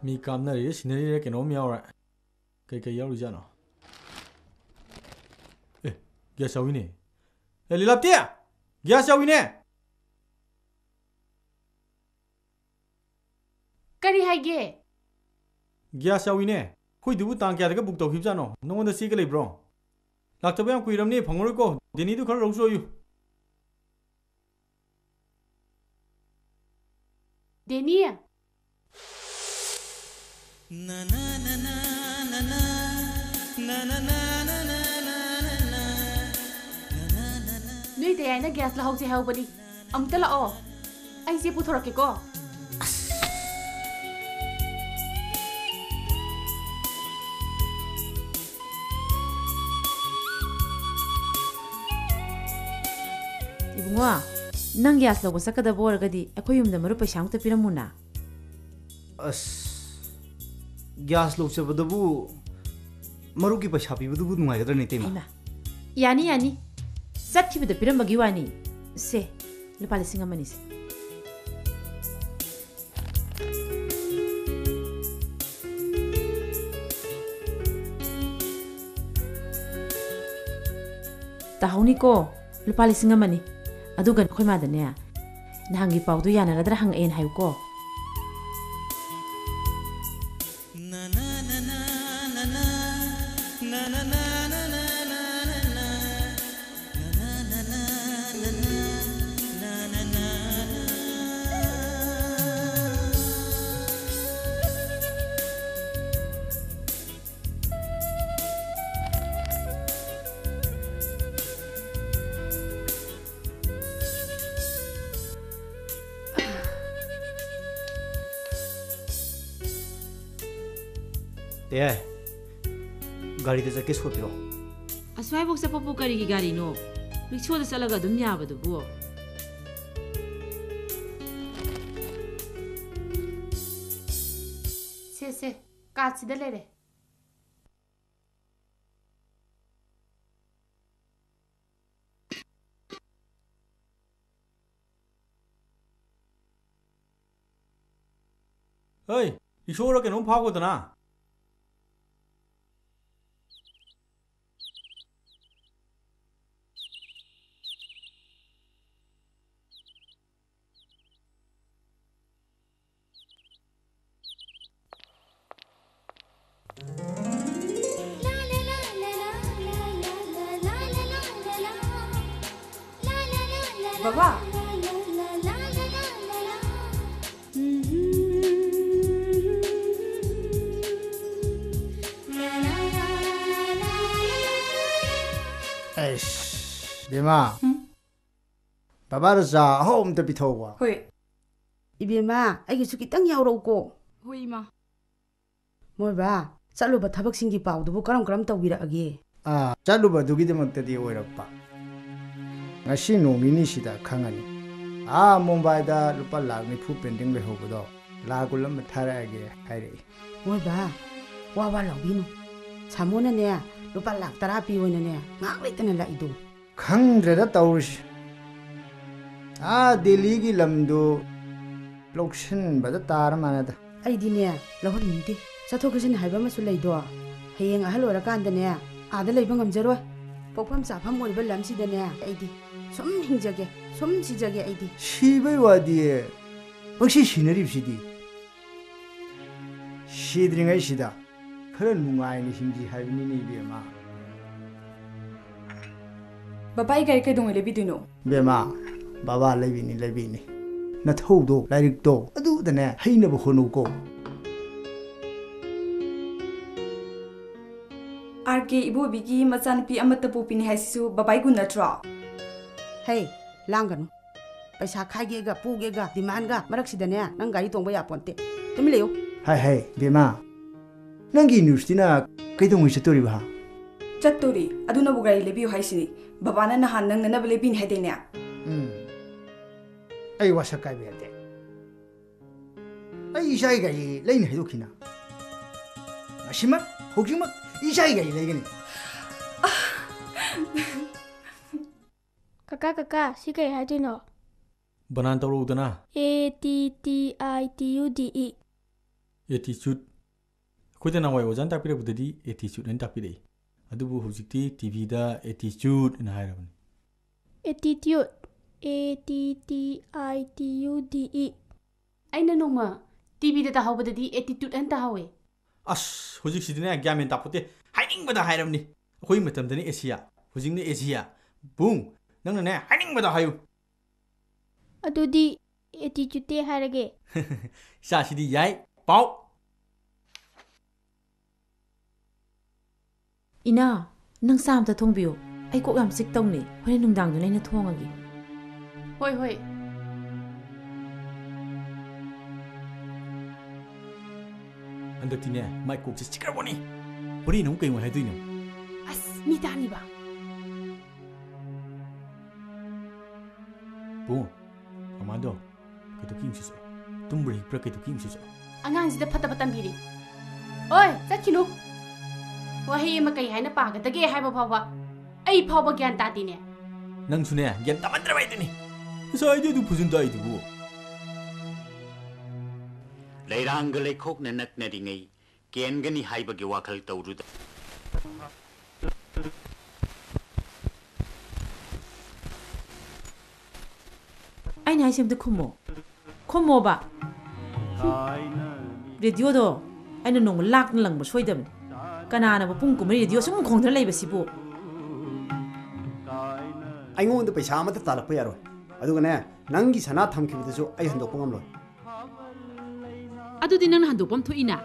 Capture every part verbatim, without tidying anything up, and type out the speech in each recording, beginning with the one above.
ꯃꯤ ꯀꯥꯞꯅꯔꯤꯔ ꯁꯤꯅꯔꯤꯔ ꯀꯩꯅꯣꯝ ꯌꯥꯎꯔꯦ꯫ ꯀꯩꯀꯩ ꯌꯥꯎꯔꯤꯖꯥꯠꯅꯣ? ꯑꯦ, ꯒ꯭ꯌꯥꯁ ꯌꯥꯎꯏꯅꯦ꯫ ꯑꯦ, ꯂꯤꯂꯥꯞꯇꯤ! ꯒ꯭ꯌꯥꯁ ꯌꯥꯎꯏꯅꯦ! ꯀꯔꯤ ꯍꯥꯏꯒꯦ? ꯒ꯭ꯌꯥꯁ ꯌꯥꯎꯏꯅꯦ꯫ ꯑꯩꯈꯣꯏꯗꯨꯕꯨ ꯇꯥꯡ ꯀꯌꯥꯗꯒ ꯕꯨꯛ ꯇꯧꯈꯤꯕꯖꯥꯠꯅꯣ? ꯅꯉꯣꯟꯗ ꯆꯦꯒ ꯂꯩꯕ꯭ꯔꯣ? ꯂꯥꯛꯇꯕ ꯌꯥꯝ ꯀꯨꯏꯔꯝꯅꯤ, ꯐꯪꯉꯔꯣꯏꯀꯣ꯫ ꯗꯦꯅꯤꯗꯨ ꯈꯔ ꯂꯧꯁꯨ ꯂꯧꯌꯨ꯫ ꯗꯦꯅꯤ! ꯅꯣꯏ ꯗꯌꯥꯏꯅ ꯒ꯭ꯌꯥꯁ ꯂꯧꯍꯧꯁꯦ ꯍꯥꯏꯍꯧꯕꯅꯤ꯫ ꯑꯃꯨꯛꯇ ꯂꯥꯛꯑꯣ꯫ ꯑꯩ ꯆꯦ ꯄꯨꯊꯣꯔꯛꯀꯦꯀꯣ꯫ ꯏꯕꯨꯡꯉꯣ, ꯅꯪ ꯒ꯭ꯌꯥꯁ ꯂꯧꯕ ꯆꯠꯀꯗꯕ ꯑꯣꯏꯔꯒꯗꯤ ꯑꯩꯈꯣꯏ ꯌꯨꯝꯗ ꯃꯔꯨꯞ ꯄꯩꯁꯥ ꯑꯃꯨꯛꯇ ꯄꯤꯔꯝꯃꯨꯅ꯫ ꯑꯁ, ꯒ꯭ꯌꯥꯁ ꯂꯧ ꯆꯠꯄꯗꯕꯨ ꯃꯔꯨꯞꯀꯤ ꯄꯩꯁꯥ ꯄꯤꯕꯗꯨꯕꯨ ꯅꯨꯡꯉꯥꯏꯒꯗ꯭ꯔꯅꯦ, ꯏꯇꯩꯃ? ꯍꯩꯃꯥ, ꯌꯥꯅꯤ, ꯌꯥꯅꯤ꯫ ꯆꯠꯈꯤꯕꯗ ꯄꯤꯔꯝꯕꯒꯤ ꯋꯥꯅꯤ꯫ ꯁꯦ, ꯂꯨꯄꯥ ꯂꯤꯁꯤꯡ ꯑꯃꯅꯤꯁꯦ꯫ ꯇꯥꯍꯧꯅꯤꯀꯣ, ꯂꯨꯄꯥ ꯂꯤꯁꯤꯡ ꯑꯃꯅꯤ꯫ ꯑꯗꯨꯒ ꯑꯩꯈꯣꯏ ꯃꯥꯗꯅꯦ, ꯅꯍꯥꯟꯒꯤ ꯄꯥꯎꯗꯨ ꯌꯥꯅꯔꯗ꯭ꯔꯥ ꯍꯪꯉꯛꯑꯦꯅ ꯍꯥꯏꯌꯨꯀꯣ꯫ ꯑꯦ, ꯒꯥꯔꯤꯗ ꯆꯠꯀꯦ ꯁ꯭ꯀꯨꯇꯤꯔꯣ? ꯑꯁ꯭ꯋꯥꯏꯐꯥꯎ ꯆꯠꯄꯕꯨ ꯀꯔꯤꯒꯤ ꯒꯥꯔꯤꯅꯣ? ꯔꯤꯛꯁꯣꯗ ꯆꯠꯂꯒ ꯑꯗꯨꯝ ꯌꯥꯕꯗꯨꯕꯨ꯫ ꯁꯦ, ꯁꯦ, ꯀꯥꯔꯠꯁꯤꯗ ꯂꯩꯔꯦ꯫ ꯍꯩ, ꯏꯁꯣꯔ ꯀꯩꯅꯣꯝ ꯐꯥꯎꯒꯗꯅ꯫ ꯕꯕꯥ! ꯑꯩꯁ, ꯕꯦꯝꯃ꯫ ꯎꯝ? ꯕꯕꯥꯗ ꯆꯥ ꯑꯍꯥꯎ ꯑꯝꯇ ꯄꯤꯊꯣꯛꯎꯀꯣ꯫ ꯍꯣꯏ꯫ ꯏꯕꯦꯝꯃ, ꯑꯩꯒꯤꯁꯨ ꯈꯤꯇꯪ ꯌꯥꯎꯔꯛꯎꯀꯣ꯫ ꯍꯣꯏ, ꯏꯃꯥ꯫ ꯃꯣꯏꯕꯥ, ꯆꯠꯂꯨꯕ ꯊꯕꯛꯁꯤꯡꯒꯤ ꯄꯥꯎꯗꯨꯕꯨ ꯀꯔꯝ ꯀꯔꯝ ꯇꯧꯕꯤꯔꯛꯑꯒꯦ? ꯑꯥ, ꯆꯠꯂꯨꯕꯗꯨꯒꯤꯗꯃꯛꯇꯗꯤ ꯑꯣꯏꯔꯛꯄ꯫ ꯉꯁꯤ ꯅꯣꯡ ꯅꯤꯅꯤꯁꯤꯗ ꯈꯪꯉꯅꯤ꯫ ꯑꯥ, ꯃꯨꯝꯕꯥꯏꯗ ꯂꯨꯄꯥ ꯂꯥꯈ ꯅꯤꯐꯨ pending ꯂꯩꯍꯧꯕꯗꯣ ꯂꯥꯈ ꯀꯨꯟ ꯑꯃ ꯊꯥꯔꯛꯑꯒꯦ ꯍꯥꯏꯔꯛꯏ꯫ ꯃꯣꯏꯕꯥ, ꯋꯥ ꯋꯥ ꯂꯥꯎꯕꯤꯅꯨ꯫ ꯁꯥꯃꯣꯅꯅꯦ, ꯂꯨꯄꯥ ꯂꯥꯈ ꯇꯔꯥ ꯄꯤꯌꯣꯅꯅꯦ, ꯉꯥꯏꯍꯥꯛ ꯂꯩꯇꯅ ꯂꯥꯛꯏꯗꯣ꯫ ꯈꯪꯗ꯭ꯔꯦꯗ ꯇꯧꯔꯤꯁꯤ꯫ ꯑꯥ ꯗꯦꯜꯂꯤꯒꯤ ꯂꯝꯗꯨ ꯂꯧꯁꯤꯟꯕꯗ ꯇꯥꯔ ꯃꯥꯅꯦꯗ꯫ ꯑꯩꯗꯤꯅꯦ, ꯂꯧꯍꯟꯅꯤꯡꯗꯦ꯫ ꯆꯠꯊꯣꯛ ꯆꯠꯁꯤꯟ ꯍꯥꯏꯕ ꯑꯃꯁꯨ ꯂꯩꯗꯣ꯫ ꯍꯌꯦꯡ ꯑꯍꯜ ꯑꯣꯏꯔꯀꯥꯟꯗꯅꯦ, ꯑꯥꯗ ꯂꯩꯕ ꯉꯝꯖꯔꯣꯏ꯫ ꯄꯣꯛꯐꯝ ꯆꯥꯐꯝ ꯑꯣꯏꯕ ꯂꯝꯁꯤꯗꯅꯦ, ꯑꯩꯗꯤ ꯁꯨꯝ ꯍꯤꯡꯖꯒꯦ, ꯁꯨꯝ ꯁꯤꯖꯒꯦ ꯑꯩꯗꯤ꯫ ꯁꯤꯕꯩ ꯋꯥꯗꯤ, ꯄꯪꯁꯤ ꯁꯤꯅꯔꯤꯕꯁꯤꯗꯤ꯫ ꯁꯤꯗ꯭ꯔꯤꯉꯩꯁꯤꯗ ꯈꯔ ꯅꯨꯡꯉꯥꯏꯅ ꯍꯤꯡꯁꯤ ꯍꯥꯏꯕꯅꯤꯅꯦ, ꯏꯕꯦꯝꯃ꯫ ꯕꯕꯥ, ꯑꯩ ꯒꯥꯔꯤ ꯀꯩꯗꯧꯉꯩ ꯂꯩꯕꯤꯗꯣꯏꯅꯣ? ꯏꯕꯦꯝꯃ, ꯕꯕꯥ ꯂꯩꯕꯤꯅꯤ, ꯂꯩꯕꯤꯅꯤ꯫ ꯅꯊꯧꯗꯣ, ꯂꯥꯏꯔꯤꯛꯇꯣ, ꯑꯗꯨꯗꯅꯦ ꯍꯩꯅꯕ ꯍꯣꯠꯅꯧꯀꯣ꯫ ꯑꯥꯔ ꯀꯦ ꯏꯕꯣꯕꯤꯒꯤ ꯃꯆꯥꯅꯨꯄꯤ ꯑꯃꯠꯇ ꯄꯣꯛꯄꯤꯅꯤ ꯍꯥꯏꯁꯤꯁꯨ ꯕꯕꯥꯒꯤ ꯒꯨꯟ ꯅꯠꯇ꯭ꯔꯣ? ꯍꯦ, ꯂꯥꯡꯒꯅꯨ꯫ ꯄꯩꯁꯥ ꯈꯥꯏꯒꯦꯒ ꯄꯨꯒꯦꯒ demandꯒ ꯃꯔꯛꯁꯤꯗꯅꯦ, ꯅꯪ ꯒꯥꯔꯤ ꯇꯣꯡꯕ ꯌꯥꯄꯣꯟꯇꯦ꯫ ꯇꯨꯃꯤꯟ ꯂꯩꯌꯨ꯫ ꯍꯥꯏ, ꯍꯥꯏ, ꯕꯦꯝꯃ, ꯅꯪꯒꯤ universityꯅ ꯀꯩꯗꯧꯉꯩ ꯆꯠꯇꯣꯔꯤꯕ, ꯍꯥ? ꯆꯠꯇꯣꯔꯤ꯫ ꯑꯗꯨꯅꯕꯨ ꯒꯥꯔꯤ ꯂꯩꯕꯤꯌꯨ ꯍꯥꯏꯁꯤꯅꯤ꯫ ꯕꯕꯥꯅ ꯅꯍꯥꯟ ꯅꯪꯅꯅꯕ ꯂꯩꯕꯤꯅꯤ ꯍꯥꯏꯗꯥꯏꯅꯦ? ꯎꯝ꯫ ꯑꯩ ꯋꯥꯁꯛ ꯀꯥꯏꯕ ꯌꯥꯗꯦ꯫ ꯑꯩ ꯏꯆꯥꯒꯤ ꯒꯥꯔꯤ ꯂꯩꯅꯤ ꯍꯥꯏꯗꯣꯛꯈꯤꯅ꯫ ꯉꯁꯤꯃꯛ, ꯍꯧꯖꯤꯛꯃꯛ ꯏꯆꯥꯒꯤ ꯒꯥꯔꯤ ꯂꯩꯒꯅꯤ꯫ ꯀꯀꯥ, ꯀꯀꯥ, ꯁꯤ ꯀꯩ ꯍꯥꯏꯗꯣꯏꯅꯣ? ꯕꯅꯥꯟ ꯇꯧꯔꯛꯎꯗꯅ꯫ A T T I T U D E꯫ Attitude. ꯑꯩꯈꯣꯏꯗ ꯅꯍꯥꯟꯋꯥꯏ ꯑꯣꯖꯥꯅ ꯇꯥꯛꯄꯤꯔꯛꯄꯗꯗꯤ attitude ꯍꯥꯏꯅ ꯇꯥꯛꯄꯤꯔꯛꯏ꯫ ꯑꯗꯨꯕꯨ ꯍꯧꯖꯤꯛꯇꯤ T Vꯗ attitude ꯍꯥꯏꯅ ꯍꯥꯏꯔꯕꯅꯤ꯫ Attitude, A T T I T U D E꯫ ꯑꯩꯅ ꯅꯣꯡꯃ T Vꯗ ꯇꯥꯍꯧꯕꯗꯗꯤ attitude ꯍꯥꯏꯅ ꯇꯥꯍꯧꯋꯦ꯫ ꯑꯁ, ꯍꯧꯖꯤꯛꯁꯤꯗꯤꯅꯦ, ꯒ꯭ꯌꯥꯟ ꯃꯦꯟ ꯇꯥꯄꯣꯠꯇꯦ꯫ ꯍꯥꯏꯅꯤꯡꯕꯗ ꯍꯥꯏꯔꯕꯅꯤ꯫ ꯑꯩꯈꯣꯏ ꯃꯇꯝꯗꯅ Asia, ꯍꯧꯖꯤꯛꯅ Asia꯫ ꯕꯨꯡ, ꯅꯪꯅꯅꯦ, ꯍꯥꯏꯅꯤꯡꯕꯗ ꯍꯥꯏꯌꯨ꯫ ꯑꯗꯨꯗꯤ attitude ꯍꯥꯏꯔꯒꯦ꯫ ꯏꯆꯥꯁꯤꯗꯤ ꯌꯥꯏ꯫ ꯄꯥꯎ꯫ ꯏꯅꯥ, ꯅꯪ ꯆꯥ ꯑꯝꯇ ꯊꯣꯡꯕꯤꯌꯨ꯫ ꯑꯩ ꯀꯣꯛ ꯌꯥꯝ ꯆꯤꯛ ꯇꯧꯅꯤ꯫ ꯍꯣꯔꯦꯟ ꯅꯨꯡꯗꯥꯡꯗꯨꯅ ꯑꯩꯅ ꯊꯣꯡꯉꯒꯦ꯫ ꯍꯣꯏ, ꯍꯣꯏ꯫ ꯍꯟꯗꯛꯇꯤꯅꯦ, ꯃꯥꯏ ꯀꯣꯛꯁꯦ ꯆꯤꯛꯈ꯭ꯔꯕꯣꯅꯤ꯫ ꯍꯣꯔꯦꯟ ꯑꯃꯨꯛ ꯀꯩ ꯑꯃꯨꯛ ꯍꯥꯏꯗꯣꯏꯅꯣ? ꯑꯁ, ꯃꯤ ꯇꯥꯅꯤꯕ꯫ ꯕꯨꯡ, ꯃꯃꯥꯗꯣ ꯀꯩꯗꯧꯀꯤ ꯌꯦꯡꯁꯤꯁꯨ? ꯇꯨꯝꯕ꯭ꯔꯥ ꯍꯤꯞꯄ꯭ꯔꯥ ꯀꯩꯗꯧꯀꯤ ꯌꯦꯡꯁꯤꯁꯨ? ꯑꯉꯥꯡꯁꯤꯗ ꯐꯠꯇꯕ ꯇꯝꯕꯤꯔꯤ꯫ ꯑꯣꯏ, ꯆꯠꯈꯤꯅꯨ꯫ ꯋꯥꯍꯩ ꯑꯃ ꯀꯩ ꯍꯥꯏꯅ ꯄꯥꯒꯗꯒꯦ ꯍꯥꯏꯕ ꯐꯥꯎꯕ ꯑꯩ ꯐꯥꯎꯕ ꯒ꯭ꯌꯥꯟ ꯇꯥꯗꯦꯅꯦ꯫ ꯅꯪꯁꯨꯅꯦ, ꯒ꯭ꯌꯥꯟ ꯇꯥꯃꯟꯗ꯭ꯔꯕ ꯍꯥꯏꯗꯨꯅꯤ꯫ ꯉꯁꯥꯏꯗꯤ ꯑꯗꯨ ꯐꯖꯅ ꯇꯥꯛꯏꯗꯨꯕꯨ꯫ ꯂꯩꯔꯥꯡꯒ ꯂꯩꯈꯣꯛꯅ ꯅꯛꯅꯔꯤꯉꯩ, ꯀꯦꯟꯒꯅꯤ ꯍꯥꯏꯕꯒꯤ ꯋꯥꯈꯜ ꯇꯧꯔꯨꯗ꯫ ꯑꯩꯅ ꯍꯥꯏꯁꯦ ꯑꯝꯇ ꯈꯨꯝꯃꯣ꯫ ꯈꯨꯝꯃꯣꯕ꯫ ꯔꯦꯗꯤꯑꯣꯗꯣ ꯑꯩꯅ ꯅꯣꯡꯃ ꯂꯥꯛꯅ ꯂꯪꯕ ꯁꯣꯏꯗꯕꯅꯤ꯫ ꯀꯅꯥꯅꯕꯨ ꯄꯨꯡ ꯀꯨꯝꯃꯔꯤ ꯔꯦꯗꯤꯑꯣ ꯁꯨꯝ ꯈꯣꯡꯗꯅ ꯂꯩꯕꯁꯤꯕꯨ? ꯑꯩꯉꯣꯟꯗ ꯄꯩꯁꯥ ꯑꯃꯠꯇ ꯇꯥꯜꯂꯛꯄ ꯌꯥꯔꯣꯏ꯫ ꯑꯗꯨꯒꯅꯦ, ꯅꯪꯒꯤ ꯁꯅꯥ ꯊꯝꯈꯤꯕꯗꯨꯁꯨ ꯑꯩ ꯍꯟꯗꯣꯛꯄ ꯉꯝꯂꯣꯏ꯫ ꯑꯗꯨꯗꯤ ꯅꯪꯅ ꯍꯟꯗꯣꯛꯄ ꯑꯃ ꯊꯣꯛꯏꯅ꯫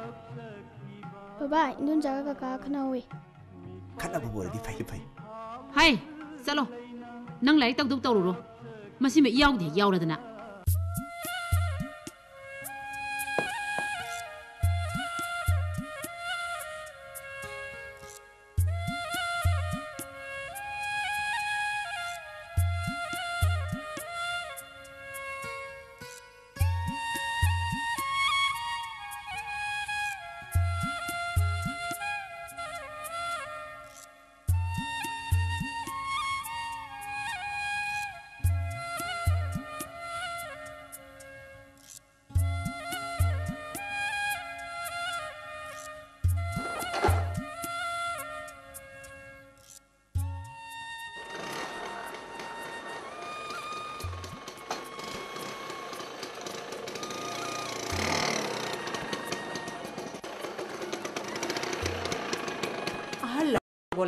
ꯕꯕꯥ, ꯏꯟꯗꯣꯝꯆꯥꯒ ꯀꯀꯥ ꯈꯠꯅꯍꯧꯋꯤ꯫ ꯈꯠꯅꯕꯕꯨ ꯑꯣꯏꯔꯗꯤ ꯐꯩ, ꯐꯩ꯫ ꯍꯥꯏ, ꯆꯠꯂꯣ꯫ ꯅꯪ ꯂꯥꯏꯔꯤꯛ ꯇꯧꯗꯧ ꯇꯧꯔꯨꯔꯣ꯫ ꯃꯁꯤꯃ ꯏꯌꯥꯎꯗ ꯍꯦꯛ ꯌꯥꯎꯔꯗꯅ꯫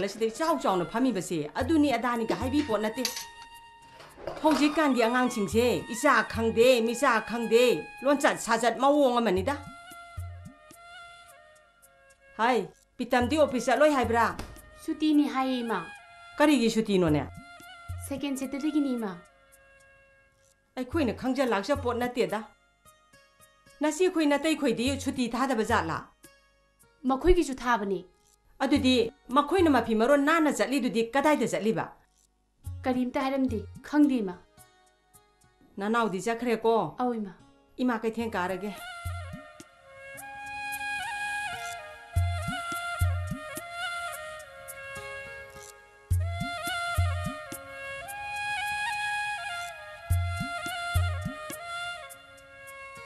ꯑꯁꯤꯗ ꯏꯆꯥꯎ ꯆꯥꯎꯅ ꯐꯝꯃꯤꯕꯁꯦ ꯑꯗꯨꯅꯤ ꯑꯗꯥꯅꯤꯒ ꯍꯥꯏꯕꯤ ꯄꯣꯠ ꯅꯠꯇꯦ꯫ ꯍꯧꯖꯤꯛꯀꯥꯟꯒꯤ ꯑꯉꯥꯡꯁꯤꯡꯁꯦ ꯏꯆꯥ ꯈꯪꯗꯦ, ꯃꯤꯆꯥ ꯈꯪꯗꯦ, ꯂꯣꯟꯆꯠ ꯁꯥꯖꯠ ꯃꯑꯣꯡ ꯑꯃꯅꯤꯗ꯫ ꯍꯥꯏ, ꯄꯤꯇꯝꯗꯤ ꯑꯣꯐꯤꯁ ꯆꯠꯂꯣꯏ ꯍꯥꯏꯕ꯭ꯔꯥ? ꯁꯨꯇꯤꯅꯤ ꯍꯥꯏꯌꯦ, ꯏꯃꯥ꯫ ꯀꯔꯤꯒꯤ ꯁꯨꯇꯤꯅꯣꯅꯦ? ꯁꯦꯀꯦꯟ ꯁꯦꯇꯔꯗꯦꯒꯤꯅꯤ, ꯏꯃꯥ꯫ ꯑꯩꯈꯣꯏꯅ ꯈꯪꯖ ꯂꯥꯛꯆ ꯄꯣꯠ ꯅꯠꯇꯦꯗ꯫ ꯅꯆꯦꯈꯣꯏ ꯅꯇꯩꯈꯣꯏꯗꯤ ꯁꯨꯇꯤ ꯊꯥꯗꯕ ꯖꯥꯠꯂꯥ? ꯃꯈꯣꯏꯒꯤꯁꯨ ꯊꯥꯕꯅꯦ꯫ ꯑꯗꯨꯗꯤ ꯃꯈꯣꯏꯅ ꯃꯐꯤ ꯃꯔꯣꯟ ꯅꯥꯟꯅ ꯆꯠꯂꯤꯗꯨꯗꯤ ꯀꯗꯥꯏꯗ ꯆꯠꯂꯤꯕ? ꯀꯔꯤꯝꯇ ꯍꯥꯏꯔꯝꯗꯦ꯫ ꯈꯪꯗꯦ, ꯏꯃꯥ꯫ ꯅꯅꯥꯎꯗꯤ ꯆꯠꯈ꯭ꯔꯦꯀꯣ? ꯑꯧ, ꯏꯃꯥ꯫ ꯏꯃꯥ ꯀꯩꯊꯦꯜ ꯀꯥꯔꯒꯦ꯫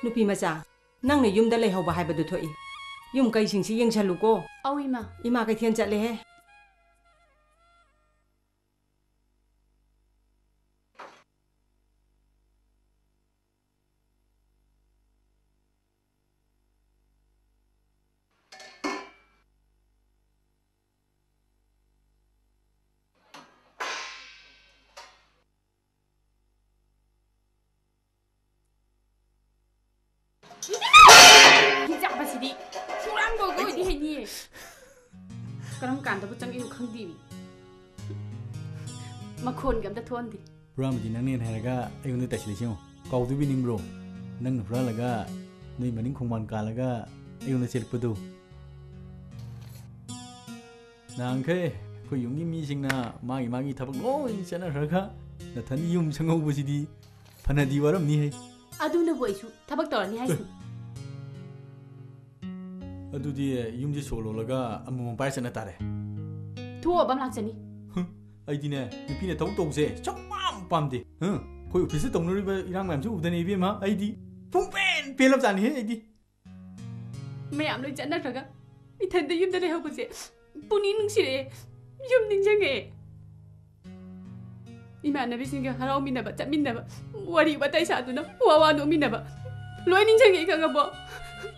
ꯅꯨꯄꯤ ꯃꯆꯥ, ꯅꯪꯅ ꯌꯨꯝꯗ ꯂꯩꯍꯧꯕ ꯍꯥꯏꯕꯗꯨ ꯊꯣꯛꯏ꯫ ꯌꯨꯝ ꯀꯩꯁꯤꯡꯁꯤ ꯌꯦꯡꯁꯜꯂꯨꯀꯣ꯫ ꯑꯧ, ꯏꯃꯥ꯫ ꯏꯃꯥ ꯀꯩꯊꯦꯜ ꯆꯠꯂꯦꯍꯦ꯫ ꯍꯤꯟꯖꯥꯡ ꯃꯁꯤꯗꯤ ꯁꯨꯔꯥꯝ ꯂꯣꯏꯕ ꯑꯣꯏꯗꯤ ꯍꯩꯅꯤꯌꯦ꯫ ꯀꯔꯝ ꯀꯥꯟꯗꯕꯨ ꯆꯪꯉꯛꯏꯅꯣ ꯈꯪꯗꯦꯃꯤ꯫ ꯃꯈꯣꯟꯒ ꯑꯝꯇ ꯊꯣꯛꯍꯟꯗꯦ꯫ ꯍꯨꯔꯥꯟꯕꯗꯤ ꯅꯪꯅꯦꯅ ꯍꯥꯏꯔꯒ ꯑꯩꯉꯣꯟꯗ ꯇꯥꯏꯁꯤꯜꯂꯤꯁꯤ ꯌꯦꯡꯉꯣ꯫ ꯀꯥꯎꯗꯣꯏꯕꯤ ꯅꯤꯡꯕ꯭ꯔꯣ? ꯅꯪꯅ ꯍꯨꯔꯥꯜꯂꯒ ꯅꯣꯏ ꯃꯅꯤꯡ ꯈꯣꯡꯕꯥꯟ ꯀꯥꯜꯂꯒ ꯑꯩꯉꯣꯟꯗ ꯆꯦꯜꯂꯛꯄꯗꯣ? ꯅꯍꯥꯟꯈꯩ ꯑꯩꯈꯣꯏ ꯌꯨꯝꯒꯤ ꯃꯤꯁꯤꯡꯅ ꯃꯥꯒꯤ ꯃꯥꯒꯤ ꯊꯕꯛ ꯂꯣꯏ ꯆꯠꯅꯈ꯭ꯔꯒ ꯅꯊꯟ ꯌꯨꯝ ꯁꯪꯍꯧꯕꯁꯤꯗꯤ ꯐꯅꯗꯤ ꯋꯥꯔꯝꯅꯤꯍꯦ꯫ ꯑꯗꯨꯅꯕꯨ ꯑꯩꯁꯨ ꯊꯕꯛ ꯇꯧꯔꯅꯤ ꯍꯥꯏꯁꯤꯅꯤ꯫ ꯑꯗꯨꯗꯤ ꯌꯨꯝꯁꯦ ꯁꯣ ꯂꯣꯜꯂꯒ ꯑꯃꯃꯝ ꯄꯥꯏꯔ ꯆꯠꯅ ꯇꯥꯔꯦ꯫ ꯊꯣꯛꯑꯕ ꯑꯃ ꯂꯥꯛꯆꯅꯤ꯫ ꯍꯨꯝ, ꯑꯩꯗꯤꯅꯦ, ꯅꯨꯄꯤꯅ ꯊꯕꯛ ꯇꯧꯕꯁꯦ ꯁꯨꯡꯄꯥꯝ ꯄꯥꯝꯗꯦ꯫ ꯍꯨꯝ, ꯑꯩꯈꯣꯏ ꯑꯣꯐꯤꯁꯇ ꯇꯧꯅꯔꯤꯕ ꯏꯔꯥꯡ ꯃꯌꯥꯝꯁꯦ ꯎꯕꯗꯅꯦ ꯏꯕꯦꯝꯃ, ꯑꯩꯗꯤ ꯄꯨꯡꯄꯦꯟ ꯄꯦꯜꯂꯕꯖꯥꯠꯅꯤꯍꯦ ꯑꯩꯗꯤ꯫ ꯃꯌꯥꯝ ꯂꯣꯏ ꯆꯠꯅꯈ꯭ꯔꯒ ꯏꯊꯟꯗ ꯌꯨꯝꯗ ꯂꯩꯍꯧꯕꯁꯦ ꯄꯨꯛꯅꯤꯡ ꯅꯨꯡꯁꯤꯔꯛꯑꯦ꯫ ꯌꯨꯝ ꯅꯤꯡꯁꯤꯡꯉꯛꯑꯦ꯫ ꯏꯃꯥꯟꯅꯕꯤꯁꯤꯡꯒ ꯍꯔꯥꯎꯃꯤꯟꯅꯕ, ꯆꯠꯃꯤꯟꯅꯕ, ꯋꯥꯔꯤ ꯋꯥꯇꯥꯏ ꯁꯥꯗꯨꯅ ꯋꯥ ꯋꯥ ꯅꯣꯛꯃꯤꯟꯅꯕ ꯂꯣꯏ ꯅꯤꯡꯁꯤꯡꯉꯛꯑꯦ, ꯈꯪꯉꯕꯣ?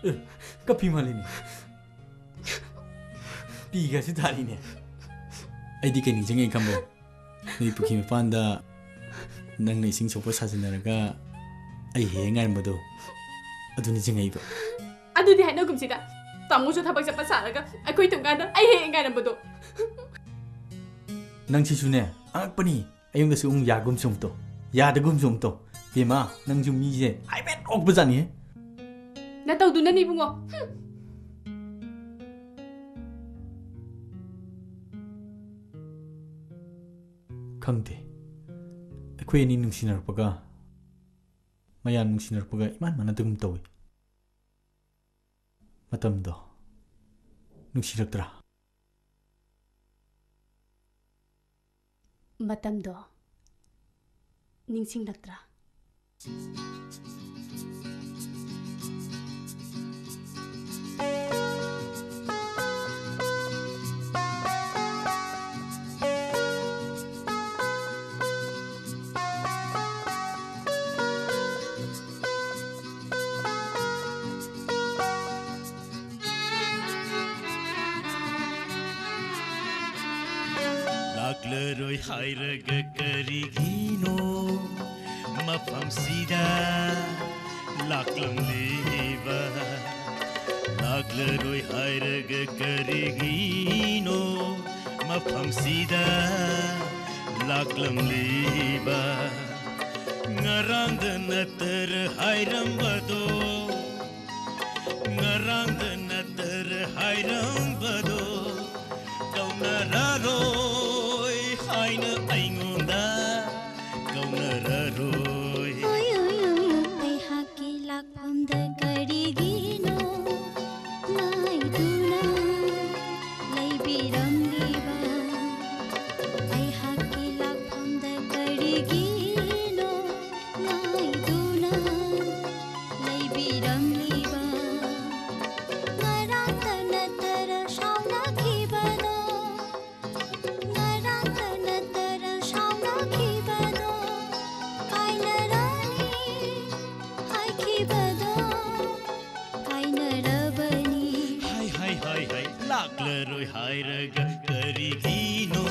ꯑꯦ, ꯀꯞꯄꯤ ꯃꯥꯜꯂꯤꯅꯦ꯫ ꯄꯤꯒꯁꯤ ꯇꯥꯔꯤꯅꯦ꯫ ꯑꯩꯗꯤ ꯀꯩ ꯅꯤꯡꯁꯤꯡꯉꯦ ꯈꯪꯕ꯭ꯔꯣ? ꯅꯣꯏ ꯄꯨꯈ꯭ꯔꯤ ꯃꯄꯥꯟꯗ ꯅꯪꯅ ꯏꯁꯤꯡ ꯁꯣꯛꯄ ꯁꯥꯖꯤꯟꯅꯔꯒ ꯑꯩ ꯍꯦꯛ ꯍꯦꯛ ꯉꯥꯏꯔꯝꯕꯗꯣ, ꯑꯗꯨ ꯅꯤꯡꯁꯤꯡꯉꯛꯏꯕ꯫ ꯑꯗꯨꯗꯤ ꯍꯥꯏꯅꯒꯨꯝꯁꯤꯗ, ꯇꯥꯃꯣꯁꯨ ꯊꯕꯛ ꯆꯠꯄ ꯁꯥꯔꯒ ꯑꯩꯈꯣꯏ ꯊꯣꯡꯒꯥꯟꯗ ꯑꯩ ꯍꯦꯛ ꯍꯦꯛ ꯉꯥꯏꯔꯝꯕꯗꯣ꯫ ꯅꯪꯁꯤꯁꯨꯅꯦ, ꯑꯉꯛꯄꯅꯤ꯫ ꯑꯌꯨꯝꯗꯁꯨ ꯑꯃꯨꯛ ꯌꯥꯒꯨꯝꯁꯨ ꯑꯃꯨꯛ ꯇꯧ, ꯌꯥꯗꯒꯨꯝꯁꯨ ꯑꯃꯨꯛ ꯇꯧ꯫ ꯕꯦꯝꯃ, ꯅꯪꯁꯨ ꯃꯤꯁꯦ ꯍꯥꯏꯐꯦꯠ ꯑꯣꯛꯄꯖꯥꯠꯅꯤꯍꯦ꯫ ꯅꯇꯧꯗꯨꯅꯅꯤ ꯏꯕꯨꯡꯉꯣ꯫ ꯍꯨꯝ꯫ ꯈꯪꯗꯦ, ꯑꯩꯈꯣꯏ ꯑꯅꯤ ꯅꯨꯡꯁꯤꯅꯔꯛꯄꯒ, ꯃꯌꯥꯝ ꯅꯨꯡꯁꯤꯅꯔꯛꯄꯒ ꯏꯃꯥꯟ ꯃꯥꯟꯅꯗꯒꯨꯝ ꯇꯧꯏ꯫ ꯃꯇꯝꯗꯣ ꯅꯨꯡꯁꯤꯔꯛꯇ꯭ꯔꯥ? ꯃꯇꯝꯗꯣ ꯅꯤꯡꯁꯤꯡꯂꯛꯇ꯭ꯔꯥ? ꯂꯥꯛꯂꯔꯣꯏ ꯍꯥꯏꯔꯒ ꯀꯔꯤꯒꯤꯅꯣ ꯃꯐꯝꯁꯤꯗ ꯂꯥꯛꯂꯝꯂꯤꯕ? ꯂꯥꯛꯂꯔꯣꯏ ꯍꯥꯏꯔꯒ ꯀꯔꯤꯒꯤꯅꯣ ꯃꯐꯝꯁꯤꯗ ꯂꯥꯛꯂꯝꯂꯤꯕ? ꯉꯔꯥꯡꯗ ꯅꯠꯇꯔ ꯍꯥꯏꯔꯝꯕꯗꯣ, ꯉꯔꯥꯡꯗ ꯅꯠꯇꯔ ꯍꯥꯏꯔꯝꯕꯗꯣ, ꯀꯧꯅꯔꯔꯣꯏ ꯍꯥꯏꯅ ꯑꯩꯉꯣꯟꯗ ꯀꯧꯅꯔꯔꯣꯏ꯫ ꯑꯣꯏ, ꯑꯣꯏ, ꯑꯣꯏ, ꯑꯣꯏ, ꯑꯩꯍꯥꯛꯀꯤ ꯂꯥꯛꯐꯝꯗ ꯀꯔꯤꯒꯤꯅꯣ ꯉꯥꯏꯗꯨꯅ ꯂꯩꯕꯤꯔꯝꯂꯤꯕ? ꯑꯩꯍꯥꯛꯀꯤ ꯂꯥꯛꯐꯝꯗ ꯀꯔꯤꯒꯤꯅꯣ ꯉꯥꯏꯗꯨꯅ ꯂꯩꯕꯤꯔꯝꯂꯤꯕ? ꯉꯔꯥꯡꯇ ꯅꯠꯇꯔ ꯁꯥꯎꯅꯈꯤꯕꯗꯣ, ꯉꯔꯥꯡꯇ ꯅꯠꯇꯔ ꯁꯥꯎꯅꯈꯤꯕꯗꯣ, ꯀꯥꯏꯅꯔꯅꯤ ꯍꯥꯏꯈꯤꯕꯗꯣ, ꯀꯥꯏꯅꯔꯕꯅꯤ꯫ ꯍꯥꯏ, ꯍꯥꯏ, ꯍꯥꯏ, ꯍꯥꯏ, ꯂꯥꯛꯂꯔꯣꯏ ꯍꯥꯏꯔꯒ ꯀꯔꯤꯒꯤꯅꯣ?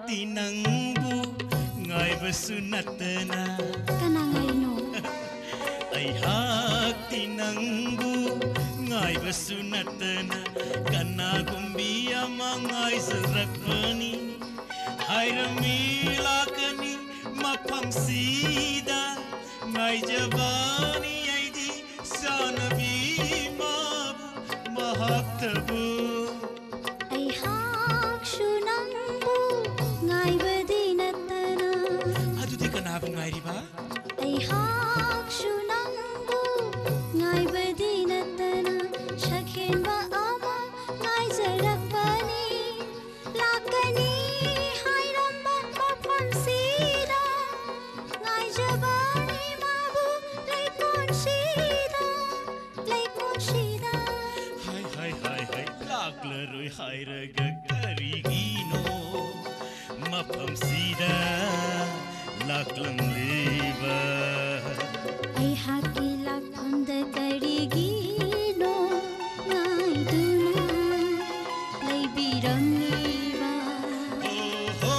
ꯇꯤ ꯅꯪꯕꯨ ꯉꯥꯏꯕꯁꯨ ꯅꯠꯇꯅ꯫ ꯀꯅꯥ ꯉꯥꯏꯔꯤꯅꯣ? ꯑꯩꯍꯥꯛꯇꯤ ꯅꯪꯕꯨ ꯉꯥꯏꯕꯁꯨ ꯅꯠꯇꯅ ꯀꯅꯥꯒꯨꯝꯕꯤ ꯑꯃ ꯉꯥꯏꯖꯔꯛꯄꯅꯤ꯫ ꯍꯥꯏꯔꯝꯃꯤ ꯂꯥꯛꯀꯅꯤ ꯃꯐꯝꯁꯤꯗ ꯉꯥꯏꯖꯕꯅꯤ ꯑꯩꯗꯤ ꯆꯥꯅꯕꯤ ꯃꯥꯕꯨ ꯃꯍꯥꯛꯇꯕꯨ꯫ ꯑꯩꯍꯥꯛꯁꯨ ꯅꯪꯕꯨ ꯉꯥꯏꯕꯗꯤ ꯅꯠꯇꯅ꯫ ꯑꯗꯨꯗꯤ ꯀꯅꯥꯕꯨ ꯉꯥꯏꯔꯤꯕ? ꯑꯩꯍꯥꯛꯁꯨ ꯅꯪꯕꯨ ꯉꯥꯏꯕꯗꯤ ꯅꯠꯇꯅ ꯁꯛꯍꯦꯟꯕ ꯑꯃ ꯉꯥꯏꯖꯔꯛꯄꯅꯤ꯫ ꯂꯥꯛꯀꯅꯤ ꯍꯥꯏꯔꯝꯕ ꯃꯐꯝꯁꯤꯗ ꯉꯥꯏꯖꯕꯅꯤ ꯃꯥꯕꯨ ꯂꯩꯀꯣꯜꯁꯤꯗ, ꯂꯩꯀꯣꯜꯁꯤꯗ꯫ ꯍꯥꯏ ꯍꯥꯏ ꯍꯥꯏ ꯍꯥꯏ ꯂꯥꯛꯂꯔꯣꯏ ꯍꯥꯏꯔꯒ ꯀꯔꯤꯒꯤꯅꯣ ꯃꯐꯝꯁꯤꯗ ꯂꯥꯛꯂꯝꯂꯤꯕ? ꯑꯩꯍꯥꯛꯀꯤ ꯂꯥꯛꯐꯝꯗ ꯀꯔꯤꯒꯤꯅꯣ ꯉꯥꯏꯗꯨꯅ ꯂꯩꯕꯤꯔꯝꯂꯤꯕ? ꯑꯣꯍꯣ,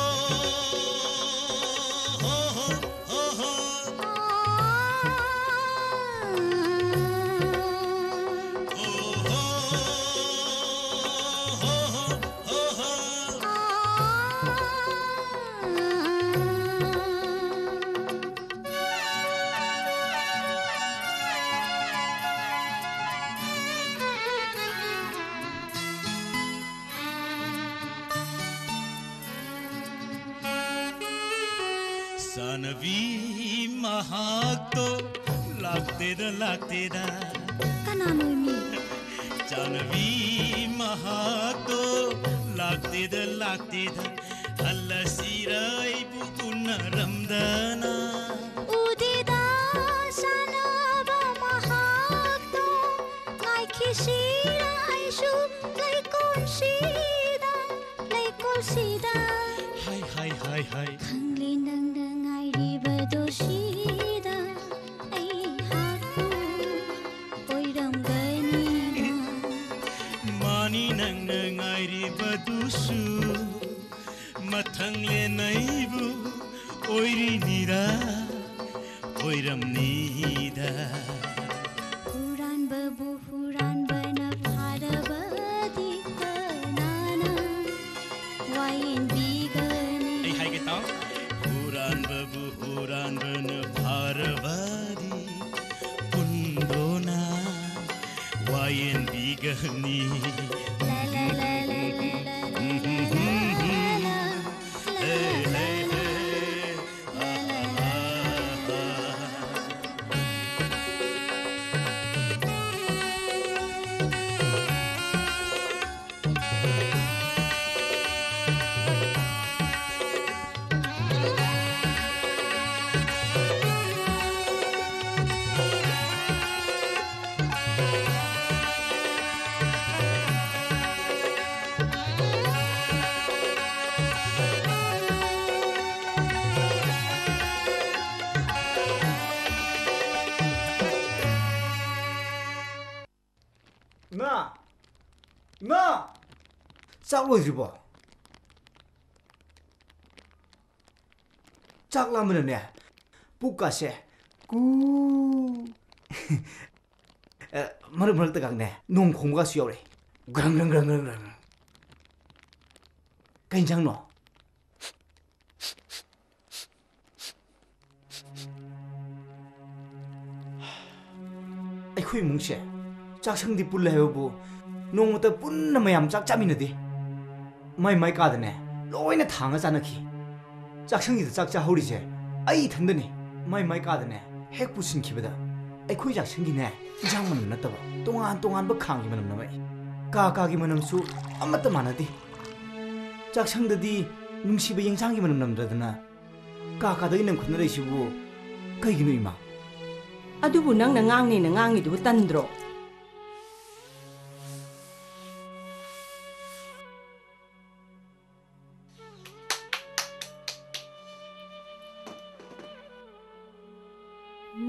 ꯍꯣ, ꯍꯣ, ꯍꯣ, ꯍꯣ꯫ ꯆꯥꯅꯕꯤ ꯃꯍꯥꯛꯇꯣ ꯂꯥꯛꯇꯦꯗ ꯂꯥꯛꯇꯦꯗ꯫ ꯀꯅꯥꯅꯣ ꯃꯤ? ꯆꯥꯅꯕꯤ ꯃꯍꯥꯛꯇꯣ ꯂꯥꯛꯇꯦꯗ ꯂꯥꯛꯇꯦꯗ꯫ ꯍꯜꯂꯁꯤꯔ ꯑꯩꯕꯨ ꯎꯅꯔꯝꯗꯅ꯫ ꯎꯗꯦꯗ ꯆꯥꯅꯕ ꯃꯍꯥꯛꯇꯣ꯫ ꯉꯥꯏꯈꯤꯁꯤꯔ ꯑꯩꯁꯨ ꯂꯩꯀꯣꯜꯁꯤꯗ, ꯂꯩꯀꯣꯜꯁꯤꯗ꯫ ꯍꯥꯏ ꯍꯥꯏ ꯍꯥꯏ ꯍꯥꯏ꯫ ꯈꯪꯂꯦ ꯅꯪꯅ ꯉꯥꯏꯔꯤꯕꯗꯣ ꯁꯤꯗ ꯑꯩꯍꯥꯛꯄꯨ ꯑꯣꯏꯔꯝꯒꯅꯤꯗ꯫ ꯃꯥꯅꯤ ꯅꯪꯅ ꯉꯥꯏꯔꯤꯕꯗꯨꯁꯨ ꯃꯊꯪꯂꯦꯟ ꯑꯩꯕꯨ ꯑꯣꯏꯔꯤꯅꯤꯔꯥ? ꯑꯣꯏꯔꯝꯅꯤꯗ꯫ ꯍꯨꯔꯥꯟꯕꯕꯨ ꯍꯨꯔꯥꯟꯕꯅ ꯐꯥꯔꯕꯗꯤ ꯀꯅꯥꯅ ꯋꯥꯌꯦꯟꯕꯤꯒꯅꯤ? ꯑꯩ ꯍꯥꯏꯒꯦ ꯇꯥꯎ꯫ ꯍꯨꯔꯥꯟꯕꯕꯨ ꯍꯨꯔꯥꯟꯕꯅ ꯐꯥꯔꯕꯗꯤ ꯄꯨꯟꯗꯣꯅ ꯋꯥꯌꯦꯟꯕꯤꯒꯅꯤ꯫ ꯏꯃꯥ! ꯏꯃꯥ! ꯆꯥꯛ ꯂꯣꯏꯗ꯭ꯔꯤꯕꯣ? ꯆꯥꯛ ꯂꯥꯝꯕꯅꯅꯦ, ꯄꯨꯛꯀꯥꯁꯦ ꯀꯨ꯫ ꯑ, ꯃꯔꯛ ꯃꯔꯛꯇꯒꯅꯦ, ꯅꯣꯡ ꯈꯣꯡꯕꯒꯁꯨ ꯌꯥꯎꯔꯛꯑꯦ꯫ ꯒ꯭ꯔꯪ, ꯒ꯭ꯔꯪ, ꯒ꯭ꯔꯪ, ꯒ꯭ꯔꯪ, ꯒ꯭ꯔꯪ꯫ ꯀꯩ ꯏꯟꯖꯥꯡꯅꯣ? ꯑꯩꯈꯣꯏ ꯏꯃꯨꯡꯁꯦ ꯆꯥꯛꯁꯪꯗꯤ ꯄꯨꯜꯂꯦ ꯍꯥꯏꯕꯕꯨ, ꯅꯣꯡꯃꯇ ꯄꯨꯟꯅ ꯃꯌꯥꯝ ꯆꯥꯛ ꯆꯥꯃꯤꯟꯅꯗꯦ꯫ ꯃꯥꯏ ꯃꯥꯏ ꯀꯥꯗꯅꯦ ꯂꯣꯏꯅ ꯊꯥꯡꯉ ꯆꯥꯅꯈꯤ꯫ ꯆꯥꯛꯁꯪꯁꯤꯗ ꯆꯥꯛ ꯆꯥꯍꯧꯔꯤꯁꯦ ꯑꯩ ꯏꯊꯟꯗꯅꯤ꯫ ꯃꯥꯏ ꯃꯥꯏ ꯀꯥꯗꯅꯦ ꯍꯦꯛ ꯄꯨꯁꯤꯟꯈꯤꯕꯗ, ꯑꯩꯈꯣꯏ ꯆꯥꯛꯁꯪꯒꯤꯅꯦ ꯏꯟꯁꯥꯡ ꯃꯅꯝ ꯅꯠꯇꯕ, ꯇꯣꯉꯥꯟ ꯇꯣꯉꯥꯟꯕ ꯈꯥꯡꯒꯤ ꯃꯅꯝ ꯅꯝꯃꯛꯏ꯫ ꯀꯥ ꯀꯥꯒꯤ ꯃꯅꯝꯁꯨ ꯑꯃꯠꯇ ꯃꯥꯟꯅꯗꯦ꯫ ꯆꯥꯛꯁꯪꯗꯗꯤ ꯅꯨꯡꯁꯤꯕ ꯌꯦꯟꯁꯥꯡꯒꯤ ꯃꯅꯝ ꯅꯝꯗ꯭ꯔꯗꯅ, ꯀꯥ ꯀꯥꯗꯒꯤ ꯅꯝꯈꯠꯅꯔꯛꯏꯁꯤꯕꯨ ꯀꯩꯒꯤꯅꯣ, ꯏꯃꯥ? ꯑꯗꯨꯕꯨ ꯅꯪꯅ ꯉꯥꯡꯅꯦꯅ ꯉꯥꯡꯉꯤꯗꯨꯕꯨ ꯇꯟꯗ꯭ꯔꯣ?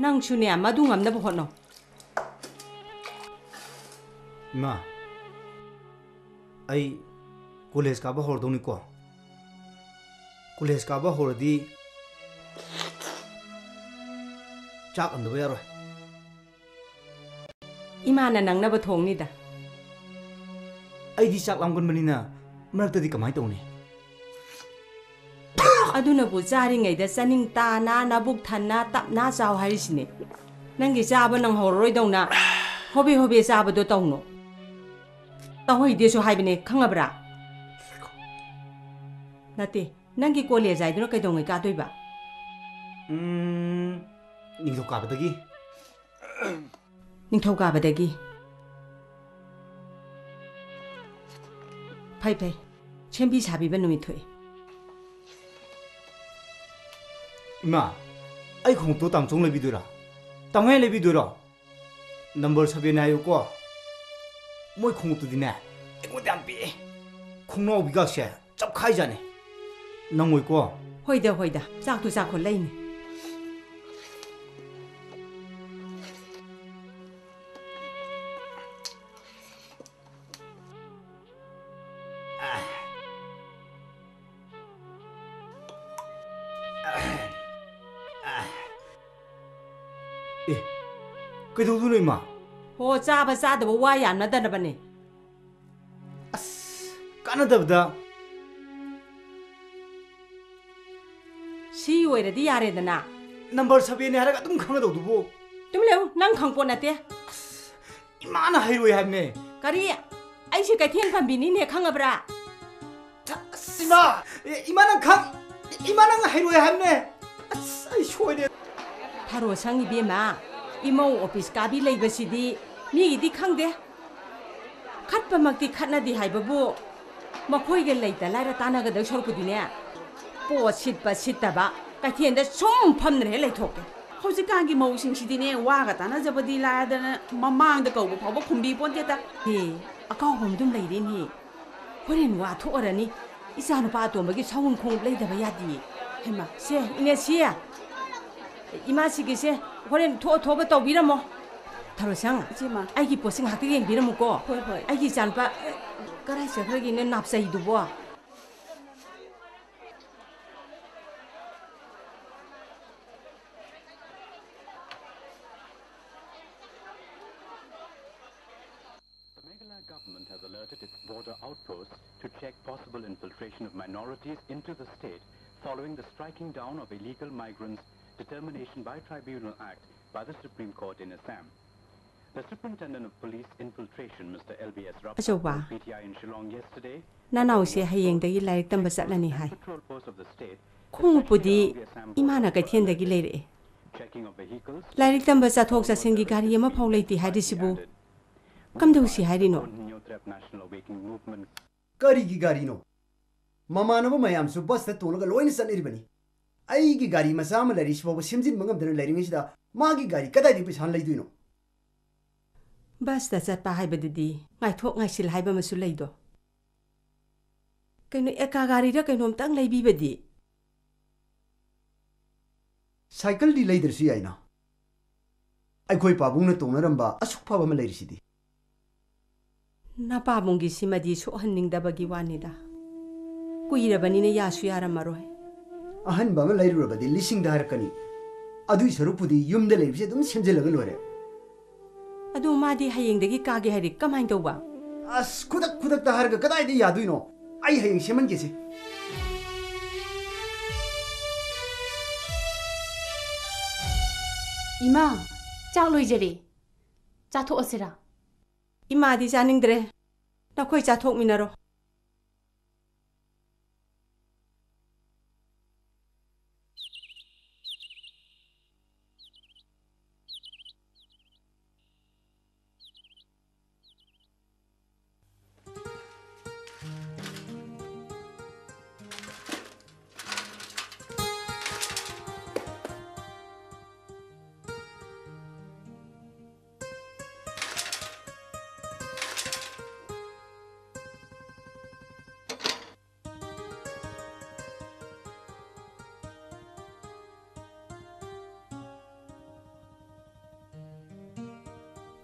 ꯅꯪꯁꯨꯅꯦ, ꯃꯗꯨ ꯉꯝꯅꯕ ꯍꯣꯠꯅꯧ꯫ ꯏꯃꯥ, ꯑꯩ ꯀꯣꯂꯦꯖ ꯀꯥꯕ ꯍꯧꯔꯗꯧꯅꯤꯀꯣ꯫ ꯀꯣꯂꯦꯖ ꯀꯥꯕ ꯍꯧꯔꯗꯤ ꯆꯥꯛ ꯍꯟꯗꯕ ꯌꯥꯔꯣꯏ꯫ ꯏꯃꯥꯅ ꯅꯪꯅꯕ ꯊꯣꯡꯅꯤꯗ꯫ ꯑꯩꯗꯤ ꯆꯥꯛ ꯂꯥꯝꯒꯟꯕꯅꯤꯅ ꯃꯔꯛꯇꯗꯤ ꯀꯃꯥꯏꯅ ꯇꯧꯅꯤ? ꯑꯗꯨꯅꯕꯨ ꯆꯥꯔꯤꯉꯩꯗ ꯆꯥꯅꯤꯡ ꯇꯥꯅ, ꯅꯕꯨꯛ ꯊꯟꯅ, ꯇꯞꯅ ꯆꯥꯎ ꯍꯥꯏꯔꯤꯁꯤꯅꯦ꯫ ꯅꯪꯒꯤ ꯆꯥꯕ ꯅꯪꯍꯧꯔꯔꯣꯏꯗꯧꯅ ꯍꯣꯕꯦ ꯍꯣꯕꯦ ꯆꯥꯕꯗꯣ ꯇꯧꯅꯣ꯫ ꯇꯧꯍꯩꯗꯦꯁꯨ ꯍꯥꯏꯕꯅꯦ, ꯈꯪꯉꯕ꯭ꯔꯥ? ꯅꯠꯇꯦ, ꯅꯪꯒꯤ ꯀꯣꯂꯦꯖ ꯍꯥꯏꯗꯨꯅ ꯀꯩꯗꯧꯉꯩ ꯀꯥꯗꯣꯏꯕ? ꯎꯝ, ꯅꯤꯡꯊꯧꯀꯥꯕꯗꯒꯤ꯫ ꯅꯤꯡꯊꯧꯀꯥꯕꯗꯒꯤ꯫ ꯐꯩ, ꯐꯩ꯫ ꯁꯦꯝꯕꯤ ꯁꯥꯕꯤꯕ ꯅꯨꯃꯤꯠ ꯊꯣꯛꯏ꯫ ꯏꯃꯥ, ꯑꯩ ꯈꯣꯡꯎꯞꯇꯣ ꯇꯥꯃꯆꯧꯅ ꯂꯩꯕꯤꯗꯣꯏꯔꯣ? ꯇꯥꯃꯣꯅ ꯂꯩꯕꯤꯗꯣꯏꯔꯣ? Number seven ꯍꯥꯏꯌꯨꯀꯣ꯫ ꯃꯣꯏ ꯈꯣꯡꯎꯞꯇꯨꯗꯤꯅꯦ, ꯑꯩꯉꯣꯟꯗ ꯌꯥꯝ ꯄꯤꯛꯑꯦ꯫ ꯈꯣꯡꯅꯥꯎꯕꯤꯒꯥꯁꯦ ꯆꯞꯈꯥꯏꯖꯥꯠꯅꯤ꯫ ꯅꯪꯉꯣꯏꯀꯣ? ꯍꯣꯏꯗ, ꯍꯣꯏꯗ, ꯆꯥꯛꯇꯨ ꯆꯥꯈꯣ, ꯂꯩꯅꯤ꯫ ꯑꯦ, ꯀꯩꯗꯧꯗꯣꯏꯅꯣ ꯏꯃꯥ? ꯍꯣ, ꯆꯥꯕ ꯆꯥꯗꯕ ꯋꯥ ꯌꯥꯅꯗꯅꯕꯅꯦ꯫ ꯑꯁ, ꯀꯥꯟꯅꯗꯕꯗ꯫ ꯁꯤ ꯑꯣꯏꯔꯗꯤ ꯌꯥꯔꯦꯗꯅ꯫ ꯅꯝꯕꯔ ꯁꯚꯦꯟꯅꯦ ꯍꯥꯏꯔꯒ ꯑꯗꯨꯝ ꯈꯪꯒꯗꯧꯗꯨꯕꯨ꯫ ꯇꯨꯃꯤꯟ ꯂꯩꯌꯨ, ꯅꯪ ꯈꯪꯄꯣꯠ ꯅꯠꯇꯦ꯫ ꯏꯃꯥꯅ ꯍꯩꯔꯣꯏ ꯍꯥꯏꯕꯅꯦ꯫ ꯀꯔꯤ? ꯑꯩꯁꯦ ꯀꯩꯊꯦꯜ ꯐꯝꯕꯤꯅꯤꯅꯦ, ꯈꯪꯉꯕ꯭ꯔꯥ? ꯑꯁ, ꯏꯃꯥ! ꯑꯦ, ꯏꯃꯥ, ꯅꯪ ꯈꯪ-, ꯏꯃꯥ, ꯅꯪ ꯍꯩꯔꯣꯏ ꯍꯥꯏꯕꯅꯦ꯫ ꯑꯁ, ꯑꯩ ꯁꯣꯏꯔꯦ꯫ ꯊꯔꯣ ꯁꯪ ꯏꯕꯦꯝꯃ, ꯏꯃꯧ ꯑꯣꯐꯤꯁ ꯀꯥꯕꯤ ꯂꯩꯕꯁꯤꯗꯤ ꯃꯤꯒꯤꯗꯤ ꯈꯪꯗꯦ꯫ ꯈꯠꯄꯃꯛꯇꯤ ꯈꯠꯅꯗꯦ ꯍꯥꯏꯕꯕꯨ, ꯃꯈꯣꯏꯒ ꯂꯩꯇ ꯂꯥꯏꯔ ꯇꯥꯟꯅꯒꯗꯧ ꯁꯔꯨꯛꯄꯨꯗꯤꯅꯦ, ꯄꯣꯠ ꯁꯤꯠꯄ ꯁꯤꯠꯇꯕ ꯀꯩꯊꯦꯜꯗ ꯁꯨꯝ ꯐꯝꯗꯅ ꯍꯦꯛ ꯂꯩꯊꯣꯛꯀꯦ꯫ ꯍꯧꯖꯤꯛꯀꯥꯟꯒꯤ ꯃꯧꯁꯤꯡꯁꯤꯗꯤꯅꯦ, ꯋꯥꯒ ꯇꯥꯟꯅꯖꯕꯗꯤ ꯂꯥꯏꯔꯗꯅ ꯃꯃꯥꯡꯗ ꯀꯧꯕ ꯐꯥꯎꯕ ꯈꯨꯝꯕꯤ ꯄꯣꯟꯇꯦꯗ꯫ ꯍꯦ, ꯑꯀꯥꯎꯕꯝ ꯑꯗꯨꯝ ꯂꯩꯔꯦꯅꯦ꯫ ꯍꯣꯔꯦꯟ ꯋꯥ ꯊꯣꯛꯑꯔꯅꯤ꯫ ꯏꯆꯥꯅꯨꯄꯥ ꯑꯇꯣꯝꯕꯒꯤ ꯁꯎꯟ ꯈꯣꯡꯎꯞ ꯂꯩꯗꯕ ꯌꯥꯗꯦ꯫ ꯍꯩꯃꯥ, ꯁꯦ, ꯏꯅꯦꯁꯤ, ꯏꯃꯥꯁꯤꯒꯤꯁꯦ ꯍꯣꯔꯦꯟ ꯊꯣꯛꯑ ꯊꯣꯛꯑꯒ ꯇꯧꯕꯤꯔꯝꯃꯣ꯫ ꯊꯔꯣꯁꯪ, ꯏꯆꯦꯃ꯫ ꯑꯩꯒꯤ ꯄꯣꯠꯁꯤ ꯉꯥꯛꯇ ꯌꯦꯡꯕꯤꯔꯝꯃꯨꯀꯣ꯫ ꯍꯣꯏ, ꯍꯣꯏ꯫ ꯑꯩꯒꯤ ꯏꯆꯥꯅꯨꯄꯥ, ꯑꯦ, ꯀꯔꯥꯏ ꯆꯠꯈ꯭ꯔꯒꯦꯅꯦ ꯅꯥꯞꯆꯩꯗꯨꯕꯣ? Its border outposts to check possible infiltration of minorities into the state following the striking down of illegal migrants determination by Tribunal Act by the Supreme Court in Assam. The Superintendent of Police Infiltration, Mister L B S Rap, ꯑꯆꯧꯕ꯫ Told P T I in Shillong yesterday ꯅꯅꯥꯎꯁꯦ ꯍꯌꯦꯡꯗꯒꯤ ꯂꯥꯏꯔꯤꯛ ꯇꯝꯕ ꯆꯠꯂꯅꯤ ꯍꯥꯏ꯫ Patrol post of the state, ꯈꯣꯡꯎꯞꯄꯨꯗꯤ especially along the Assam border, ꯏꯃꯥꯅ ꯀꯩꯊꯦꯜꯗꯒꯤ ꯂꯩꯔꯛꯑꯦ꯫ Checking of vehicles, ꯂꯥꯏꯔꯤꯛ ꯇꯝꯕ ꯆꯠꯊꯣꯛ ꯆꯠꯁꯤꯟꯒꯤ ꯒꯥꯔꯤ ꯑꯃꯐꯥꯎ ꯂꯩꯇꯦ ꯍꯥꯏꯔꯤꯁꯤꯕꯨ ꯀꯝꯗꯧꯁꯤ ꯍꯥꯏꯔꯤꯅꯣ? ꯀꯔꯤꯒꯤ ꯒꯥꯔꯤꯅꯣ? ꯃꯃꯥꯟꯅꯕ ꯃꯌꯥꯝꯁꯨ ꯕꯁꯇ ꯇꯣꯡꯂꯒ ꯂꯣꯏꯅ ꯆꯠꯅꯔꯤꯕꯅꯤ꯫ ꯑꯩꯒꯤ ꯒꯥꯔꯤ ꯃꯆꯥ ꯑꯃ ꯂꯩꯔꯤ, ꯁꯤꯐꯥꯎꯕ ꯁꯦꯝꯖꯤꯟꯕ ꯉꯝꯗꯅ ꯂꯩꯔꯤꯉꯩꯁꯤꯗ ꯃꯥꯒꯤ ꯒꯥꯔꯤ ꯀꯗꯥꯏꯗꯒꯤ ꯄꯩꯁꯥ ꯂꯩꯗꯣꯏꯅꯣ? ꯕꯁꯇ ꯆꯠꯄ ꯍꯥꯏꯕꯗꯨꯗꯤ ꯉꯥꯏꯊꯣꯛ ꯉꯥꯏꯁꯤꯜ ꯍꯥꯏꯕ ꯑꯃꯁꯨ ꯂꯩꯗꯣ꯫ ꯀꯩꯅꯣ, ꯑꯦꯀꯥ ꯒꯥꯔꯤꯔ ꯀꯩꯅꯣꯝꯇꯪ ꯂꯩꯕꯤꯕꯗꯤ? ꯁꯥꯏꯀꯜꯗꯤ ꯂꯩꯗ꯭ꯔꯁꯨ ꯌꯥꯏꯅ꯫ ꯑꯩꯈꯣꯏ ꯄꯥꯕꯨꯡꯅ ꯇꯣꯡꯅꯔꯝꯕ ꯑꯁꯨꯛ ꯐꯕ ꯑꯃ ꯂꯩꯔꯤꯁꯤꯗꯤ꯫ ꯅꯄꯥꯕꯨꯡꯒꯤ ꯁꯤꯃꯗꯤ ꯁꯣꯛꯍꯟꯅꯤꯡꯗꯕꯒꯤ ꯋꯥꯅꯤꯗ꯫ ꯀꯨꯏꯔꯕꯅꯤꯅ ꯌꯥꯁꯨ ꯌꯥꯔꯝꯃꯔꯣꯏ꯫ ꯑꯍꯟꯕ ꯑꯃ ꯂꯩꯔꯨꯔꯕꯗꯤ ꯂꯤꯁꯤꯡꯗ ꯍꯥꯏꯔꯛꯀꯅꯤ꯫ ꯑꯗꯨꯏ ꯁꯔꯨꯛꯄꯨꯗꯤ ꯌꯨꯝꯗ ꯂꯩꯕꯁꯦ ꯑꯗꯨꯝ ꯁꯦꯝꯖꯤꯜꯂꯒ ꯂꯣꯏꯔꯦ꯫ ꯑꯗꯨ ꯃꯥꯗꯤ ꯍꯌꯦꯡꯗꯒꯤ ꯀꯥꯒꯦ ꯍꯥꯏꯔꯤ, ꯀꯃꯥꯏꯅ ꯇꯧꯕ? ꯑꯁ, ꯈꯨꯗꯛ ꯈꯨꯗꯛꯇ ꯍꯥꯏꯔꯒ ꯀꯗꯥꯏꯗ ꯌꯥꯗꯣꯏꯅꯣ? ꯑꯩ ꯍꯌꯦꯡ ꯁꯦꯝꯍꯟꯒꯦꯁꯦ꯫ ꯏꯃꯥ, ꯆꯥꯛ ꯂꯣꯏꯖꯔꯦ꯫ ꯆꯥꯊꯣꯛꯑꯁꯤꯔꯥ? ꯏꯃꯥꯗꯤ ꯆꯥꯅꯤꯡꯗ꯭ꯔꯦ꯫ ꯅꯈꯣꯏ ꯆꯥꯊꯣꯛꯃꯤꯟꯅꯔꯣ꯫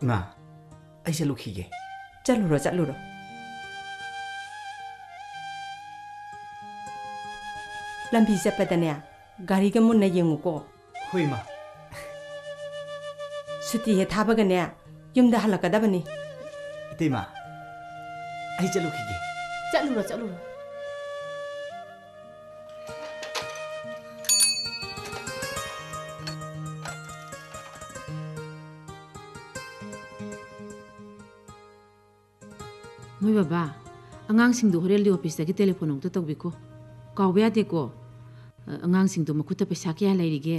ꯏꯃꯥ, ꯑꯩ ꯆꯠꯂꯨꯈꯤꯒꯦ꯫ ꯆꯠꯂꯨꯔꯣ, ꯆꯠꯂꯨꯔꯣ꯫ ꯂꯝꯕꯤ ꯆꯠꯄꯗꯅꯦ, ꯒꯥꯔꯤꯒ ꯃꯨꯟꯅ ꯌꯦꯡꯉꯨꯀꯣ꯫ ꯍꯣꯏ, ꯏꯃꯥ꯫ ꯁꯨꯇꯤ ꯍꯦꯛ ꯊꯥꯕꯒꯅꯦ, ꯌꯨꯝꯗ ꯍꯜꯂꯛꯀꯗꯕꯅꯤ꯫ ꯏꯇꯩꯃ, ꯑꯩ ꯆꯠꯂꯨꯈꯤꯒꯦ꯫ ꯆꯠꯂꯨꯔꯣ, ꯆꯠꯂꯨꯔꯣ꯫ ꯃꯣꯏ ꯕꯕꯥ, ꯑꯉꯥꯡꯁꯤꯡꯗꯣ ꯍꯣꯔꯦꯟ ꯂꯤꯑꯣ ꯑꯣꯐꯤꯁꯇꯒꯤ ꯇꯦꯂꯤꯐꯣꯟ ꯑꯃꯨꯛꯇ ꯇꯧꯕꯤꯈꯣ꯫ ꯀꯥꯎꯕ ꯌꯥꯗꯦꯀꯣ꯫ ꯑ, ꯑꯉꯥꯡꯁꯤꯡꯗꯣ ꯃꯈꯨꯠꯇ ꯄꯩꯁꯥ ꯀꯌꯥ ꯂꯩꯔꯤꯒꯦ,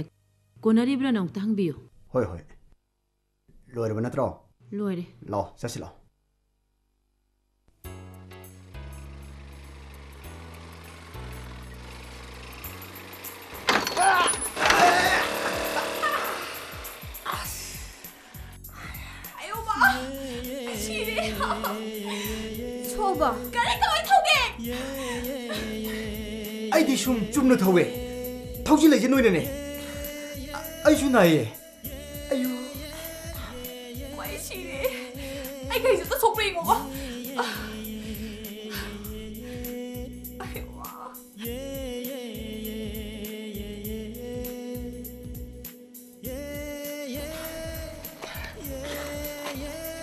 ꯀꯣꯟꯅꯔꯤꯕ꯭ꯔꯥꯅ ꯑꯃꯨꯛꯇ ꯍꯪꯕꯤꯌꯨ꯫ ꯍꯣꯏ, ꯍꯣꯏ꯫ ꯂꯣꯏꯔꯕ ꯅꯠꯇ꯭ꯔꯣ? ꯂꯣꯏꯔꯦ꯫ ꯂꯥꯛꯑꯣ, ꯆꯠꯁꯤ ꯂꯥꯛꯑꯣ꯫ ꯑꯌꯣ ꯃꯥ! ꯁꯤꯔꯦ! ꯁꯣꯕ! ꯒꯥꯔꯤ ꯀꯃꯥꯏ ꯊꯧꯒꯦ? ꯑꯩꯗꯤ ꯁꯨꯝ ꯆꯨꯝꯅ ꯊꯧꯋꯦ꯫ ꯊꯧꯖꯤꯜꯂꯛꯏꯁꯦ ꯅꯣꯏꯅꯅꯦ꯫ ꯑꯩꯁꯨ ꯅꯥꯏꯌꯦ꯫ ꯑꯌꯨ꯫ ꯃꯩ ꯁꯤꯔꯦ꯫ ꯑꯩ ꯀꯩꯁꯨ ꯆꯠꯊꯣꯛꯄ꯭ꯔꯥ ꯌꯦꯡꯉꯣꯕ꯫ ꯑꯌꯣ ꯃꯥ!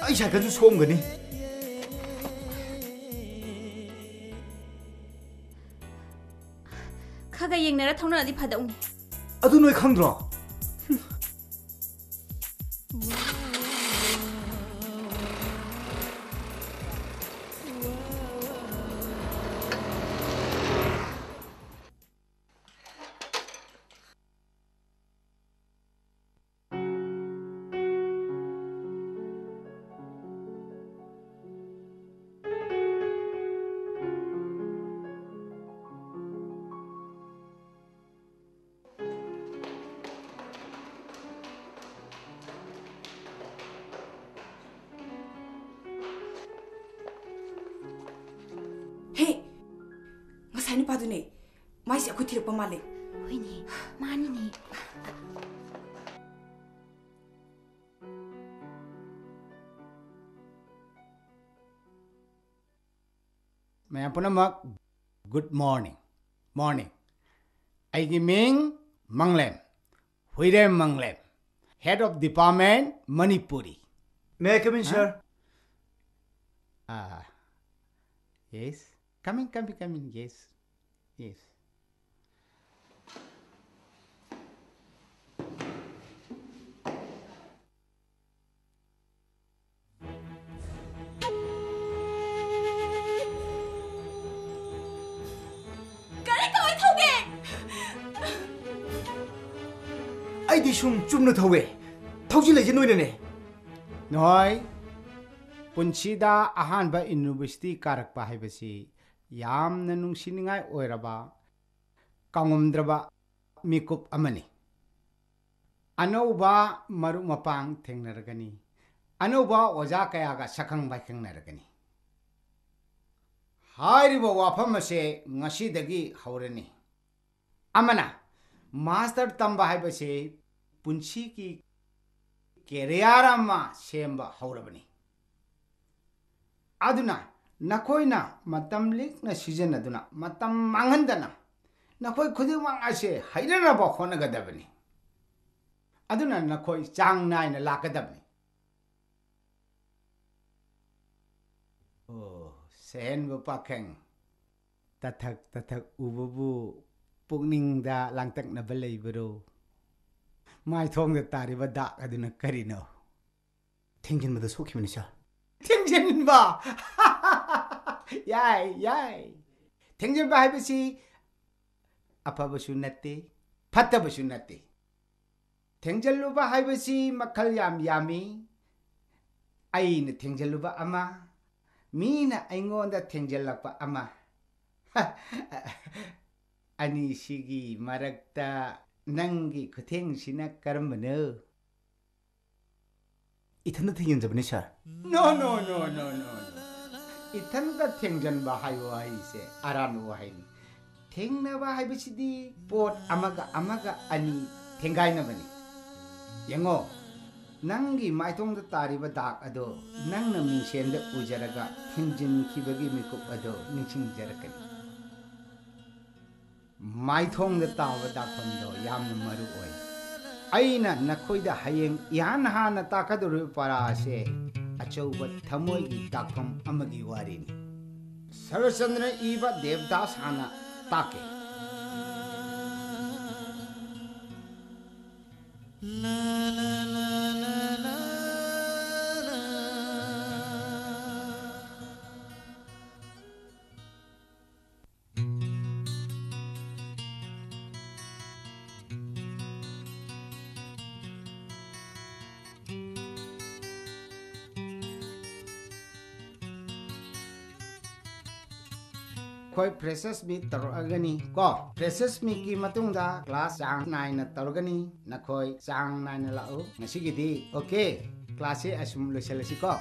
ꯑꯩ ꯁꯥꯏꯀꯜꯁꯨ ꯁꯣꯝꯒꯅꯤ꯫ ꯈꯔ ꯈꯔ ꯌꯦꯡꯅꯔ ꯊꯧꯅꯔꯗꯤ ꯐꯗꯧꯅꯤ꯫ ꯑꯗꯨ ꯅꯣꯏ ꯈꯪꯗ꯭ꯔꯣ? ꯍꯦ! ꯉꯁꯥꯏ ꯅꯨꯄꯥꯗꯨꯅꯦ꯫ ꯃꯥꯏꯁꯦ ꯑꯩꯈꯣꯏ ꯊꯤꯔꯛꯄ ꯃꯥꯜꯂꯦ꯫ ꯍꯣꯏꯅꯦ, ꯃꯥꯅꯤꯅꯦ꯫ ꯃꯌꯥꯝ ꯄꯨꯝꯅꯃꯛ, good morning꯫ Morning꯫ ꯑꯩꯒꯤ ꯃꯤꯡ ꯃꯪꯂꯦꯝ, ꯍꯨꯏꯔꯦꯝ ꯃꯪꯂꯦꯝ, head of department Manipuri. May I come in, ꯍꯥ? Sir? ꯑꯥ, Yes. Coming, coming, coming. Yes. Yes. ꯒꯥꯔꯤ ꯀꯃꯥꯏ ꯊꯧꯒꯦ? ꯑꯩꯗꯤ ꯁꯨꯝ ꯆꯨꯝꯅ ꯊꯧꯋꯦ꯫ ꯊꯧꯖꯤꯜꯂꯛꯏꯁꯦ ꯅꯣꯏꯅꯅꯦ꯫ ꯅꯍꯣꯏ, ꯄꯨꯟꯁꯤꯗ ꯑꯍꯥꯟꯕ ꯌꯨꯅꯤꯚꯔꯁꯤꯇꯤ ꯀꯥꯔꯛꯄ ꯍꯥꯏꯕꯁꯤ ꯌꯥꯝꯅ ꯅꯨꯡꯁꯤꯅꯤꯡꯉꯥꯏ ꯑꯣꯏꯔꯕ, ꯀꯥꯎꯉꯝꯗ꯭ꯔꯕ ꯃꯤꯀꯨꯞ ꯑꯃꯅꯤ꯫ ꯑꯅꯧꯕ ꯃꯔꯨꯞ ꯃꯄꯥꯡ ꯊꯦꯡꯅꯔꯒꯅꯤ, ꯑꯅꯧꯕ ꯑꯣꯖꯥ ꯀꯌꯥꯒ ꯁꯛꯈꯪ ꯃꯥꯏꯈꯪꯅꯔꯒꯅꯤ꯫ ꯍꯥꯏꯔꯤꯕ ꯋꯥꯐꯝ ꯑꯁꯦ ꯉꯁꯤꯗꯒꯤ ꯍꯧꯔꯅꯤ꯫ ꯑꯃꯅ, ꯃꯥꯁꯇꯔ ꯇꯝꯕ ꯍꯥꯏꯕꯁꯤ ꯄꯨꯟꯁꯤꯒꯤ ꯀꯦꯔꯤꯌꯔ ꯑꯃ ꯁꯦꯝꯕ ꯍꯧꯔꯕꯅꯤ꯫ ꯑꯗꯨꯅ ꯅꯈꯣꯏꯅ ꯃꯇꯝ ꯂꯤꯛꯅ ꯁꯤꯖꯤꯟꯅꯗꯨꯅ, ꯃꯇꯝ ꯃꯥꯡꯍꯟꯗꯅ ꯅꯈꯣꯏ ꯈꯨꯗꯤꯡꯃꯛ ꯑꯁꯦ ꯍꯩꯅꯅꯕ ꯍꯣꯠꯅꯒꯗꯕꯅꯤ꯫ ꯑꯗꯨꯅ ꯅꯈꯣꯏ ꯆꯥꯡ ꯅꯥꯏꯅ ꯂꯥꯛꯀꯗꯕꯅꯤ꯫ ꯑꯣ, ꯁꯦꯟꯕ ꯄꯥꯈꯪ, ꯇꯊꯛ ꯇꯊꯛ ꯎꯕꯕꯨ ꯄꯨꯛꯅꯤꯡꯗ ꯂꯥꯡꯇꯛꯅꯕ ꯂꯩꯕꯔꯣ? ꯃꯥꯏꯊꯣꯡꯗ ꯇꯥꯔꯤꯕ ꯗꯥꯛ ꯑꯗꯨꯅ ꯀꯔꯤꯅꯣ? ꯊꯦꯡꯖꯤꯟꯕꯗ ꯁꯣꯛꯈꯤꯕꯅꯤ ꯁꯥꯔ꯫ ꯊꯦꯡꯖꯤꯟꯕ꯫ ꯌꯥꯏ, ꯌꯥꯏ꯫ ꯊꯦꯡꯖꯤꯟꯕ ꯍꯥꯏꯕꯁꯤ ꯑꯐꯕꯁꯨ ꯅꯠꯇꯦ, ꯐꯠꯇꯕꯁꯨ ꯅꯠꯇꯦ꯫ ꯊꯦꯡꯖꯤꯜꯂꯨꯕ ꯍꯥꯏꯕꯁꯤ ꯃꯈꯜ ꯌꯥꯝ ꯌꯥꯝꯃꯤ꯫ ꯑꯩꯅ ꯊꯦꯡꯖꯤꯜꯂꯨꯕ ꯑꯃ, ꯃꯤꯅ ꯑꯩꯉꯣꯟꯗ ꯊꯦꯡꯖꯤꯜꯂꯛꯄ ꯑꯃ꯫ ꯑꯅꯤꯁꯤꯒꯤ ꯃꯔꯛꯇ ꯅꯪꯒꯤ ꯈꯨꯊꯦꯡꯁꯤꯅ ꯀꯔꯝꯕꯅꯣ? ꯏꯊꯟꯗ ꯊꯦꯡꯖꯤꯟꯖꯕꯅꯤ ꯁꯥꯔ꯫ No, no, no, no, no, no. ꯏꯊꯟꯇ ꯊꯦꯡꯖꯟꯕ ꯍꯥꯏꯕ ꯋꯥꯍꯩꯁꯦ ꯑꯔꯥꯟꯕ ꯋꯥꯍꯩꯅꯤ꯫ ꯊꯦꯡꯅꯕ ꯍꯥꯏꯕꯁꯤꯗꯤ ꯄꯣꯠ ꯑꯃꯒ ꯑꯃꯒ ꯑꯅꯤ ꯊꯦꯡꯒꯥꯏꯅꯕꯅꯤ꯫ ꯌꯦꯡꯉꯣ, ꯅꯪꯒꯤ ꯃꯥꯏꯊꯣꯡꯗ ꯇꯥꯔꯤꯕ ꯗꯥꯛ ꯑꯗꯣ ꯅꯪꯅ ꯃꯤꯡꯁꯦꯟꯗ ꯎꯖꯔꯒ ꯊꯦꯡꯖꯤꯟꯈꯤꯕꯒꯤ ꯃꯤꯀꯨꯞ ꯑꯗꯣ ꯅꯤꯡꯁꯤꯡꯖꯔꯛꯀꯅꯤ꯫ ꯃꯥꯏꯊꯣꯡꯗ ꯇꯥꯕ ꯗꯥꯛꯐꯝꯗꯣ ꯌꯥꯝꯅ ꯃꯔꯨ ꯑꯣꯏ꯫ ꯑꯩꯅ ꯅꯈꯣꯏꯗ ꯍꯌꯦꯡ ꯏꯍꯥꯟ ꯍꯥꯟꯅ ꯇꯥꯛꯀꯗꯧꯔꯤꯕ ꯄꯔꯥ ꯑꯁꯦ ꯑꯆꯧꯕ ꯊꯃꯣꯏꯒꯤ ꯗꯥꯛꯐꯝ ꯑꯃꯒꯤ ꯋꯥꯔꯤꯅꯤ꯫ ꯁꯔꯠꯆꯟꯗ꯭ꯔꯅ ꯏꯕ ꯗꯦꯕꯗꯥꯁ ꯍꯥꯟꯅ ꯇꯥꯛꯀꯦ꯫ ꯑꯩꯈꯣꯏ freshers meet ꯇꯧꯔꯛꯑꯒꯅꯤ ꯀꯣ꯫ Freshers meetꯀꯤ ꯃꯇꯨꯡꯗ class ꯆꯥꯡ ꯅꯥꯏꯅ ꯇꯧꯔꯒꯅꯤ꯫ ꯅꯈꯣꯏ ꯆꯥꯡ ꯅꯥꯏꯅ ꯂꯥꯛꯎ꯫ ꯉꯁꯤꯒꯤꯗꯤ okay, classꯁꯦ ꯑꯁꯨꯝ ꯂꯣꯏꯁꯤꯜꯂꯁꯤꯀꯣ꯫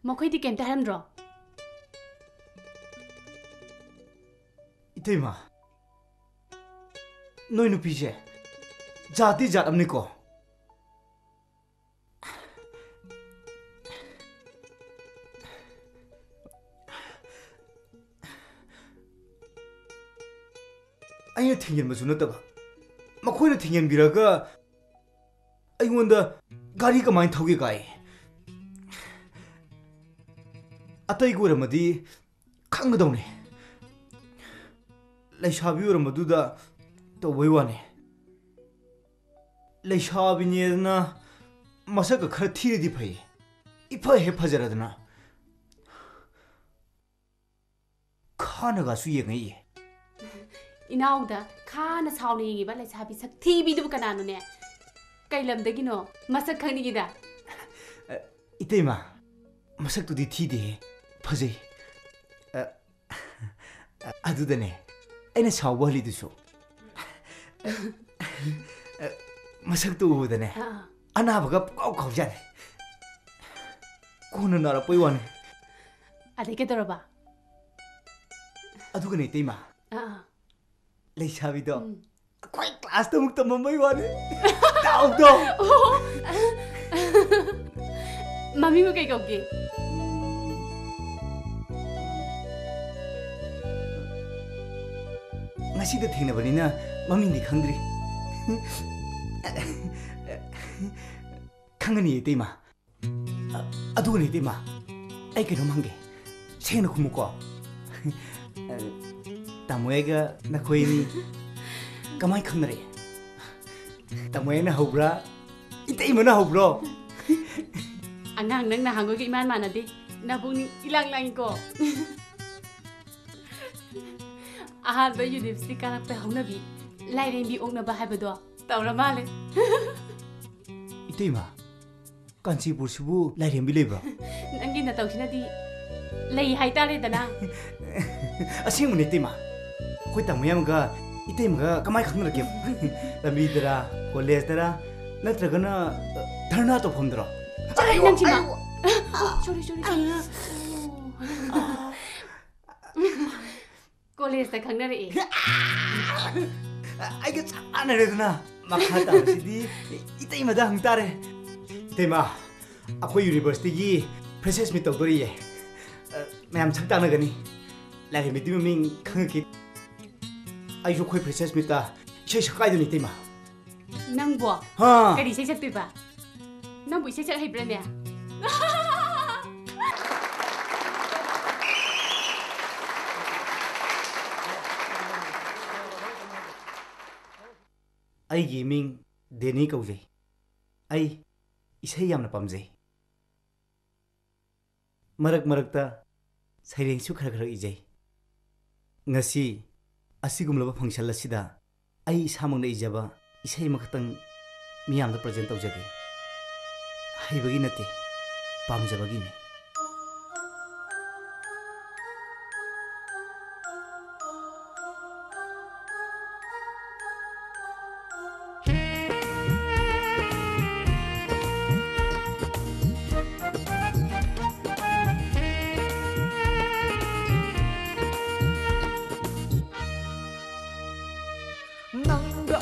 ꯃꯈꯣꯏꯗꯤ ꯀꯩꯝꯇ ꯍꯥꯏꯔꯝꯗ꯭ꯔꯣ? ꯏꯇꯩꯃ, ꯅꯣꯏ ꯅꯨꯄꯤꯁꯦ ꯖꯥꯠꯇꯤ ꯖꯥꯠ ꯑꯃꯅꯤꯀꯣ꯫ ꯑꯩꯅ ꯊꯤꯡꯖꯤꯟꯕꯁꯨ ꯅꯠꯇꯕ, ꯃꯈꯣꯏꯅ ꯊꯤꯡꯖꯤꯟꯕꯤꯔꯒ ꯑꯩꯉꯣꯟꯗ ꯒꯥꯔꯤ ꯀꯃꯥꯏꯅ ꯊꯧꯒꯦ ꯀꯥꯏ꯫ ꯑꯇꯩꯒ ꯑꯣꯏꯔꯝꯃꯗꯤ ꯈꯪꯒꯗꯧꯅꯤ꯫ ꯂꯩꯁꯥꯕꯤ ꯑꯣꯏꯔꯝꯕꯗꯨꯗ ꯇꯧꯕꯩ ꯋꯥꯅꯤ꯫ ꯂꯩꯁꯥꯕꯤꯅꯦꯗꯅ ꯃꯁꯛꯀ ꯈꯔ ꯊꯤꯔꯗꯤ ꯐꯩ꯫ ꯏꯐ ꯍꯦꯛ ꯐꯖꯔꯗꯅ꯫ ꯈꯥꯅꯒꯁꯨ ꯌꯦꯡꯉꯛꯏ꯫ ꯏꯅꯥꯎꯗ ꯈꯥꯅ ꯁꯥꯎꯅ ꯌꯦꯡꯉꯤꯕ ꯂꯩꯁꯥꯕꯤ ꯁꯛ ꯊꯤꯕꯤꯗꯨꯕꯨ ꯀꯅꯥꯅꯣꯅꯦ? ꯀꯩ ꯂꯝꯗꯒꯤꯅꯣ? ꯃꯁꯛ ꯈꯪꯅꯤꯡꯉꯤꯗ꯫ ꯑ, ꯏꯇꯩꯃ, ꯃꯁꯛꯇꯨꯗꯤ ꯊꯤꯗꯦꯍꯦ, ꯐꯖꯩ꯫ ꯑ, ꯑ, ꯑꯗꯨꯗꯅꯦ ꯑꯩꯅ ꯁꯥꯎꯕ ꯍꯜꯂꯤꯗꯨꯁꯨ꯫ ꯑ, ꯃꯁꯛꯇꯨ ꯎꯕꯗꯅꯦ, ꯑꯥ, ꯑꯥ꯫ ꯑꯅꯥꯕꯒ ꯄꯨꯀꯥꯎ ꯀꯥꯎꯖꯥꯠꯅꯤ꯫ ꯀꯣꯟꯅ ꯅꯥꯔꯛꯄꯩ ꯋꯥꯅꯤ꯫ ꯑꯗꯩ ꯀꯩꯗꯧꯔꯕ? ꯑꯗꯨꯒꯅꯦ, ꯏꯇꯩꯃ, ꯑꯥ, ꯑꯥ꯫ ꯂꯩꯁꯥꯕꯤꯗꯣ, ꯎꯝ꯫ ꯑꯩꯈꯣꯏ ꯀ꯭ꯂꯥꯁꯇ ꯑꯃꯨꯛ ꯇꯝꯃꯝꯕꯩ ꯋꯥꯅꯤ꯫ ꯗꯥꯎꯗꯣ꯫ ꯑꯣ꯫ ꯃꯃꯤꯡꯕꯨ ꯀꯩ ꯀꯧꯒꯦ? ꯉꯁꯤꯗ ꯊꯦꯡꯅꯕꯅꯤꯅ ꯃꯃꯤꯡꯗꯤ ꯈꯪꯗ꯭ꯔꯤ꯫ ꯈꯪꯒꯅꯤ, ꯏꯇꯩꯃ꯫ ꯑ-, ꯑꯗꯨꯒꯅꯦ, ꯏꯇꯩꯃ, ꯑꯩ ꯀꯩꯅꯣꯝ ꯍꯪꯒꯦ꯫ ꯁꯦꯡꯅ ꯈꯨꯝꯃꯨꯀꯣ꯫ ꯑ, ꯇꯥꯃꯣ ꯑꯩꯒ ꯅꯈꯣꯏ ꯑꯅꯤ ꯀꯃꯥꯏ ꯈꯪꯅꯔꯛꯏ? ꯇꯥꯃꯣ ꯑꯩꯅ ꯍꯧꯕ꯭ꯔꯥ? ꯏꯇꯩꯃꯅ ꯍꯧꯕ꯭ꯔꯣ? ꯑꯉꯥꯡ, ꯅꯪ ꯅꯍꯥꯟꯈꯣꯏꯒ ꯏꯃꯥꯟ ꯃꯥꯟꯅꯗꯦ꯫ ꯅꯕꯨꯛꯅꯤꯡ ꯏꯂꯥꯡ ꯂꯥꯡꯉꯤꯀꯣ꯫ ꯑꯍꯥꯟꯕ ꯌꯨꯅꯤꯚꯔꯁꯤꯇꯤ ꯀꯥꯔꯛꯄ ꯍꯧꯅꯕꯤ, ꯂꯥꯏꯔꯦꯝꯕꯤ ꯑꯣꯛꯅꯕ ꯍꯥꯏꯕꯗꯣ ꯇꯧꯔ ꯃꯥꯜꯂꯦ꯫ ꯏꯇꯩꯃ, ꯀꯥꯟꯆꯤꯄꯨꯔꯁꯤꯕꯨ ꯂꯥꯏꯔꯦꯝꯕꯤ ꯂꯩꯕ꯭ꯔꯣ? ꯅꯪꯒꯤ ꯅꯇꯧꯁꯤꯅꯗꯤ ꯂꯩ ꯍꯥꯏꯇꯥꯔꯦꯗꯅ꯫ ꯑꯁꯦꯡꯕꯅꯦ, ꯏꯇꯩꯃ꯫ ꯑꯩꯈꯣꯏ ꯇꯥꯃꯣ ꯌꯥꯝꯒ ꯏꯇꯩꯃꯒ ꯀꯃꯥꯏ ꯈꯪꯅꯔꯛꯀꯦ? ꯂꯝꯕꯤꯗꯔꯥ, ꯀꯣꯂꯦꯖꯇꯔꯥ, ꯅꯠꯇ꯭ꯔꯒꯅ, ꯑ, ꯙꯔꯅꯥ ꯇꯧꯐꯝꯗꯔꯣ? ꯆꯠꯂꯣ, ꯑꯌꯣ, ꯅꯪꯁꯤꯃ꯫ ꯑꯌꯣ꯫ ꯑꯣ, ꯁꯣꯔꯤ, ꯁꯣꯔꯤ, ꯁꯣꯔꯤ꯫ ꯑꯣ꯫ ꯀꯣꯂꯦꯖꯇ ꯈꯪꯅꯔꯛꯑꯦ꯫ ꯑꯩꯒ ꯆꯞ ꯃꯥꯟꯅꯔꯦꯗꯅ꯫ ꯃꯈꯥ ꯇꯥꯕꯁꯤꯗꯤ ꯏꯇꯩꯃꯗ ꯍꯪ ꯇꯥꯔꯦ꯫ ꯏꯇꯩꯃ, ꯑꯩꯈꯣꯏ ꯌꯨꯅꯤꯚꯔꯁꯤꯇꯤꯒꯤ ꯐ꯭ꯔꯦꯁꯔꯁ ꯃꯤꯠ ꯇꯧꯗꯣꯔꯤꯌꯦ꯫ ꯑ, ꯃꯌꯥꯝ ꯁꯛ ꯇꯥꯟꯅꯒꯅꯤ꯫ ꯂꯥꯏꯔꯦꯝꯕꯤꯗꯨꯒꯤ ꯃꯃꯤꯡ ꯈꯪꯉꯛꯈꯤ꯫ ꯑꯩꯁꯨ ꯑꯩꯈꯣꯏ ꯐ꯭ꯔꯦꯁꯔꯁ ꯃꯤꯠꯇ ꯏꯁꯩ ꯁꯛꯀꯥꯏꯗꯣꯏꯅꯤ, ꯏꯇꯩꯃ꯫ ꯅꯪꯕꯣ? ꯍꯥ? ꯀꯔꯤ ꯏꯁꯩ ꯁꯛꯇꯣꯏꯕ? ꯅꯪꯕꯨ ꯏꯁꯩ ꯁꯛ ꯍꯩꯕ꯭ꯔꯥꯅꯦ? ꯑꯩꯒꯤ ꯃꯤꯡ ꯗꯦꯅꯤ ꯀꯧꯖꯩ꯫ ꯑꯩ ꯏꯁꯩ ꯌꯥꯝꯅ ꯄꯥꯝꯖꯩ꯫ ꯃꯔꯛ ꯃꯔꯛꯇ ꯁꯩꯔꯦꯡꯁꯨ ꯈꯔ ꯈꯔ ꯏꯖꯩ꯫ ꯉꯁꯤ ꯑꯁꯤꯒꯨꯝꯂꯕ ꯐꯪꯁꯟ ꯑꯁꯤꯗ ꯑꯩ ꯏꯁꯥꯃꯛꯅ ꯏꯖꯕ ꯏꯁꯩ ꯑꯃꯈꯛꯇꯪ ꯃꯤꯌꯥꯝꯗ ꯄ꯭ꯔꯖꯦꯟ ꯇꯧꯖꯒꯦ꯫ ꯍꯩꯕꯒꯤ ꯅꯠꯇꯦ, ꯄꯥꯝꯖꯕꯒꯤꯅꯤ꯫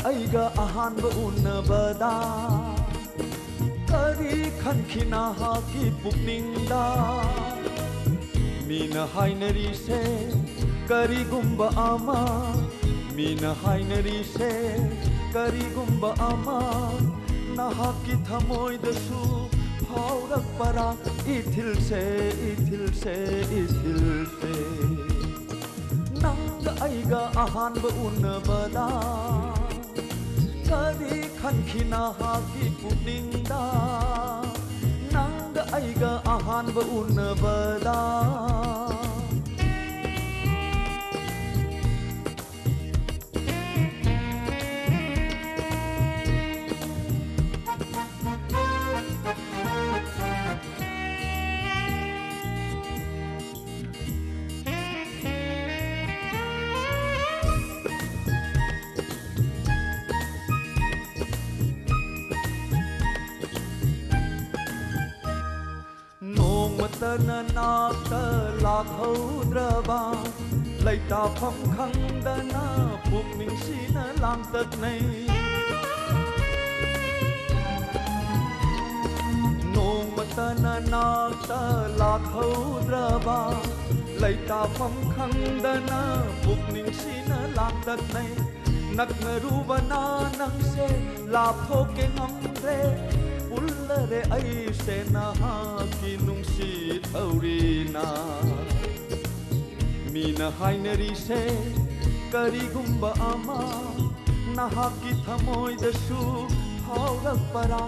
ꯑꯩꯒ ꯑꯍꯥꯟꯕ ꯎꯅꯕꯗ ꯀꯔꯤ ꯈꯟꯈꯤ ꯅꯍꯥꯛꯀꯤ ꯄꯨꯛꯅꯤꯡꯗ? ꯃꯤꯅ ꯍꯥꯏꯅꯔꯤꯁꯦ ꯀꯔꯤꯒꯨꯝꯕ ꯑꯃ, ꯃꯤꯅ ꯍꯥꯏꯅꯔꯤꯁꯦ ꯀꯔꯤꯒꯨꯝꯕ ꯑꯃ, ꯅꯍꯥꯛꯀꯤ ꯊꯃꯣꯏꯗꯁꯨ ꯐꯥꯎꯔꯛꯄꯔꯥ? ꯏꯊꯤꯜꯁꯦ, ꯏꯊꯤꯜꯁꯦ, ꯏꯊꯤꯜꯁꯦ, ꯅꯪꯒ ꯑꯩꯒ ꯑꯍꯥꯟꯕ ꯎꯅꯕꯗ ꯀꯔꯤ ꯈꯟꯈꯤ ꯅꯍꯥꯛꯀꯤ ꯄꯨꯛꯅꯤꯡꯗ? ꯅꯪꯒ ꯑꯩꯒ ꯑꯍꯥꯟꯕ ꯎꯅꯕꯗ ꯅꯣꯡꯃꯇ ꯅꯅꯥꯛꯇ ꯂꯥꯛꯍꯧꯗ꯭ꯔꯕ, ꯂꯩꯇꯥꯐꯝ ꯈꯪꯗꯅ ꯄꯨꯛꯅꯤꯡꯁꯤꯅ ꯂꯥꯡꯇꯛꯅꯩ꯫ ꯅꯣꯡꯃꯇ ꯅꯅꯥꯛꯇ ꯂꯥꯛꯍꯧꯗ꯭ꯔꯕ, ꯂꯩꯇꯥꯐꯝ ꯈꯪꯗꯅ ꯄꯨꯛꯅꯤꯡꯁꯤꯅ ꯂꯥꯡꯇꯛꯅꯩ꯫ ꯅꯛꯅꯔꯨꯕꯅ ꯅꯪꯁꯦ ꯂꯥꯞꯊꯣꯛꯀꯦ ꯉꯝꯗ꯭ꯔꯦ, ꯄꯨꯜꯂꯔꯦ ꯑꯩꯁꯦ ꯅꯍꯥꯛꯀꯤ ꯅꯨꯡꯁꯤꯠ ꯊꯧꯔꯤꯅ꯫ ꯃꯤꯅ ꯍꯥꯏꯅꯔꯤꯁꯦ ꯀꯔꯤꯒꯨꯝꯕ ꯑꯃ, ꯅꯍꯥꯛꯀꯤ ꯊꯃꯣꯏꯗꯁꯨ ꯐꯥꯎꯔꯛꯄꯔꯥ?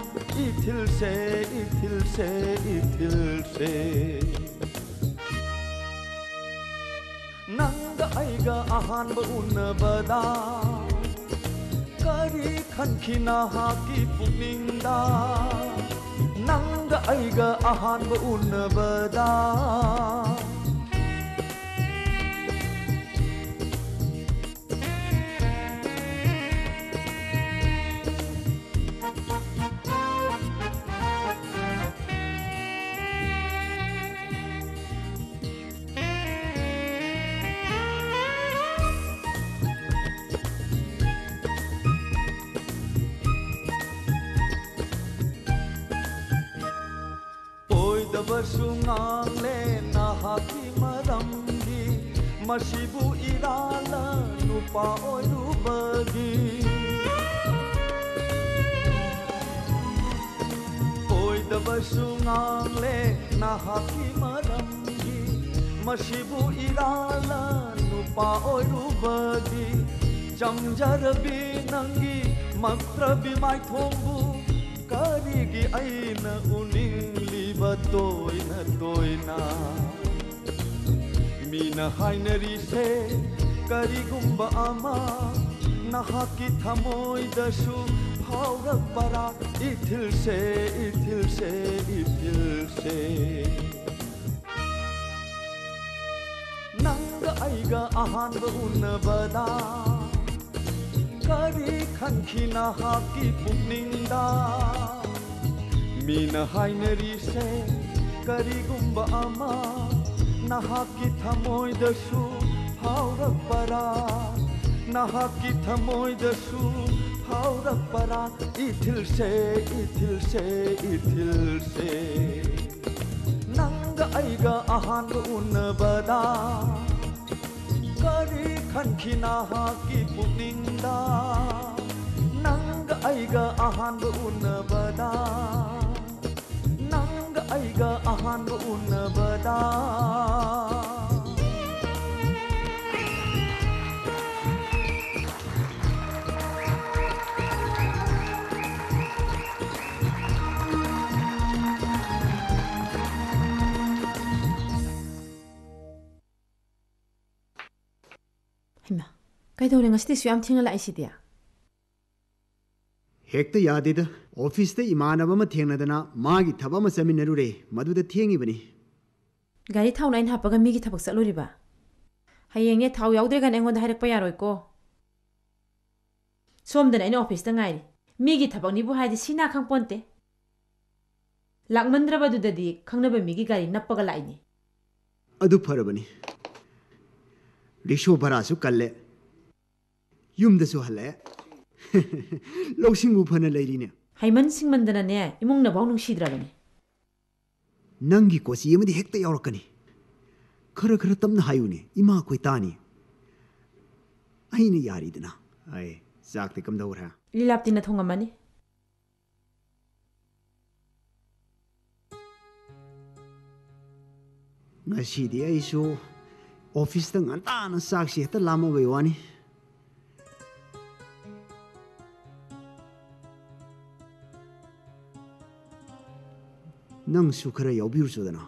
ꯏꯊꯤꯜꯁꯦ, ꯏꯊꯤꯜꯁꯦ, ꯏꯊꯤꯜꯁꯦ, ꯅꯪꯒ ꯑꯩꯒ ꯑꯍꯥꯟꯕ ꯎꯅꯕꯗ ꯀꯔꯤ ꯈꯟꯈꯤ ꯅꯍꯥꯛꯀꯤ ꯄꯨꯛꯅꯤꯡꯗ? ꯅꯪꯒ ꯑꯩꯒ ꯑꯍꯥꯟꯕ ꯎꯅꯕꯗ ꯕꯁꯨ ꯉꯥꯡꯂꯦ ꯅꯍꯥꯛꯀꯤ ꯃꯔꯝꯒꯤ, ꯃꯁꯤꯕꯨ ꯏꯔꯥꯜꯂ ꯅꯨꯄꯥ ꯑꯣꯏꯔꯨꯕꯒꯤ꯫ ꯑꯣꯏꯗꯕꯁꯨ ꯉꯥꯡꯂꯦ ꯅꯍꯥꯛꯀꯤ ꯃꯔꯝꯒꯤ, ꯃꯁꯤꯕꯨ ꯏꯔꯥꯜꯂ ꯅꯨꯄꯥ ꯑꯣꯏꯔꯨꯕꯒꯤ꯫ ꯆꯝꯖꯔꯕꯤ ꯅꯪꯒꯤ ꯃꯛꯇ꯭ꯔꯕꯤ ꯃꯥꯏꯊꯣꯡꯕꯨ ꯀꯔꯤꯒꯤ ꯑꯩꯅ ꯎꯅꯤꯡꯂꯤꯕ ꯇꯣꯏꯅ ꯇꯣꯏꯅ? ꯃꯤꯅ ꯍꯥꯏꯅꯔꯤꯁꯦ ꯀꯔꯤꯒꯨꯝꯕ ꯑꯃ ꯅꯍꯥꯛꯀꯤ ꯊꯃꯣꯏꯗꯁꯨ ꯐꯥꯎꯔꯛꯄꯔꯥ? ꯏꯊꯤꯜꯁꯦ, ꯏꯊꯤꯜꯁꯦ, ꯏꯊꯤꯜꯁꯦ꯫ ꯅꯪꯒ ꯑꯩꯒ ꯑꯍꯥꯟꯕ ꯎꯅꯕꯗ ꯀꯔꯤ ꯈꯟꯈꯤ ꯅꯍꯥꯛꯀꯤ ꯄꯨꯛꯅꯤꯡꯗ? ꯃꯤꯅ ꯍꯥꯏꯅꯔꯤꯁꯦ ꯀꯔꯤꯒꯨꯝꯕ ꯑꯃ ꯅꯍꯥꯛꯀꯤ ꯊꯃꯣꯏꯗꯁꯨ ꯐꯥꯎꯔꯛꯄꯔꯥ? ꯅꯍꯥꯛꯀꯤ ꯊꯃꯣꯏꯗꯁꯨ ꯐꯥꯎꯔꯛꯄꯔꯥ? ꯏꯊꯤꯜꯁꯦ, ꯏꯊꯤꯜꯁꯦ, ꯏꯊꯤꯜꯁꯦ꯫ ꯅꯪꯒ ꯑꯩꯒ ꯑꯍꯥꯟꯕ ꯎꯅꯕꯗ ꯀꯔꯤ ꯈꯟꯈꯤ ꯅꯍꯥꯛꯀꯤ ꯄꯨꯛꯅꯤꯡꯗ? ꯅꯪꯒ ꯑꯩꯒ ꯑꯍꯥꯟꯕ ꯎꯅꯕꯗ, ꯅꯪꯒ ꯑꯩꯒ ꯑꯍꯥꯟꯕ ꯎꯅꯕꯗ꯫ ꯍꯩꯃꯥ, ꯀꯩꯗꯧꯔꯦ ꯉꯁꯤꯗꯤ ꯁꯨ ꯌꯥꯝ ꯊꯦꯡꯅ ꯂꯥꯛꯏꯁꯤꯗꯤ? ꯍꯦꯛꯇ ꯌꯥꯗꯦꯗ꯫ ꯑꯣꯐꯤꯁꯇ ꯏꯃꯥꯟꯅꯕ ꯑꯃ ꯊꯦꯡꯅꯗꯅ ꯃꯥꯒꯤ ꯊꯕꯛ ꯑꯃ ꯆꯠꯃꯤꯟꯅꯔꯨꯔꯦ, ꯃꯗꯨꯗ ꯊꯦꯡꯉꯤꯕꯅꯤ꯫ ꯒꯥꯔꯤ ꯊꯥꯎꯅ ꯑꯩꯅ ꯍꯥꯞꯄꯒ ꯃꯤꯒꯤ ꯊꯕꯛ ꯆꯠꯂꯨꯔꯤꯕ? ꯍꯌꯦꯡꯅꯦ ꯊꯥꯎ ꯌꯥꯎꯗ꯭ꯔꯦ ꯀꯥꯏꯅ ꯑꯩꯉꯣꯟꯗ ꯍꯥꯏꯔꯛꯄ ꯌꯥꯔꯣꯏꯀꯣ꯫ ꯁꯣꯝꯗꯅ ꯑꯩꯅ ꯑꯣꯐꯤꯁꯇ ꯉꯥꯏꯔꯤ꯫ ꯃꯤꯒꯤ ꯊꯕꯛꯅꯤꯕꯨ ꯍꯥꯏꯗꯤ ꯁꯤ ꯅꯥ ꯈꯪꯄꯣꯟꯇꯦ꯫ ꯂꯥꯛꯃꯟꯗ꯭ꯔꯕꯗꯨꯗꯗꯤ ꯈꯪꯅꯕ ꯃꯤꯒꯤ ꯒꯥꯔꯤ ꯅꯞꯄꯒ ꯂꯥꯛꯏꯅꯤ꯫ ꯑꯗꯨ ꯐꯔꯕꯅꯤ꯫ ꯔꯤꯛꯁꯣ ꯚꯔꯥꯁꯨ ꯀꯜꯂꯦ꯫ ꯌꯨꯝꯗꯁꯨ ꯍꯜꯂꯛꯑꯦ꯫ ꯂꯧꯁꯤꯡꯕꯨ ꯐꯅ ꯂꯩꯔꯤꯅꯦ꯫ ꯍꯩꯃꯟ ꯁꯤꯡꯃꯟꯗꯅꯅꯦ ꯏꯃꯨꯡꯅꯐꯥꯎ ꯅꯨꯡꯁꯤꯗ꯭ꯔꯕꯅꯤ꯫ ꯅꯪꯒꯤ ꯀꯣꯆꯤ ꯑꯃꯗꯤ ꯍꯦꯛꯇ ꯌꯥꯎꯔꯛꯀꯅꯤ꯫ ꯈꯔ ꯈꯔ ꯇꯞꯅ ꯍꯥꯏꯌꯨꯅꯦ, ꯏꯃꯥꯈꯣꯏ ꯇꯥꯅꯤ꯫ ꯑꯩꯅ ꯌꯥꯔꯤꯗꯅ꯫ ꯑꯩ ꯆꯥꯛꯇꯤ ꯀꯝꯗꯧꯔꯦ? ꯂꯤꯂꯥꯞꯇꯤꯅ ꯊꯣꯡꯉꯝꯃꯅꯤ꯫ ꯉꯁꯤꯗꯤ ꯑꯩꯁꯨ ꯑꯣꯐꯤꯁꯇ ꯉꯟꯇꯥꯅ ꯆꯥꯛꯁꯤ ꯍꯦꯛꯇ ꯂꯥꯝꯃꯕꯩ ꯋꯥꯅꯤ꯫ ꯅꯪꯁꯨ ꯈꯔ ꯌꯥꯎꯕꯤꯔꯨꯆꯣꯗꯅ꯫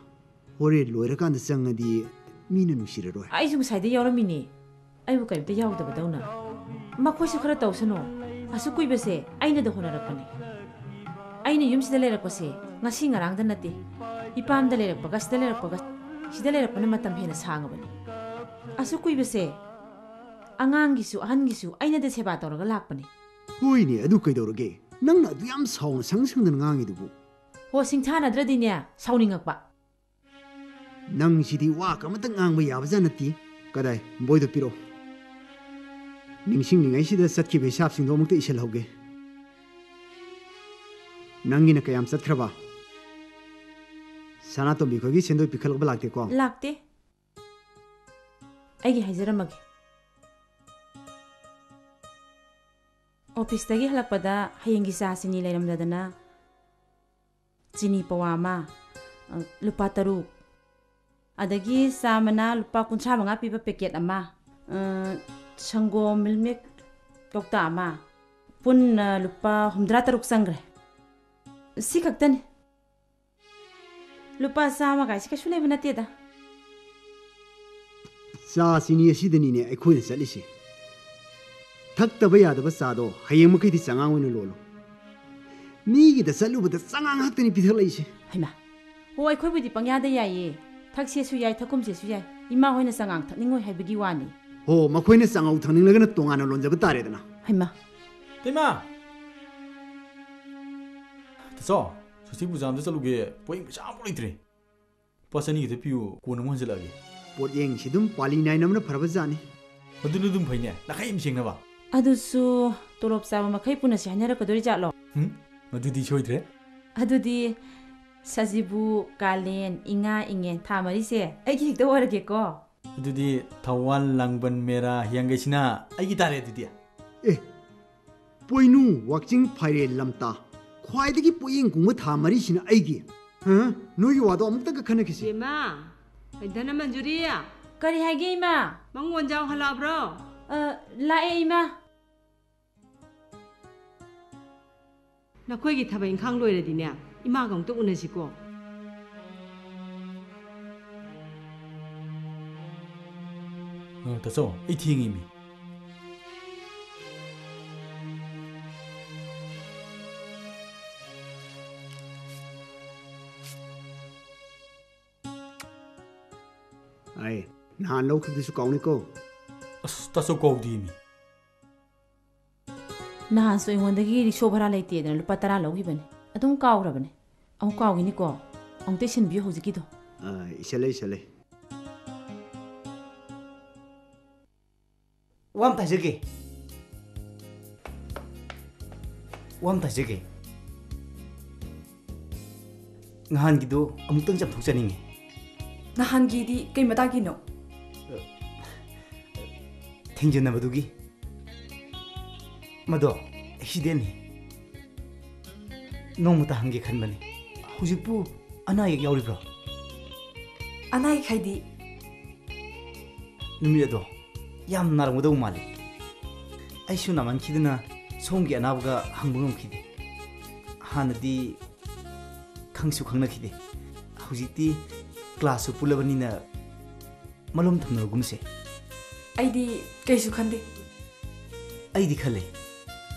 ꯍꯣꯔꯦꯟ ꯂꯣꯏꯔꯀꯥꯟꯗ ꯆꯪꯉꯗꯤ ꯃꯤꯅ ꯅꯨꯡꯁꯤꯔꯔꯣꯏ꯫ ꯑꯩꯁꯨ ꯉꯁꯥꯏꯗꯩ ꯌꯥꯎꯔꯝꯃꯤꯅꯦ꯫ ꯑꯩꯕꯨ ꯀꯔꯤꯝꯇ ꯌꯥꯎꯗꯕꯗꯧꯅ꯫ ꯃꯈꯣꯏꯁꯨ ꯈꯔ ꯇꯧꯁꯅꯨ꯫ ꯑꯁꯨꯛ ꯀꯨꯏꯕꯁꯦ ꯑꯩꯅꯗ ꯍꯣꯠꯅꯔꯛꯄꯅꯦ꯫ ꯑꯩꯅ ꯌꯨꯝꯁꯤꯗ ꯂꯩꯔꯛꯄꯁꯦ ꯉꯁꯤ ꯉꯔꯥꯡꯗ ꯅꯠꯇꯦ꯫ ꯏꯄꯥꯝꯗ ꯂꯩꯔꯛꯄꯒ ꯁꯤꯗ ꯂꯩꯔꯛꯄꯒ, ꯁꯤꯗ ꯂꯩꯔꯛꯄꯅ ꯃꯇꯝ ꯍꯦꯟꯅ ꯁꯥꯡꯉꯕꯅꯤ꯫ ꯑꯁꯨꯛ ꯀꯨꯏꯕꯁꯦ ꯑꯉꯥꯡꯒꯤꯁꯨ ꯑꯍꯟꯒꯤꯁꯨ ꯑꯩꯅꯗ ꯁꯦꯕꯥ ꯇꯧꯔꯒ ꯂꯥꯛꯄꯅꯦ꯫ ꯍꯣꯏꯅꯦ, ꯑꯗꯨ ꯀꯩꯗꯧꯔꯒꯦ? ꯅꯪꯅ ꯑꯗꯨ ꯌꯥꯝ ꯁꯥꯎꯅ ꯁꯪ ꯁꯪꯗꯅ ꯉꯥꯡꯉꯤꯗꯨꯕꯨ? ꯍꯣ, ꯁꯤꯡꯊꯥꯅꯗ꯭ꯔꯗꯤꯅꯦ ꯁꯥꯎꯅꯤꯡꯉꯛꯄ꯫ ꯅꯪꯁꯤꯗꯤ ꯋꯥ ꯑꯃꯇ ꯉꯥꯡꯕ ꯌꯥꯕꯖꯥꯠ ꯅꯠꯇꯦ꯫ ꯀꯗꯥꯏ, ꯕꯣꯏꯗꯣ ꯄꯤꯔꯛꯑꯣ꯫ ꯅꯤꯡꯁꯤꯡꯂꯤꯉꯩꯁꯤꯗ ꯆꯠꯈꯤꯕ ꯍꯤꯁꯥꯞꯁꯤꯡꯗꯣ ꯑꯃꯨꯛꯇ ꯏꯁꯤꯜꯍꯧꯒꯦ꯫ ꯅꯪꯒꯤꯅ ꯀꯌꯥꯝ ꯆꯠꯈ꯭ꯔꯕ? ꯁꯅꯥꯇꯣꯝꯕꯤ ꯈꯣꯏꯒꯤ ꯁꯦꯟꯗꯣꯏ ꯄꯤꯈꯠꯂꯛꯄ ꯂꯥꯛꯇꯦꯀꯣ? ꯂꯥꯛꯇꯦ꯫ ꯑꯩꯒꯤ ꯍꯥꯏꯖꯔꯝꯃꯒꯦ꯫ ꯑꯣꯐꯤꯁꯇꯒꯤ ꯍꯜꯂꯛꯄꯗ ꯍꯌꯦꯡꯒꯤ ꯆꯥ ꯆꯤꯅꯤ ꯂꯩꯔꯝꯗꯗꯅ ꯆꯤꯅꯤ ꯄꯋꯥ ꯑꯃ, ꯑ, ꯂꯨꯄꯥ ꯇꯔꯨꯛ, ꯑꯗꯒꯤ ꯆꯥ ꯃꯅꯥ ꯂꯨꯄꯥ ꯀꯨꯟꯊ꯭ꯔꯥ ꯃꯉꯥ ꯄꯤꯕ ꯄꯦꯀꯦꯠ ꯑꯃ, ꯑ, ꯁꯪꯒꯣꯝ ꯃꯤꯜꯃꯦꯛ ꯀꯧꯇꯥ ꯑꯃ, ꯄꯨꯟꯅ ꯂꯨꯄꯥ ꯍꯨꯝꯗ꯭ꯔꯥ ꯇꯔꯨꯛ ꯆꯪꯈ꯭ꯔꯦ꯫ ꯁꯤ ꯈꯛꯇꯅꯤ꯫ ꯂꯨꯄꯥ ꯆꯥꯝꯃ ꯀꯥꯏꯁꯤ ꯀꯩꯁꯨ ꯂꯩꯕ ꯅꯠꯇꯦꯗ꯫ ꯆꯥ ꯆꯤꯅꯤ ꯑꯁꯤꯗꯅꯤꯅꯦ ꯑꯩꯈꯣꯏꯅ ꯆꯠꯂꯤꯁꯦ꯫ ꯊꯛꯇꯕ ꯌꯥꯗꯕ ꯆꯥꯗꯣ ꯍꯌꯦꯡ ꯃꯈꯩꯗꯤ ꯆꯉꯥꯡ ꯑꯣꯏꯅ ꯂꯣꯜꯂꯣ꯫ ꯃꯤꯒꯤꯗ ꯆꯠꯂꯨꯕꯗ ꯆꯉꯥꯡ ꯉꯥꯛꯇꯅꯤ ꯄꯤꯊꯛꯂꯛꯏꯁꯦ꯫ ꯍꯩꯃꯥ, ꯍꯣ, ꯑꯩꯈꯣꯏꯕꯨꯗꯤ ꯄꯪꯌꯥꯗ ꯌꯥꯏꯌꯦ꯫ ꯊꯛꯁꯦꯁꯨ ꯌꯥꯏ, ꯊꯛꯀꯨꯝꯁꯦꯁꯨ ꯌꯥꯏ꯫ ꯏꯃꯥ ꯍꯣꯏꯅ ꯆꯉꯥꯡ ꯊꯛꯅꯤꯡꯉꯣꯏ ꯍꯥꯏꯕꯒꯤ ꯋꯥꯅꯤ꯫ ꯍꯣ, ꯃꯈꯣꯏꯅ ꯆꯉꯧ ꯊꯛꯅꯤꯡꯂꯒꯅ ꯇꯣꯉꯥꯟꯅ ꯂꯣꯟꯖꯕ ꯇꯥꯔꯦꯗꯅ꯫ ꯍꯩꯃꯥ꯫ ꯇꯩꯃꯥ! ꯇꯥꯆꯧ, ꯁꯣꯁꯇꯤ ꯄꯨꯖꯥ ꯑꯝꯇ ꯆꯠꯂꯨꯒꯦ꯫ ꯄꯣꯌꯦꯡ ꯄꯩꯁꯥ ꯑꯃꯐꯥꯎ ꯂꯩꯇ꯭ꯔꯦ꯫ ꯂꯨꯄꯥ ꯆꯅꯤ ꯈꯛꯇ ꯄꯤꯌꯨ, ꯀꯣꯟꯅ ꯑꯃꯨꯛ ꯍꯟꯖꯜꯂꯛꯑꯒꯦ꯫ ꯄꯣꯠꯌꯦꯡꯁꯤ ꯑꯗꯨꯝ ꯄꯥꯂꯤ ꯅꯥꯏꯅꯕꯅ ꯐꯔꯕ ꯖꯥꯠꯅꯤ꯫ ꯃꯗꯨꯅ ꯑꯗꯨꯝ ꯐꯩꯅꯦ, ꯅꯥꯈꯩ ꯑꯃ ꯁꯦꯡꯅꯕ꯫ ꯑꯗꯨꯁꯨ ꯇꯣꯂꯣꯞ ꯆꯥꯕ ꯃꯈꯩ ꯄꯨꯟꯅꯁꯤ ꯍꯥꯏꯅꯔꯛꯀꯗꯣꯔꯤ ꯖꯥꯠꯂꯣ? ꯎꯝ, ꯃꯗꯨꯗꯤ ꯁꯣꯏꯗ꯭ꯔꯦ꯫ ꯑꯗꯨꯗꯤ ꯁꯖꯤꯕꯨ, ꯀꯥꯂꯦꯟ, ꯏꯉꯥ, ꯏꯉꯦꯟ, ꯊꯥ ꯃꯔꯤꯁꯦ ꯑꯩꯒꯤ ꯍꯦꯛꯇ ꯑꯣꯏꯔꯒꯦꯀꯣ꯫ ꯑꯗꯨꯗꯤ ꯊꯧꯋꯥꯜ, ꯂꯥꯡꯕꯟ, ꯃꯦꯔꯥ, ꯍꯤꯌꯥꯡꯒꯩꯁꯤꯅ ꯑꯩꯒꯤ ꯇꯥꯔꯦ ꯑꯗꯨꯗꯤ꯫ ꯑꯦ, ꯄꯣꯏꯅꯨ, ꯋꯥꯛꯆꯤꯡ, ꯐꯥꯏꯔꯦꯜ, ꯂꯝꯇꯥ, ꯈ꯭ꯋꯥꯏꯗꯒꯤ ꯄꯣꯌꯦꯡ ꯀꯨꯡꯕ ꯊꯥ ꯃꯔꯤꯁꯤꯅ ꯑꯩꯒꯤ꯫ ꯍꯥ? ꯅꯣꯏꯒꯤ ꯋꯥꯗꯣ ꯑꯃꯨꯛꯇꯒ ꯈꯟꯅꯈꯤꯁꯤ꯫ ꯏꯕꯦꯝꯃ, ꯙꯅꯃꯟꯖꯨꯔꯤ꯫ ꯀꯔꯤ ꯍꯥꯏꯒꯦ, ꯏꯃꯥ? ꯃꯉꯣꯟꯖꯥꯎ ꯍꯜꯂꯛꯑꯕ꯭ꯔꯣ? ꯑ, ꯂꯥꯛꯑꯦ, ꯏꯃꯥ꯫ ꯅꯈꯣꯏꯒꯤ ꯊꯕꯛ ꯏꯪꯈꯥꯡ ꯂꯣꯏꯔꯗꯤꯅꯦ, ꯏꯃꯥꯒ ꯑꯃꯨꯛꯇ ꯎꯅꯁꯤꯀꯣ꯫ ꯑ, ꯇꯥꯆꯧ, ꯑꯩ ꯊꯦꯡꯉꯤꯃꯤ꯫ ꯑꯩ ꯅꯍꯥꯟ ꯂꯧꯈꯤꯕꯗꯨꯁꯨ ꯀꯥꯎꯅꯤꯀꯣ꯫ ꯑꯁ, ꯇꯥꯆꯧ ꯀꯥꯎꯗꯦꯃꯤ꯫ ꯅꯍꯥꯟꯁꯨ ꯑꯩꯉꯣꯟꯗꯒꯤ ꯔꯤꯛꯁꯣ ꯚꯔꯥ ꯂꯩꯇꯦꯗꯅ ꯂꯨꯄꯥ ꯇꯔꯥ ꯂꯧꯈꯤꯕꯅꯦ꯫ ꯑꯗꯨꯝ ꯀꯥꯎꯔꯕꯅꯦ꯫ ꯑꯃꯨꯛ ꯀꯥꯎꯈꯤꯅꯤꯀꯣ꯫ ꯑꯃꯨꯛꯇ ꯏꯁꯤꯟꯕꯤꯌꯨ ꯍꯧꯖꯤꯛꯀꯤꯗꯣ꯫ ꯑ, ꯏꯁꯜꯂꯦ, ꯏꯁꯜꯂꯦ꯫ ꯋꯥ ꯑꯝꯇ ꯍꯥꯏꯖꯒꯦ꯫ ꯋꯥ ꯑꯝꯇ ꯍꯥꯏꯖꯒꯦ꯫ ꯅꯍꯥꯟꯒꯤꯗꯣ ꯑꯃꯨꯛꯇꯪ ꯆꯥꯝꯊꯣꯛꯆꯅꯤꯡꯉꯤ꯫ ꯅꯍꯥꯟꯒꯤꯗꯤ ꯀꯩ ꯃꯇꯥꯡꯒꯤꯅꯣ? ꯊꯦꯡꯖꯤꯟꯅꯕꯗꯨꯒꯤ꯫ ꯃꯗꯣ ꯑꯦꯛꯁꯤꯗꯦꯟꯅꯤ꯫ ꯅꯣꯡꯃꯇ ꯍꯪꯒꯦ ꯈꯟꯕꯅꯤ꯫ ꯍꯧꯖꯤꯛꯄꯨ ꯑꯅꯥ ꯑꯌꯦꯛ ꯌꯥꯎꯔꯤꯕ꯭ꯔꯣ? ꯑꯅꯥ ꯑꯌꯦꯛ ꯍꯥꯏꯗꯤ? ꯅꯨꯃꯤꯠ ꯑꯗꯣ ꯌꯥꯝ ꯅꯥꯔꯝꯒꯗꯧ ꯃꯥꯜꯂꯤ꯫ ꯑꯩꯁꯨ ꯅꯥꯃꯟꯈꯤꯗꯅ ꯁꯣꯝꯒꯤ ꯑꯅꯥꯕꯒ ꯍꯪꯕ ꯉꯝꯈꯤꯗꯦ꯫ ꯍꯥꯟꯅꯗꯤ ꯈꯪꯁꯨ ꯈꯪꯅꯈꯤꯗꯦ꯫ ꯍꯧꯖꯤꯛꯇꯤ ꯀ꯭ꯂꯥꯁꯁꯨ ꯄꯨꯜꯂꯕꯅꯤꯅ ꯃꯂꯣꯝ ꯊꯝꯅꯔꯒꯨꯝꯁꯦ꯫ ꯑꯩꯗꯤ ꯀꯩꯁꯨ ꯈꯟꯗꯦ꯫ ꯑꯩꯗꯤ ꯈꯜꯂꯦ꯫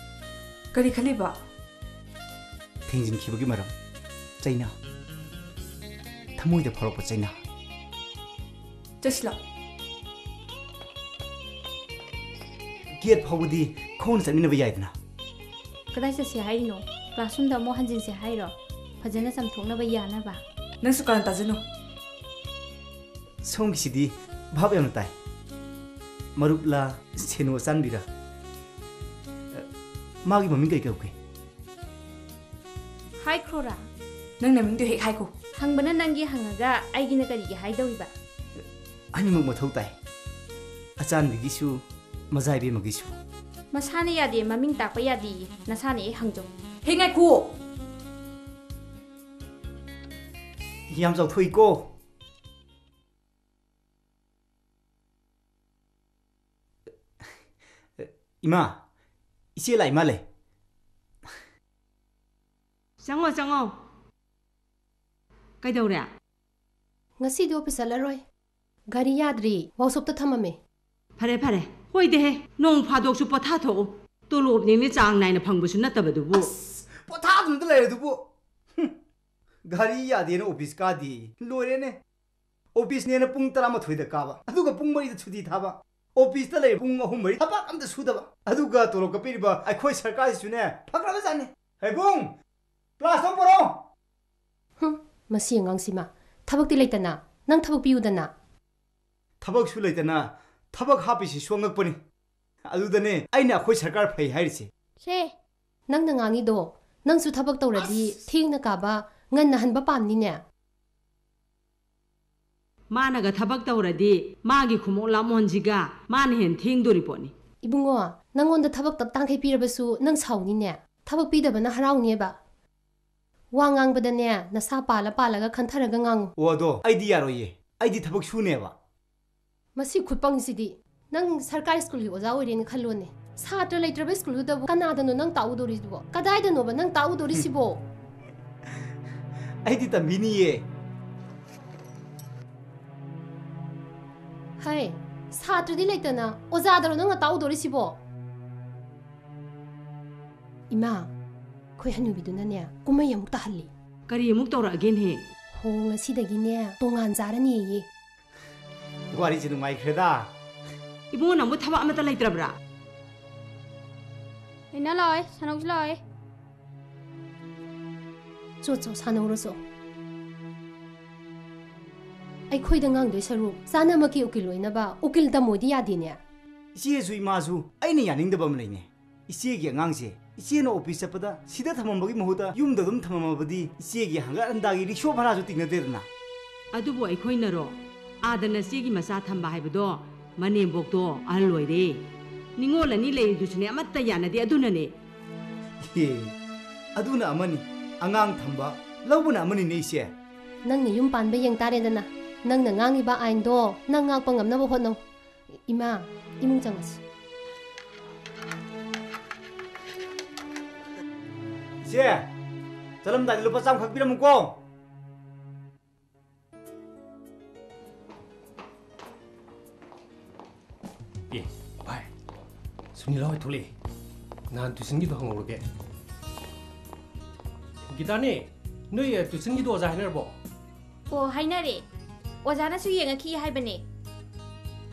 ꯀꯔꯤ ꯈꯜꯂꯤꯕ? ꯊꯦꯡꯖꯤꯟꯈꯤꯕꯒꯤ ꯃꯔꯝ, ꯆꯩꯅꯥ꯫ ꯊꯃꯣꯏꯗ ꯐꯥꯎꯔꯛꯄ ꯆꯩꯅꯥ꯫ ꯆꯠꯁꯤꯂꯥꯎ꯫ ꯒꯦꯠ ꯐꯥꯎꯕꯗꯤ ꯈꯣꯡꯅ ꯆꯠꯃꯤꯟꯅꯕ ꯌꯥꯏꯗꯅ꯫ ꯀꯗꯥꯏ ꯆꯠꯁꯦ ꯍꯥꯏꯔꯤꯅꯣ? ꯀ꯭ꯂꯥꯁꯔꯨꯝꯗ ꯑꯃꯨꯛ ꯍꯟꯖꯤꯟꯁꯦ ꯍꯥꯏꯔꯣ? ꯐꯖꯅ ꯆꯥꯝꯊꯣꯛꯅꯕ ꯌꯥꯅꯕ? ꯅꯪꯁꯨ ꯀꯥꯔꯟ ꯇꯥꯖꯅꯨ꯫ ꯁꯣꯝꯒꯤꯁꯤꯗꯤ ꯚꯥꯞ ꯌꯥꯝꯅ ꯇꯥꯏ꯫ ꯃꯔꯨꯞꯂꯥ, ꯁꯦꯅꯨ ꯑꯆꯥꯟꯕꯤꯔꯥ? ꯃꯥꯒꯤ ꯃꯃꯤꯡ ꯀꯔꯤ ꯀꯧꯒꯦ? ꯍꯥꯏꯈ꯭ꯔꯣꯔꯥ? ꯅꯪ ꯅꯃꯤꯡꯗꯣ ꯍꯦꯛ ꯍꯥꯏꯈꯣ꯫ ꯍꯪꯕꯅ ꯅꯪꯒꯤ ꯍꯪꯉꯒ ꯑꯩꯒꯤꯅ ꯀꯔꯤꯒꯤ ꯍꯥꯏꯗꯧꯔꯤꯕ? ꯑꯅꯤꯃꯛ ꯃꯊꯧ ꯇꯥꯏ꯫ ꯑꯆꯥꯟꯕꯤꯒꯤꯁꯨ, ꯃꯖꯥ ꯏꯕꯦꯝꯃꯒꯤꯁꯨ꯫ ꯃꯁꯥꯅ ꯌꯥꯗꯦ, ꯃꯃꯤꯡ ꯇꯥꯛꯄ ꯌꯥꯗꯦꯌꯦ꯫ ꯅꯁꯥꯅ ꯍꯦꯛ ꯍꯪꯖꯧ꯫ ꯍꯦ, ꯉꯥꯏꯈꯣ! ꯌꯥꯝ ꯆꯥꯎꯊꯣꯛꯏꯀꯣ꯫ ꯏꯃꯥ, ꯏꯆꯦ ꯂꯥꯛꯏ ꯃꯥꯜꯂꯦ꯫ ꯆꯪꯉꯣ, ꯆꯪꯉꯣ꯫ ꯀꯩꯗꯧꯔꯦ? ꯉꯁꯤꯗꯤ ꯑꯣꯐꯤꯁ ꯆꯠꯂꯔꯣꯏ꯫ ꯒꯥꯔꯤ ꯌꯥꯗ꯭ꯔꯤ, ꯋꯥꯛꯁꯣꯞꯇ ꯊꯝꯃꯝꯃꯦ꯫ ꯐꯔꯦ, ꯐꯔꯦ꯫ ꯍꯣꯏꯗꯦꯍꯦ, ꯅꯣꯡ ꯐꯥꯗꯣꯛꯁꯨ ꯄꯣꯊꯥꯊꯣꯛꯎ꯫ ꯇꯣꯂꯣꯞꯅꯤꯅꯦ ꯆꯥꯡ ꯅꯥꯏꯅ ꯐꯪꯕꯁꯨ ꯅꯠꯇꯕꯗꯨꯕꯨ꯫ ꯑꯁ, ꯄꯣꯊꯥꯗꯨꯅꯇ ꯂꯩꯔꯗꯨꯕꯨ꯫ ꯍꯨꯝ, ꯒꯥꯔꯤ ꯌꯥꯗꯦꯅ ꯑꯣꯐꯤꯁ ꯀꯥꯗꯦ꯫ ꯂꯣꯏꯔꯦꯅꯦ꯫ ꯑꯣꯐꯤꯁꯅꯦꯅ ꯄꯨꯡ ꯇꯔꯥꯃꯥꯊꯣꯏꯗ ꯀꯥꯕ, ꯑꯗꯨꯒ ꯄꯨꯡ ꯃꯔꯤꯗ ꯁꯨꯇꯤ ꯊꯥꯕ꯫ ꯑꯣꯐꯤꯁꯇ ꯂꯩꯕ ꯄꯨꯡ ꯑꯍꯨꯝ ꯃꯔꯤ ꯊꯕꯛ ꯑꯝꯇ ꯁꯨꯗꯕ꯫ ꯑꯗꯨꯒ ꯇꯣꯂꯣꯞꯀ ꯄꯤꯔꯤꯕ ꯑꯩꯈꯣꯏ ꯁꯔꯀꯥꯔꯁꯤꯁꯨꯅꯦ, ꯐꯈ꯭ꯔꯕꯖꯥꯠꯅꯤ꯫ ꯍꯩꯕꯨꯡ, ꯀ꯭ꯂꯥꯁ ꯇꯧ ꯄꯨꯔꯛꯑꯣ꯫ ꯍꯨꯝ, ꯃꯁꯤ ꯑꯉꯥꯡꯁꯤꯃ꯫ ꯊꯕꯛꯇꯤ ꯂꯩꯇꯅ, ꯅꯪ ꯊꯕꯛ ꯄꯤꯌꯨꯗꯅ꯫ ꯊꯕꯛꯁꯨ ꯂꯩꯇꯅ ꯊꯕꯛ ꯍꯥꯞꯄꯤꯁꯤꯁꯨ ꯑꯉꯛꯄꯅꯤ꯫ ꯑꯗꯨꯗꯅꯦ ꯑꯩꯅ ꯑꯩꯈꯣꯏ ꯁꯔꯀꯥꯔ ꯐꯩ ꯍꯥꯏꯔꯤꯁꯦ꯫ ꯁꯦ꯫ ꯅꯪꯅ ꯉꯥꯡꯉꯤꯗꯣ, ꯅꯪꯁꯨ ꯊꯕꯛ ꯇꯧꯔꯗꯤ ꯑꯁ! ꯊꯦꯡꯅ ꯀꯥꯕ, ꯉꯟꯅ ꯍꯟꯕ ꯄꯥꯝꯅꯤꯅꯦ꯫ ꯃꯥꯅꯒ ꯊꯕꯛ ꯇꯧꯔꯗꯤ ꯃꯥꯒꯤ ꯈꯨꯃꯣꯛ ꯂꯥꯃꯣꯟꯁꯤꯒ ꯃꯥꯅ ꯍꯦꯟꯅ ꯊꯦꯡꯗꯣꯔꯤ ꯄꯣꯠꯅꯤ꯫ ꯏꯕꯨꯡꯉꯣ, ꯅꯪꯉꯣꯟꯗ ꯊꯕꯛ ꯇꯞ ꯇꯥꯡꯈꯩ ꯄꯤꯔꯕꯁꯨ ꯅꯪ ꯁꯥꯎꯅꯤꯅꯦ꯫ ꯊꯕꯛ ꯄꯤꯗꯕꯅ ꯍꯔꯥꯎꯅꯦꯕ꯫ ꯋꯥ ꯉꯥꯡꯕꯗꯅꯦ, ꯅꯁꯥ ꯄꯥꯜꯂ ꯄꯥꯜꯂꯒ ꯈꯟꯊꯔꯒ ꯉꯥꯡꯉꯨ꯫ ꯑꯣ, ꯑꯗꯣ ꯑꯩꯗꯤ ꯌꯥꯔꯣꯏꯌꯦ꯫ ꯑꯩꯗꯤ ꯊꯕꯛ ꯁꯨꯅꯦꯕ꯫ ꯃꯁꯤ ꯈꯨꯠꯄꯪꯁꯤꯗꯤ! ꯅꯪ ꯁꯔꯀꯥꯔ ꯁ꯭ꯀꯨꯜꯒꯤ ꯑꯣꯖꯥ ꯑꯣꯏꯔꯦꯅ ꯈꯜꯂꯣꯅꯦ꯫ ꯁꯥꯇ꯭ꯔ ꯂꯩꯇ꯭ꯔꯕ ꯁ꯭ꯀꯨꯜꯗꯨꯗꯕꯨ ꯀꯅꯥꯗꯅꯣ ꯅꯪ ꯇꯥꯛꯎꯗꯧꯔꯤꯁꯤꯕꯣ? ꯀꯗꯥꯏꯗꯅꯣꯕ ꯅꯪ ꯇꯥꯛꯎꯗꯧꯔꯤꯁꯤꯕꯣ? ꯑꯩꯗꯤ ꯇꯝꯕꯤꯅꯤꯌꯦ꯫ ꯍꯩ, ꯁꯥꯇ꯭ꯔꯗꯤ ꯂꯩꯇꯅ ꯑꯣꯖꯥꯗꯔꯣ ꯅꯪꯅ ꯇꯥꯛꯎꯗꯧꯔꯤꯁꯤꯕꯣ? ꯏꯃꯥ, ꯑꯩꯈꯣꯏ ꯍꯅꯨꯕꯤꯗꯨꯅꯅꯦ, ꯀꯨꯝꯍꯩ ꯑꯃꯨꯛ ꯇꯥꯍꯜꯂꯤ꯫ ꯀꯔꯤ ꯑꯃꯨꯛ ꯇꯧꯔꯛꯑꯒꯦꯅꯦ? ꯍꯣ, ꯉꯁꯤꯗꯒꯤꯅꯦ, ꯇꯣꯉꯥꯟ ꯆꯥꯔꯅꯤꯌꯦ꯫ ꯋꯥꯔꯤꯁꯦ ꯅꯨꯡꯉꯥꯏꯈ꯭ꯔꯦꯗ꯫ ꯏꯕꯨꯡꯉꯣ, ꯅꯪꯕꯨ ꯊꯕꯛ ꯑꯃꯠꯇ ꯂꯩꯇ꯭ꯔꯕ꯭ꯔꯥ? ꯏꯟꯅ ꯂꯥꯛꯑꯣꯏ, ꯁꯥꯟꯅꯧꯁꯤ ꯂꯥꯛꯑꯣꯏ꯫ ꯆꯣ, ꯆꯣ, ꯁꯥꯟꯅꯧꯔꯣ ꯆꯣ꯫ ꯑꯩꯈꯣꯏꯗ ꯉꯥꯡꯗꯣꯏ ꯁꯔꯨꯛ, ꯆꯥꯅꯃꯛꯀꯤ ꯎꯀꯤꯜ ꯑꯣꯏꯅꯕ ꯎꯀꯤꯜ ꯇꯝꯃꯣꯏꯗꯤ ꯌꯥꯗꯦꯅꯦ꯫ ꯏꯆꯦꯁꯨ ꯏꯃꯥꯁꯨ ꯑꯩꯅ ꯌꯥꯅꯤꯡꯗꯕ ꯑꯃ ꯂꯩꯅꯦ꯫ ꯏꯆꯦꯒꯤ ꯑꯉꯥꯡꯁꯦ ꯏꯆꯦꯅ ꯑꯣꯐꯤꯁ ꯆꯠꯄꯗ ꯁꯤꯗ ꯊꯝꯃꯝꯕꯒꯤ ꯃꯍꯨꯠꯇ ꯌꯨꯝꯗ ꯑꯗꯨꯝ ꯊꯝꯃꯝꯃꯕꯗꯤ ꯏꯆꯦꯒꯤ ꯍꯪꯒꯠ ꯍꯟꯗꯥꯒꯤ ꯔꯤꯛꯁꯣ ꯚꯔꯥꯁꯨ ꯇꯤꯡꯅꯗ꯭ꯔꯦꯗꯅ꯫ ꯑꯗꯨꯕꯨ ꯑꯩꯈꯣꯏꯅꯔꯣ? ꯑꯥꯗ ꯅꯆꯦꯒꯤ ꯃꯆꯥ ꯊꯝꯕ ꯍꯥꯏꯕꯗꯣ, ꯃꯅꯦꯝꯕꯣꯛꯇꯣ ꯑꯍꯜ ꯑꯣꯏꯔꯦ꯫ ꯅꯤꯉꯣꯜ ꯑꯅꯤ ꯂꯩꯔꯤꯗꯨꯁꯨꯅꯦ ꯑꯃꯠꯇ ꯌꯥꯅꯗꯦ, ꯑꯗꯨꯅꯅꯦ꯫ ꯑꯦ, ꯑꯗꯨꯅ ꯑꯃꯅꯤ, ꯑꯉꯥꯡ ꯊꯝꯕ ꯂꯧꯕꯅ ꯑꯃꯅꯤꯅꯦ ꯏꯆꯦ꯫ ꯅꯪꯅ ꯌꯨꯝ ꯄꯥꯟꯕ ꯌꯦꯡ ꯇꯥꯔꯦꯗꯅ꯫ ꯅꯪꯅ ꯉꯥꯡꯉꯤꯕ ꯑꯥꯏꯟꯗꯣ ꯅꯪ ꯉꯥꯛꯄ ꯉꯝꯅꯕ ꯍꯣꯠꯅꯧ꯫ ꯏꯃꯥ, ꯏꯃꯨꯡ ꯆꯪꯉꯁꯤ꯫ ꯏꯆꯦ, ꯆꯠꯂꯝꯗꯥꯏꯗ ꯂꯨꯄꯥ ꯆꯥꯝꯃꯈꯛ ꯄꯤꯔꯝꯃꯨꯀꯣ꯫ ꯑꯦ, ꯚꯥꯏ, ꯁꯨꯅꯤꯂꯥ ꯍꯣꯏ ꯊꯣꯛꯂꯛꯑꯦ꯫ ꯅꯍꯥꯟ ꯇꯨꯏꯁꯟꯒꯤꯗꯣ ꯍꯪꯍꯧꯔꯒꯦ꯫ ꯒꯤꯇꯥꯅꯤ, ꯅꯣꯏ, ꯑ, ꯇꯨꯏꯁꯟꯒꯤꯗꯣ ꯑꯣꯖꯥ ꯍꯥꯏꯅꯔꯕꯣ? ꯑꯣ, ꯍꯥꯏꯅꯔꯦ꯫ ꯑꯣꯖꯥꯅꯁꯨ ꯌꯦꯡꯉꯛꯈꯤ ꯍꯥꯏꯕꯅꯦ꯫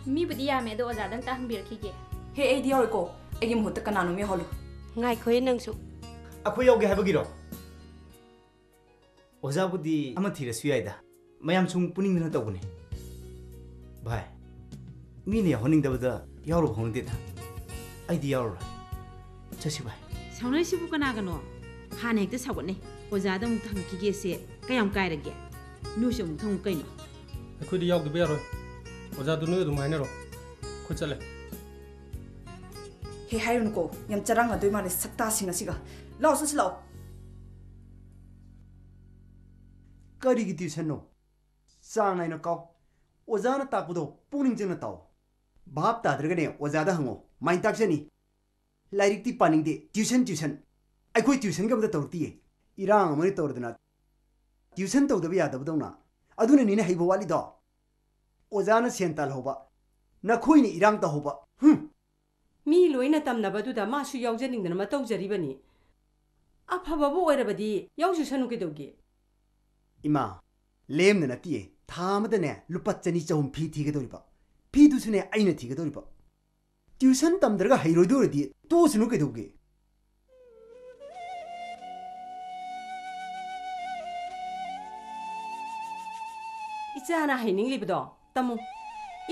ꯃꯤꯕꯨꯗꯤ ꯌꯥꯝꯃꯦ, ꯑꯗꯣ ꯑꯣꯖꯥꯗ ꯑꯝꯇ ꯍꯪꯕꯤꯔꯛꯈꯤꯒꯦ꯫ ꯍꯦ, ꯑꯩꯗꯤ ꯌꯥꯎꯔꯣꯏꯀꯣ꯫ ꯑꯩꯒꯤ ꯃꯍꯨꯠꯇ ꯀꯅꯥꯅꯣꯝ ꯌꯥꯎꯍꯜꯂꯨ꯫ ꯉꯥꯏꯈꯣꯍꯦ ꯅꯪꯁꯨ꯫ ꯑꯩꯈꯣꯏ ꯌꯥꯎꯒꯦ ꯍꯥꯏꯕꯒꯤꯔꯣ? ꯑꯣꯖꯥꯕꯨꯗꯤ ꯑꯃ ꯊꯤꯔꯁꯨ ꯌꯥꯏꯗ꯫ ꯃꯌꯥꯝ ꯁꯨꯝ ꯄꯨꯅꯤꯡꯗꯅ ꯇꯧꯕꯅꯦ꯫ ꯚꯥꯏ, ꯃꯤꯅ ꯌꯥꯎꯍꯟꯅꯤꯡꯗꯕꯗ ꯌꯥꯎꯔꯨꯕ ꯍꯧꯅꯗꯦꯗ꯫ ꯑꯩꯗꯤ ꯌꯥꯎꯔꯔꯣꯏ꯫ ꯆꯠꯁꯤ ꯚꯥꯏ꯫ ꯁꯥꯎꯅꯩꯁꯤꯕꯨ ꯀꯅꯥꯒꯅꯣ? ꯍꯥꯟꯅ ꯍꯦꯛꯇ ꯁꯥꯎꯒꯠꯅꯩ꯫ ꯑꯣꯖꯥꯗ ꯑꯃꯨꯛꯇ ꯍꯪꯉꯛꯈꯤꯒꯦꯁꯦ ꯀꯌꯥꯝ ꯀꯥꯏꯔꯒꯦ? ꯅꯣꯏꯁꯨ ꯑꯃꯨꯛꯇ ꯍꯪꯉꯨ ꯀꯩꯅꯣ꯫ ꯑꯩꯈꯣꯏꯗꯤ ꯌꯥꯎꯗꯕ ꯌꯥꯔꯣꯏ꯫ ꯑꯣꯖꯥꯗꯨ ꯅꯣꯏ ꯑꯗꯨꯝ ꯍꯥꯏꯅꯔꯣ꯫ ꯑꯩꯈꯣꯏ ꯆꯠꯂꯦ꯫ ꯍꯦ, ꯍꯥꯏꯔꯨꯅꯨꯀꯣ꯫ ꯌꯥꯝ ꯆꯔꯥꯡꯅꯗꯣꯏ ꯃꯥꯜꯂꯦ ꯁꯛꯇꯥꯁꯤꯡ ꯑꯁꯤꯒ꯫ ꯂꯥꯛꯑꯣ, ꯆꯠꯁꯤ ꯂꯥꯛꯑꯣ꯫ ꯀꯔꯤꯒꯤ ꯇ꯭ꯌꯨꯁꯟꯅꯣ? ꯆꯥꯡ ꯅꯥꯏꯅ ꯀꯥꯎ꯫ ꯑꯣꯖꯥꯅ ꯇꯥꯛꯄꯗꯣ ꯄꯨꯛꯅꯤꯡ ꯆꯪꯅ ꯇꯥꯎ꯫ ꯚꯥꯞ ꯇꯥꯗ꯭ꯔꯒꯅꯦ ꯑꯣꯖꯥꯗ ꯍꯪꯉꯣ, ꯃꯥꯏ ꯇꯥꯛꯆꯅꯤ꯫ ꯂꯥꯏꯔꯤꯛꯇꯤ ꯄꯥꯅꯤꯡꯗꯦ, ꯇ꯭ꯌꯨꯁꯟ, ꯇ꯭ꯌꯨꯁꯟ꯫ ꯑꯩꯈꯣꯏ ꯇ꯭ꯌꯨꯁꯟꯒ ꯑꯝꯇ ꯇꯧꯔꯛꯇꯤꯌꯦ꯫ ꯏꯔꯥꯡ ꯑꯃꯅ ꯇꯧꯔꯗꯅ ꯇ꯭ꯌꯨꯁꯟ ꯇꯧꯗꯕ ꯌꯥꯗꯕꯗꯧꯅ꯫ ꯑꯗꯨꯅꯅꯤꯅꯦ ꯍꯩꯕ ꯋꯥꯠꯂꯤꯗꯣ꯫ ꯑꯣꯖꯥꯅ ꯁꯦꯟ ꯇꯥꯜꯍꯧꯕ, ꯅꯈꯣꯏꯅ ꯏꯔꯥꯡ ꯇꯧꯍꯧꯕ꯫ ꯍꯨꯝ! ꯃꯤ ꯂꯣꯏꯅ ꯇꯝꯅꯕꯗꯨꯗ ꯃꯥꯁꯨ ꯌꯥꯎꯖꯅꯤꯡꯗꯅ ꯃꯇꯧꯖꯔꯤꯕꯅꯤ꯫ ꯑꯐꯕꯕꯨ ꯑꯣꯏꯔꯕꯗꯤ ꯌꯥꯎꯖꯁꯅꯨ ꯀꯩꯗꯧꯒꯦ? ꯏꯃꯥ, ꯂꯦꯝꯅ ꯅꯠꯇꯤꯌꯦ, ꯊꯥ ꯑꯃꯗꯅꯦ ꯂꯨꯄꯥ ꯆꯅꯤ ꯆꯍꯨꯝ ꯐꯤ ꯊꯤꯒꯗꯧꯔꯤꯕ꯫ ꯐꯤꯗꯨꯁꯨꯅꯦ ꯑꯩꯅ ꯊꯤꯒꯗꯧꯔꯤꯕ꯫ ꯇ꯭ꯌꯨꯁꯟ ꯇꯝꯗ꯭ꯔꯒ ꯍꯩꯔꯣꯏꯗꯣꯏꯔꯗꯤ ꯇꯣꯛꯑꯁꯅꯨ ꯀꯩꯗꯧꯒꯦ? ꯏꯆꯥꯅ ꯍꯩꯅꯤꯡꯂꯤꯕꯗꯣ ꯇꯝꯃꯨ꯫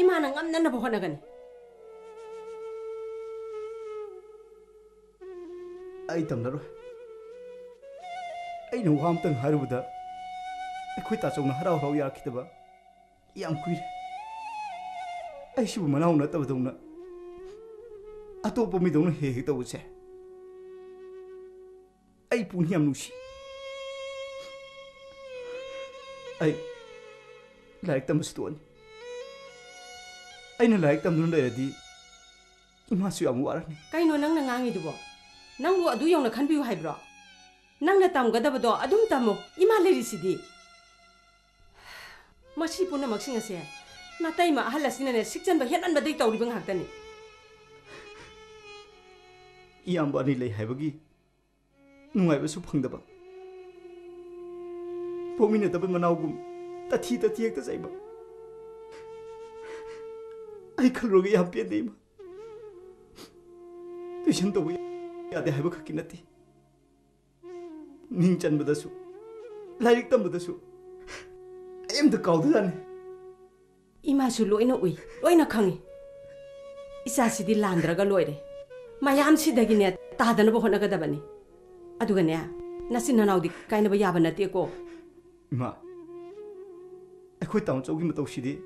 ꯏꯃꯥꯅ ꯉꯝꯅꯅꯕ ꯍꯣꯠꯅꯒꯅꯤ꯫ ꯑꯩ ꯇꯝꯂꯔꯣꯏ꯫ ꯑꯩꯅ ꯋꯥ ꯑꯝꯇꯪ ꯍꯥꯏꯔꯨꯕꯗ ꯑꯩꯈꯣꯏ ꯇꯥꯆꯧꯅ ꯍꯔꯥꯎ ꯍꯔꯥꯎ ꯌꯥꯔꯛꯈꯤꯗꯕ ꯌꯥꯝ ꯀꯨꯏꯔꯦ꯫ ꯑꯩꯁꯤꯕꯨ ꯃꯅꯥꯎ ꯅꯠꯇꯕꯗꯧꯅ ꯑꯇꯣꯞꯄ ꯃꯤꯗꯧꯅ ꯍꯦꯛ ꯍꯦꯛ ꯇꯧꯕꯁꯦ ꯑꯩ ꯄꯨꯛꯅꯤꯡ ꯌꯥꯝ ꯅꯨꯡꯁꯤ꯫ ꯑꯩ ꯂꯥꯏꯔꯤꯛ ꯇꯝꯕꯁꯨ ꯇꯣꯛꯑꯅꯤ꯫ ꯑꯩꯅ ꯂꯥꯏꯔꯤꯛ ꯇꯝꯗꯨꯅ ꯂꯩꯔꯗꯤ ꯏꯃꯥꯁꯨ ꯌꯥꯝ ꯋꯥꯔꯅꯤ꯫ ꯀꯩꯅꯣ ꯅꯪꯅ ꯉꯥꯡꯉꯤꯗꯨꯕꯣ? ꯅꯪꯕꯨ ꯑꯗꯨ ꯌꯧꯅ ꯈꯟꯕꯤꯌꯨ ꯍꯥꯏꯕ꯭ꯔꯣ? ꯅꯪꯅ ꯇꯝꯒꯗꯕꯗꯣ ꯑꯗꯨꯝ ꯇꯝꯃꯨ, ꯏꯃꯥ ꯂꯩꯔꯤꯁꯤꯗꯤ꯫ ꯃꯁꯤ ꯄꯨꯝꯅꯃꯛꯁꯤꯡ ꯑꯁꯦ ꯅꯥꯇꯩꯃ ꯑꯍꯜ ꯑꯁꯤꯅꯅꯦ ꯁꯤꯛꯆꯟꯕ ꯍꯦꯟꯃꯟꯕꯗꯒꯤ ꯇꯧꯔꯤꯕ ꯉꯥꯛꯇꯅꯤ꯫ ꯏꯌꯥꯝꯕ ꯑꯅꯤ ꯂꯩ ꯍꯥꯏꯕꯒꯤ ꯅꯨꯡꯉꯥꯏꯕꯁꯨ ꯐꯪꯗꯕ, ꯄꯣꯛꯃꯤꯟꯅꯗꯕ ꯃꯅꯥꯎꯒꯨꯝ ꯇꯊꯤ ꯇꯊꯤ ꯍꯦꯛꯇ ꯆꯩꯕ꯫ ꯑꯩ ꯈꯜꯂꯨꯔꯒ ꯌꯥꯝ ꯄꯦꯟꯗꯦ, ꯏꯃꯥ꯫ ꯇꯨꯏꯁꯟ ꯇꯧꯕ ꯌꯥꯗꯦ ꯍꯥꯏꯕ ꯈꯛꯀꯤ ꯅꯠꯇꯦ, ꯃꯤꯡ ꯆꯟꯕꯗꯁꯨ, ꯂꯥꯏꯔꯤꯛ ꯇꯝꯕꯗꯁꯨ ꯑꯩ ꯑꯝꯇ ꯀꯥꯎꯗꯖꯥꯠꯅꯤ꯫ ꯏꯃꯥꯁꯨ ꯂꯣꯏꯅ ꯎꯏ, ꯂꯣꯏꯅ ꯈꯪꯉꯤ꯫ ꯏꯆꯥꯁꯤꯗꯤ ꯂꯥꯟꯗ꯭ꯔꯒ ꯂꯣꯏꯔꯦ꯫ ꯃꯌꯥꯝꯁꯤꯗꯒꯤꯅꯦ ꯇꯥꯗꯅꯕ ꯍꯣꯠꯅꯒꯗꯕꯅꯤ꯫ ꯑꯗꯨꯒꯅꯦ, ꯅꯆꯤꯟ ꯅꯅꯥꯎꯗꯤ ꯀꯥꯏꯅꯕ ꯌꯥꯕ ꯅꯠꯇꯦꯀꯣ꯫ ꯏꯃꯥ, ꯑꯩꯈꯣꯏ ꯇꯥꯃꯣꯆꯧꯒꯤ ꯃꯇꯧꯁꯤꯗꯤ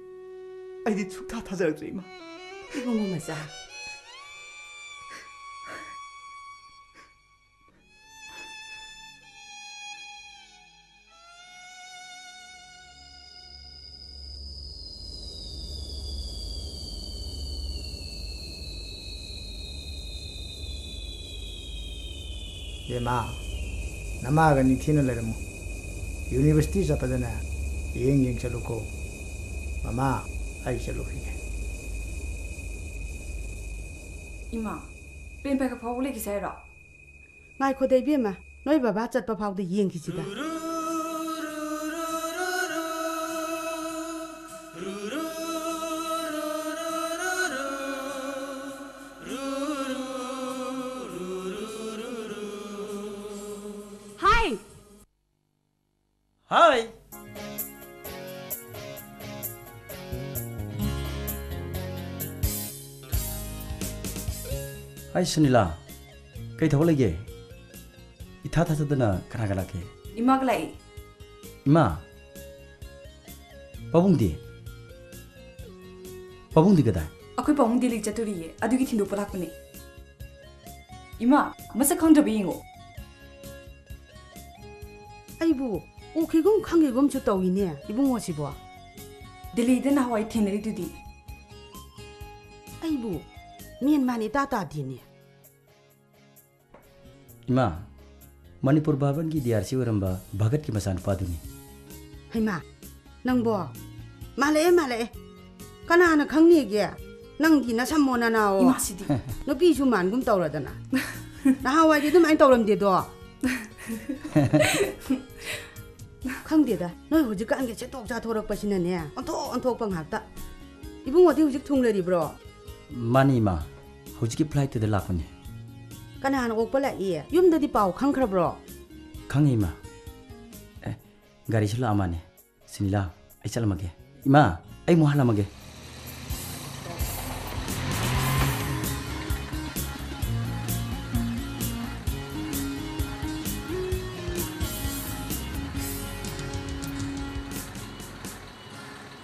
ꯑꯩꯗꯤ ꯁꯨꯛꯊꯥ ꯊꯥꯖꯔꯛꯇ꯭ꯔꯦ, ꯏꯃꯥ꯫ ꯏꯕꯨꯡꯉꯣ ꯃꯆꯥ꯫ ꯕꯦꯝꯃ, ꯅꯃꯥꯒ ꯅꯤꯡꯊꯤꯅ ꯂꯩꯔꯝꯃꯨ꯫ ꯌꯨꯅꯤꯚꯔꯁꯤꯇꯤ ꯆꯠꯄꯗꯅꯦ, ꯌꯦꯡ ꯌꯦꯡ ꯆꯠꯂꯨꯀꯣ꯫ ꯃꯃꯥ, ꯑꯩ ꯆꯠꯂꯨꯈꯤꯒꯦ꯫ ꯏꯃꯥ, ꯄꯦꯟ ꯄꯥꯏꯈꯠ ꯐꯥꯎꯕ ꯂꯩꯈꯤꯁꯦ ꯍꯥꯏꯔꯣ? ꯉꯥꯏꯈꯣꯗ ꯏꯕꯦꯝꯃ, ꯅꯣꯏ ꯕꯕꯥ ꯆꯠꯄ ꯐꯥꯎꯗ ꯌꯦꯡꯈꯤꯁꯤꯗ꯫ ꯍꯥꯏ! ꯍꯥꯏ! ꯍꯥꯏ ꯁꯨꯅꯤꯂꯥ, ꯀꯩ ꯊꯕꯛ ꯂꯩꯒꯦ? ꯏꯊꯥ ꯊꯥꯖꯗꯅ ꯀꯅꯥꯒ ꯂꯥꯛꯀꯦ? ꯏꯃꯥꯒ ꯂꯥꯛꯏ꯫ ꯏꯃꯥ? ꯄꯥꯕꯨꯡꯗꯤ? ꯄꯥꯕꯨꯡꯗꯤ ꯀꯗꯥꯏ? ꯑꯩꯈꯣꯏ ꯄꯥꯕꯨꯡ ꯗꯤꯜꯂꯤ ꯆꯠꯇꯣꯔꯤꯌꯦ, ꯑꯗꯨꯒꯤ ꯊꯤꯟꯗꯣꯛꯄ ꯂꯥꯛꯄꯅꯦ꯫ ꯏꯃꯥ, ꯃꯁꯛ ꯈꯪꯗ꯭ꯔꯕ ꯌꯦꯡꯉꯣ꯫ ꯑꯩꯕꯨ ꯎꯈꯤꯒꯨꯝ ꯈꯪꯈꯤꯒꯨꯝꯁꯨ ꯇꯧꯏꯅꯦ, ꯏꯕꯨꯡꯉꯣꯁꯤꯕꯣ꯫ ꯗꯤꯜꯂꯤꯗ ꯅꯍꯥꯟꯋꯥꯏ ꯊꯦꯡꯅꯔꯤꯗꯨꯗꯤ꯫ ꯑꯩꯕꯨ ꯃꯦꯟ ꯃꯥꯟ ꯏꯇꯥ ꯇꯥꯗꯦꯅꯦ꯫ ꯏꯃꯥ, ꯃꯅꯤꯄꯨꯔ ꯚꯥꯕꯟꯒꯤ ꯗꯤ ꯑꯥꯔ ꯁꯤ ꯑꯣꯏꯔꯝꯕ ꯚꯒꯠꯀꯤ ꯃꯆꯥꯅꯨꯄꯥꯗꯨꯅꯤ꯫ ꯍꯩꯃꯥ, ꯅꯪꯕꯣ? ꯃꯥꯜꯂꯛꯑꯦ, ꯃꯥꯜꯂꯛꯑꯦ꯫ ꯀꯅꯥꯅ ꯈꯪꯅꯤꯒꯦ? ꯅꯪꯗꯤ ꯅꯁꯝꯃꯣ ꯅꯅꯥꯑꯣ꯫ ꯏꯃꯥꯁꯤꯗꯤ꯫ ꯅꯨꯄꯤꯁꯨ ꯃꯥꯟꯒꯨꯝ ꯇꯧꯔꯗꯅ꯫ ꯅꯍꯥꯟꯋꯥꯏꯗꯤ ꯑꯗꯨꯃꯥꯏꯅ ꯇꯧꯔꯝꯗꯦꯗꯣ꯫ ꯈꯪꯗꯦꯗ, ꯅꯣꯏ ꯍꯧꯖꯤꯛꯀꯥꯟꯒꯤ ꯁꯦꯠꯊꯣꯛ ꯆꯥꯊꯣꯔꯛꯄꯁꯤꯅꯅꯦ, ꯑꯣꯟꯊꯣꯛ ꯑꯣꯟꯊꯣꯛꯄ ꯉꯥꯛꯇ꯫ ꯏꯕꯨꯡꯉꯣꯗꯤ ꯍꯧꯖꯤꯛ ꯊꯨꯡ ꯂꯩꯔꯤꯕ꯭ꯔꯣ? ꯃꯥꯅꯤ, ꯏꯃꯥ꯫ ꯍꯧꯖꯤꯛꯀꯤ ꯐ꯭ꯂꯥꯏꯠꯇꯨꯗ ꯂꯥꯛꯄꯅꯤ꯫ ꯀꯅꯥꯅ ꯑꯣꯛꯄ ꯂꯥꯛꯏ? ꯌꯨꯝꯗꯗꯤ ꯄꯥꯎ ꯈꯪꯈ꯭ꯔꯕ꯭ꯔꯣ? ꯈꯪꯉꯤ, ꯏꯃꯥ꯫ ꯑꯦ, ꯒꯥꯔꯤꯁꯨ ꯂꯥꯛꯑ ꯃꯥꯅꯦ꯫ ꯁꯤꯅꯤꯂꯥ, ꯑꯩ ꯆꯠꯂꯝꯃꯒꯦ꯫ ꯏꯃꯥ, ꯑꯩ ꯑꯃꯨꯛ ꯍꯜꯂꯝꯃꯒꯦ꯫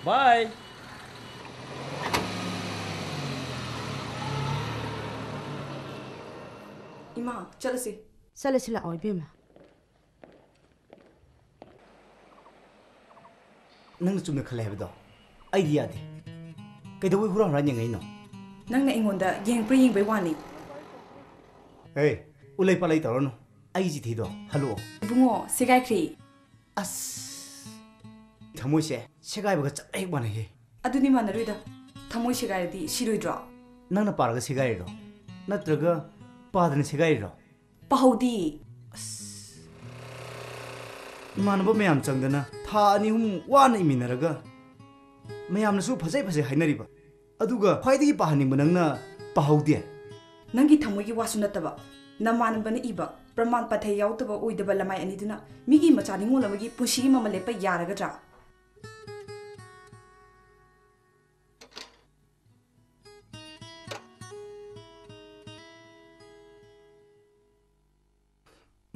ꯕꯥꯏ꯫ ꯏꯃꯥ, ꯆꯠꯂꯁꯤ꯫ ꯆꯠꯂꯁꯤ ꯂꯥꯛꯑꯣ, ꯏꯕꯦꯝꯃ꯫ ꯅꯪꯅ ꯆꯨꯝꯅ ꯈꯜꯂꯦ ꯍꯥꯏꯕꯗꯣ ꯑꯩꯗꯤ ꯌꯥꯗꯦ꯫ ꯀꯩꯗꯧꯕꯩ ꯍꯨꯔꯥꯟ ꯍꯨꯔꯥꯟ ꯌꯦꯡꯉꯛꯏꯅꯣ? ꯅꯪꯅ ꯑꯩꯉꯣꯟꯗ ꯌꯦꯡꯕ꯭ꯔꯥ ꯌꯦꯡꯕꯩ ꯋꯥꯅꯤ꯫ ꯑꯦ, ꯎꯂꯩ ꯄꯥꯂꯩ ꯇꯧꯔꯅꯨ꯫ ꯑꯩꯒꯤ ꯆꯤꯊꯤꯗꯣ ꯍꯜꯂꯛꯑꯣ꯫ ꯏꯕꯨꯡꯉꯣ, ꯁꯦꯒꯥꯏꯈ꯭ꯔꯦ꯫ ꯑꯁ, ꯊꯃꯣꯏꯁꯦ ꯁꯦꯒꯥꯏꯕꯒ ꯆꯞ ꯍꯦꯛ ꯃꯥꯟꯅꯩꯍꯦ꯫ ꯑꯗꯨꯗꯤ ꯃꯥꯟꯅꯔꯣꯏꯗ꯫ ꯊꯃꯣꯏ ꯁꯦꯒꯥꯏꯔꯗꯤ ꯁꯤꯔꯣꯏꯗ꯭ꯔꯣ? ꯅꯪꯅ ꯄꯥꯔꯒ ꯁꯦꯒꯥꯏꯔꯤꯔꯣ? ꯅꯠꯇ꯭ꯔꯒ ꯄꯥꯗꯅ ꯁꯦꯒꯥꯏꯔꯤꯔꯣ? ꯄꯥꯍꯧꯗꯤ꯫ ꯑꯁ, ꯏꯃꯥꯟꯅꯕ ꯃꯌꯥꯝ ꯆꯪꯗꯅ ꯊꯥ ꯑꯅꯤ ꯑꯍꯨꯝ ꯋꯥꯅ ꯏꯃꯤꯟꯅꯔꯒ ꯃꯌꯥꯝꯅꯁꯨ ꯐꯖꯩ ꯐꯖꯩ ꯍꯥꯏꯅꯔꯤꯕ, ꯑꯗꯨꯒ ꯈ꯭ꯋꯥꯏꯗꯒꯤ ꯄꯥꯍꯟꯅꯤꯡꯕ ꯅꯪꯅ ꯄꯥꯍꯧꯗꯦ꯫ ꯅꯪꯒꯤ ꯊꯃꯣꯏꯒꯤ ꯋꯥꯁꯨ ꯅꯠꯇꯕ, ꯅꯃꯥꯟꯅꯕꯅ ꯏꯕ ꯄ꯭ꯔꯃꯥꯟ ꯄꯥꯊꯩ ꯌꯥꯎꯗꯕ ꯑꯣꯏꯗꯕ ꯂꯃꯥꯏ ꯑꯅꯤꯗꯨꯅ ꯃꯤꯒꯤ ꯃꯆꯥ ꯅꯤꯉꯣꯜ ꯑꯃꯒꯤ ꯄꯨꯟꯁꯤꯒꯤ ꯃꯃꯜ ꯂꯦꯞꯄ ꯌꯥꯔꯒꯗ꯭ꯔꯥ?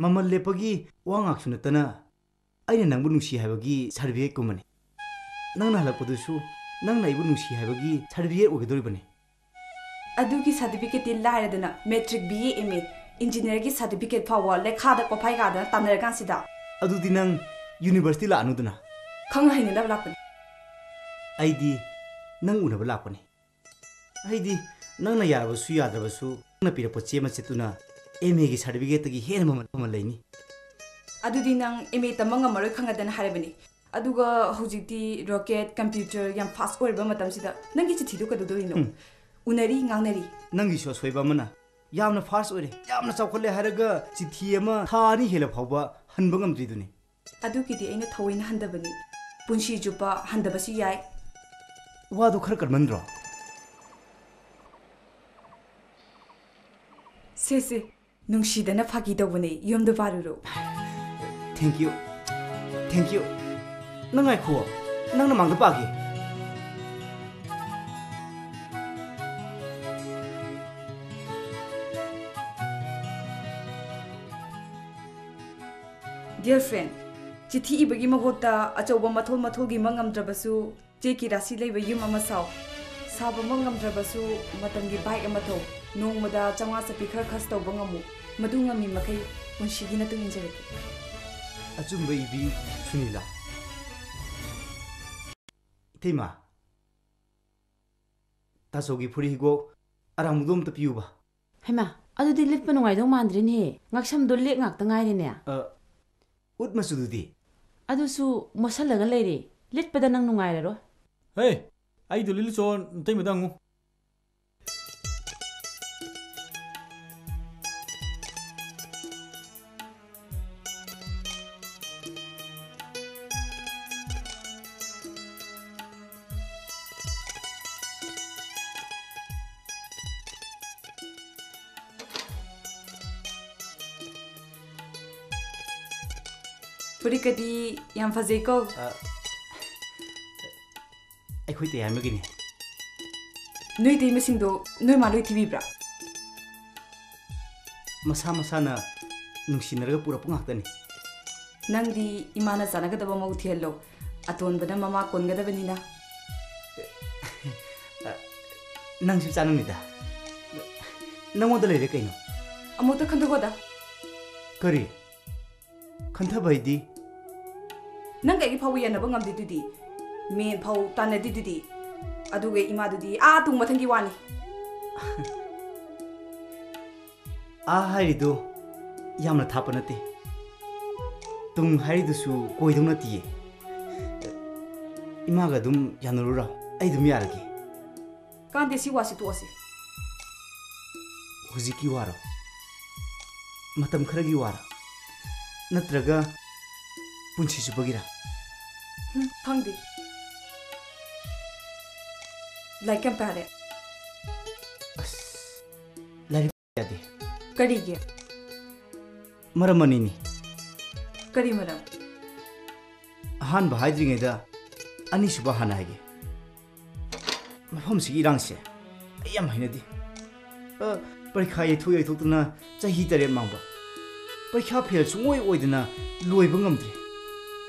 ꯃꯃꯜ ꯂꯦꯞꯄꯒꯤ ꯋꯥ ꯉꯥꯛꯁꯨ ꯅꯠꯇꯅ, ꯑꯩꯅ ꯅꯪꯕꯨ ꯅꯨꯡꯁꯤ ꯍꯥꯏꯕꯒꯤ certificate ꯀꯨꯝꯕꯅꯤ꯫ ꯅꯪꯅ ꯍꯜꯂꯛꯄꯗꯨꯁꯨ ꯅꯪꯅ ꯑꯩꯕꯨ ꯅꯨꯡꯁꯤ ꯍꯥꯏꯕꯒꯤ certificate ꯑꯣꯏꯒꯗꯧꯔꯤꯕꯅꯤ꯫ ꯑꯗꯨꯒꯤ certificate ꯇꯤ ꯂꯥꯏꯔꯗꯅ, matric, B A, M A, engineer ꯒꯤ certificate ꯐꯥꯎꯕ ꯂꯩꯈꯥꯗ ꯀꯣꯐꯥꯏ ꯀꯥꯗꯅ ꯇꯥꯟꯅꯔꯀꯥꯟꯁꯤꯗ꯫ ꯑꯗꯨꯗꯤ ꯅꯪ university ꯂꯥꯛꯑꯅꯨꯗꯅ꯫ ꯈꯪꯅ ꯍꯩꯅꯅꯕ ꯂꯥꯛꯄꯅꯤ꯫ ꯑꯩꯗꯤ ꯅꯪ ꯎꯅꯕ ꯂꯥꯛꯄꯅꯤ꯫ ꯑꯩꯗꯤ ꯅꯪꯅ ꯌꯥꯔꯕꯁꯨ ꯌꯥꯗ꯭ꯔꯕꯁꯨ ꯅꯪꯅ ꯄꯤꯔꯛꯄ ꯆꯦ ꯃꯆꯦꯠꯇꯨꯅ M A ꯒꯤ certificate ꯇꯒꯤ ꯍꯦꯟꯅ ꯃꯃꯜ, ꯃꯃꯜ ꯂꯩꯅꯤ꯫ ꯑꯗꯨꯗꯤ ꯅꯪ M A ꯇꯝꯕ ꯉꯝꯃꯔꯣꯏ ꯈꯪꯉꯗꯅ ꯍꯥꯏꯔꯕꯅꯤ꯫ ꯑꯗꯨꯒ ꯍꯧꯖꯤꯛꯇꯤ rocket, computer ꯌꯥꯝ fast ꯑꯣꯏꯔꯕ ꯃꯇꯝꯁꯤꯗ ꯅꯪꯒꯤ ꯆꯤꯊꯤꯗꯨ ꯀꯩꯗꯧꯗꯣꯔꯤꯅꯣ? ꯎꯝ꯫ ꯎꯅꯔꯤ, ꯉꯥꯡꯅꯔꯤ꯫ ꯅꯪꯒꯤꯁꯨ ꯑꯁꯣꯏꯕ ꯑꯃꯅ, ꯌꯥꯝꯅ fast ꯑꯣꯏꯔꯦ, ꯌꯥꯝꯅ ꯆꯥꯎꯈꯠꯂꯦ ꯍꯥꯏꯔꯒ ꯆꯤꯊꯤ ꯑꯃ ꯊꯥ ꯑꯅꯤ ꯍꯦꯜꯂ ꯐꯥꯎꯕ ꯍꯟꯕ ꯉꯝꯗ꯭ꯔꯤꯗꯨꯅꯤ꯫ ꯑꯗꯨꯒꯤꯗꯤ ꯑꯩꯅ ꯊꯑꯣꯏꯅ ꯍꯟꯗꯕꯅꯤ꯫ ꯄꯨꯟꯁꯤ ꯆꯨꯞꯄ ꯍꯟꯗꯕꯁꯨ ꯌꯥꯏ꯫ ꯋꯥꯗꯣ ꯈꯔ ꯀꯟꯃꯟꯗ꯭ꯔꯣ? ꯁꯦ, ꯁꯦ, ꯅꯨꯡꯁꯤꯗꯅ ꯐꯥꯒꯤ ꯇꯧꯕꯅꯦ, ꯌꯨꯝꯗ ꯄꯥꯜꯂꯨꯔꯣ꯫ Thank you. Thank you. ꯅꯪ ꯉꯥꯏꯈꯨꯑꯣ, ꯅꯪꯅ ꯃꯥꯡꯗ ꯄꯥꯒꯦ꯫ Dear friend, ꯆꯤꯊꯤ ꯏꯕꯒꯤ ꯃꯍꯨꯠꯇ ꯑꯆꯧꯕ ꯃꯊꯣꯜ ꯃꯊꯣꯜꯒꯤ ꯃꯪ ꯉꯝꯗ꯭ꯔꯕꯁꯨ, ꯆꯦꯛꯀꯤ ꯔꯥꯁꯤ ꯂꯩꯕ ꯌꯨꯝ ꯑꯃ ꯁꯥꯎ꯫ ꯁꯥꯕꯃꯛ ꯉꯝꯗ꯭ꯔꯕꯁꯨ, ꯃꯇꯝꯒꯤ bike ꯑꯃ ꯊꯧ꯫ ꯅꯣꯡꯃꯗ ꯆꯥꯝꯃꯉꯥ ꯆꯞꯄꯤ ꯈꯔ ꯈꯔ ꯇꯧꯕ ꯉꯝꯃꯨ꯫ ꯃꯗꯨ ꯉꯝꯃꯤ ꯃꯈꯩ ꯄꯨꯟꯁꯤꯒꯤ ꯅꯇꯨꯡ ꯏꯟꯖꯔꯛꯀꯦ꯫ ꯑꯆꯨꯝꯕ ꯏꯕꯤ ꯁꯨꯅꯤꯂꯥ꯫ ꯏꯇꯩꯃ, ꯇꯥꯆꯧꯒꯤ ꯐꯨꯔꯤ ꯍꯤꯒꯣꯛ ꯑꯔꯥꯡꯕꯗꯣ ꯑꯝꯇ ꯄꯤꯌꯨꯕ꯫ ꯍꯩꯃꯥ, ꯑꯗꯨꯗꯤ ꯂꯤꯠꯄ ꯅꯨꯡꯉꯥꯏꯗꯧ ꯃꯥꯟꯗ꯭ꯔꯦꯅꯦꯍꯦ꯫ ꯉꯛꯁꯝꯗꯣ ꯂꯦꯛ ꯉꯥꯛꯇ ꯉꯥꯏꯔꯦꯅꯦ꯫ ꯑ, ꯎꯠ ꯃꯆꯨꯗꯨꯗꯤ? ꯑꯗꯨꯁꯨ ꯃꯣꯠꯁꯜꯂꯒ ꯂꯩꯔꯦ꯫ ꯂꯤꯠꯄꯗ ꯅꯪ ꯅꯨꯡꯉꯥꯏꯔꯔꯣꯏ꯫ ꯍꯦ, ꯑꯩꯗꯣ ꯂꯤꯠꯂꯨꯆꯣ, ꯅꯇꯩꯃꯗ ꯍꯪꯉꯨ꯫ ꯐꯨꯔꯤꯠꯀꯗꯤ ꯌꯥꯝ ꯐꯖꯩꯀꯣ꯫ ꯑ, ꯑꯩꯈꯣꯏ ꯇꯌꯥꯏꯃꯒꯤꯅꯤ꯫ ꯅꯣꯏ ꯇꯩꯃꯁꯤꯡꯗꯣ ꯅꯣꯏ ꯃꯥ ꯂꯣꯏ ꯊꯤꯕꯤꯕ꯭ꯔꯥ? ꯃꯁꯥ ꯃꯁꯥꯅ ꯅꯨꯡꯁꯤꯅꯔꯒ ꯄꯨꯔꯛꯄ ꯉꯥꯛꯇꯅꯤ꯫ ꯅꯪꯗꯤ ꯏꯃꯥꯅ ꯆꯥꯟꯅꯒꯗꯕ ꯃꯧ ꯊꯤꯍꯜꯂꯣ꯫ ꯑꯇꯣꯟꯕꯅ ꯃꯃꯥ ꯀꯣꯟꯒꯗꯕꯅꯤꯅ꯫ ꯅꯪꯁꯨ ꯆꯥꯟꯅꯅꯤꯗ꯫ ꯅꯪꯉꯣꯟꯗ ꯂꯩꯔꯦ ꯀꯩꯅꯣ꯫ ꯑꯃꯨꯛꯇ ꯈꯟꯊꯣꯛꯑꯣꯗ꯫ ꯀꯔꯤ? ꯈꯟꯊꯕ ꯍꯥꯏꯗꯤ? ꯅꯪꯒ ꯑꯩꯒꯤ ꯐꯥꯎꯕ ꯌꯥꯅꯕ ꯉꯝꯗꯦꯗꯨꯗꯤ꯫ ꯃꯦꯟ ꯐꯥꯎ ꯇꯥꯟꯅꯗꯦꯗꯨꯗꯤ꯫ ꯑꯗꯨꯒ ꯏꯃꯥꯗꯨꯗꯤ ꯑꯥ ꯇꯨꯡ ꯃꯊꯪꯒꯤ ꯋꯥꯅꯤ꯫ ꯑꯥ ꯍꯥꯏꯔꯤꯗꯨ ꯌꯥꯝꯅ ꯊꯥꯞꯄ ꯅꯠꯇꯦ꯫ ꯇꯨꯡ ꯍꯥꯏꯔꯤꯗꯨꯁꯨ ꯀꯣꯏꯗꯧ ꯅꯠꯇꯤꯌꯦ꯫ ꯏꯃꯥꯒ ꯑꯗꯨꯝ ꯌꯥꯅꯔꯨꯔꯣ, ꯑꯩ ꯑꯗꯨꯝ ꯌꯥꯔꯒꯦ꯫ ꯀꯥꯟꯗꯦ, ꯁꯤ ꯋꯥꯁꯤ ꯇꯣꯛꯑꯁꯤ꯫ ꯍꯧꯖꯤꯛꯀꯤ ꯋꯥꯔꯣ? ꯃꯇꯝ ꯈꯔꯒꯤ ꯋꯥꯔꯣ? ꯅꯠꯇ꯭ꯔꯒ ꯄꯨꯟꯁꯤ ꯆꯨꯞꯄꯒꯤꯔ? ꯍꯨꯝ, ꯈꯪꯗꯦ꯫ ꯂꯥꯏꯔꯤꯛ ꯀꯩꯝ ꯄꯥꯔꯦ꯫ ꯑꯁ, ꯂꯥꯏꯔꯤꯛ ꯌꯥꯗꯦ꯫ ꯀꯔꯤꯒꯤ? ꯃꯔꯝ ꯑꯅꯤꯅꯤ꯫ ꯀꯔꯤ ꯃꯔꯝ? ꯑꯍꯥꯟꯕ ꯍꯥꯏꯗ꯭ꯔꯤꯉꯩꯗ ꯑꯅꯤꯁꯨꯕ ꯍꯥꯟꯅ ꯍꯥꯏꯒꯦ꯫ ꯃꯐꯝꯁꯤꯒꯤ ꯏꯔꯥꯡꯁꯦ ꯑꯩ ꯌꯥꯝ ꯍꯩꯅꯗꯦ꯫ ꯑ, ꯄꯔꯤꯈꯥ ꯌꯩꯊꯣꯛ ꯌꯩꯊꯣꯛꯇꯅ ꯆꯍꯤ ꯇꯔꯦꯠ ꯃꯥꯡꯕ꯫ ꯄꯔꯤꯈꯥ ꯐꯦꯜ ꯁꯨꯡꯑꯣꯏ ꯑꯣꯏꯗꯅ ꯂꯣꯏꯕ ꯉꯝꯗ꯭ꯔꯦ꯫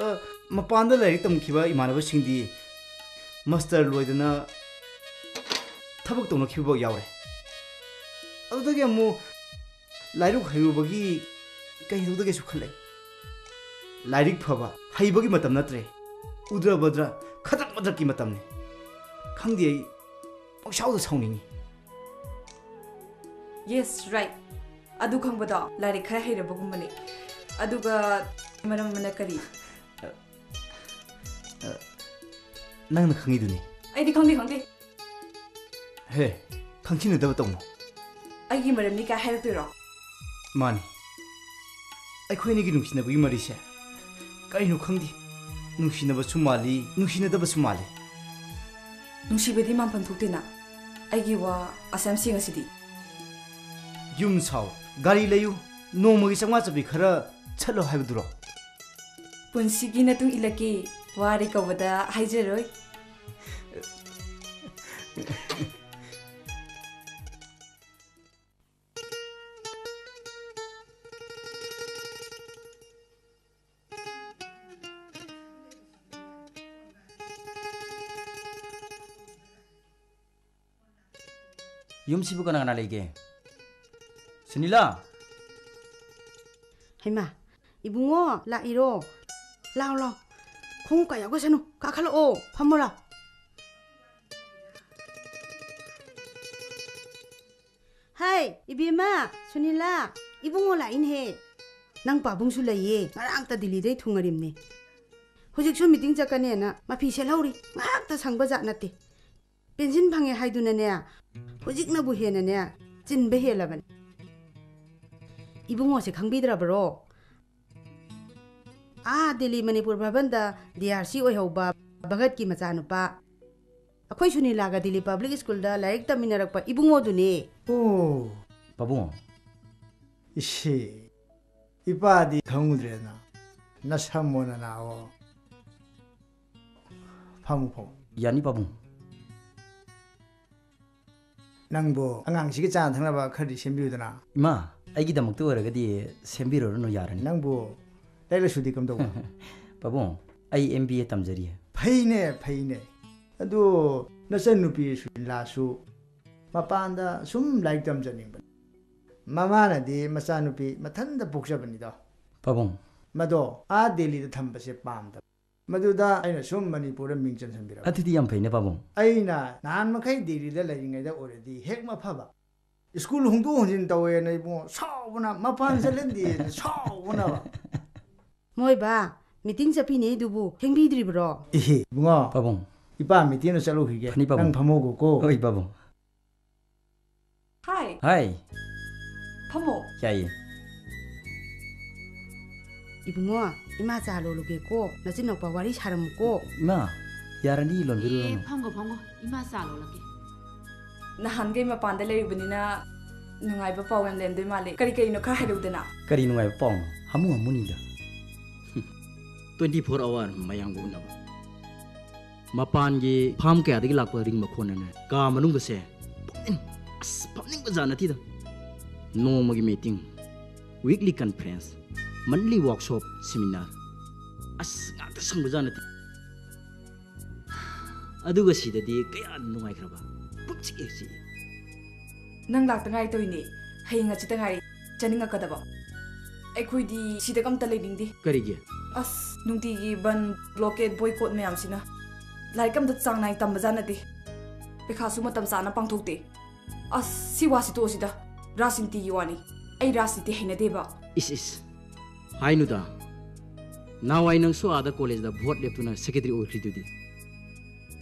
ꯑ, ꯃꯄꯥꯟꯗ ꯂꯥꯏꯔꯤꯛ ꯇꯝꯈꯤꯕ ꯏꯃꯥꯟꯅꯕꯁꯤꯡꯗꯤ ꯃꯥꯁꯇꯔ ꯂꯣꯏꯗꯅ ꯊꯕꯛ ꯇꯧꯅꯈꯤꯕ ꯌꯥꯎꯔꯦ꯫ ꯑꯗꯨꯗꯒꯤ ꯑꯃꯨꯛ ꯂꯥꯏꯔꯤꯛ ꯍꯩꯔꯨꯕꯒꯤ ꯀꯩꯗꯧꯗꯒꯦꯁꯨ ꯈꯜꯂꯦ꯫ ꯂꯥꯏꯔꯤꯛ ꯐꯕ, ꯍꯩꯕꯒꯤ ꯃꯇꯝ ꯅꯠꯇ꯭ꯔꯦ꯫ ꯎꯗ꯭ꯔ ꯕꯗ꯭ꯔ, ꯈꯗ꯭ꯔꯛ ꯃꯗ꯭ꯔꯛꯀꯤ ꯃꯇꯝꯅꯤ꯫ ꯈꯪꯗꯦ, ꯑꯩ ꯄꯪꯁꯥꯎꯗ ꯁꯥꯎꯅꯤꯡꯉꯤ꯫ Yes, right. ꯑꯗꯨ ꯈꯪꯕꯗꯣ ꯂꯥꯏꯔꯤꯛ ꯈꯔ ꯍꯩꯔꯕꯒꯨꯝꯕꯅꯤ꯫ ꯑꯗꯨꯒ ꯃꯔꯝ ꯑꯃꯅ ꯀꯔꯤ? ꯅꯪꯅ ꯈꯪꯉꯤꯗꯨꯅꯤ꯫ ꯑꯩꯗꯤ ꯈꯪꯗꯦ, ꯈꯪꯗꯦ꯫ ꯍꯦ, ꯈꯪꯈꯤꯅꯗꯕ ꯇꯧꯅꯣ꯫ ꯑꯩꯒꯤ ꯃꯔꯝꯗꯤ ꯀꯥꯏ ꯍꯥꯏꯔꯛꯇꯣꯏꯔꯣ? ꯃꯥꯅꯤ꯫ ꯑꯩꯈꯣꯏ ꯑꯅꯤꯒꯤ ꯅꯨꯡꯁꯤꯅꯕꯒꯤ ꯃꯔꯤꯁꯦ ꯀꯔꯤꯅꯣ ꯈꯪꯗꯦ꯫ ꯅꯨꯡꯁꯤꯅꯕꯁꯨ ꯃꯥꯜꯂꯤ, ꯅꯨꯡꯁꯤꯅꯗꯕꯁꯨ ꯃꯥꯜꯂꯤ꯫ ꯅꯨꯡꯁꯤꯕꯗꯤ ꯃꯥꯡꯐꯝ ꯊꯣꯛꯇꯦꯅ꯫ ꯑꯩꯒꯤ ꯋꯥ ꯑꯁꯥꯝ ꯁꯦꯡ ꯑꯁꯤꯗꯤ꯫ ꯌꯨꯝ ꯁꯥꯎ, ꯒꯥꯔꯤ ꯂꯩꯌꯨ, ꯅꯣꯡꯃꯒꯤ ꯆꯥꯝꯃꯉꯥ ꯆꯠꯄꯤ ꯈꯔ ꯆꯠꯂꯣ ꯍꯥꯏꯕꯗꯨꯔꯣ? ꯄꯨꯟꯁꯤꯒꯤ ꯃꯇꯨꯡ ꯏꯜꯂꯛꯀꯦ, ꯋꯥꯔꯦ ꯀꯧꯕꯗ ꯍꯥꯏꯖꯔꯣꯏ꯫ ꯌꯨꯝꯁꯤꯕꯨ ꯀꯅꯥ ꯀꯅꯥ ꯂꯩꯒꯦ? ꯁꯨꯅꯤꯂꯥ! ꯍꯩꯃꯥ, ꯏꯕꯨꯡꯉꯣ, ꯂꯥꯛꯏꯔꯣ? ꯂꯥꯎ, ꯂꯥꯎ꯫ ꯈꯣꯡꯎꯞ ꯀꯥ ꯌꯥꯎꯒꯁꯅꯨ, ꯀꯥꯈꯠꯂꯛꯑꯣ, ꯐꯝꯃꯣ ꯂꯥꯎ꯫ ꯍꯥꯏ, ꯏꯕꯦꯝꯃ, ꯁꯨꯅꯤꯂꯥ, ꯏꯕꯨꯡꯉꯣ ꯂꯥꯛꯏꯅꯦꯍꯦ꯫ ꯅꯪ ꯄꯥꯕꯨꯡꯁꯨ ꯂꯩꯌꯦ, ꯉꯔꯥꯡꯇ ꯗꯤꯜꯂꯤꯗꯩ ꯊꯨꯡꯉꯔꯤꯝꯅꯦ꯫ ꯍꯧꯖꯤꯛꯁꯨ ꯃꯤꯇꯤꯡ ꯆꯠꯀꯅꯦꯅ ꯃꯐꯤ ꯁꯦꯠꯍꯧꯔꯤ, ꯉꯥꯏꯍꯥꯛꯇ ꯁꯪꯕ ꯖꯥꯠ ꯅꯠꯇꯦ꯫ ꯄꯦꯟꯁꯤꯟ ꯐꯪꯉꯦ ꯍꯥꯏꯗꯨꯅꯅꯦ, ꯍꯧꯖꯤꯛꯅꯕꯨ ꯍꯦꯟꯅꯅꯦ, ꯆꯤꯟꯕ ꯍꯦꯜꯂꯕꯅꯤ꯫ ꯏꯕꯨꯡꯉꯣꯁꯦ ꯈꯪꯕꯤꯗ꯭ꯔꯕꯔꯣ? ꯑꯥ ꯗꯤꯜꯂꯤ ꯃꯅꯤꯄꯨꯔ ꯚꯕꯟꯗ ꯗꯤ ꯑꯥꯔ ꯁꯤ ꯑꯣꯏꯍꯧꯕ ꯚꯒꯠꯀꯤ ꯃꯆꯥꯅꯨꯄꯥ, ꯑꯩꯈꯣꯏ ꯁꯨꯅꯤꯂꯥꯒ ꯗꯤꯜꯂꯤ ꯄꯕ꯭ꯂꯤꯛ ꯁ꯭ꯀꯨꯜꯗ ꯂꯥꯏꯔꯤꯛ ꯇꯝꯃꯤꯟꯅꯔꯛꯄ ꯏꯕꯨꯡꯉꯣꯗꯨꯅꯦ꯫ ꯑꯣ, ꯄꯥꯕꯨꯡ꯫ ꯏꯁꯦ, ꯏꯄꯥꯗꯤ ꯈꯪꯉꯨꯗ꯭ꯔꯦꯅ꯫ ꯅꯁꯝꯃꯣ ꯅꯅꯥꯑꯣ꯫ ꯐꯝꯃꯨ, ꯐꯝꯃꯨ꯫ ꯌꯥꯅꯤ, ꯄꯥꯕꯨꯡ꯫ ꯅꯪꯕꯨ ꯑꯉꯥꯡꯁꯤꯒꯤ ꯆꯥꯅ ꯊꯛꯅꯕ ꯈꯔꯗꯤ ꯁꯦꯝꯕꯤꯌꯨꯗꯅ꯫ ꯏꯃꯥ, ꯑꯩꯒꯤꯗꯃꯛꯇ ꯑꯣꯏꯔꯒꯗꯤ ꯁꯦꯝꯕꯤꯔꯨꯔꯅꯨ, ꯌꯥꯔꯅꯤ꯫ ꯅꯪꯕꯨ ꯂꯥꯏꯔꯤꯛ ꯂꯥꯏꯁꯨꯗꯤ ꯀꯝꯗꯧꯕ? ꯄꯥꯕꯨꯡ, ꯑꯩ ꯑꯦꯝ ꯕꯤ ꯑꯦ ꯇꯝꯖꯔꯤ꯫ ꯐꯩꯅꯦ, ꯐꯩꯅꯦ꯫ ꯑꯗꯨ ꯅꯆꯟꯅꯨꯄꯤ ꯁꯨꯅꯤꯂꯥꯁꯨ ꯃꯄꯥꯟꯗ ꯁꯨꯝ ꯂꯥꯏꯔꯤꯛ ꯇꯝꯖꯅꯤꯡꯕꯅꯤ꯫ ꯃꯃꯥꯅꯗꯤ ꯃꯆꯥꯅꯨꯄꯤ ꯃꯊꯟꯇ ꯄꯣꯛꯆꯕꯅꯤꯗꯣ꯫ ꯄꯥꯕꯨꯡ꯫ ꯃꯗꯣ ꯑꯥ ꯗꯦꯜꯂꯤꯗ ꯊꯝꯕꯁꯦ ꯄꯥꯝꯗꯕ꯫ ꯃꯗꯨꯗ ꯑꯩꯅ ꯁꯨꯝ ꯃꯅꯤꯄꯨꯔꯗ ꯃꯤꯡ ꯆꯟꯁꯤꯟꯕꯤꯔꯕ꯫ ꯑꯗꯨꯗꯤ ꯌꯥꯝ ꯐꯩꯅꯦ, ꯄꯥꯕꯨꯡ꯫ ꯑꯩꯅ ꯅꯍꯥꯟ ꯃꯈꯩ ꯗꯦꯜꯂꯤꯗ ꯂꯩꯔꯤꯉꯩꯗ ꯑꯣꯏꯔꯗꯤ ꯍꯦꯛ ꯃꯐꯕ꯫ ꯁ꯭ꯀꯨꯜ ꯍꯣꯡꯗꯣꯛ ꯍꯣꯡꯖꯤꯟ ꯇꯧꯋꯦꯅ ꯏꯕꯨꯡꯉꯣ ꯁꯥꯎꯕꯅ, ꯃꯄꯥꯟ ꯆꯠꯍꯟꯗꯦꯅ ꯁꯥꯎꯕꯅꯕ꯫ ꯃꯣꯏ ꯕꯥ, ꯃꯤꯇꯤꯡ ꯆꯠꯄꯤꯅꯦꯗꯨꯕꯨ ꯊꯦꯡꯕꯤꯗ꯭ꯔꯤꯕ꯭ꯔꯣ? ꯏꯍꯦ, ꯏꯕꯨꯡꯉꯣ꯫ ꯄꯥꯕꯨꯡ꯫ ꯏꯄꯥ ꯃꯤꯇꯤꯡꯗ ꯆꯠꯂꯨꯈꯤꯒꯦ꯫ ꯐꯅꯤ, ꯄꯥꯕꯨꯡ꯫ ꯅꯪ ꯐꯝꯍꯧꯒꯣꯀꯣ꯫ ꯍꯣꯏ, ꯄꯥꯕꯨꯡ꯫ ꯍꯥꯏ꯫ ꯍꯥꯏ꯫ ꯐꯝꯃꯣ꯫ ꯌꯥꯏꯌꯦ꯫ ꯏꯕꯨꯡꯉꯣ, ꯏꯃꯥ ꯆꯥ ꯂꯣꯜꯂꯨꯒꯦꯀꯣ, ꯅꯆꯤꯟꯅꯥꯎꯄꯥ ꯋꯥꯔꯤ ꯁꯥꯔꯝꯃꯨꯀꯣ꯫ ꯏꯃꯥ, ꯌꯥꯔꯅꯤ, ꯂꯣꯟꯕꯤꯔꯨꯔꯅꯨ꯫ ꯑꯦ, ꯐꯝꯒꯣ, ꯐꯝꯒꯣ, ꯏꯃꯥ ꯆꯥ ꯂꯣꯜꯂꯛꯀꯦ꯫ ꯅꯍꯥꯟꯈꯩ ꯃꯄꯥꯟꯗ ꯂꯩꯔꯨꯕꯅꯤꯅ ꯅꯨꯡꯉꯥꯏꯕ ꯄꯥꯎ ꯌꯥꯝ ꯂꯩꯔꯝꯗꯣꯏ ꯃꯥꯜꯂꯦ꯫ ꯀꯔꯤ ꯀꯔꯤꯅꯣ ꯈꯔ ꯍꯥꯏꯔꯛꯎꯗꯅ꯫ ꯀꯔꯤ ꯅꯨꯡꯉꯥꯏꯕ ꯄꯥꯎꯅꯣ? ꯍꯥꯃꯨ ꯍꯥꯃꯨꯅꯤꯗ꯫ Twenty four hour ꯃꯌꯥꯝꯒ ꯎꯅꯕ꯫ ꯃꯄꯥꯟꯒꯤ ꯐꯥꯝ ꯀꯌꯥꯗꯒꯤ ꯂꯥꯛꯄ ꯔꯤꯡ ꯃꯈꯣꯟꯅꯅꯦ ꯀꯥ ꯃꯅꯨꯡꯒꯁꯦ ꯄꯨꯝꯅꯤꯡ-, ꯑꯁ, ꯐꯝꯅꯤꯡꯕ ꯖꯥꯠ ꯅꯠꯇꯦꯗ꯫ ꯅꯣꯡꯃꯒꯤ meeting, weekly conference, monthly workshop, seminar, ꯑꯁ, ꯉꯥꯛꯇ ꯁꯪꯕ ꯖꯥꯠ ꯅꯠꯇꯦ꯫ ꯑꯗꯨꯒ ꯁꯤꯗꯗꯤ ꯀꯌꯥ ꯅꯨꯡꯉꯥꯏꯈ꯭ꯔꯕ꯫ ꯄꯨꯛꯆꯤꯛ ꯍꯦꯛ ꯆꯤꯛꯏ꯫ ꯅꯪ ꯂꯥꯛꯇ ꯉꯥꯏ ꯇꯧꯔꯤꯅꯦ꯫ ꯍꯌꯦꯡ ꯍꯪꯆꯤꯠꯇ ꯉꯥꯏꯔꯦ ꯆꯠꯅꯤꯡꯉꯛꯀꯗꯕ꯫ ꯑꯩꯈꯣꯏꯗꯤ ꯁꯤꯗꯒ ꯑꯝꯇ ꯂꯩꯅꯤꯡꯗꯦ꯫ ꯀꯔꯤꯒꯤ? ꯑꯁ, ꯅꯨꯡꯇꯤꯒꯤ ꯕꯟ, ꯕ꯭ꯂꯣꯀꯦꯠ, ꯕꯣꯏꯀꯣꯠ ꯃꯌꯥꯝꯁꯤꯅ꯫ ꯂꯥꯏꯔꯤꯛ ꯑꯝꯇ ꯆꯥꯡ ꯅꯥꯏꯅ ꯇꯝꯕꯖꯥꯠ ꯅꯠꯇꯦ꯫ ꯄꯩꯈꯥꯁꯨ ꯃꯇꯝ ꯆꯥꯅ ꯄꯥꯡꯊꯣꯛꯇꯦ꯫ ꯑꯁ, ꯁꯤ ꯋꯥꯁꯤ ꯇꯣꯛꯑꯁꯤꯗ꯫ ꯔꯥꯖꯅꯤꯇꯤꯒꯤ ꯋꯥꯅꯤ꯫ ꯑꯩ ꯔꯥꯖꯅꯤꯇꯤ ꯍꯩꯅꯗꯦꯕ꯫ ꯏꯁ, ꯏꯁ꯫ ꯍꯥꯏꯅꯨꯗ꯫ ꯅꯍꯥꯟꯋꯥꯏ ꯅꯪꯁꯨ ꯑꯥꯗ ꯀꯣꯂꯦꯖꯇ ꯚꯣꯠ ꯂꯦꯞꯇꯨꯅ ꯁꯦꯀ꯭ꯔꯦꯇꯔꯤ ꯑꯣꯏꯈ꯭ꯔꯤꯗꯨꯗꯤ꯫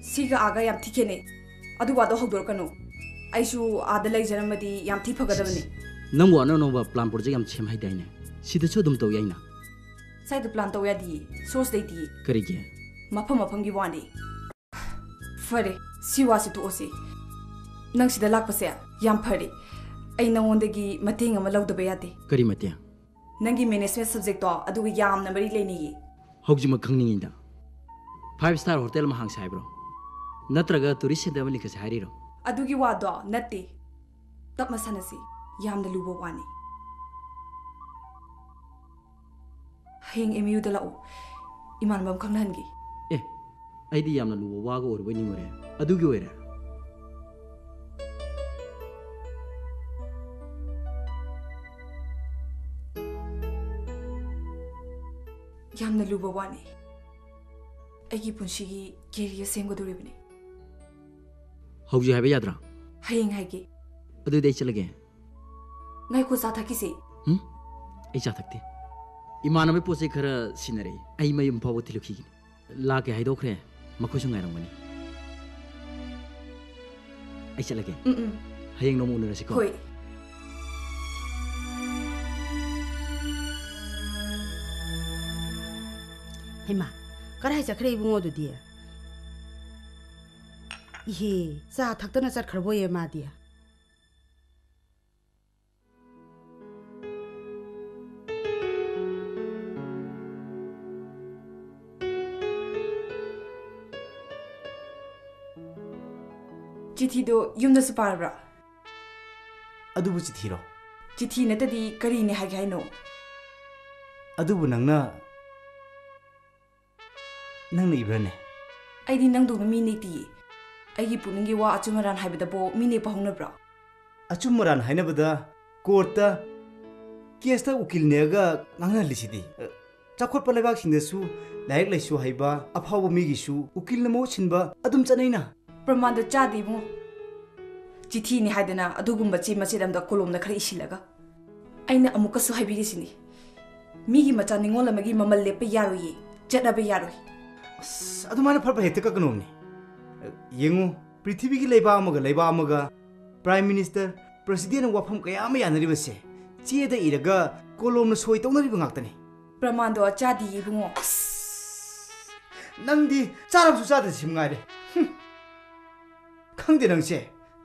ꯁꯤꯒ ꯑꯥꯒ ꯌꯥꯝ ꯊꯤ ꯈꯦꯠꯅꯩ꯫ ꯑꯗꯨ ꯋꯥꯗꯣ ꯍꯧꯗꯣꯔꯛꯀꯅꯨ꯫ ꯑꯩꯁꯨ ꯑꯥꯗ ꯂꯩꯖꯔꯝꯃꯗꯤ ꯌꯥꯝ ꯊꯤ ꯐꯒꯗꯕꯅꯤ꯫ ꯅꯪꯕꯨ ꯑꯅꯧ ꯑꯅꯧꯕ ꯄ꯭ꯂꯥꯟ ꯄ꯭ꯔꯣꯖꯦꯛ ꯌꯥꯝ ꯁꯦꯝ ꯍꯩꯗꯥꯏꯅꯦ? ꯁꯤꯗꯁꯨ ꯑꯗꯨꯝ ꯇꯧ ꯌꯥꯏꯅ꯫ ꯁ꯭ꯋꯥꯏꯗ ꯄ꯭ꯂꯥꯟ ꯇꯧ ꯌꯥꯗꯤꯌꯦ꯫ ꯁꯣꯔꯁ ꯂꯩꯇꯤꯌꯦ꯫ ꯀꯔꯤꯒꯤ? ꯃꯐꯝ ꯃꯐꯝꯒꯤ ꯋꯥꯅꯤ꯫ ꯐꯔꯦ, ꯁꯤ ꯋꯥꯁꯤ ꯇꯣꯛꯑꯁꯤ꯫ ꯅꯪ ꯁꯤꯗ ꯂꯥꯛꯄꯁꯦ ꯌꯥꯝ ꯐꯔꯦ꯫ ꯑꯩ ꯅꯉꯣꯟꯗꯒꯤ ꯃꯇꯦꯡ ꯑꯃ ꯂꯧꯗꯕ ꯌꯥꯗꯦ꯫ ꯀꯔꯤ ꯃꯇꯦꯡ? ꯅꯪꯒꯤ ꯃꯦꯅꯦꯖꯃꯦꯟ ꯁꯕꯖꯦꯛꯇꯣ ꯑꯗꯨꯒ ꯌꯥꯝꯅ ꯃꯔꯤ ꯂꯩꯅꯩꯌꯦ꯫ ꯍꯧꯖꯤꯛꯃꯛ ꯈꯪꯅꯤꯡꯉꯤꯗ꯫ ꯐꯥꯏꯚ ꯁ꯭ꯇꯥꯔ ꯍꯣꯇꯦꯜ ꯑꯃ ꯍꯥꯡꯁꯦ ꯍꯥꯏꯕ꯭ꯔꯣ? ꯅꯠꯇ꯭ꯔꯒ ꯇꯨꯔꯤꯁ ꯁꯦꯟꯇꯔ ꯑꯃ ꯂꯤꯡꯈꯠꯁꯦ ꯍꯥꯏꯔꯤꯔꯣ? ꯑꯗꯨꯒꯤ ꯋꯥꯗꯣ ꯅꯠꯇꯦ꯫ ꯇꯞꯅ ꯁꯥꯟꯅꯁꯤ꯫ ꯌꯥꯝꯅ ꯂꯨꯕ ꯋꯥꯅꯤ꯫ ꯍꯌꯦꯡ ꯑꯦꯝ ꯌꯨꯗ ꯂꯥꯛꯑꯣ꯫ ꯏꯃꯥꯟꯅꯕ ꯑꯃ ꯈꯪꯅꯍꯟꯒꯦ꯫ ꯑꯦ, ꯑꯩꯗꯤ ꯌꯥꯝꯅ ꯂꯨꯕ ꯋꯥꯒ ꯑꯣꯏꯔꯕꯣꯏ ꯅꯤꯡꯉꯨꯔꯦ꯫ ꯑꯗꯨꯒꯤ ꯑꯣꯏꯔꯦ? ꯌꯥꯝꯅ ꯂꯨꯕ ꯋꯥꯅꯤ꯫ ꯑꯩꯒꯤ ꯄꯨꯟꯁꯤꯒꯤ ꯀꯦꯔꯤꯌꯔ ꯁꯦꯝꯒꯗꯧꯔꯤꯕꯅꯤ꯫ ꯍꯧꯖꯤꯛ ꯍꯥꯏꯕ ꯌꯥꯗ꯭ꯔꯥ? ꯍꯌꯦꯡ ꯍꯥꯏꯒꯦ꯫ ꯑꯗꯨꯗꯤ ꯑꯩ ꯆꯠꯂꯒꯦ꯫ ꯉꯥꯏꯈꯣ, ꯆꯥ ꯊꯛꯈꯤꯁꯦ꯫ ꯍꯨꯝ? ꯑꯩ ꯆꯥ ꯊꯛꯇꯦ꯫ ꯏꯃꯥꯟꯅꯕꯒꯤ ꯄꯣꯠ ꯆꯩ ꯈꯔ ꯁꯤꯟꯅꯔꯛꯏ꯫ ꯑꯩ ꯃꯌꯨꯝ ꯐꯥꯎꯕ ꯊꯤꯜꯂꯨꯈꯤꯒꯅꯤ꯫ ꯂꯥꯛꯀꯦ ꯍꯥꯏꯗꯣꯛꯈ꯭ꯔꯦ꯫ ꯃꯈꯣꯏꯁꯨ ꯉꯥꯏꯔꯝꯒꯅꯤ꯫ ꯑꯩ ꯆꯠꯂꯒꯦ꯫ ꯎꯝ, ꯎꯝ꯫ ꯍꯌꯦꯡ ꯅꯣꯡꯃ ꯎꯅꯔꯁꯤꯀꯣ꯫ ꯍꯣꯏ꯫ ꯍꯩꯃꯥ, ꯀꯗꯥꯏ ꯆꯠꯈ꯭ꯔꯦ ꯏꯕꯨꯡꯉꯣꯗꯨꯗꯤ? ꯏꯍꯦ, ꯆꯥ ꯊꯛꯇꯅ ꯆꯠꯈ꯭ꯔꯕꯣꯌꯦ ꯃꯥꯗꯤ? ꯆꯤꯊꯤꯗꯣ ꯌꯨꯝꯗꯁꯨ ꯄꯥꯔꯕ꯭ꯔꯥ? ꯑꯗꯨꯕꯨ ꯆꯤꯊꯤꯔꯣ? ꯆꯤꯊꯤ ꯅꯠꯇꯗꯤ ꯀꯔꯤꯅꯦ ꯍꯥꯏꯒꯦ ꯍꯥꯏꯅꯣ? ꯑꯗꯨꯕꯨ ꯅꯪꯅ, ꯅꯪꯅ ꯏꯕ꯭ꯔꯥꯅꯦ? ꯑꯩꯗꯤ ꯅꯪꯗꯧꯅ ꯃꯤ ꯅꯦꯛꯇꯤꯌꯦ꯫ ꯑꯩꯒꯤ ꯄꯨꯛꯅꯤꯡꯒꯤ ꯋꯥ ꯑꯆꯨꯝ ꯑꯔꯥꯟ ꯍꯥꯏꯕꯗꯕꯨ ꯃꯤ ꯅꯦꯛꯄ ꯍꯧꯅꯕ꯭ꯔꯣ? ꯑꯆꯨꯝ ꯑꯔꯥꯟ ꯍꯥꯏꯅꯕꯗ ꯀꯣꯔꯠꯇ ꯀꯦꯁꯇ ꯎꯀꯤꯜ ꯅꯦꯛꯑꯒ ꯉꯥꯡꯅꯍꯜꯂꯤꯁꯤꯗꯤ꯫ ꯆꯥꯎꯈꯠꯄ ꯂꯩꯕꯥꯛꯁꯤꯡꯗꯁꯨ ꯂꯥꯏꯔꯤꯛ ꯂꯥꯏꯁꯨ ꯍꯩꯕ ꯑꯐꯥꯎꯕ ꯃꯤꯒꯤꯁꯨ ꯎꯀꯤꯜꯅ ꯃꯍꯨꯠ ꯁꯤꯟꯕ ꯑꯗꯨꯝ ꯆꯠꯅꯩꯅ꯫ ꯄ꯭ꯔꯃꯥꯟꯗꯣ ꯆꯥꯗꯦ ꯏꯕꯨꯡꯉꯣ꯫ ꯆꯤꯊꯤꯅꯤ ꯍꯥꯏꯗꯅ ꯑꯗꯨꯒꯨꯝꯕ ꯆꯦ ꯃꯆꯦꯠ ꯑꯝꯗ ꯀꯣꯂꯣꯝꯅ ꯈꯔ ꯏꯁꯤꯜꯂꯒ꯫ ꯑꯩꯅ ꯑꯃꯨꯛꯀꯁꯨ ꯍꯥꯏꯕꯤꯔꯤꯁꯤꯅꯤ, ꯃꯤꯒꯤ ꯃꯆꯥ ꯅꯤꯉꯣꯜ ꯑꯃꯒꯤ ꯃꯃꯜ ꯂꯦꯞꯄ ꯌꯥꯔꯣꯏꯌꯦ, ꯆꯠꯅꯕ ꯌꯥꯔꯣꯏ꯫ ꯑꯁ, ꯑꯗꯨꯃꯥꯏꯅ ꯐꯠ ꯐꯠ ꯍꯦꯛꯇ ꯀꯛꯀꯅꯣꯝꯅꯦ꯫ ꯌꯦꯡꯉꯨ, ꯄ꯭ꯔꯤꯊꯤꯕꯤꯒꯤ ꯂꯩꯕꯥꯛ ꯑꯃꯒ ꯂꯩꯕꯥꯛ ꯑꯃꯒ Prime Minister, Presidentꯅ ꯋꯥꯐꯝ ꯀꯌꯥ ꯑꯃ ꯌꯥꯅꯔꯤꯕꯁꯦ ꯆꯦꯗ ꯏꯔꯒ ꯀꯣꯂꯣꯝꯅ ꯁꯣꯏ ꯇꯧꯅꯔꯤꯕ ꯉꯥꯛꯇꯅꯤ꯫ ꯄ꯭ꯔꯃꯥꯟꯗꯣ ꯆꯥꯗꯤꯌꯦ ꯏꯕꯨꯡꯉꯣ꯫ ꯑꯁ! ꯅꯪꯗꯤ ꯆꯥꯔꯕꯁꯨ ꯆꯥꯗ꯭ꯔꯁꯤ ꯃꯉꯥꯏꯔꯦ꯫ ꯍꯨꯝ꯫ ꯈꯪꯗꯦ ꯅꯪꯁꯦ꯫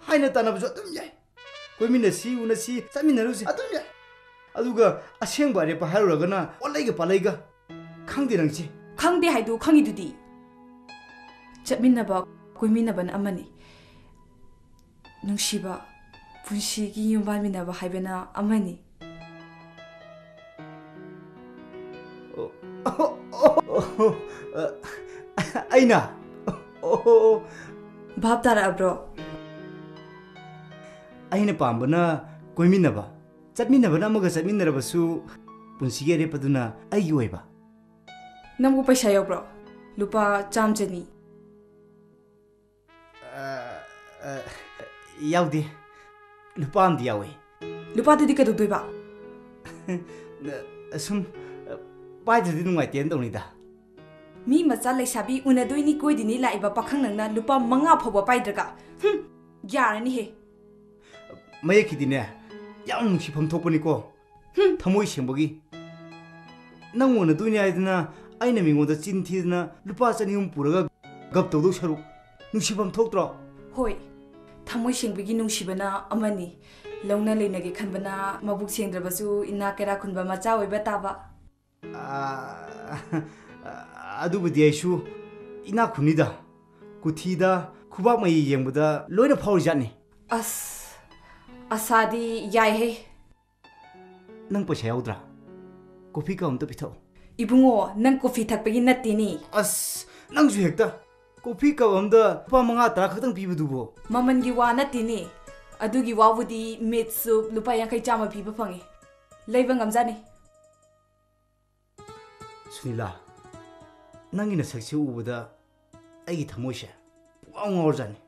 ꯍꯥꯏꯅ ꯇꯥꯟꯅꯕꯁꯨ ꯑꯗꯨꯝ ꯌꯥꯏ꯫ ꯀꯣꯏꯃꯤꯟꯅꯁꯤ, ꯎꯅꯁꯤ, ꯆꯠꯃꯤꯟꯅꯔꯨꯁꯤ ꯑꯗꯨꯝ ꯌꯥꯏ꯫ ꯑꯗꯨꯒ ꯑꯁꯦꯡꯕ ꯑꯔꯦꯞꯄ ꯍꯥꯏꯔꯨꯔꯒꯅ ꯑꯣꯠꯂꯩꯒ ꯄꯥꯂꯩꯒ꯫ ꯈꯪꯗꯦ ꯅꯪꯁꯦ꯫ ꯈꯪꯗꯦ ꯍꯥꯏꯗꯨ ꯈꯪꯉꯤꯗꯨꯗꯤ꯫ ꯆꯠꯃꯤꯟꯅꯕ, ꯀꯣꯏꯃꯤꯟꯅꯕꯅ ꯑꯃꯅꯤ꯫ ꯅꯨꯡꯁꯤꯕ, ꯄꯨꯟꯁꯤꯒꯤ ꯌꯨꯝꯕꯥꯟꯃꯤꯟꯅꯕ ꯍꯥꯏꯕꯅ ꯑꯃꯅꯤ꯫ ꯑꯩꯅ? ꯚꯥꯞ ꯇꯥꯔꯛꯑꯕ꯭ꯔꯣ? ꯑꯩꯅ ꯄꯥꯝꯕꯅ ꯀꯣꯏꯃꯤꯟꯅꯕ, ꯆꯠꯃꯤꯟꯅꯕꯅ ꯑꯃꯒ ꯆꯠꯃꯤꯟꯅꯔꯕꯁꯨ ꯄꯨꯟꯁꯤꯒꯤ ꯑꯔꯦꯞꯄꯗꯨꯅ ꯑꯩꯒꯤ ꯑꯣꯏꯕ꯫ ꯅꯪꯕꯨ ꯄꯩꯁꯥ ꯌꯥꯎꯕ꯭ꯔꯣ? ꯂꯨꯄꯥ ꯆꯥꯝ ꯆꯅꯤ꯫ ꯑ, ꯑ, ꯌꯥꯎꯗꯦ꯫ ꯂꯨꯄꯥ ꯑꯃꯗꯤ ꯌꯥꯎꯋꯦ꯫ ꯂꯨꯄꯥꯗꯨꯗꯤ ꯀꯩꯗꯧꯗꯣꯏꯕ? ꯑꯁꯨꯝ, ꯄꯥꯏꯗ꯭ꯔꯗꯤ ꯅꯨꯡꯉꯥꯏꯇꯦꯅ ꯇꯧꯅꯤꯗ꯫ ꯃꯤ ꯃꯆꯥ ꯂꯩꯁꯥꯕꯤ ꯎꯅꯗꯣꯏꯅꯤ ꯀꯣꯏꯗꯣꯏꯅꯤ ꯂꯥꯛꯏꯕ ꯄꯥꯈꯪ ꯅꯪꯅ ꯂꯨꯄꯥ ꯃꯉꯥ ꯐꯥꯎꯕ ꯄꯥꯏꯗ꯭ꯔꯒ? ꯍꯨꯝ, ꯌꯥꯔꯅꯤꯍꯦ꯫ ꯃꯌꯦꯛꯀꯤꯗꯤꯅꯦ, ꯌꯥꯝ ꯅꯨꯡꯁꯤꯐꯝ ꯊꯣꯛꯄꯅꯤꯀꯣ꯫ ꯍꯨꯝ꯫ ꯊꯃꯣꯏ ꯁꯦꯡꯕꯒꯤ꯫ ꯅꯪ ꯎꯅꯗꯣꯏꯅꯤ ꯍꯥꯏꯗꯅ ꯑꯩꯅ ꯃꯤꯉꯣꯟꯗ ꯆꯤꯟ ꯊꯤꯗꯅ ꯂꯨꯄꯥ ꯆꯅꯤ ꯑꯍꯨꯝ ꯄꯨꯔꯒ ꯒꯞ ꯇꯧꯗꯧ ꯁꯔꯨꯛ ꯅꯨꯡꯁꯤꯐꯝ ꯊꯣꯛꯇ꯭ꯔꯣ? ꯍꯣꯏ, ꯊꯃꯣꯏ ꯁꯦꯡꯕꯒꯤ ꯅꯨꯡꯁꯤꯕꯅ ꯑꯃꯅꯤ꯫ ꯂꯧꯅ ꯂꯩꯅꯒꯦ ꯈꯟꯕꯅ ꯃꯕꯨꯛ ꯁꯦꯡꯗ꯭ꯔꯕꯁꯨ ꯏꯅꯥꯛ ꯀꯩꯔꯥꯛ ꯈꯨꯟꯕ ꯃꯆꯥ ꯑꯣꯏꯕ ꯇꯥꯕ꯫ ꯑꯥ, ꯑꯗꯨꯕꯨꯗꯤ ꯑꯩꯁꯨ ꯏꯅꯥꯛ ꯈꯨꯟꯅꯤꯗ꯫ ꯀꯨꯊꯤꯗ ꯈꯨꯕꯥꯛ ꯃꯌꯤ ꯌꯦꯡꯕꯗ ꯂꯣꯏꯅ ꯐꯥꯎꯔꯤꯖꯥꯠꯅꯤ꯫ ꯑꯁ, ꯑꯁꯥꯗꯤ ꯌꯥꯏꯍꯦ꯫ ꯅꯪ ꯄꯩꯁꯥ ꯌꯥꯎꯗ꯭ꯔꯥ? ꯀꯣꯐꯤ ꯀꯞ ꯑꯝꯇ ꯄꯤꯊꯛꯑꯣ꯫ ꯏꯕꯨꯡꯉꯣ, ꯅꯪ ꯀꯣꯐꯤ ꯊꯛꯄꯒꯤ ꯅꯠꯇꯦꯅꯦ꯫ ꯑꯁ, ꯅꯪꯁꯨ ꯍꯦꯛꯇ꯫ ꯀꯣꯐꯤ ꯀꯞ ꯑꯝꯗ ꯂꯨꯄꯥ ꯃꯉꯥ ꯇꯔꯥ ꯈꯛꯇꯪ ꯄꯤꯕꯗꯨꯕꯨ꯫ ꯃꯃꯜꯒꯤ ꯋꯥ ꯅꯠꯇꯦꯅꯦ꯫ ꯑꯗꯨꯒꯤ ꯋꯥꯕꯨꯗꯤ ꯃꯤꯠꯁꯨ ꯂꯨꯄꯥ ꯌꯥꯡꯈꯩ ꯆꯥꯝꯃ ꯄꯤꯕ ꯐꯪꯉꯤ꯫ ꯂꯩꯕ ꯉꯝꯖꯥꯅꯤ꯫ ꯁꯨꯅꯤꯂꯥ, ꯅꯪꯒꯤ ꯅꯁꯛꯁꯤ ꯎꯕꯗ ꯑꯩꯒꯤ ꯊꯃꯣꯏꯁꯦ ꯄꯨꯡꯉꯥꯎ ꯉꯥꯎꯔꯖꯥꯠꯅꯤ꯫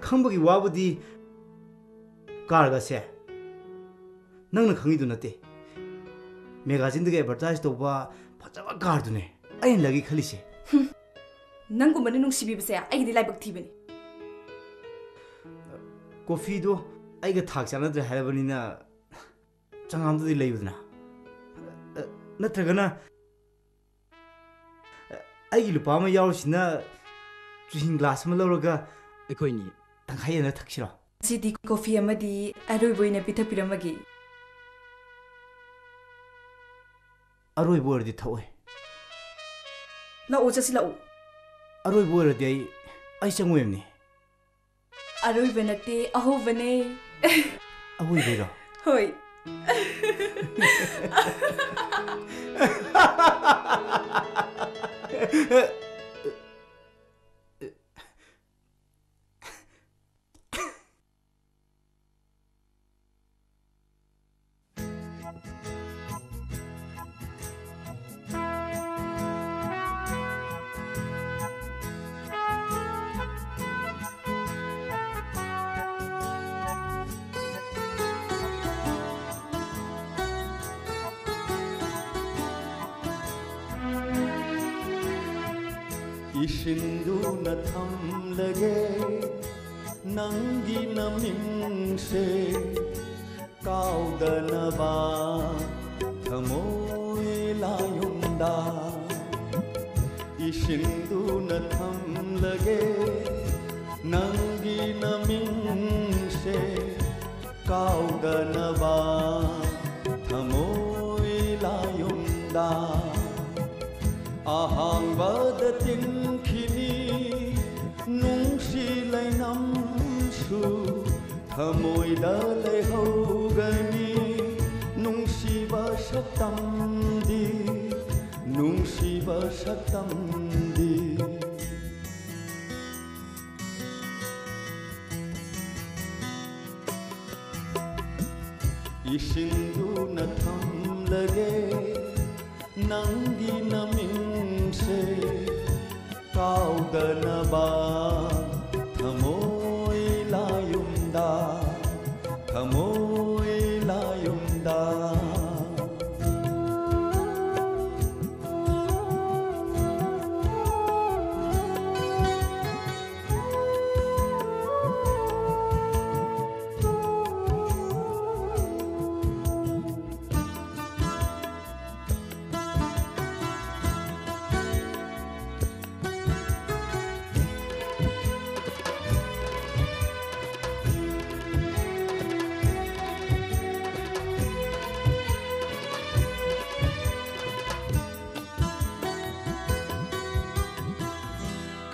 ꯈꯪꯕꯒꯤ ꯋꯥꯕꯨꯗꯤ ꯀꯥꯔꯒꯁꯦ ꯅꯪꯅ ꯈꯪꯉꯤꯗꯨ ꯅꯠꯇꯦ꯫ ꯃꯦꯒꯥꯖꯤꯟꯗꯒꯤ ꯑꯦꯗꯚꯔꯇꯥꯏꯁ ꯇꯧꯕ ꯐꯖꯕ ꯀꯥꯔꯗꯨꯅꯦ ꯑꯩꯅ ꯂꯩꯒꯦ ꯈꯜꯂꯤꯁꯦ꯫ ꯅꯪꯒꯨꯝꯕꯅ ꯅꯨꯡꯁꯤꯕꯤꯕꯁꯦ ꯑꯩꯒꯤꯗꯤ ꯂꯥꯏꯕꯛ ꯊꯤꯕꯅꯤ꯫ ꯀꯣꯐꯤꯗꯣ ꯑꯩꯒ ꯊꯥꯛ ꯆꯥꯟꯅꯗ꯭ꯔꯦ ꯍꯥꯏꯔꯕꯅꯤꯅ ꯆꯉꯥꯡꯗꯨꯗꯤ ꯂꯩꯌꯨꯗꯅ꯫ ꯑ, ꯅꯠꯇ꯭ꯔꯒꯅ, ꯑ, ꯑꯩꯒꯤ ꯂꯨꯄꯥ ꯑꯃ ꯌꯥꯎꯔꯤꯁꯤꯅ ꯆꯨꯍꯤꯡ ꯒ꯭ꯂꯥꯁ ꯑꯃ ꯂꯧꯔꯒ ꯑꯩꯈꯣꯏꯅꯤ ꯇꯪꯈꯥꯏ ꯌꯦꯟꯅ ꯊꯛꯁꯤꯔꯣ? ꯉꯁꯤꯗꯤ ꯀꯣꯐꯤ ꯑꯃꯗꯤ ꯑꯔꯣꯏꯕ ꯑꯣꯏꯅ ꯄꯤꯊꯛꯄꯤꯔꯝꯃꯒꯦ꯫ ꯑꯔꯣꯏꯕ ꯑꯣꯏꯔꯗꯤ ꯊꯛꯑꯣꯏ꯫ ꯂꯥꯛꯑꯣ, ꯆꯠꯁꯤ ꯂꯥꯛꯑꯣ꯫ ꯑꯔꯣꯏꯕ ꯑꯣꯏꯔꯗꯤ ꯑꯩ, ꯑꯩ ꯆꯪꯉꯣꯏꯕꯅꯤ꯫ ꯑꯔꯣꯏꯕ ꯅꯠꯇꯦ, ꯑꯍꯧꯕꯅꯦ꯫ ꯑꯍꯣꯏꯕꯩꯔꯣ? ꯍꯣꯏ꯫ ꯏꯁꯤꯟꯗꯨꯅ ꯊꯝꯂꯒꯦ ꯅꯪꯒꯤ ꯅꯃꯤꯡꯁꯦ ꯀꯥꯎꯗꯅꯕ ꯊꯃꯣꯏ ꯂꯥꯌꯨꯝꯗ ꯏꯁꯤꯟꯗꯨꯅ ꯊꯝꯂꯒꯦ ꯅꯪꯒꯤ ꯅꯃꯤꯡꯁꯦ ꯀꯥꯎꯗꯅꯕ ꯊꯃꯣꯏ ꯂꯥꯌꯨꯝꯗ ꯑꯍꯥꯡꯕꯗ ꯇꯤꯟꯈꯤꯅꯤ ꯅꯨꯡꯁꯤ ꯂꯩꯅꯝꯁꯨ ꯊꯃꯣꯏꯗ ꯂꯩꯍꯧꯒꯅꯤ ꯅꯨꯡꯁꯤꯕ ꯁꯛꯇꯝꯗꯤ ꯅꯨꯡꯁꯤꯕ ꯁꯛꯇꯝꯗꯤ ꯏꯁꯤꯟꯗꯨꯅ ꯊꯝꯂꯒꯦ ꯅꯪꯒꯤ ꯅꯃꯤꯡꯁꯦ ꯀꯥꯎꯗꯅꯕ ꯊꯃꯣꯏ ꯂꯥꯌꯨꯝꯗ, ꯊꯃꯣꯏ ꯂꯥꯌꯨꯝꯗ꯫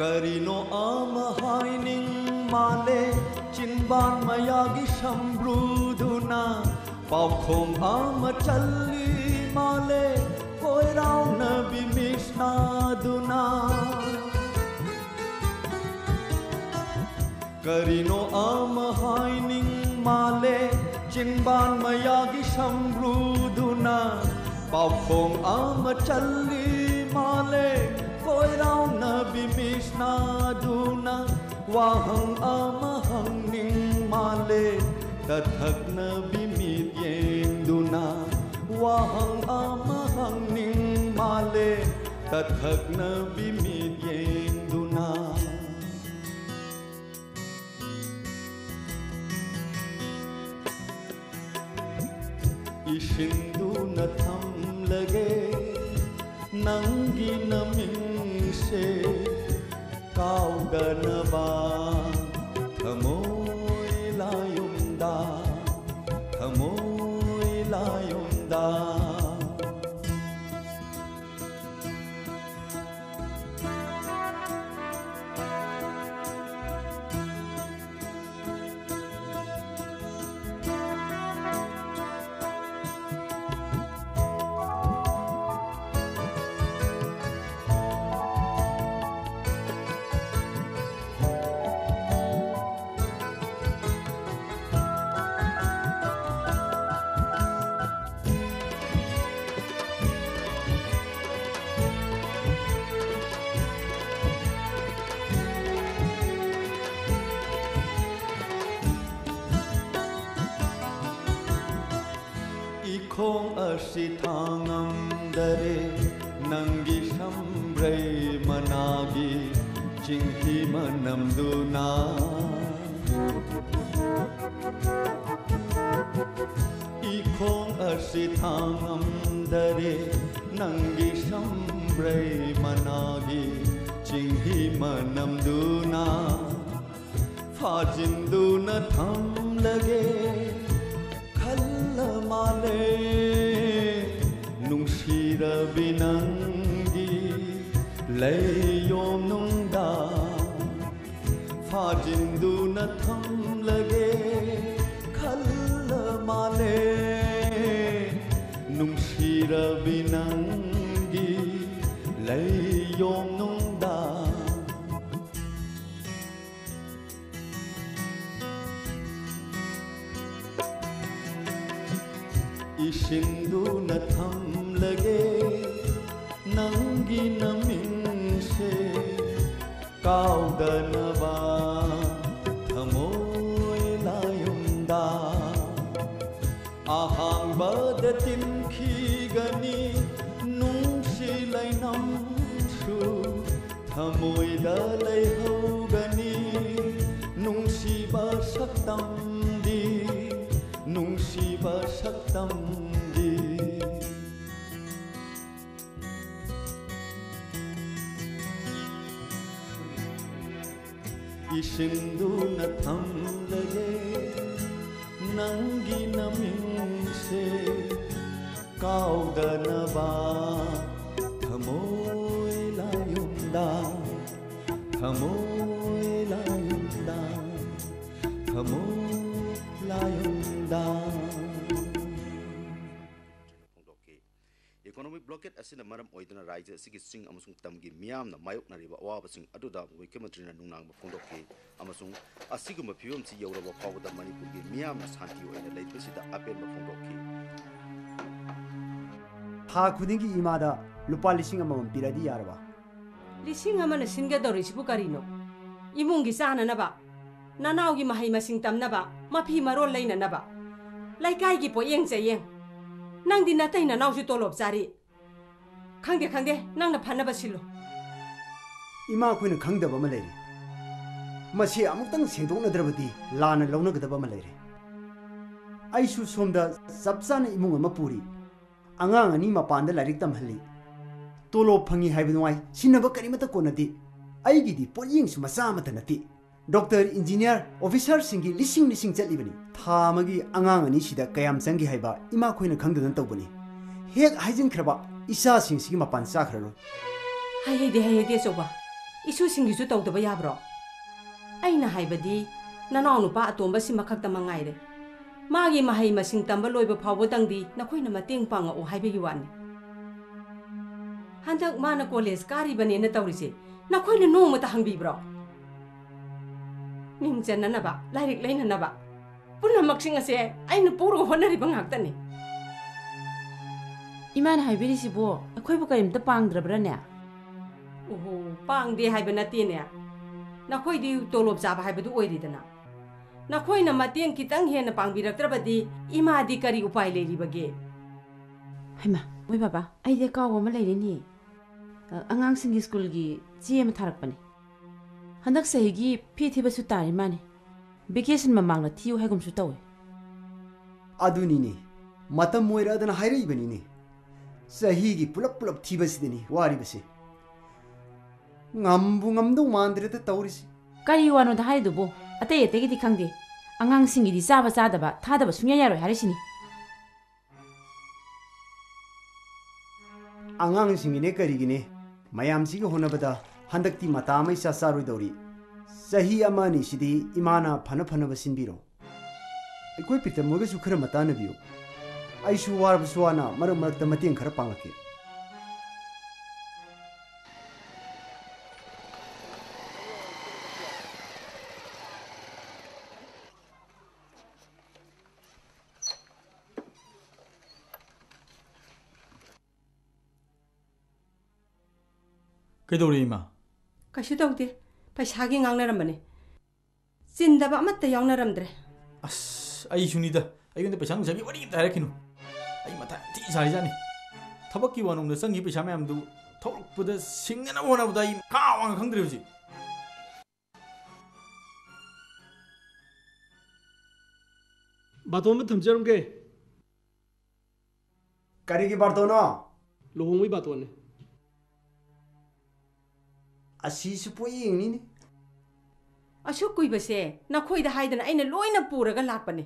ꯀꯔꯤꯅꯣ ꯑꯃ ꯍꯥꯏꯅꯤꯡ ꯃꯥꯜꯂꯦ, ꯆꯤꯟꯕꯥꯟ ꯃꯌꯥꯒꯤ ꯁꯝꯕ꯭ꯔꯨꯗꯨꯅ ꯄꯥꯎꯈꯣꯡ ꯑꯃ ꯆꯜꯂꯤ ꯃꯥꯜꯂꯦ, ꯀꯣꯏꯔꯥꯎꯅꯕꯤ ꯃꯤꯁꯅꯥꯗꯨꯅ꯫ ꯀꯔꯤꯅꯣ ꯑꯃ ꯍꯥꯏꯅꯤꯡ ꯃꯥꯜꯂꯦ, ꯆꯤꯟꯕꯥꯟ ꯃꯌꯥꯒꯤ ꯁꯝꯕ꯭ꯔꯨꯗꯨꯅ ꯄꯥꯎꯈꯣꯡ ꯑꯃ ꯆꯜꯂꯤ ꯃꯥꯜꯂꯦ, ꯀꯣꯏꯔꯥꯎꯅꯕꯤ ꯃꯤꯁꯅꯥꯗꯨꯅ ꯋꯥꯍꯪ ꯑꯃ ꯍꯪꯅꯤꯡ ꯃꯥꯜꯂꯦ, ꯇꯊꯛꯅꯕꯤ ꯃꯤꯠꯌꯦꯡꯗꯨꯅ ꯋꯥꯍꯪ ꯑꯃ ꯍꯪꯅꯤꯡ ꯃꯥꯜꯂꯦ, ꯇꯊꯛꯅꯕꯤ ꯃꯤꯠꯌꯦꯡꯗꯨꯅ꯫ ꯏꯁꯤꯟꯗꯨꯅ ꯊꯝꯂꯒꯦ ꯅꯪꯒꯤ ꯅꯃꯤꯡꯁꯦ ꯀꯥꯎꯗꯅꯕ ꯊꯃꯣꯏ ꯂꯥꯌꯨꯝꯗ, ꯊꯃꯣꯏ ꯂꯥꯌꯨꯝꯗ꯫ ꯁꯤ ꯊꯥꯡꯉꯝꯗꯔꯦ ꯅꯪꯒꯤ ꯁꯝꯕ꯭ꯔꯩ ꯃꯅꯥꯒꯤ ꯆꯤꯡꯍꯤ ꯃꯅꯝꯗꯨꯅ꯫ ꯏꯈꯣꯡ ꯑꯁꯤ ꯊꯥꯡꯉꯝꯗꯔꯦ ꯅꯪꯒꯤ ꯁꯝꯕ꯭ꯔꯩ ꯃꯅꯥꯒꯤ ꯆꯤꯡꯍꯤ ꯃꯅꯝꯗꯨꯅ꯫ ꯐꯥꯖꯤꯟꯗꯨꯅ ꯊꯝꯂꯒꯦ ꯈꯜꯂ ꯃꯥꯜꯂꯦ ꯅꯨꯡꯁꯤꯔꯕꯤ ꯅꯪꯒꯤ ꯂꯩꯌꯣꯝꯅꯨꯡꯗ꯫ ꯐꯥꯖꯤꯟꯗꯨꯅ ꯊꯝꯂꯒꯦ ꯈꯜꯂ ꯃꯥꯜꯂꯦ ꯅꯨꯡꯁꯤꯔꯕꯤ ꯅꯪꯒꯤ ꯂꯩꯌꯣꯝꯅꯨꯡꯗ꯫ ꯏꯁꯤꯟꯗꯨꯅ ꯊꯝꯂꯒꯦ ꯅꯪꯒꯤ ꯅꯃꯤꯡꯁꯦ ꯀꯥꯎꯗꯅꯕ ꯊꯃꯣꯏ ꯂꯥꯌꯨꯝꯗ꯫ ꯑꯍꯥꯡꯕꯗ ꯇꯤꯟꯈꯤꯒꯅꯤ ꯅꯨꯡꯁꯤ ꯂꯩꯅꯝꯁꯨ ꯊꯃꯣꯏꯗ ꯂꯩꯍꯧꯒꯅꯤ ꯅꯨꯡꯁꯤꯕ ꯁꯛꯇꯝꯗꯤ ꯅꯨꯡꯁꯤꯕ ꯁꯛꯇꯝꯗꯤ꯫ ꯏꯁꯤꯟꯗꯨꯅ ꯊꯝꯂꯒꯦ ꯅꯪꯒꯤ ꯅꯃꯤꯡꯁꯦ ꯀꯥꯎꯗꯅꯕ ꯊꯃꯣꯏ ꯂꯥꯌꯨꯝꯗ ꯊꯃꯣꯏ ꯂꯥꯌꯨꯝꯗ ꯊꯃꯣꯏ ꯂꯥꯌꯨꯝꯗ꯫ ꯐꯣꯡꯗꯣꯛꯈꯤ꯫ Economic blockade ꯑꯁꯤꯅ ꯃꯔꯝ ꯑꯣꯏꯗꯨꯅ ꯔꯥꯖ꯭ꯌ ꯑꯁꯤꯒꯤ ꯆꯤꯡ ꯑꯃꯁꯨꯡ ꯇꯝꯒꯤ ꯃꯤꯌꯥꯝꯅ ꯃꯥꯌꯣꯛꯅꯔꯤꯕ ꯑꯋꯥꯕꯁꯤꯡ ꯑꯗꯨꯗ ꯃꯨꯈ꯭ꯌ ꯃꯟꯇ꯭ꯔꯤꯅ ꯅꯨꯡꯅꯥꯡꯕ ꯐꯣꯡꯗꯣꯛꯈꯤ ꯑꯃꯁꯨꯡ ꯑꯁꯤꯒꯨꯝꯕ ꯐꯤꯕꯝꯁꯤ ꯌꯧꯔꯕ ꯐꯥꯎꯕꯗ ꯃꯅꯤꯄꯨꯔꯒꯤ ꯃꯤꯌꯥꯝꯅ ꯁꯥꯟꯇꯤ ꯑꯣꯏꯅ ꯂꯩꯕꯁꯤꯗ ꯑꯄꯦꯟꯕ ꯐꯣꯡꯗꯣꯛꯈꯤ꯫ ꯊꯥ ꯈꯨꯗꯤꯡꯒꯤ ꯏꯃꯥꯗ ꯂꯨꯄꯥ ꯂꯤꯁꯤꯡ ꯑꯃꯃꯝ ꯄꯤꯔꯗꯤ ꯌꯥꯔꯕ? ꯂꯤꯁꯤꯡ ꯑꯃꯅ ꯁꯤꯟꯒꯗꯧꯔꯤꯁꯤꯕꯨ ꯀꯔꯤꯅꯣ? ꯏꯃꯨꯡꯒꯤ ꯆꯥꯅꯅꯕ, ꯅꯅꯥꯎꯒꯤ ꯃꯍꯩ ꯃꯁꯤꯡ ꯇꯝꯅꯕ, ꯃꯐꯤ ꯃꯔꯣꯜ ꯂꯩꯅꯅꯕ, ꯂꯩꯀꯥꯏꯒꯤ ꯄꯣꯠꯌꯦꯡ ꯆꯩꯌꯦꯡ꯫ ꯅꯪꯗꯤ ꯅꯇꯩ ꯅꯅꯥꯎꯁꯨ ꯇꯣꯂꯣꯞ ꯆꯥꯔꯤ꯫ ꯈꯪꯗꯦ, ꯈꯪꯗꯦ, ꯅꯪꯅ ꯐꯅꯕ ꯁꯤꯜꯂꯨ꯫ ꯏꯃꯥ, ꯑꯩꯈꯣꯏꯅ ꯈꯪꯗꯕ ꯑꯃ ꯂꯩꯔꯦ꯫ ꯃꯁꯤ ꯑꯃꯨꯛꯇꯪ ꯁꯦꯡꯗꯣꯛꯅꯗ꯭ꯔꯕꯗꯤ ꯂꯥꯟꯅ ꯂꯧꯅꯒꯗꯕ ꯑꯃ ꯂꯩꯔꯦ꯫ ꯑꯩꯁꯨ ꯁꯣꯝꯗ ꯆꯞ ꯆꯥꯅ ꯏꯃꯨꯡ ꯑꯃ ꯄꯨꯔꯤ꯫ ꯑꯉꯥꯡ ꯑꯅꯤ ꯃꯄꯥꯟꯗ ꯂꯥꯏꯔꯤꯛ ꯇꯝꯍꯜꯂꯤ꯫ ꯇꯣꯂꯣꯞ ꯐꯪꯉꯤ ꯍꯥꯏꯕ ꯅꯨꯡꯉꯥꯏ, ꯁꯤꯟꯅꯕ ꯀꯔꯤꯃꯠꯇ ꯀꯣꯟꯅꯗꯦ꯫ ꯑꯩꯒꯤꯗꯤ ꯄꯣꯠꯌꯦꯡꯁꯨ ꯃꯆꯥ ꯑꯃꯠꯇ ꯅꯠꯇꯦ꯫ ꯗꯣꯛꯇꯔ, ꯏꯟꯖꯤꯅꯤꯌꯥꯔ, ꯑꯣꯐꯤꯁꯥꯔꯁꯤꯡꯒꯤ ꯂꯤꯁꯤꯡ ꯂꯤꯁꯤꯡ ꯆꯠꯂꯤꯕꯅꯤ꯫ ꯊꯥ ꯑꯃꯒꯤ ꯑꯉꯥꯡ ꯑꯅꯤꯁꯤꯗ ꯀꯌꯥꯝ ꯆꯪꯒꯦ ꯍꯥꯏꯕ ꯏꯃꯥꯈꯣꯏꯅ ꯈꯪꯗꯗꯅ ꯇꯧꯕꯅꯤ꯫ ꯍꯦꯛ ꯍꯥꯏꯖꯤꯟꯈ꯭ꯔꯕ ꯏꯆꯥꯁꯤꯡꯁꯤꯒꯤ ꯃꯄꯥꯟ ꯆꯥꯈ꯭ꯔꯔꯣꯏ꯫ ꯍꯩ ꯍꯩꯗꯦ, ꯍꯩ ꯍꯩꯗꯦ ꯑꯆꯧꯕ꯫ ꯏꯁꯨꯁꯤꯡꯒꯤꯁꯨ ꯇꯧꯗꯕ ꯌꯥꯕ꯭ꯔꯣ? ꯑꯩꯅ ꯍꯥꯏꯕꯗꯤ, ꯅꯅꯥꯎ ꯅꯨꯄꯥ ꯑꯇꯣꯝꯕꯁꯤꯃꯈꯛꯇ ꯃꯉꯥꯏꯔꯦ꯫ ꯃꯥꯒꯤ ꯃꯍꯩ ꯃꯁꯤꯡ ꯇꯝꯕ ꯂꯣꯏꯕ ꯐꯥꯎꯕꯗꯪꯗꯤ ꯅꯈꯣꯏꯅ ꯃꯇꯦꯡ ꯄꯥꯡꯉꯛꯎ ꯍꯥꯏꯕꯒꯤ ꯋꯥꯅꯤ꯫ ꯍꯟꯗꯛ ꯃꯥꯅ ꯀꯣꯂꯦꯖ ꯀꯥꯔꯤꯕꯅꯦꯅ ꯇꯧꯔꯤꯁꯦ ꯅꯈꯣꯏꯅ ꯅꯣꯡꯃꯇ ꯍꯪꯕꯤꯕ꯭ꯔꯣ? ꯃꯤꯡ ꯆꯟꯅꯅꯕ, ꯂꯥꯏꯔꯤꯛ ꯂꯩꯅꯅꯕ, ꯄꯨꯝꯅꯃꯛꯁꯤꯡ ꯑꯁꯦ ꯑꯩꯅ ꯄꯨꯔꯒ ꯍꯣꯠꯅꯔꯤꯕ ꯉꯥꯛꯇꯅꯤ꯫ ꯏꯃꯥꯅ ꯍꯥꯏꯕꯤꯔꯤꯁꯤꯕꯨ ꯑꯩꯈꯣꯏꯕꯨ ꯀꯔꯤꯝꯇ ꯄꯥꯡꯗ꯭ꯔꯕ꯭ꯔꯥꯅꯦ? ꯑꯣꯍꯣ, ꯄꯥꯡꯗꯦ ꯍꯥꯏꯕ ꯅꯠꯇꯦꯅꯦ꯫ ꯅꯈꯣꯏꯗꯤ ꯇꯣꯂꯣꯞ ꯆꯥꯕ ꯍꯥꯏꯕꯗꯨ ꯑꯣꯏꯔꯤꯗꯅ꯫ ꯅꯈꯣꯏꯅ ꯃꯇꯦꯡ ꯈꯤꯇꯪ ꯍꯦꯟꯅ ꯄꯥꯡꯕꯤꯔꯛꯇ꯭ꯔꯕꯗꯤ ꯏꯃꯥꯗꯤ ꯀꯔꯤ ꯎꯄꯥꯏ ꯂꯩꯔꯤꯕꯒꯦ? ꯍꯩꯃꯥ, ꯃꯣꯏ ꯕꯕꯥ, ꯑꯩꯗꯤ ꯑꯀꯥꯎꯕ ꯑꯃ ꯂꯩꯔꯦꯅꯦ꯫ ꯑ, ꯑꯉꯥꯡꯁꯤꯡꯒꯤ ꯁ꯭ꯀꯨꯜꯒꯤ ꯆꯦ ꯑꯃ ꯊꯥꯔꯛꯄꯅꯦ꯫ ꯍꯟꯗꯛ ꯆꯍꯤꯒꯤ ꯐꯤ ꯊꯤꯕꯁꯨ ꯇꯥꯔꯤ ꯃꯥꯅꯦ꯫ ꯚꯦꯀꯦꯁꯟ ꯃꯃꯥꯡꯗ ꯊꯤꯌꯨ ꯍꯥꯏꯒꯨꯝꯁꯨ ꯇꯧꯋꯦ꯫ ꯑꯗꯨꯅꯤꯅꯦ, ꯃꯇꯝ ꯑꯣꯏꯔꯛꯑꯗꯅ ꯍꯥꯏꯔꯛꯏꯕꯅꯤꯅꯦ꯫ ꯆꯍꯤꯒꯤ ꯄꯨꯂꯞ ꯄꯨꯂꯞ ꯊꯤꯕꯁꯤꯗꯅꯤ ꯋꯥꯔꯤꯕꯁꯦ꯫ ꯉꯝꯕꯨ ꯉꯝꯗꯧ ꯃꯥꯟꯗ꯭ꯔꯦꯗ ꯇꯧꯔꯤꯁꯤ꯫ ꯀꯔꯤ ꯋꯥꯅꯣꯗ ꯍꯥꯏꯔꯤꯗꯨꯕꯨ? ꯑꯇꯩ ꯑꯇꯩꯒꯤꯗꯤ ꯈꯪꯗꯦ, ꯑꯉꯥꯡꯁꯤꯡꯒꯤꯗꯤ ꯆꯥꯕ ꯆꯥꯗꯕ ꯊꯥꯗꯕ ꯁꯨꯡꯌꯥ ꯌꯥꯔꯣꯏ ꯍꯥꯏꯔꯤꯁꯤꯅꯤ꯫ ꯑꯉꯥꯡꯁꯤꯡꯒꯤꯅꯦ ꯀꯔꯤꯒꯤꯅꯦ, ꯃꯌꯥꯝꯁꯤꯒꯤ ꯍꯣꯠꯅꯕꯗ ꯍꯟꯗꯛꯇꯤ ꯃꯇꯥ ꯑꯃ ꯏꯆꯥ ꯆꯥꯔꯣꯏꯗꯧꯔꯤ꯫ ꯆꯍꯤ ꯑꯃ ꯑꯅꯤꯁꯤꯗꯤ ꯏꯃꯥꯅ ꯐꯅ ꯐꯅꯕ ꯁꯤꯟꯕꯤꯔꯣ꯫ ꯑꯩꯈꯣꯏ ꯄ꯭ꯔꯤꯇꯝ ꯍꯣꯏꯒꯁꯨ ꯈꯔ ꯃꯇꯥꯟꯅꯕꯤꯌꯨ꯫ ꯑꯩꯁꯨ ꯋꯥꯔꯕꯁꯨ ꯋꯥꯅ ꯃꯔꯛ ꯃꯔꯛꯇ ꯃꯇꯦꯡ ꯈꯔ ꯄꯥꯡꯂꯛꯀꯦ꯫ ꯀꯩꯗꯧꯔꯦ, ꯏꯃꯥ? ꯀꯩꯁꯨ ꯇꯧꯗꯦ꯫ ꯄꯩꯁꯥꯒꯤ ꯉꯥꯡꯅꯔꯝꯕꯅꯦ꯫ ꯆꯤꯟꯗꯕ ꯑꯃꯠꯇ ꯌꯥꯎꯅꯔꯝꯗ꯭ꯔꯦ꯫ ꯑꯁ, ꯑꯩꯁꯨꯅꯤꯗ꯫ ꯑꯩꯉꯣꯟꯗ ꯄꯩꯁꯥ ꯅꯨꯡꯁꯥꯒꯤ ꯋꯥꯔꯤ ꯑꯝꯇ ꯍꯥꯏꯔꯛꯈꯤꯅꯨ꯫ ꯑꯩ ꯃꯊꯥ ꯌꯥꯝ ꯊꯤ ꯁꯥꯔꯤꯖꯥꯠꯅꯤ꯫ ꯊꯕꯛꯀꯤ ꯋꯥꯅꯣꯡꯗ ꯆꯪꯉꯤꯕ ꯄꯩꯁꯥ ꯃꯌꯥꯝꯗꯨ ꯊꯧꯔꯛꯄꯗ ꯁꯤꯡꯅꯅꯕ ꯍꯣꯠꯅꯕꯗ ꯑꯩ ꯃꯈꯥ ꯋꯥꯡꯅ ꯈꯪꯗ꯭ꯔꯦ ꯍꯧꯖꯤꯛ꯫ ꯕꯥꯇꯣꯟ ꯑꯃ ꯊꯝꯖꯔꯝꯒꯦ꯫ ꯀꯔꯤꯒꯤ ꯕꯥꯔꯇꯣꯟꯅꯣ? ꯂꯨꯍꯣꯡꯕꯒꯤ ꯕꯥꯇꯣꯟꯅꯦ꯫ ꯑꯁꯤꯁꯨ ꯄꯣꯠꯌꯦꯡꯅꯤꯅꯦ꯫ ꯑꯁꯨꯛ ꯀꯨꯏꯕꯁꯦ ꯅꯈꯣꯏꯗ ꯍꯥꯏꯗꯅ ꯑꯩꯅ ꯂꯣꯏꯅ ꯄꯨꯔꯒ ꯂꯥꯛꯄꯅꯦ꯫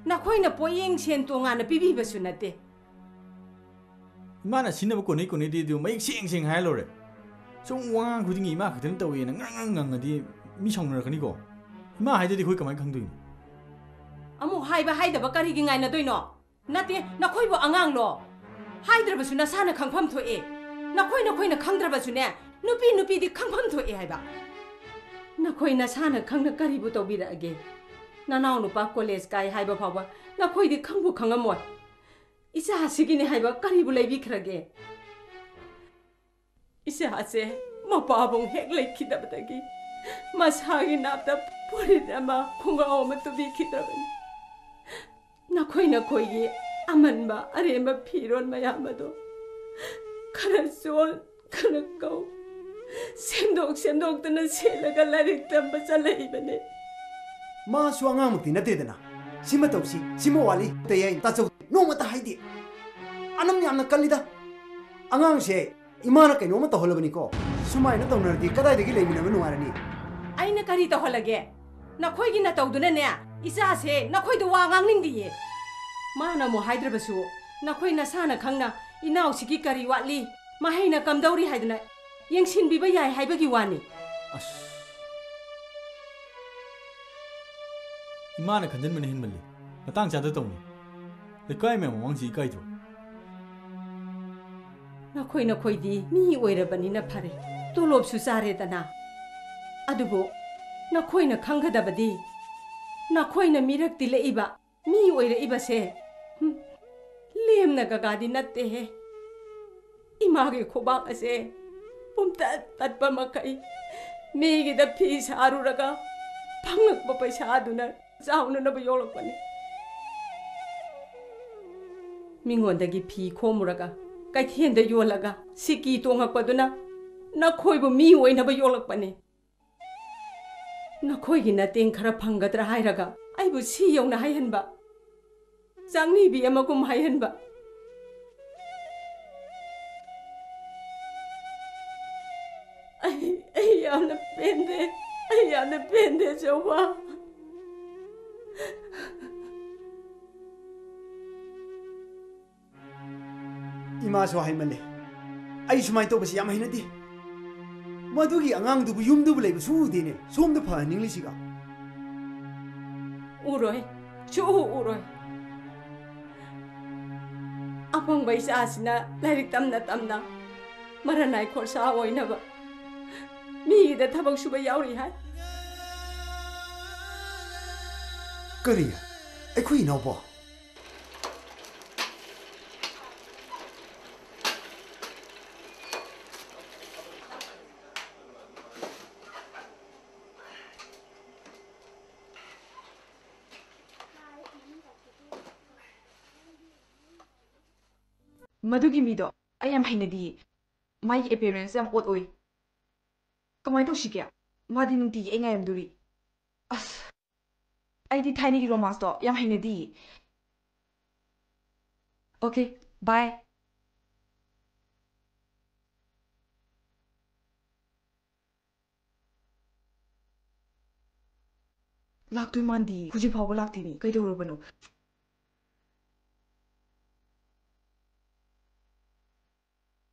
ꯅꯈꯣꯏꯅ ꯄꯣꯠꯌꯦꯡ ꯁꯦꯟ ꯇꯣꯉꯥꯟꯅ ꯄꯤꯕꯤꯕꯁꯨ ꯅꯠꯇꯦ꯫ ꯏꯃꯥꯅ ꯁꯤꯖꯤꯟꯅꯕ ꯀꯣꯟꯅꯩ ꯀꯣꯟꯅꯩꯗꯤ ꯑꯗꯨ ꯃꯌꯦꯛ ꯁꯦꯡ ꯁꯦꯡ ꯍꯥꯏꯔ ꯂꯣꯏꯔꯦ꯫ ꯁꯨꯝ ꯋꯥ ꯉꯥꯡ ꯈꯨꯗꯤꯡꯒꯤ ꯏꯃꯥ ꯈꯛꯇꯅ ꯇꯧꯋꯦꯅ ꯉꯔꯪ ꯉꯔꯪ ꯉꯪꯉꯗꯤ ꯃꯤ ꯁꯥꯎꯅꯔꯛꯀꯅꯤꯀꯣ꯫ ꯏꯃꯥ ꯍꯥꯏꯗꯗꯤ ꯑꯩꯈꯣꯏ ꯀꯃꯥꯏꯅ ꯈꯪꯗꯣꯏꯅꯣ? ꯑꯃꯨꯛ ꯍꯥꯏꯕ ꯍꯥꯏꯗꯕ ꯀꯔꯤꯒꯤ ꯉꯥꯏꯅꯗꯣꯏꯅꯣ? ꯅꯠꯇꯦ, ꯅꯈꯣꯏꯕꯨ ꯑꯉꯥꯡꯂꯣ? ꯍꯥꯏꯗ꯭ꯔꯕꯁꯨ ꯅꯁꯥꯅ ꯈꯪꯐꯝ ꯊꯣꯛꯑꯦ꯫ ꯅꯈꯣꯏ ꯅꯈꯣꯏꯅ ꯈꯪꯗ꯭ꯔꯕꯁꯨꯅꯦ, ꯅꯨꯄꯤ ꯅꯨꯄꯤꯗꯤ ꯈꯪꯐꯝ ꯊꯣꯛꯑꯦ ꯍꯥꯏꯕ꯫ ꯅꯈꯣꯏ ꯅꯁꯥꯅ ꯈꯪꯅ ꯀꯔꯤꯕꯨ ꯇꯧꯕꯤꯔꯛꯑꯒꯦ? ꯅꯅꯥꯎ ꯅꯨꯄꯥ ꯀꯣꯂꯦꯖ ꯀꯥꯏ ꯍꯥꯏꯕ ꯐꯥꯎꯕ ꯅꯈꯣꯏꯗꯤ ꯈꯪꯕꯨ ꯈꯪꯉꯝꯃꯣꯏ꯫ ꯏꯆꯥꯁꯤꯒꯤꯅꯦ ꯍꯥꯏꯕ ꯀꯔꯤꯕꯨ ꯂꯩꯕꯤꯈ꯭ꯔꯒꯦ? ꯏꯆꯥꯁꯦ ꯃꯄꯥꯕꯨꯡ ꯍꯦꯛ ꯂꯩꯈꯤꯗꯕꯗꯒꯤ ꯃꯁꯥꯒꯤ ꯅꯥꯞꯇ ꯐꯨꯔꯤꯠ ꯑꯃ ꯈꯣꯡꯒ꯭ꯔꯥꯎ ꯑꯃ ꯇꯨꯕꯤꯈꯤꯗ꯭ꯔꯕꯅꯤ꯫ ꯅꯈꯣꯏ ꯅꯈꯣꯏꯒꯤ ꯑꯃꯟꯕ ꯑꯔꯦꯝꯕ ꯐꯤꯔꯣꯜ ꯃꯌꯥꯝ ꯑꯗꯣ ꯈꯔ ꯆꯣꯟ, ꯈꯔ ꯀꯧ, ꯁꯦꯝꯗꯣꯛ ꯁꯦꯝꯗꯣꯛꯇꯅ ꯁꯦꯠꯂꯒ ꯂꯥꯏꯔꯤꯛ ꯇꯝꯕ ꯆꯠꯂꯛꯏꯕꯅꯤ꯫ ꯃꯥꯁꯨ ꯑꯉꯥꯡꯃꯛꯇꯤ ꯅꯠꯇꯦꯗꯅ꯫ ꯁꯤꯃ ꯇꯧꯁꯤ, ꯁꯤꯃ ꯋꯥꯠꯂꯤ, ꯇꯌꯥꯏ ꯇꯥꯆꯧ ꯅꯣꯡꯃꯇ ꯍꯥꯏꯗꯦ꯫ ꯑꯅꯝ ꯌꯥꯝꯅ ꯀꯜꯂꯤꯗ꯫ ꯑꯉꯥꯡꯁꯦ ꯏꯃꯥꯅ ꯀꯩꯅꯣꯝꯃ ꯇꯧꯍꯜꯂꯕꯅꯤꯀꯣ꯫ ꯁꯨꯃꯥꯏꯅ ꯇꯧꯅꯔꯗꯤ ꯀꯗꯥꯏꯗꯒꯤ ꯂꯩꯃꯤꯟꯅꯕ ꯅꯨꯡꯉꯥꯏꯔꯅꯤ? ꯑꯩꯅ ꯀꯔꯤ ꯇꯧꯍꯜꯂꯒꯦ? ꯅꯈꯣꯏꯒꯤ ꯅꯇꯧꯗꯨꯅꯅꯦ, ꯏꯆꯥꯁꯦ ꯅꯈꯣꯏꯗ ꯋꯥ ꯉꯥꯡꯅꯤꯡꯗꯤꯌꯦ꯫ ꯃꯥꯅ ꯑꯃꯨꯛ ꯍꯥꯏꯗ꯭ꯔꯕꯁꯨ, ꯅꯈꯣꯏ ꯅꯁꯥꯅ ꯈꯪꯅ ꯏꯅꯥꯎꯁꯤꯒꯤ ꯀꯔꯤ ꯋꯥꯠꯂꯤ, ꯃꯍꯩꯅ ꯀꯝꯗꯧꯔꯤ ꯍꯥꯏꯗꯅ ꯌꯦꯡꯁꯤꯟꯕꯤꯕ ꯌꯥꯏ ꯍꯥꯏꯕꯒꯤ ꯋꯥꯅꯤ꯫ ꯑꯁ, ꯏꯃꯥꯅ ꯈꯟꯖꯟꯕꯅ ꯍꯦꯟꯃꯜꯂꯤ꯫ ꯃꯇꯥꯡ ꯆꯥꯗ ꯇꯧꯅꯤ꯫ ꯂꯩꯀꯥꯏ ꯃꯌꯥꯝ ꯃꯃꯥꯡꯁꯤ ꯏꯀꯥꯏꯗ꯭ꯔꯣ? ꯅꯈꯣꯏ ꯅꯈꯣꯏꯗꯤ ꯃꯤ ꯑꯣꯏꯔꯕꯅꯤꯅ ꯐꯔꯦ, ꯇꯣꯂꯣꯞꯁꯨ ꯆꯥꯔꯦꯗꯅ꯫ ꯑꯗꯨꯕꯨ ꯅꯈꯣꯏꯅ ꯈꯪꯒꯗꯕꯗꯤ, ꯅꯈꯣꯏꯅ ꯃꯤꯔꯛ ꯇꯤꯜꯂꯛꯏꯕ, ꯃꯤ ꯑꯣꯏꯔꯛꯏꯕꯁꯦ, ꯍꯨꯝ, ꯂꯦꯝꯅ ꯒꯒꯥꯗꯤ ꯅꯠꯇꯦꯍꯦ꯫ ꯏꯃꯥꯒꯤ ꯈꯨꯕꯥꯛ ꯑꯁꯦ ꯄꯨꯝꯇꯠ ꯇꯠꯄ ꯃꯈꯩ ꯃꯤꯒꯤꯗ ꯐꯤ ꯁꯥꯔꯨꯔꯒ ꯐꯪꯂꯛꯄ ꯄꯩꯁꯥꯗꯨꯅ ꯆꯥꯎꯅꯅꯕ ꯌꯣꯛꯂꯛꯄꯅꯤ꯫ ꯃꯤꯉꯣꯟꯗꯒꯤ ꯐꯤ ꯈꯣꯝꯃꯨꯔꯒ, ꯀꯩꯊꯦꯜꯗ ꯌꯣꯜꯂꯒ, ꯁꯤꯀꯤ ꯇꯣꯡꯉꯛꯄꯗꯨꯅ ꯅꯈꯣꯏꯕꯨ ꯃꯤ ꯑꯣꯏꯅꯕ ꯌꯣꯛꯂꯛꯄꯅꯤ꯫ ꯅꯈꯣꯏꯒꯤ ꯅꯇꯦꯡ ꯈꯔ ꯐꯪꯒꯗ꯭ꯔꯥ ꯍꯥꯏꯔꯒ ꯑꯩꯕꯨ ꯁꯤ ꯌꯧꯅ ꯍꯥꯏꯍꯟꯕ, ꯆꯥꯛꯅꯤꯕꯤ ꯑꯃꯒꯨꯝ ꯍꯥꯏꯍꯟꯕ꯫ ꯑꯩ, ꯑꯩ ꯌꯥꯝꯅ ꯄꯦꯟꯗꯦ, ꯑꯩ ꯌꯥꯝꯅ ꯄꯦꯟꯗꯦ, ꯆꯧꯕ꯫ ꯏꯃꯥꯁꯨ ꯍꯥꯏꯃꯜꯂꯦ꯫ ꯑꯩ ꯁꯨꯃꯥꯏꯅ ꯇꯧꯕꯁꯤ ꯌꯥꯝ ꯍꯩꯅꯗꯦ꯫ ꯃꯗꯨꯒꯤ ꯑꯉꯥꯡꯗꯨꯕꯨ ꯌꯨꯝꯗꯨꯕꯨ ꯂꯩꯕ ꯁꯨꯛꯎ ꯎꯗꯦꯅꯦ꯫ ꯁꯣꯝꯗ ꯐꯍꯟꯅꯤꯡꯂꯤꯁꯤꯒ꯫ ꯎꯔꯣꯏ, ꯁꯨꯛꯎ ꯎꯔꯣꯏ꯫ ꯑꯄꯪꯕ ꯏꯆꯥꯁꯤꯅ ꯂꯥꯏꯔꯤꯛ ꯇꯝꯅ ꯇꯝꯅ ꯃꯔꯅꯥꯏ ꯈꯣꯔꯁꯥ ꯑꯣꯏꯅꯕ ꯃꯤꯒꯤꯗ ꯊꯕꯛ ꯁꯨꯕ ꯌꯥꯎꯔꯤ ꯍꯥꯏ꯫ ꯀꯔꯤ? ꯑꯩꯈꯣꯏ ꯏꯅꯥꯎꯄꯥ? ꯃꯗꯨꯒꯤ ꯃꯤꯗꯣ ꯑꯩ ꯌꯥꯝ ꯍꯩꯅꯗꯤꯌꯦ꯫ ꯃꯥꯒꯤ appearance ꯌꯥꯝ odd ꯑꯣꯏ꯫ ꯀꯃꯥꯏꯅ ꯇꯧꯁꯤꯒꯦ? ꯃꯥꯗꯤ ꯅꯨꯡꯇꯤꯒꯤ ꯑꯩ ꯉꯥꯏꯔꯝꯗꯣꯔꯤ꯫ ꯑꯁ, ꯑꯩꯗꯤ ꯊꯥꯏꯅꯒꯤ romance ꯇꯣ ꯌꯥꯝ ꯍꯩꯅꯗꯤꯌꯦ꯫ Okay, bye. ꯂꯥꯛꯇꯣꯏ ꯃꯥꯟꯗꯤꯌꯦ꯫ ꯍꯧꯖꯤꯛ ꯐꯥꯎꯕ ꯂꯥꯛꯇꯦꯅꯦ꯫ ꯀꯩꯗꯧꯔꯕꯅꯣ?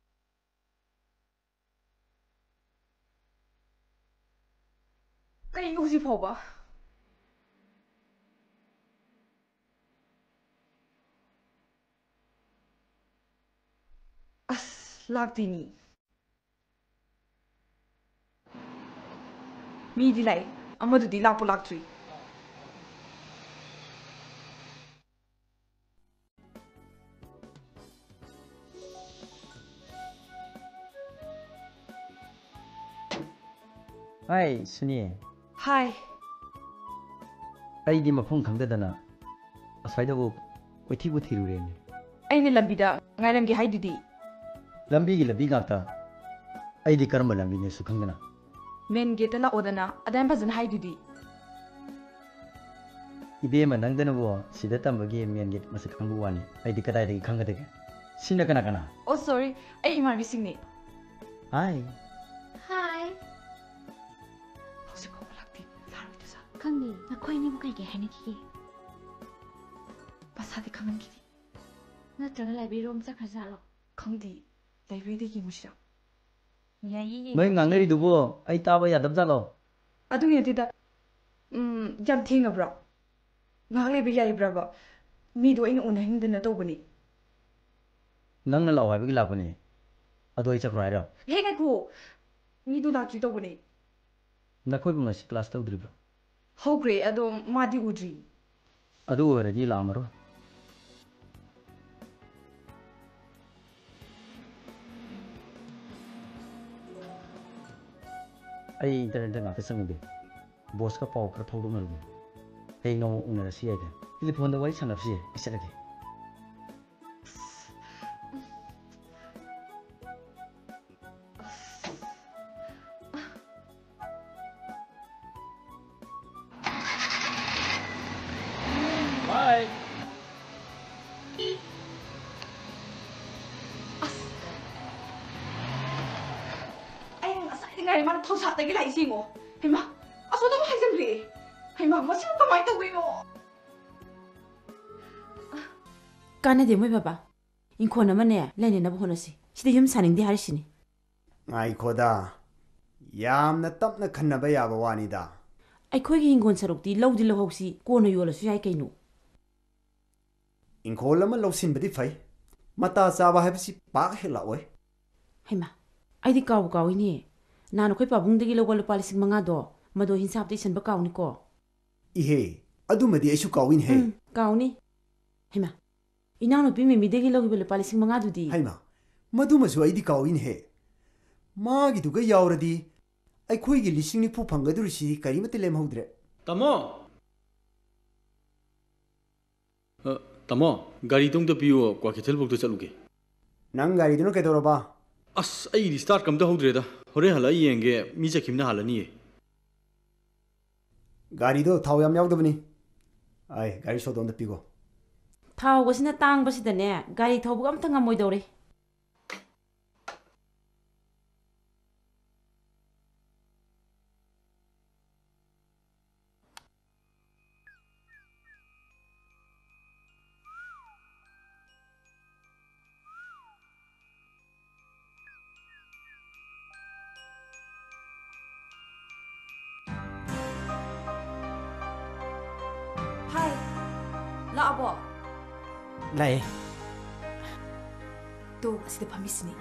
ꯀꯩꯅꯣ ꯍꯧꯖꯤꯛ ꯐꯥꯎꯕ? ꯑꯁ, ꯂꯥꯛꯇꯦꯅꯤ꯫ ꯃꯤꯗꯤ ꯂꯥꯛꯑꯦ, ꯑꯃꯗꯨꯗꯤ ꯂꯥꯛꯄꯨ ꯂꯥꯛꯇ꯭ꯔꯤ꯫ ꯍꯥꯏ, ꯁꯨꯅꯤ꯫ ꯍꯥꯏ꯫ ꯑꯩꯗꯤ ꯃꯐꯝ ꯈꯪꯗꯗꯅ ꯑꯁ꯭ꯋꯥꯏꯗꯕꯨ ꯀꯣꯏꯊꯤꯕꯨ ꯊꯤꯔꯨꯔꯦꯅꯦ꯫ ꯑꯩꯅ ꯂꯝꯕꯤꯗ ꯉꯥꯏꯔꯝꯒꯦ ꯍꯥꯏꯗꯨꯗꯤ꯫ ꯂꯝꯕꯤꯒꯤ ꯂꯝꯕꯤ ꯉꯥꯛꯇ꯫ ꯑꯩꯗꯤ ꯀꯔꯝꯕ ꯂꯝꯕꯤꯅꯦꯁꯨ ꯈꯪꯗꯅ꯫ ꯃꯦꯟ ꯒꯦꯠꯇ ꯂꯥꯛꯑꯣꯗꯅ ꯑꯗꯥꯏꯝ ꯐꯖꯅ ꯍꯥꯏꯗꯨꯗꯤ꯫ ꯏꯕꯦꯝꯃ, ꯅꯪꯗꯅꯕꯨ ꯁꯤꯗ ꯇꯝꯕꯒꯤ ꯃꯦꯟ ꯒꯦꯠ ꯃꯁꯛ ꯈꯪꯕ ꯋꯥꯅꯤ, ꯑꯩꯗꯤ ꯀꯗꯥꯏꯗꯒꯤ ꯈꯪꯒꯗꯒꯦ? ꯁꯤꯅ ꯀꯅꯥ ꯀꯅꯥ? ꯑꯣ, ꯁꯣꯔꯤ, ꯑꯩ ꯏꯃꯥꯟꯅꯕꯤꯁꯤꯡꯅꯤ꯫ ꯍꯥꯏ꯫ ꯍꯥꯏ꯫ ꯍꯧꯖꯤꯛ ꯐꯥꯎꯕ ꯂꯥꯛꯇꯦ꯫ ꯂꯥꯛꯑꯔꯣꯏꯗ ꯖꯥꯠꯂꯣ? ꯈꯪꯗꯦ, ꯅꯈꯣꯏ ꯑꯅꯤꯕꯨ ꯀꯩ ꯀꯩ ꯍꯥꯏꯅꯈꯤꯒꯦ? ꯃꯁꯥꯗꯤ ꯈꯪꯍꯟꯈꯤꯗꯦ꯫ ꯅꯠꯇ꯭ꯔꯒ ꯂꯥꯏꯕ꯭ꯔꯦꯔꯤ ꯔꯣꯝ ꯆꯠꯈ꯭ꯔꯖꯥꯠꯂꯣ? ꯈꯪꯗꯦ꯫ ꯂꯥꯏꯕ꯭ꯔꯦꯔꯤꯗ ꯌꯦꯡꯉꯨꯁꯤꯔꯣ? ꯌꯥꯏꯌꯦ, ꯌꯦꯡꯉꯨꯁꯦ꯫ ꯅꯣꯏ ꯉꯥꯡꯅꯔꯤꯗꯨꯕꯨ ꯑꯩ ꯇꯥꯕ ꯌꯥꯗꯕ ꯖꯥꯠꯂꯣ? ꯑꯗꯨꯒꯤ ꯅꯠꯇꯦꯗ꯫ ꯎꯝ, ꯌꯥꯝ ꯊꯦꯡꯉꯕ꯭ꯔꯣ? ꯉꯥꯏꯍꯥꯛ ꯂꯩꯕ ꯌꯥꯏꯕ꯭ꯔꯕ? ꯃꯤꯗꯣ ꯑꯩꯅ ꯎꯅꯍꯟꯅꯤꯡꯗꯅ ꯇꯧꯕꯅꯤ꯫ ꯅꯪꯅ ꯂꯥꯛꯑꯣ ꯍꯥꯏꯕꯒꯤ ꯂꯥꯛꯄꯅꯦ꯫ ꯑꯗꯣ ꯑꯩ ꯆꯠꯈ꯭ꯔꯣ ꯍꯥꯏꯔꯣ? ꯍꯦ, ꯉꯥꯏꯈꯣ꯫ ꯃꯤꯗꯣ ꯂꯥꯛꯇ꯭ꯔꯤ ꯇꯧꯕꯅꯦ꯫ ꯅꯈꯣꯏꯕꯨ ꯉꯁꯤ ꯀ꯭ꯂꯥꯁ ꯇꯧꯗ꯭ꯔꯤꯕ꯭ꯔꯣ? ꯍꯧꯈ꯭ꯔꯦ, ꯑꯗꯣ ꯃꯥꯗꯤ ꯎꯗ꯭ꯔꯤ꯫ ꯑꯗꯨ ꯑꯣꯏꯔꯗꯤ ꯂꯥꯛꯑꯝꯃꯔꯣꯏ꯫ ꯑꯩ ꯏꯟꯇꯔꯅꯦꯠꯇ ꯉꯥꯛꯇ ꯆꯪꯉꯨꯒꯦ꯫ ꯕꯣꯁꯀ ꯄꯥꯎ ꯈꯔ ꯐꯥꯎꯗꯣꯛꯅꯔꯨꯒꯦ꯫ ꯍꯌꯦꯡ ꯅꯣꯡꯃ ꯎꯅꯔꯁꯤ ꯌꯥꯏꯗꯅ꯫ ꯇꯦꯂꯤꯐꯣꯟꯗ ꯋꯥꯔꯤ ꯁꯥꯟꯅꯔꯁꯤ ꯌꯥꯏ꯫ ꯑꯩ ꯆꯠꯂꯒꯦ꯫ Bye. ꯑꯩꯅ ꯉꯁꯥꯏꯗꯤ ꯉꯥꯏꯔꯦ, ꯃꯥꯅ ꯊꯧꯁꯥꯗꯒꯤ ꯂꯥꯛꯏꯁꯦ ꯌꯦꯡꯉꯣ꯫ ꯍꯩꯃꯥ, ꯑꯁꯣꯝꯗ ꯑꯃꯨꯛ ꯍꯥꯏꯖꯤꯟꯈ꯭ꯔꯦ꯫ ꯍꯩꯃꯥ, ꯃꯁꯤꯕꯨ ꯀꯃꯥꯏꯅ ꯇꯧꯗꯣꯏꯅꯣ? ꯀꯥꯟꯅꯗꯦ ꯃꯣꯏ ꯕꯕꯥ꯫ ꯏꯪꯈꯣꯜ ꯑꯃꯅꯦ ꯂꯩꯅꯅꯕ ꯍꯣꯠꯅꯁꯤ꯫ ꯁꯤꯗ ꯌꯨꯝ ꯁꯥꯅꯤꯡꯗꯦ ꯍꯥꯏꯔꯤꯁꯤꯅꯤ꯫ ꯉꯥꯏꯈꯣꯗ, ꯌꯥꯝꯅ ꯇꯞꯅ ꯈꯟꯅꯕ ꯌꯥꯕ ꯋꯥꯅꯤꯗ꯫ ꯑꯩꯈꯣꯏꯒꯤ ꯍꯤꯡꯒꯣꯜ ꯁꯔꯨꯛꯇꯤ ꯂꯧꯗꯤ ꯂꯧꯍꯧꯁꯤ, ꯀꯣꯟꯅ ꯌꯣꯜꯂꯁꯨ ꯌꯥꯏ ꯀꯩꯅꯣ꯫ ꯏꯪꯈꯣꯜ ꯑꯃ ꯂꯧꯁꯤꯟꯕꯗꯤ ꯐꯩ, ꯃꯇꯥ ꯆꯥꯕ ꯍꯥꯏꯕꯁꯤ ꯄꯥꯛ ꯍꯦꯛ ꯂꯥꯛꯑꯣꯏ꯫ ꯍꯩꯃꯥ, ꯑꯩꯗꯤ ꯀꯥꯎꯕꯨ ꯀꯥꯎꯏꯅꯦ꯫ ꯅꯍꯥꯟ ꯑꯩꯈꯣꯏ ꯄꯥꯕꯨꯡꯗꯒꯤ ꯂꯧꯕ ꯂꯨꯄꯥ ꯂꯤꯁꯤꯡ ꯃꯉꯥꯗꯣ, ꯃꯗꯣ ꯍꯤꯟꯁꯥꯞꯇ ꯏꯁꯟꯕ ꯀꯥꯎꯅꯤꯀꯣ꯫ ꯏꯍꯦ, ꯑꯗꯨꯃꯗꯤ ꯑꯩꯁꯨ ꯀꯥꯎꯏꯅꯦꯍꯦ꯫ ꯎꯝ, ꯀꯥꯎꯅꯤ꯫ ꯍꯩꯃꯥ, ꯏꯅꯥꯎꯅꯨꯄꯤ ꯃꯦꯃꯤꯗꯒꯤ ꯂꯧꯈꯤꯕ ꯂꯨꯄꯥ ꯂꯤꯁꯤꯡ ꯃꯉꯥꯗꯨꯗꯤ? ꯍꯩꯃꯥ, ꯃꯗꯨꯃꯁꯨ ꯑꯩꯗꯤ ꯀꯥꯎꯏꯅꯦꯍꯦ꯫ ꯃꯥꯒꯤꯗꯨꯒ ꯌꯥꯎꯔꯗꯤ ꯑꯩꯈꯣꯏꯒꯤ ꯂꯤꯁꯤꯡ ꯅꯤꯐꯨ ꯐꯪꯒꯗꯧꯔꯤꯁꯤ ꯀꯔꯤꯃꯠꯇ ꯂꯦꯝꯍꯧꯗ꯭ꯔꯦ꯫ ꯇꯥꯃꯣ! ꯑ, ꯇꯥꯃꯣ, ꯒꯥꯔꯤꯗꯣ ꯑꯝꯇ ꯄꯤꯌꯣ, ꯀ꯭ꯋꯥꯀꯩꯊꯦꯜꯐꯥꯎꯗ ꯆꯠꯂꯨꯒꯦ꯫ ꯅꯪ ꯒꯥꯔꯤꯗꯨꯅ ꯀꯩꯗꯧꯔꯕ? ꯑꯁ, ꯑꯩꯒꯤꯗꯤ start ꯀꯝꯇ ꯍꯧꯗ꯭ꯔꯦꯗ꯫ ꯍꯣꯔꯦꯟ ꯍꯜꯂꯛꯑ ꯌꯦꯡꯒꯦ, ꯃꯤ ꯆꯠꯈꯤꯕꯅ ꯍꯥꯜꯂꯅꯤꯌꯦ꯫ ꯒꯥꯔꯤꯗꯣ ꯊꯥꯎ ꯌꯥꯝ ꯌꯥꯎꯗꯕꯅꯤ꯫ ꯑꯩ ꯒꯥꯔꯤ ꯁꯣꯗꯣ ꯑꯝꯇ ꯄꯤꯈꯣ꯫ ꯊꯥꯎꯒꯁꯤꯅ ꯇꯥꯡꯕꯁꯤꯗꯅꯦ, ꯒꯥꯔꯤ ꯊꯧꯕꯒ ꯑꯝꯇ ꯉꯝꯃꯣꯏꯗꯧꯔꯦ꯫ ꯍꯥꯏ, ꯂꯥꯛꯑꯕꯣ? ꯂꯥꯛꯑꯦ꯫ ꯇꯣ, ꯑꯁꯤꯗ ꯐꯝꯃꯤꯁꯤꯅꯤ꯫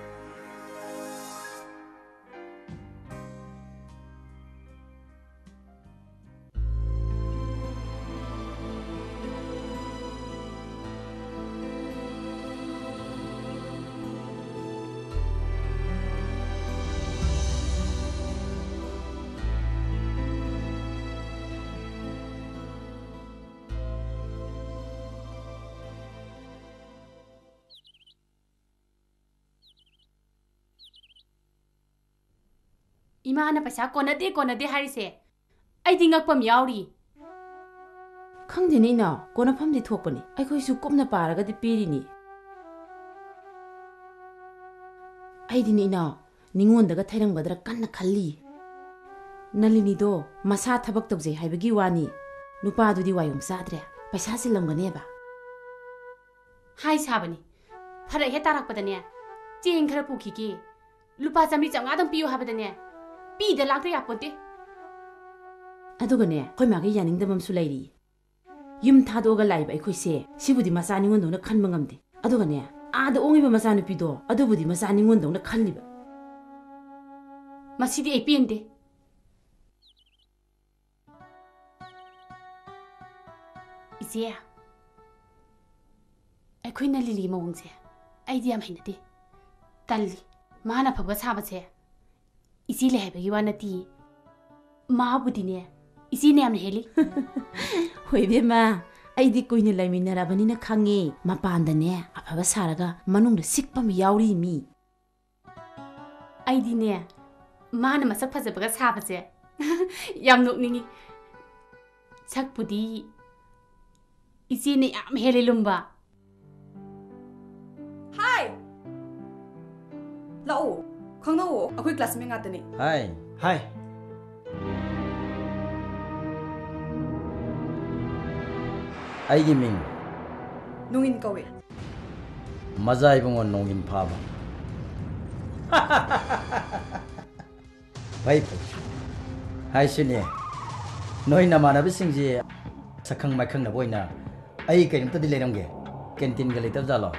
ꯏꯃꯥꯅ ꯄꯩꯁꯥ ꯀꯣꯟꯅꯗꯦ, ꯀꯣꯟꯅꯗꯦ ꯍꯥꯏꯔꯤꯁꯦ ꯑꯩꯗꯤ ꯉꯛꯄ ꯑꯃ ꯌꯥꯎꯔꯤ꯫ ꯈꯪꯗꯦꯅꯦ ꯏꯅꯥꯎ, ꯀꯣꯟꯅꯐꯝꯗꯤ ꯊꯣꯛꯄꯅꯤ꯫ ꯑꯩꯈꯣꯏꯁꯨ ꯀꯨꯞꯅ ꯄꯥꯔꯒꯗꯤ ꯄꯤꯔꯤꯅꯤ꯫ ꯑꯩꯗꯤꯅꯦ ꯏꯅꯥꯎ, ꯅꯤꯉꯣꯟꯗꯒ ꯊꯩꯔꯝꯒꯗ꯭ꯔꯥ ꯀꯟꯅ ꯈꯜꯂꯤ꯫ ꯅꯂꯤꯅꯤꯗꯣ ꯃꯁꯥ ꯊꯕꯛ ꯇꯧꯖꯩ ꯍꯥꯏꯕꯒꯤ ꯋꯥꯅꯤ, ꯅꯨꯄꯥꯗꯨꯗꯤ ꯋꯥꯌꯣꯡ ꯆꯥꯗ꯭ꯔꯦ, ꯄꯩꯁꯥ ꯆꯤꯜꯂꯝꯒꯅꯦꯕ꯫ ꯍꯥꯏ ꯁꯥꯕꯅꯤ, ꯐꯔꯛ ꯍꯦꯛ ꯇꯥꯔꯛꯄꯗꯅꯦ, ꯆꯦꯡ ꯈꯔ ꯄꯨꯈꯤꯒꯦ, ꯂꯨꯄꯥ ꯆꯥꯃꯔꯤ ꯆꯥꯃꯉꯥꯗꯪ ꯄꯤꯌꯨ ꯍꯥꯏꯕꯗꯅꯦ, ꯄꯤꯗ ꯂꯥꯛꯇ ꯌꯥꯄꯣꯟꯇꯦ꯫ ꯑꯗꯨꯒꯅꯦ, ꯑꯩꯈꯣꯏ ꯃꯥꯒꯤ ꯌꯥꯅꯤꯡꯗꯕ ꯑꯃꯁꯨ ꯂꯩꯔꯤ꯫ ꯌꯨꯝ ꯊꯥꯗꯣꯛꯑꯒ ꯂꯥꯛꯏꯕ ꯑꯩꯈꯣꯏꯁꯦ, ꯁꯤꯕꯨꯗꯤ ꯃꯆꯥ ꯅꯤꯉꯣꯟꯗꯧꯅ ꯈꯟꯕ ꯉꯝꯗꯦ꯫ ꯑꯗꯨꯒꯅꯦ, ꯑꯥꯗ ꯑꯣꯡꯉꯤꯕ ꯃꯆꯥꯅꯨꯄꯤꯗꯣ, ꯑꯗꯨꯕꯨꯗꯤ ꯃꯆꯥ ꯅꯤꯉꯣꯟꯗꯧꯅ ꯈꯜꯂꯤꯕ꯫ ꯃꯁꯤꯗꯤ ꯑꯩ ꯄꯦꯟꯗꯦ꯫ ꯏꯆꯦ, ꯑꯩꯈꯣꯏ ꯅꯂꯤꯅꯤꯒꯤ ꯃꯑꯣꯡꯁꯦ ꯑꯩꯗꯤ ꯌꯥꯝ ꯍꯩꯅꯗꯦ, ꯇꯜꯂꯤ꯫ ꯃꯥꯅ ꯑꯐꯕ ꯁꯥꯕꯁꯦ ꯏꯆꯦ ꯂꯩ ꯍꯥꯏꯕꯒꯤ ꯋꯥ ꯅꯠꯇꯤꯌꯦ꯫ ꯃꯥꯕꯨꯗꯤꯅꯦ, ꯏꯆꯦꯅ ꯌꯥꯝꯅ ꯍꯦꯜꯂꯤ꯫ ꯍꯣꯏ ꯏꯕꯦꯝꯃ, ꯑꯩꯗꯤ ꯀꯨꯏꯅ ꯂꯩꯃꯤꯟꯅꯔꯕꯅꯤꯅ ꯈꯪꯉꯦ꯫ ꯃꯄꯥꯟꯗꯅꯦ ꯑꯐꯕ ꯁꯥꯔꯒ ꯃꯅꯨꯡꯗ ꯁꯤꯛꯄ ꯑꯃ ꯌꯥꯎꯔꯤ ꯃꯤ꯫ ꯑꯩꯗꯤꯅꯦ, ꯃꯥꯅ ꯃꯁꯛ ꯐꯖꯕꯒ ꯁꯥꯕꯁꯦ ꯌꯥꯝ ꯅꯣꯛꯅꯤꯡꯉꯤ꯫ ꯁꯛꯄꯨꯗꯤ ꯏꯆꯦꯅ ꯌꯥꯝ ꯍꯦꯜꯂꯦ ꯂꯨꯝꯕ꯫ ꯍꯥꯏ! ꯂꯥꯛꯑꯣ, ꯈꯪꯅꯧꯑꯣ, ꯑꯩꯈꯣꯏ classmate ꯉꯥꯛꯇꯅꯦ꯫ ꯍꯥꯏ! ꯍꯥꯏ! ꯑꯩꯒꯤ ꯃꯤꯡ ꯅꯣꯡꯏꯟ ꯀꯧꯏ꯫ ꯃꯖꯥ ꯏꯕꯨꯡꯉꯣ ꯅꯣꯡꯏꯟ ꯐꯥꯕ꯫ ꯐꯩ, ꯐꯩ꯫ ꯍꯥꯏꯁꯤꯅꯦ, ꯅꯣꯏ ꯅꯃꯥꯟꯅꯕꯁꯤꯡꯁꯦ ꯁꯛꯈꯪ ꯃꯥꯏꯈꯪꯅꯕ ꯑꯣꯏꯅ ꯑꯩ ꯀꯩꯅꯣꯝꯇꯗꯤ ꯂꯩꯔꯝꯒꯦ꯫ Canteenꯒ ꯂꯩꯇꯕ ꯖꯥꯠꯂꯣ?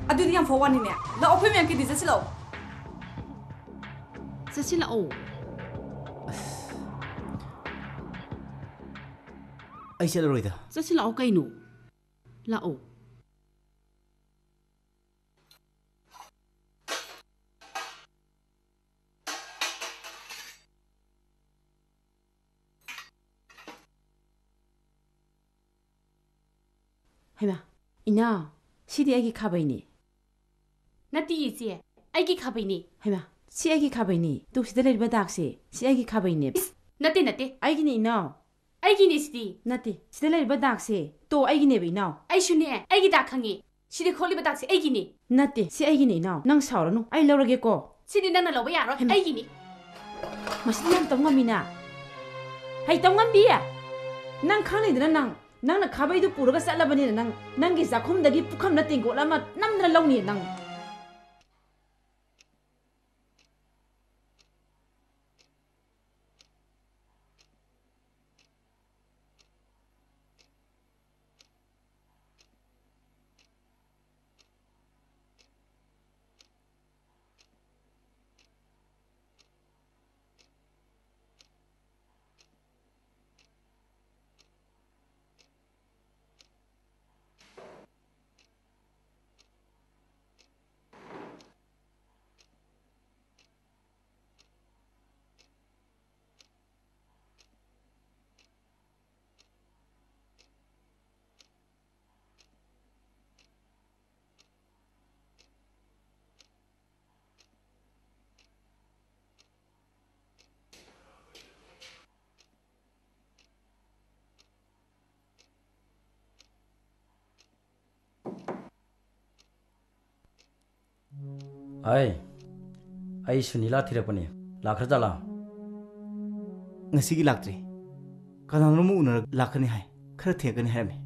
ꯑꯗꯨꯗꯤ ꯌꯥꯝ ꯐꯕ ꯋꯥꯅꯤꯅꯦ꯫ ꯂꯥꯛꯑꯣ, ꯑꯩꯈꯣꯏ ꯃꯌꯥꯝ canteen ꯆꯠꯁꯤ ꯂꯥꯛꯑꯣ꯫ ꯆꯠꯁꯤ ꯂꯥꯛꯑꯣ꯫ ꯑꯁ, ꯑꯩ ꯆꯠꯂꯔꯣꯏꯗ꯫ ꯆꯠꯁꯤ ꯂꯥꯛꯑꯣ ꯀꯩꯅꯣ꯫ ꯂꯥꯛꯑꯣ꯫ ꯍꯩꯃꯥ, ꯏꯅꯥꯎ, ꯁꯤꯗꯤ ꯑꯩꯒꯤ ꯈꯥꯕꯩꯅꯦ꯫ ꯅꯠꯇꯤꯌꯦ ꯏꯆꯦ, ꯑꯩꯒꯤ ꯈꯥꯕꯩꯅꯦ꯫ ꯍꯩꯃꯥ, ꯁꯤ ꯑꯩꯒꯤ ꯈꯥꯕꯩꯅꯦ꯫ ꯇꯨ, ꯁꯤꯗ ꯂꯩꯔꯤꯕ ꯗꯥꯛꯁꯦ, ꯁꯤ ꯑꯩꯒꯤ ꯈꯥꯕꯩꯅꯦ꯫ ꯏꯁ, ꯅꯠꯇꯦ, ꯅꯠꯇꯦ꯫ ꯑꯩꯒꯤꯅꯦ ꯏꯅꯥꯎ꯫ ꯑꯩꯒꯤꯅꯦ ꯁꯤꯗꯤ꯫ ꯅꯠꯇꯦ, ꯁꯤꯗ ꯂꯩꯔꯤꯕ ꯗꯥꯛꯁꯦ, ꯇꯣ, ꯑꯩꯒꯤꯅꯦꯕ ꯏꯅꯥꯎ꯫ ꯑꯩꯁꯨꯅꯦ, ꯑꯩꯒꯤ ꯗꯥꯛ ꯈꯪꯉꯦ꯫ ꯁꯤꯗꯤ ꯈꯣꯠꯂꯤꯕ ꯗꯥꯛꯁꯦ ꯑꯩꯒꯤꯅꯦ꯫ ꯅꯠꯇꯦ, ꯁꯤ ꯑꯩꯒꯤꯅꯦ ꯏꯅꯥꯎ꯫ ꯅꯪ ꯁꯥꯎꯔꯅꯨ, ꯑꯩ ꯂꯧꯔꯒꯦꯀꯣ꯫ ꯁꯤꯗꯤ ꯅꯪꯅ ꯂꯧꯕ ꯌꯥꯔꯣꯏ, ꯍꯩꯃꯥ꯫ ꯑꯩꯒꯤꯅꯤ꯫ ꯃꯁꯤꯗꯤ ꯌꯥꯝ ꯇꯧ ꯉꯝꯃꯤꯅ꯫ ꯍꯩ, ꯇꯧ ꯉꯝꯕꯤ? ꯅꯪ ꯈꯪꯂꯤꯗꯅ ꯅꯪ, ꯅꯪꯅ ꯈꯥꯕꯩꯗꯨ ꯄꯨꯔꯒ ꯆꯠꯂꯕꯅꯤꯅ ꯅꯪ, ꯅꯪꯒꯤ ꯆꯥꯛꯈꯨꯝꯗꯒꯤ ꯄꯨꯈꯝꯂ ꯇꯦꯡꯀꯣꯠꯂ ꯑꯃ ꯅꯝꯗꯅ ꯂꯧꯅꯤ ꯅꯪ꯫ ꯑꯩ ꯑꯩ ꯁꯨꯅꯤꯂꯥ ꯊꯤꯔꯛꯄꯅꯤ꯫ ꯂꯥꯛꯈ꯭ꯔꯖꯥꯠꯂꯥ? ꯉꯁꯤꯒꯤ ꯂꯥꯛꯇ꯭ꯔꯤ꯫ ꯀꯅꯥꯅꯣꯝ ꯎꯅꯔ ꯂꯥꯛꯀꯅꯤ ꯍꯥꯏ꯫ ꯈꯔ ꯊꯦꯡꯉꯛꯀꯅꯤ ꯍꯥꯏꯔꯝꯃꯤ꯫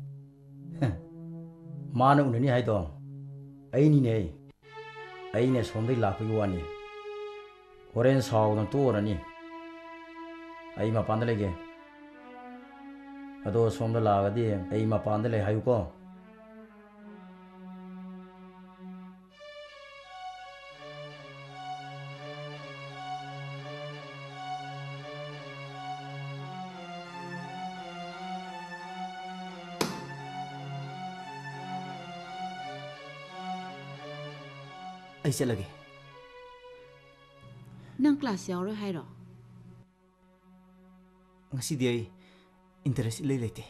ꯃꯥꯅ ꯎꯅꯅꯤ ꯍꯥꯏꯗꯣ ꯑꯩꯅꯤꯅꯦ꯫ ꯑꯩꯅ ꯁꯣꯝꯗꯒꯤ ꯂꯥꯛꯄꯒꯤ ꯋꯥꯅꯤ꯫ ꯍꯣꯔꯦꯟ ꯁꯥꯎꯗꯅ ꯇꯣꯛꯑꯔꯅꯤ꯫ ꯑꯩ ꯃꯄꯥꯟꯗ ꯂꯩꯒꯦ꯫ ꯑꯗꯣ ꯁꯣꯝꯗ ꯂꯥꯛꯑꯒꯗꯤ ꯑꯩ ꯃꯄꯥꯟꯗ ꯂꯩ ꯍꯥꯏꯌꯨꯀꯣ꯫ ꯑꯩ ꯆꯠꯂꯒꯦ꯫ ꯅꯪ ꯀ꯭ꯂꯥꯁ ꯌꯥꯎꯔꯣꯏ ꯍꯥꯏꯔꯣ? ꯉꯁꯤꯗꯤ ꯑꯩ ꯏꯟꯇꯔꯦꯁ ꯏꯂꯩ ꯂꯩꯇꯦ꯫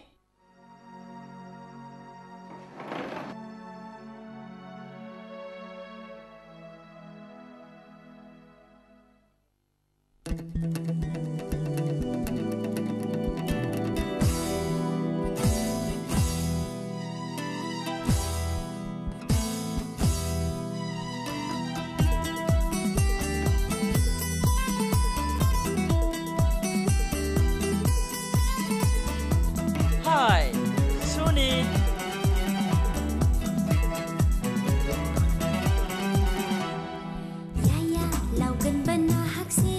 Hi, Suni. ꯌꯥꯌꯥ ꯂꯥꯎꯒꯟꯕ ꯅꯍꯥꯛꯁꯦ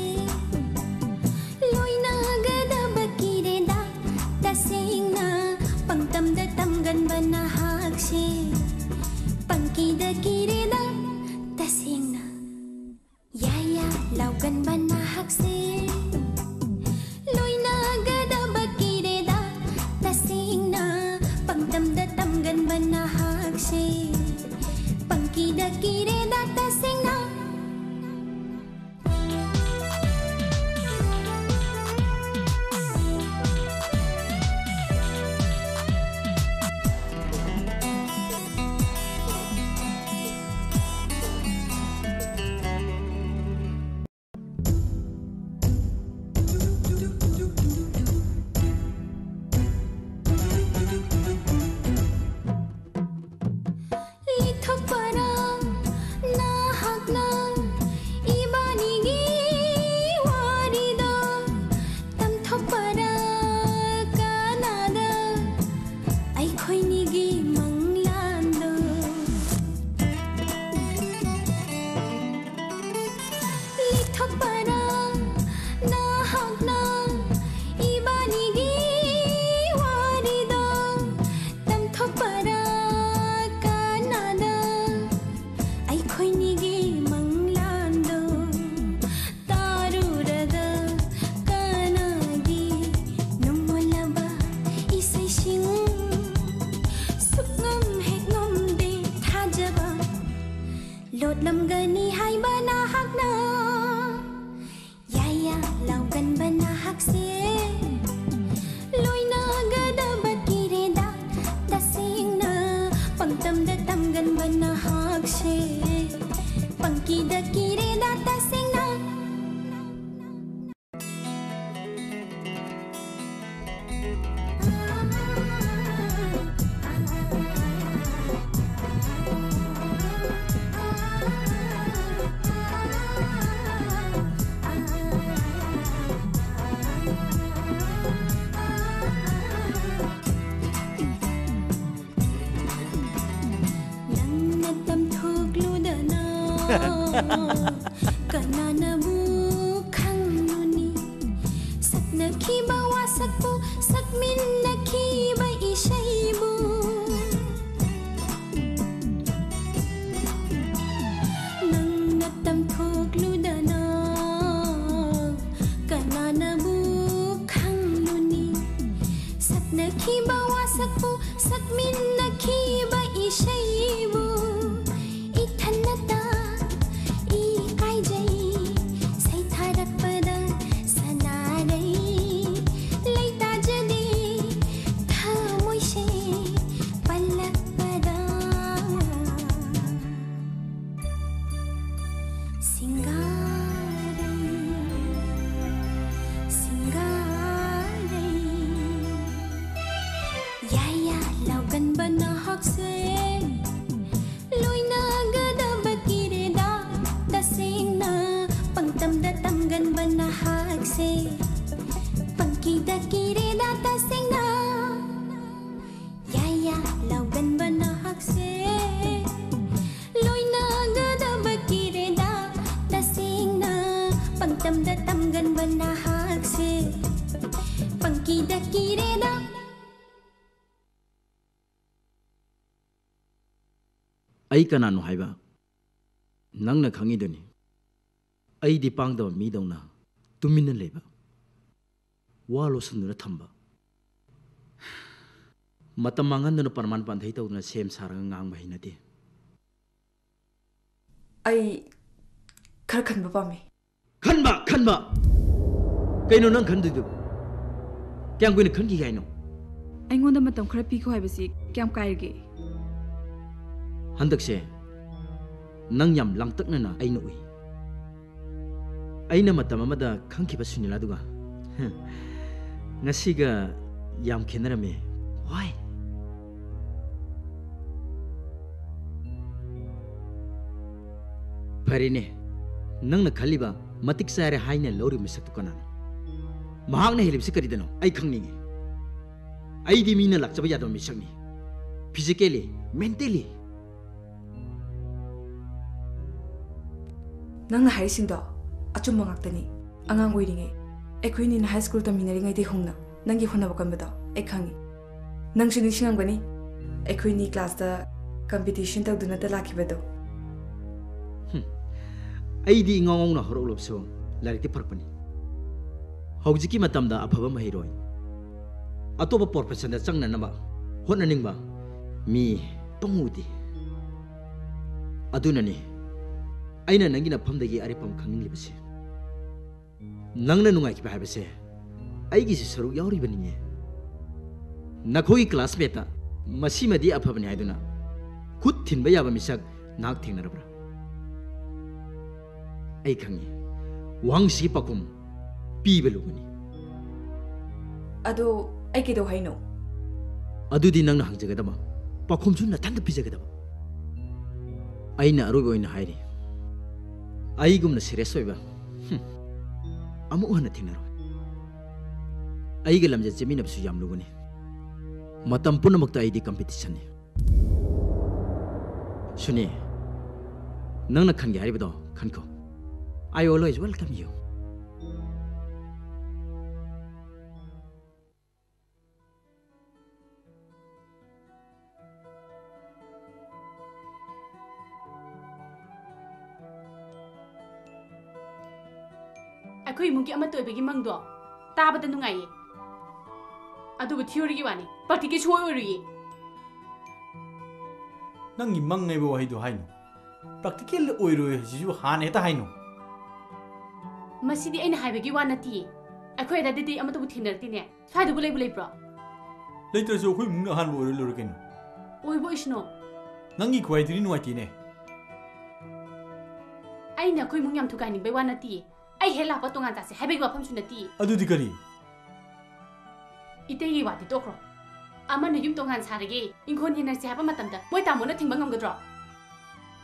ꯂꯣꯏꯅꯒꯗꯕ ꯀꯤꯔꯦꯗ꯫ ꯇꯁꯦꯡꯅ ꯄꯪꯇꯝꯗ ꯇꯝꯒꯟꯕ ꯅꯍꯥꯛꯁꯦ ꯄꯪꯀꯤꯗ ꯀꯤꯔꯦꯗ꯫ ꯇꯁꯦꯡꯅ ꯌꯥꯌꯥ ꯂꯥꯎꯒꯟꯕ ꯅꯍꯥꯛꯁꯦ ꯂꯣꯏꯅꯒꯗꯕ ꯀꯤꯔꯦꯗ꯫ ꯇꯁꯦꯡꯅ ꯄꯪꯇꯝꯗ ꯇꯝꯒꯟꯕ ꯅꯍꯥꯛꯁꯦ ꯄꯪꯀꯤꯗ ꯀꯤꯔꯦꯗ꯫ ꯇꯁꯦꯡꯅ ꯂꯤꯊꯣꯛꯄꯔꯥ? ꯒꯅꯤ ꯍꯥꯏꯕ ꯅꯍꯥꯛꯅ ꯌꯥꯌꯥ ꯂꯥꯎꯒꯟꯕ ꯅꯍꯥꯛꯁꯦ ꯂꯣꯏꯅꯒꯗꯕ ꯀꯤꯔꯦꯗ ꯇꯁꯦꯡꯅ ꯄꯪꯇꯝꯗ ꯇꯝꯒꯟꯕ ꯅꯍꯥꯛꯁꯦ ꯄꯪꯀꯤꯗ ꯀꯤꯔꯦꯗ ꯇꯁꯦꯡꯅ ꯅꯪꯅ ꯇꯝꯊꯣꯛꯂꯨꯗꯅ ꯀꯅꯥꯅꯕꯨ ꯈꯪꯂꯨꯅꯤ ꯁꯛꯅꯈꯤꯕ ꯋꯥꯁꯛꯄꯨ ꯁꯛꯃꯤꯟꯅꯈꯤꯕ ꯏꯁꯩꯕꯨ ꯅꯪꯅ ꯇꯝꯊꯣꯛꯂꯨꯗꯅ ꯀꯅꯥꯅꯕꯨ ꯈꯪꯂꯨꯅꯤ ꯁꯛꯅꯈꯤꯕ ꯋꯥꯁꯛꯄꯨ ꯁꯛꯃꯤꯟꯅꯈꯤꯕ ꯏꯁꯩꯕꯨ ꯏꯊꯟꯅꯇ ꯏꯀꯥꯏꯖꯩ ꯁꯩꯊꯥꯔꯛꯄꯗ ꯁꯅꯥꯔꯩ ꯂꯩꯇꯥꯖꯗꯦ ꯊꯃꯣꯏꯁꯦ ꯄꯜꯂꯛꯄꯗ ꯁꯤꯡꯒꯥꯔꯩ ꯁꯤꯡꯒꯥꯔꯩ ꯌꯥꯌꯥ ꯂꯥꯎꯒꯟꯕ ꯅꯍꯥꯛꯁꯦ ꯂꯣꯏꯅꯒꯗꯕ ꯀꯤꯔꯦꯗ ꯇꯁꯦꯡꯅ ꯄꯪꯇꯝꯗ ꯇꯝꯒꯟꯕ ꯅꯍꯥꯛꯁꯦ ꯄꯪꯀꯤꯗ ꯀꯤꯔꯦꯗ ꯇꯁꯦꯡꯅ ꯌꯥꯌꯥ ꯂꯥꯎꯒꯟꯕ ꯅꯍꯥꯛꯁꯦ ꯂꯣꯏꯅꯒꯗꯕ ꯀꯤꯔꯦꯗ ꯇꯁꯦꯡꯅ ꯄꯪꯇꯝꯗ ꯇꯝꯒꯟꯕ ꯅꯍꯥꯛꯁꯦ ꯄꯪꯀꯤꯗ ꯀꯤꯔꯦꯗ ꯑꯩ ꯀꯅꯥꯅꯣ ꯍꯥꯏꯕ ꯅꯪꯅ ꯈꯪꯉꯤꯗꯨꯅꯤ꯫ ꯑꯩꯗꯤ ꯄꯥꯡꯗꯕ ꯃꯤꯗꯧꯅ ꯇꯨꯃꯤꯟꯅ ꯂꯩꯕ, ꯋꯥ ꯂꯣꯠꯁꯤꯟꯗꯨꯅ ꯊꯝꯕ, ꯃꯇꯝ ꯃꯥꯡꯍꯟꯗꯨꯅ ꯄ꯭ꯔꯃꯥꯟ ꯄꯥꯟꯊꯩ ꯇꯧꯗꯨꯅ ꯁꯦꯝ ꯁꯥꯔꯒ ꯉꯥꯡꯕ ꯍꯩꯅꯗꯦ꯫ ꯑꯩ ꯈꯔ ꯈꯟꯕ ꯄꯥꯝꯃꯤ꯫ ꯈꯟꯕ ꯈꯟꯕ ꯀꯩꯅꯣ ꯅꯪ ꯈꯟꯗꯣꯏꯗꯨꯕꯨ? ꯀꯌꯥꯝ ꯀꯨꯏꯅ ꯈꯟꯈꯤꯒꯦ ꯍꯥꯏꯅꯣ? ꯑꯩꯉꯣꯟꯗ ꯃꯇꯝ ꯈꯔ ꯄꯤꯈꯣ ꯍꯥꯏꯕꯁꯤ ꯀꯌꯥꯝ ꯀꯥꯏꯔꯒꯦ? ꯍꯟꯗꯛꯁꯦ ꯅꯪ ꯌꯥꯝ ꯂꯥꯡꯇꯛꯅꯅ ꯑꯩꯅ ꯎꯏ꯫ ꯑꯩꯅ ꯃꯇꯝ ꯑꯃꯗ ꯈꯪꯈꯤꯕ ꯁꯨꯅꯤꯂꯥꯗꯨꯒ ꯍ, ꯉꯁꯤꯒ ꯌꯥꯝ ꯈꯦꯠꯅꯔꯝꯃꯦ꯫ ꯍꯣꯏ꯫ ꯐꯔꯦꯅꯦ, ꯅꯪꯅ ꯈꯜꯂꯤꯕ ꯃꯇꯤꯛ ꯆꯥꯔꯦ ꯍꯥꯏꯅ ꯂꯧꯔꯤꯕ ꯃꯤꯁꯛꯇꯨ ꯀꯅꯥꯅꯣ? ꯃꯍꯥꯛꯅ ꯍꯦꯜꯂꯤꯕꯁꯤ ꯀꯔꯤꯗꯅꯣ? ꯑꯩ ꯈꯪꯅꯤꯡꯉꯤ꯫ ꯑꯩꯗꯤ ꯃꯤꯅ ꯂꯥꯛꯆꯕ ꯌꯥꯗꯕ ꯃꯤꯁꯛꯅꯤ꯫ Physically, mentally꯫ ꯅꯪꯅ ꯍꯥꯏꯔꯤꯁꯤꯡꯗꯣ ꯑꯆꯨꯝꯕ ꯉꯥꯛꯇꯅꯤ꯫ ꯑꯉꯥꯡ ꯑꯣꯏꯔꯤꯉꯩ ꯑꯩꯈꯣꯏꯅꯤꯅ ꯍꯥꯏ ꯁ꯭ꯀꯨꯜ ꯇꯝꯃꯤꯟꯅꯔꯤꯉꯩꯗꯩ ꯍꯧꯅ ꯅꯪꯒꯤ ꯍꯣꯠꯅꯕ ꯀꯟꯕꯗꯣ ꯑꯩ ꯈꯪꯉꯤ꯫ ꯅꯪꯁꯨ ꯅꯤꯡꯁꯤꯡꯉꯝꯒꯅꯤ, ꯑꯩꯈꯣꯏꯅꯤ ꯀ꯭ꯂꯥꯁꯇ ꯀꯝꯄꯤꯇꯤꯁꯟ ꯇꯧꯗꯨꯅꯇ ꯂꯥꯛꯈꯤꯕꯗꯣ꯫ ꯑꯩꯗꯤ ꯏꯉꯥꯎ ꯉꯥꯎꯅ ꯍꯧꯔꯛꯂꯕꯁꯨ ꯂꯥꯏꯔꯤꯛꯇꯤ ꯐꯔꯛꯄꯅꯤ꯫ ꯍꯧꯖꯤꯛꯀꯤ ꯃꯇꯝꯗ ꯑꯐꯕ ꯃꯍꯩꯔꯣꯏ, ꯑꯇꯣꯞꯄ ꯄ꯭ꯔꯣꯐꯦꯁꯟꯗ ꯆꯪꯅꯅꯕ ꯍꯣꯠꯅꯅꯤꯡꯕ ꯃꯤ ꯄꯪꯎ ꯎꯗꯦ꯫ ꯑꯗꯨꯅꯅꯤ ꯑꯩꯅ ꯅꯪꯒꯤ ꯅꯐꯝꯗꯒꯤ ꯑꯔꯦꯞꯄ ꯑꯃ ꯈꯪꯅꯤꯡꯂꯤꯕꯁꯦ꯫ ꯅꯪꯅ ꯅꯨꯡꯉꯥꯏꯈꯤꯕ ꯍꯥꯏꯕꯁꯦ ꯑꯩꯒꯤꯁꯨ ꯁꯔꯨꯛ ꯌꯥꯎꯔꯤꯕꯅꯤꯅꯦ꯫ ꯅꯈꯣꯏꯒꯤ ꯀ꯭ꯂꯥꯁꯃꯦꯠꯇ ꯃꯁꯤꯃꯗꯤ ꯑꯐꯕꯅꯤ ꯍꯥꯏꯗꯨꯅ ꯈꯨꯠ ꯊꯤꯟꯕ ꯌꯥꯕ ꯃꯤꯁꯛ ꯅꯍꯥꯛ ꯊꯦꯡꯅꯔꯕ꯭ꯔꯥ? ꯑꯩ ꯈꯪꯉꯤ, ꯋꯥꯍꯪꯁꯤꯒꯤ ꯄꯥꯎꯈꯨꯝ ꯄꯤꯕ ꯂꯨꯒꯅꯤ꯫ ꯑꯗꯣ ꯑꯩ ꯀꯩꯗꯧ ꯍꯥꯏꯅꯣ? ꯑꯗꯨꯗꯤ ꯅꯪꯅ ꯍꯪꯖꯒꯗꯕ ꯄꯥꯎꯈꯨꯝꯁꯨ ꯅꯊꯟꯇ ꯄꯤꯖꯒꯗꯕ꯫ ꯑꯩꯅ ꯑꯔꯣꯏꯕ ꯑꯣꯏꯅ ꯍꯥꯏꯔꯤ, ꯑꯩꯒꯨꯝꯅ ꯁꯤꯔꯤꯌꯁ ꯑꯣꯏꯕ, ꯍꯨꯝ, ꯑꯃꯨꯛ ꯍꯟꯅ ꯊꯦꯡꯅꯔꯣꯏ꯫ ꯑꯩꯒ ꯂꯝꯖꯦꯜ ꯆꯦꯟꯃꯤꯟꯅꯕꯁꯨ ꯌꯥꯝ ꯂꯨꯒꯅꯤ꯫ ꯃꯇꯝ ꯄꯨꯝꯅꯃꯛꯇ ꯑꯩꯗꯤ ꯀꯝꯄꯤꯇꯤꯁꯟꯅꯤ꯫ ꯁꯨꯅꯤ, ꯅꯪꯅ ꯈꯟꯒꯦ ꯍꯥꯏꯔꯤꯕꯗꯣ ꯈꯟꯈꯣ꯫ I always welcome you꯫ ꯑꯩꯈꯣꯏ ꯏꯃꯨꯡꯒꯤ ꯑꯃꯠꯇ ꯑꯣꯏꯕꯒꯤ ꯃꯪꯗꯣ ꯇꯥꯕꯗ ꯅꯨꯡꯉꯥꯏꯌꯦ, ꯑꯗꯨꯕꯨ ꯊꯤꯑꯣꯔꯤꯒꯤ ꯋꯥꯅꯤ, ꯄ꯭ꯔꯥꯛꯇꯤꯀꯦꯜ ꯁꯨꯡꯑꯣꯏ ꯑꯣꯏꯔꯣꯏꯌꯦ꯫ ꯅꯪꯒꯤ ꯃꯪ ꯍꯥꯏꯕ ꯋꯥꯍꯩꯗꯣ ꯍꯥꯏꯅꯨ꯫ ꯄ꯭ꯔꯦꯛꯇꯤꯀꯦꯜ ꯑꯣꯏꯔꯣꯏ ꯍꯥꯏꯁꯤꯁꯨ ꯍꯥꯟꯅ ꯍꯦꯛꯇ ꯍꯥꯏꯅꯣ꯫ ꯃꯁꯤꯗꯤ ꯑꯩꯅ ꯍꯥꯏꯕꯒꯤ ꯋꯥ ꯅꯠꯇꯤꯌꯦ꯫ ꯑꯩꯈꯣꯏ ꯑꯗꯥꯏꯗꯗꯤ ꯑꯃꯠꯇꯕꯨ ꯊꯦꯡꯅꯔꯛꯇꯦꯅꯦ꯫ ꯁ꯭ꯋꯥꯏꯗꯕꯨ ꯂꯩꯕꯨ ꯂꯩꯕ꯭ꯔꯣ? ꯂꯩꯇ꯭ꯔꯁꯨ ꯑꯩꯈꯣꯏ ꯏꯃꯨꯡꯅ ꯑꯍꯥꯟꯕ ꯑꯣꯏꯔ ꯂꯣꯏꯔꯦ ꯀꯩꯅꯣ꯫ ꯑꯣꯏꯕ ꯑꯣꯏꯁꯅꯨ꯫ ꯅꯪꯒꯤ ꯈ꯭ꯋꯥꯏꯗꯨꯗꯤ ꯅꯨꯡꯉꯥꯏꯇꯦꯅꯦ꯫ ꯑꯩꯅ ꯑꯩꯈꯣꯏ ꯏꯃꯨꯡ ꯌꯥꯝ ꯊꯨꯒꯥꯏꯅꯤꯡꯕꯩ ꯋꯥ ꯅꯠꯇꯤꯌꯦ꯫ ꯑꯩ ꯍꯦꯛ ꯂꯥꯛꯄ ꯇꯣꯉꯥꯟ ꯆꯥꯁꯦ ꯍꯥꯏꯕꯒꯤ ꯋꯥꯐꯝꯁꯨ ꯅꯠꯇꯤꯌꯦ꯫ ꯑꯗꯨꯗꯤ ꯀꯔꯤ? ꯏꯇꯩꯒꯤ ꯋꯥꯗꯤ ꯇꯣꯛꯈ꯭ꯔꯣ꯫ ꯑꯃꯅ ꯌꯨꯝ ꯇꯣꯉꯥꯟ ꯁꯥꯔꯒꯦ, ꯏꯪꯈꯣꯜ ꯌꯦꯟꯅꯔꯁꯦ ꯍꯥꯏꯕ ꯃꯇꯝꯗ ꯃꯣꯏ ꯇꯥꯃꯣꯅ ꯊꯤꯡꯕ ꯉꯝꯒꯗ꯭ꯔꯣ?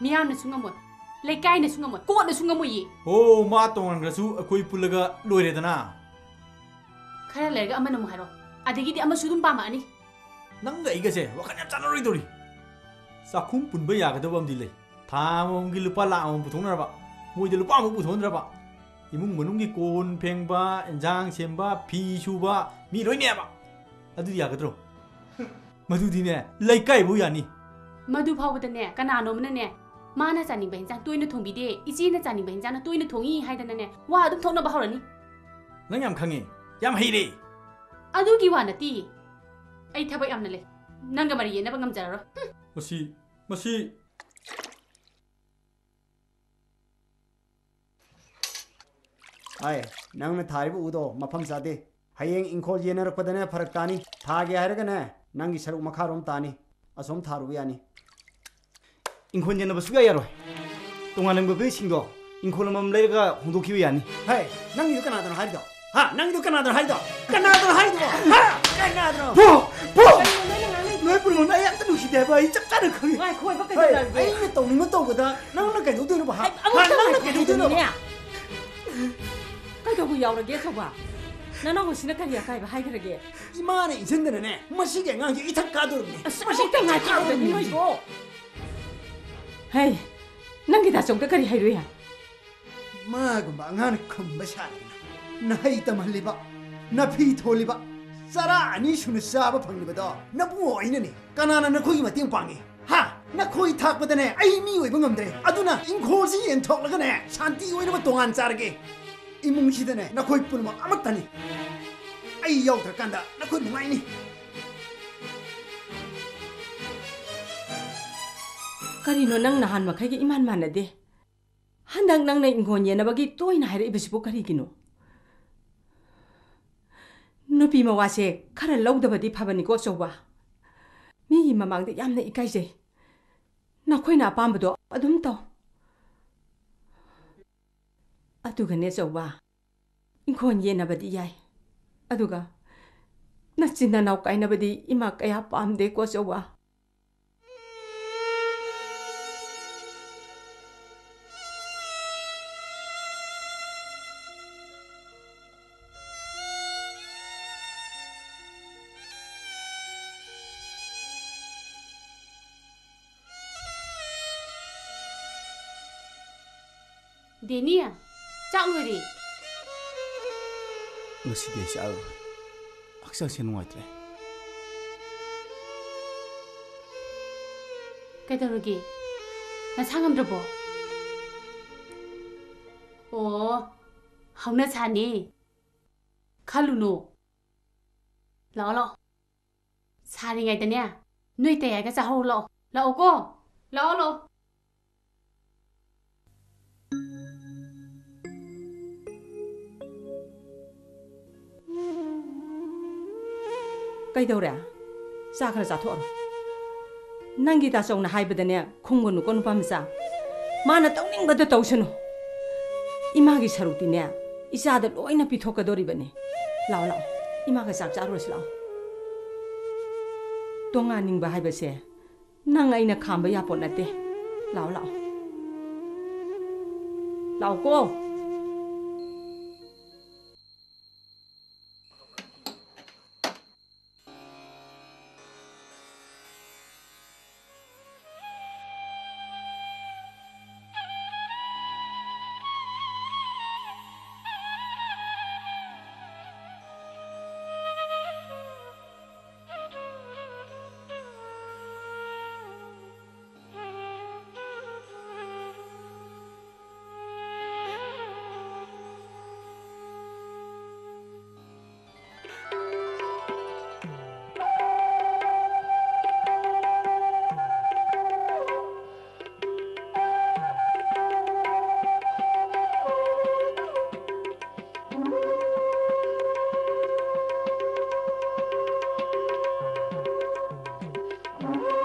ꯃꯤꯌꯥꯝꯅꯁꯨ ꯉꯝꯃꯣꯏ, ꯂꯩꯀꯥꯏꯅꯁꯨ ꯉꯝꯃꯣꯏ, ꯀꯣꯔꯠꯅꯁꯨ ꯉꯝꯃꯣꯏꯌꯦ꯫ ꯍꯣ, ꯃꯥ ꯇꯣꯉꯥꯟꯈ꯭ꯔꯁꯨ ꯑꯩꯈꯣꯏ ꯄꯨꯜꯂꯒ ꯂꯣꯏꯔꯦꯗꯅ꯫ ꯈꯔ ꯂꯩꯔꯒ ꯑꯃꯅ ꯑꯃꯨꯛ ꯍꯥꯏꯔꯣ, ꯑꯗꯒꯤꯗꯤ ꯑꯃꯁꯨ ꯑꯗꯨꯝ ꯄꯥꯝꯃꯛꯑꯅꯤ꯫ ꯅꯪꯒ ꯑꯩꯒꯁꯦ ꯋꯥꯈꯜ ꯌꯥꯝ ꯆꯥꯟꯅꯔꯣꯏꯗꯧꯔꯤ꯫ ꯆꯥꯛꯈꯨꯝ ꯄꯨꯟꯕ ꯌꯥꯒꯗꯕ ꯑꯃꯗꯤ ꯂꯩ꯫ ꯊꯥ ꯑꯃꯃꯝꯒꯤ ꯂꯨꯄꯥ ꯂꯥꯛ ꯑꯃꯃꯝ ꯄꯨꯊꯣꯛꯅꯔꯕ, ꯃꯣꯏꯗ ꯂꯨꯄꯥ ꯑꯃꯐꯥꯎ ꯄꯨꯊꯣꯛꯍꯟꯗ꯭ꯔꯕ, ꯏꯃꯨꯡ ꯃꯅꯨꯡꯒꯤ ꯀꯣꯟ ꯐꯦꯡꯕ, ꯏꯟꯖꯥꯡ ꯁꯦꯝꯕ, ꯐꯤ ꯁꯨꯕ, ꯃꯤ ꯂꯣꯏꯅꯦꯕ꯫ ꯑꯗꯨꯗꯤ ꯌꯥꯒꯗ꯭ꯔꯣ? ꯃꯗꯨꯗꯤꯅꯦ, ꯂꯩꯀꯥꯏꯐꯧ ꯌꯥꯅꯤ꯫ ꯃꯗꯨ ꯐꯥꯎꯕꯗꯅꯦ, ꯀꯅꯥꯅꯣꯝꯅꯅꯦ, "ꯃꯥꯅ ꯆꯥꯅꯤꯡꯕ ꯍꯤꯟꯖꯥꯡ ꯇꯣꯏꯅ ꯊꯣꯡꯕꯤꯗꯦ, ꯏꯆꯦꯅ ꯆꯥꯅꯤꯡꯕ ꯍꯤꯟꯖꯥꯡꯅ ꯇꯣꯏꯅ ꯊꯣꯡꯉꯤ" ꯍꯥꯏꯗꯅꯅꯦ, ꯋꯥ ꯑꯗꯨꯝ ꯊꯣꯛꯅꯕ ꯍꯧꯔꯅꯤ꯫ ꯅꯪ ꯌꯥꯝ ꯈꯪꯉꯦ, ꯌꯥꯝ ꯍꯩꯔꯦ꯫ ꯑꯗꯨꯒꯤ ꯋꯥ ꯅꯠꯇꯦ꯫ ꯑꯩ ꯊꯕꯛ ꯌꯥꯝꯅ ꯂꯩ꯫ ꯅꯪꯒ ꯃꯔꯩ ꯌꯦꯠꯅꯕ ꯉꯝꯖꯔꯔꯣꯏ꯫ ꯍꯨꯝ꯫ ꯃꯁꯤ, ꯃꯁꯤ꯫ ꯍꯥꯏ, ꯅꯪꯅ ꯊꯥꯔꯤꯕ ꯎꯗꯣ ꯃꯐꯝ ꯆꯥꯗꯦ꯫ ꯍꯌꯦꯡ ꯏꯪꯈꯣꯜ ꯌꯦꯟꯅꯔꯛꯄꯗꯅꯦ ꯐꯔꯛ ꯇꯥꯅꯤ꯫ ꯊꯥꯒꯦ ꯍꯥꯏꯔꯒꯅꯦ ꯅꯪꯒꯤ ꯁꯔꯨꯛ ꯃꯈꯥꯔꯣꯝ ꯇꯥꯅꯤ꯫ ꯑꯁꯣꯝ ꯊꯥꯔꯨꯕ ꯌꯥꯅꯤ꯫ ꯏꯪꯈꯣꯜ ꯌꯦꯟꯅꯕ ꯁꯨꯛꯌꯥ ꯌꯥꯔꯣꯏ꯫ ꯇꯣꯉꯥꯟ ꯂꯝꯒꯤ ꯁꯤꯡꯗꯣ ꯏꯪꯈꯣꯜ ꯑꯃꯃꯝ ꯂꯩꯔꯒ ꯍꯣꯡꯗꯣꯛꯈꯤꯕ ꯌꯥꯅꯤ꯫ ꯍꯦ, ꯅꯪꯒꯤꯗꯣ ꯀꯅꯥꯗꯅꯣ ꯍꯥꯏꯔꯤꯗꯣ? ꯍꯥ? ꯅꯪꯒꯤꯗꯣ ꯀꯅꯥꯗꯅꯣ ꯍꯥꯏꯔꯤꯗꯣ? ꯀꯅꯥꯗꯅꯣ ꯍꯥꯏꯔꯤꯗꯣ? ꯍꯥ? ꯀꯅꯥꯗꯅꯣ? ꯄꯣ! ꯄꯣ! ꯀꯩꯅꯣ ꯅꯪꯅ ꯉꯥꯡꯅꯩꯗꯣ? ꯅꯣꯏ ꯄꯨꯝꯅꯃꯛꯅ ꯑꯩ ꯑꯝꯇ ꯅꯨꯡꯁꯤꯗꯦ ꯍꯥꯏꯕ ꯑꯩ ꯆꯞ ꯆꯥꯅ ꯈꯪꯉꯤ꯫ ꯉꯥꯏꯈꯣ, ꯍꯥꯏꯕ ꯍꯦ, ꯀꯩꯗꯧꯔꯒꯦ? ꯑꯩꯅ ꯇꯧꯅꯤꯡꯕ ꯇꯧꯕꯗ ꯅꯪꯅ ꯀꯩꯗꯧꯗꯣꯏꯅꯣꯕ? ꯍꯥ? ꯑꯩ ꯑꯃꯨꯛ ꯍꯥ? ꯅꯪꯅ ꯇꯧꯔꯛꯀꯦ ꯀꯩꯗꯧꯗꯣꯏꯅꯣꯕ? ꯍꯥꯏꯕꯅꯤꯅꯦ꯫ ꯀꯩꯗꯧꯕ ꯌꯥꯎꯔꯒꯦ, ꯆꯧꯕ? ꯅꯅꯥꯎꯁꯤꯅ ꯀꯔꯤ ꯑꯀꯥꯏꯕ ꯍꯥꯏꯈ꯭ꯔꯒꯦ? ꯏꯃꯥꯅ ꯏꯟꯁꯤꯟꯗꯅꯅꯦ, ꯃꯁꯤꯒꯤ ꯑꯉꯥꯡꯁꯦ ꯏꯊꯛ ꯀꯥꯗꯣꯔꯕꯅꯦ꯫ ꯑꯁ, ꯃꯁꯤ ꯑꯃꯨꯛꯇ ꯏꯊꯛ ꯉꯥꯏꯈꯣ, ꯀꯥꯗꯣꯔꯕꯅꯦ꯫ ꯅꯣꯏꯕꯣ꯫ ꯍꯩ, ꯅꯪꯒꯤ ꯗꯥꯆꯧꯗ ꯀꯔꯤ ꯍꯥꯏꯔꯨꯏ ꯍꯥꯏ? ꯃꯥꯒꯨꯝꯕ ꯑꯉꯥꯡꯅ ꯈꯨꯝꯕ ꯁꯥꯔꯗꯅ ꯅꯍꯩ ꯇꯝꯍꯜꯂꯤꯕ, ꯅꯐꯤ ꯊꯣꯜꯂꯤꯕ, ꯆꯔꯥ ꯑꯅꯤ ꯁꯨꯅ ꯆꯥꯕ ꯐꯪꯂꯤꯕꯗꯣ ꯅꯕꯨꯡꯉꯣ ꯑꯩꯅꯅꯦ꯫ ꯀꯅꯥꯅ ꯅꯈꯣꯏꯒꯤ ꯃꯇꯦꯡ ꯄꯥꯡꯉꯤ? ꯍꯥ? ꯅꯈꯣꯏ ꯊꯥꯛꯄꯗꯅꯦ ꯑꯩ ꯃꯤ ꯑꯣꯏꯕ ꯉꯝꯗ꯭ꯔꯦ꯫ ꯑꯗꯨꯅ ꯏꯪꯈꯣꯜꯁꯤ ꯌꯦꯟꯊꯣꯛꯂꯒꯅꯦ ꯁꯥꯟꯇꯤ ꯑꯣꯏꯅꯕ ꯇꯣꯉꯥꯟ ꯆꯥꯔꯒꯦ꯫ ꯏꯃꯨꯡꯁꯤꯗꯅꯦ ꯅꯈꯣꯏ ꯄꯨꯝꯅꯃꯛ ꯑꯃꯠꯇꯅꯤ꯫ ꯑꯩ ꯌꯥꯎꯗ꯭ꯔꯀꯥꯟꯗ ꯅꯈꯣꯏ ꯅꯨꯡꯉꯥꯏꯅꯤ꯫ ꯀꯔꯤꯅꯣ ꯅꯪ ꯅꯍꯥꯟ ꯃꯈꯩꯒ ꯏꯃꯥꯟ ꯃꯥꯟꯅꯗꯦ? ꯍꯟꯗꯛ ꯅꯪꯅ ꯏꯪꯈꯣꯜ ꯌꯦꯟꯅꯕꯒꯤ ꯇꯣꯏꯅ ꯍꯥꯏꯔꯛꯏꯕꯁꯤꯕꯨ ꯀꯔꯤꯒꯤꯅꯣ? ꯅꯨꯄꯤ ꯃꯋꯥꯁꯦ ꯈꯔ ꯂꯧꯗꯕꯗꯤ ꯐꯕꯅꯤꯀꯣ, ꯑꯆꯧꯕ꯫ ꯃꯤꯒꯤ ꯃꯃꯥꯡꯗ ꯌꯥꯝꯅ ꯏꯀꯥꯏꯖꯩ꯫ ꯅꯈꯣꯏꯅ ꯑꯄꯥꯝꯕꯗꯣ ꯑꯗꯨꯝ ꯇꯧ꯫ ꯑꯗꯨꯒꯅꯦ, ꯑꯆꯧꯕ, ꯏꯪꯈꯣꯜ ꯌꯦꯟꯅꯕꯗꯤ ꯌꯥꯏ, ꯑꯗꯨꯒ ꯅꯆꯤꯟ ꯅꯅꯥꯎ ꯀꯥꯏꯅꯕꯗꯤ ꯏꯃꯥ ꯀꯌꯥ ꯄꯥꯝꯗꯦꯀꯣ, ꯑꯆꯧꯕ꯫ ꯗꯦꯅꯤ, ꯆꯥꯛ ꯂꯣꯏꯔꯦ꯫ ꯉꯁꯤꯗꯤ ꯑꯩ ꯆꯥꯔꯔꯣꯏ꯫ ꯍꯛꯆꯥꯡꯁꯦ ꯅꯨꯡꯉꯥꯏꯇ꯭ꯔꯦ꯫ ꯀꯩꯗꯧꯔꯒꯦ? ꯅꯁꯥ ꯉꯝꯗ꯭ꯔꯕꯣ? ꯑꯣ, ꯍꯧꯅ ꯁꯥꯅꯤ꯫ ꯈꯜꯂꯨꯅꯨ꯫ ꯂꯥꯛꯑꯣ, ꯂꯥꯛꯑꯣ꯫ ꯁꯥꯔꯤꯉꯩꯗꯅꯦ, ꯅꯣꯏ ꯇꯌꯥꯏꯒ ꯆꯥꯍꯧꯔꯣ ꯂꯥꯛꯑꯣ꯫ ꯂꯥꯛꯑꯣꯀꯣ꯫ ꯂꯥꯛꯑꯣ, ꯂꯥꯛꯑꯣ꯫ ꯀꯩꯗꯧꯔꯦ? ꯆꯥ ꯈꯔ ꯆꯥꯊꯣꯛꯑꯔꯣ꯫ ꯅꯪꯒꯤ ꯇꯥꯆꯧꯅ ꯍꯥꯏꯕꯗꯅꯦ ꯈꯨꯝꯒꯅꯨꯀꯣ, ꯅꯨꯄꯥ ꯃꯆꯥ꯫ ꯃꯥꯅ ꯇꯧꯅꯤꯡꯕꯗ ꯇꯧꯁꯅꯨ꯫ ꯏꯃꯥꯒꯤ ꯁꯔꯨꯛꯇꯤꯅꯦ, ꯏꯆꯥꯗ ꯂꯣꯏꯅ ꯄꯤꯊꯣꯛꯀꯗꯣꯔꯤꯕꯅꯦ꯫ ꯂꯥꯛꯑꯣ, ꯂꯥꯛꯑꯣ꯫ ꯏꯃꯥꯒ ꯆꯥꯛ ꯆꯥꯔꯨꯔꯁꯤ ꯂꯥꯛꯑꯣ꯫ ꯇꯣꯉꯥꯟꯅꯤꯡꯕ ꯍꯥꯏꯕꯁꯦ ꯅꯪ ꯑꯩꯅ ꯈꯥꯝꯕ ꯌꯥꯄꯣꯠ ꯅꯠꯇꯦ꯫ ꯂꯥꯛꯑꯣ, ꯂꯥꯛꯑꯣ꯫ ꯂꯥꯛꯑꯣꯀꯣ꯫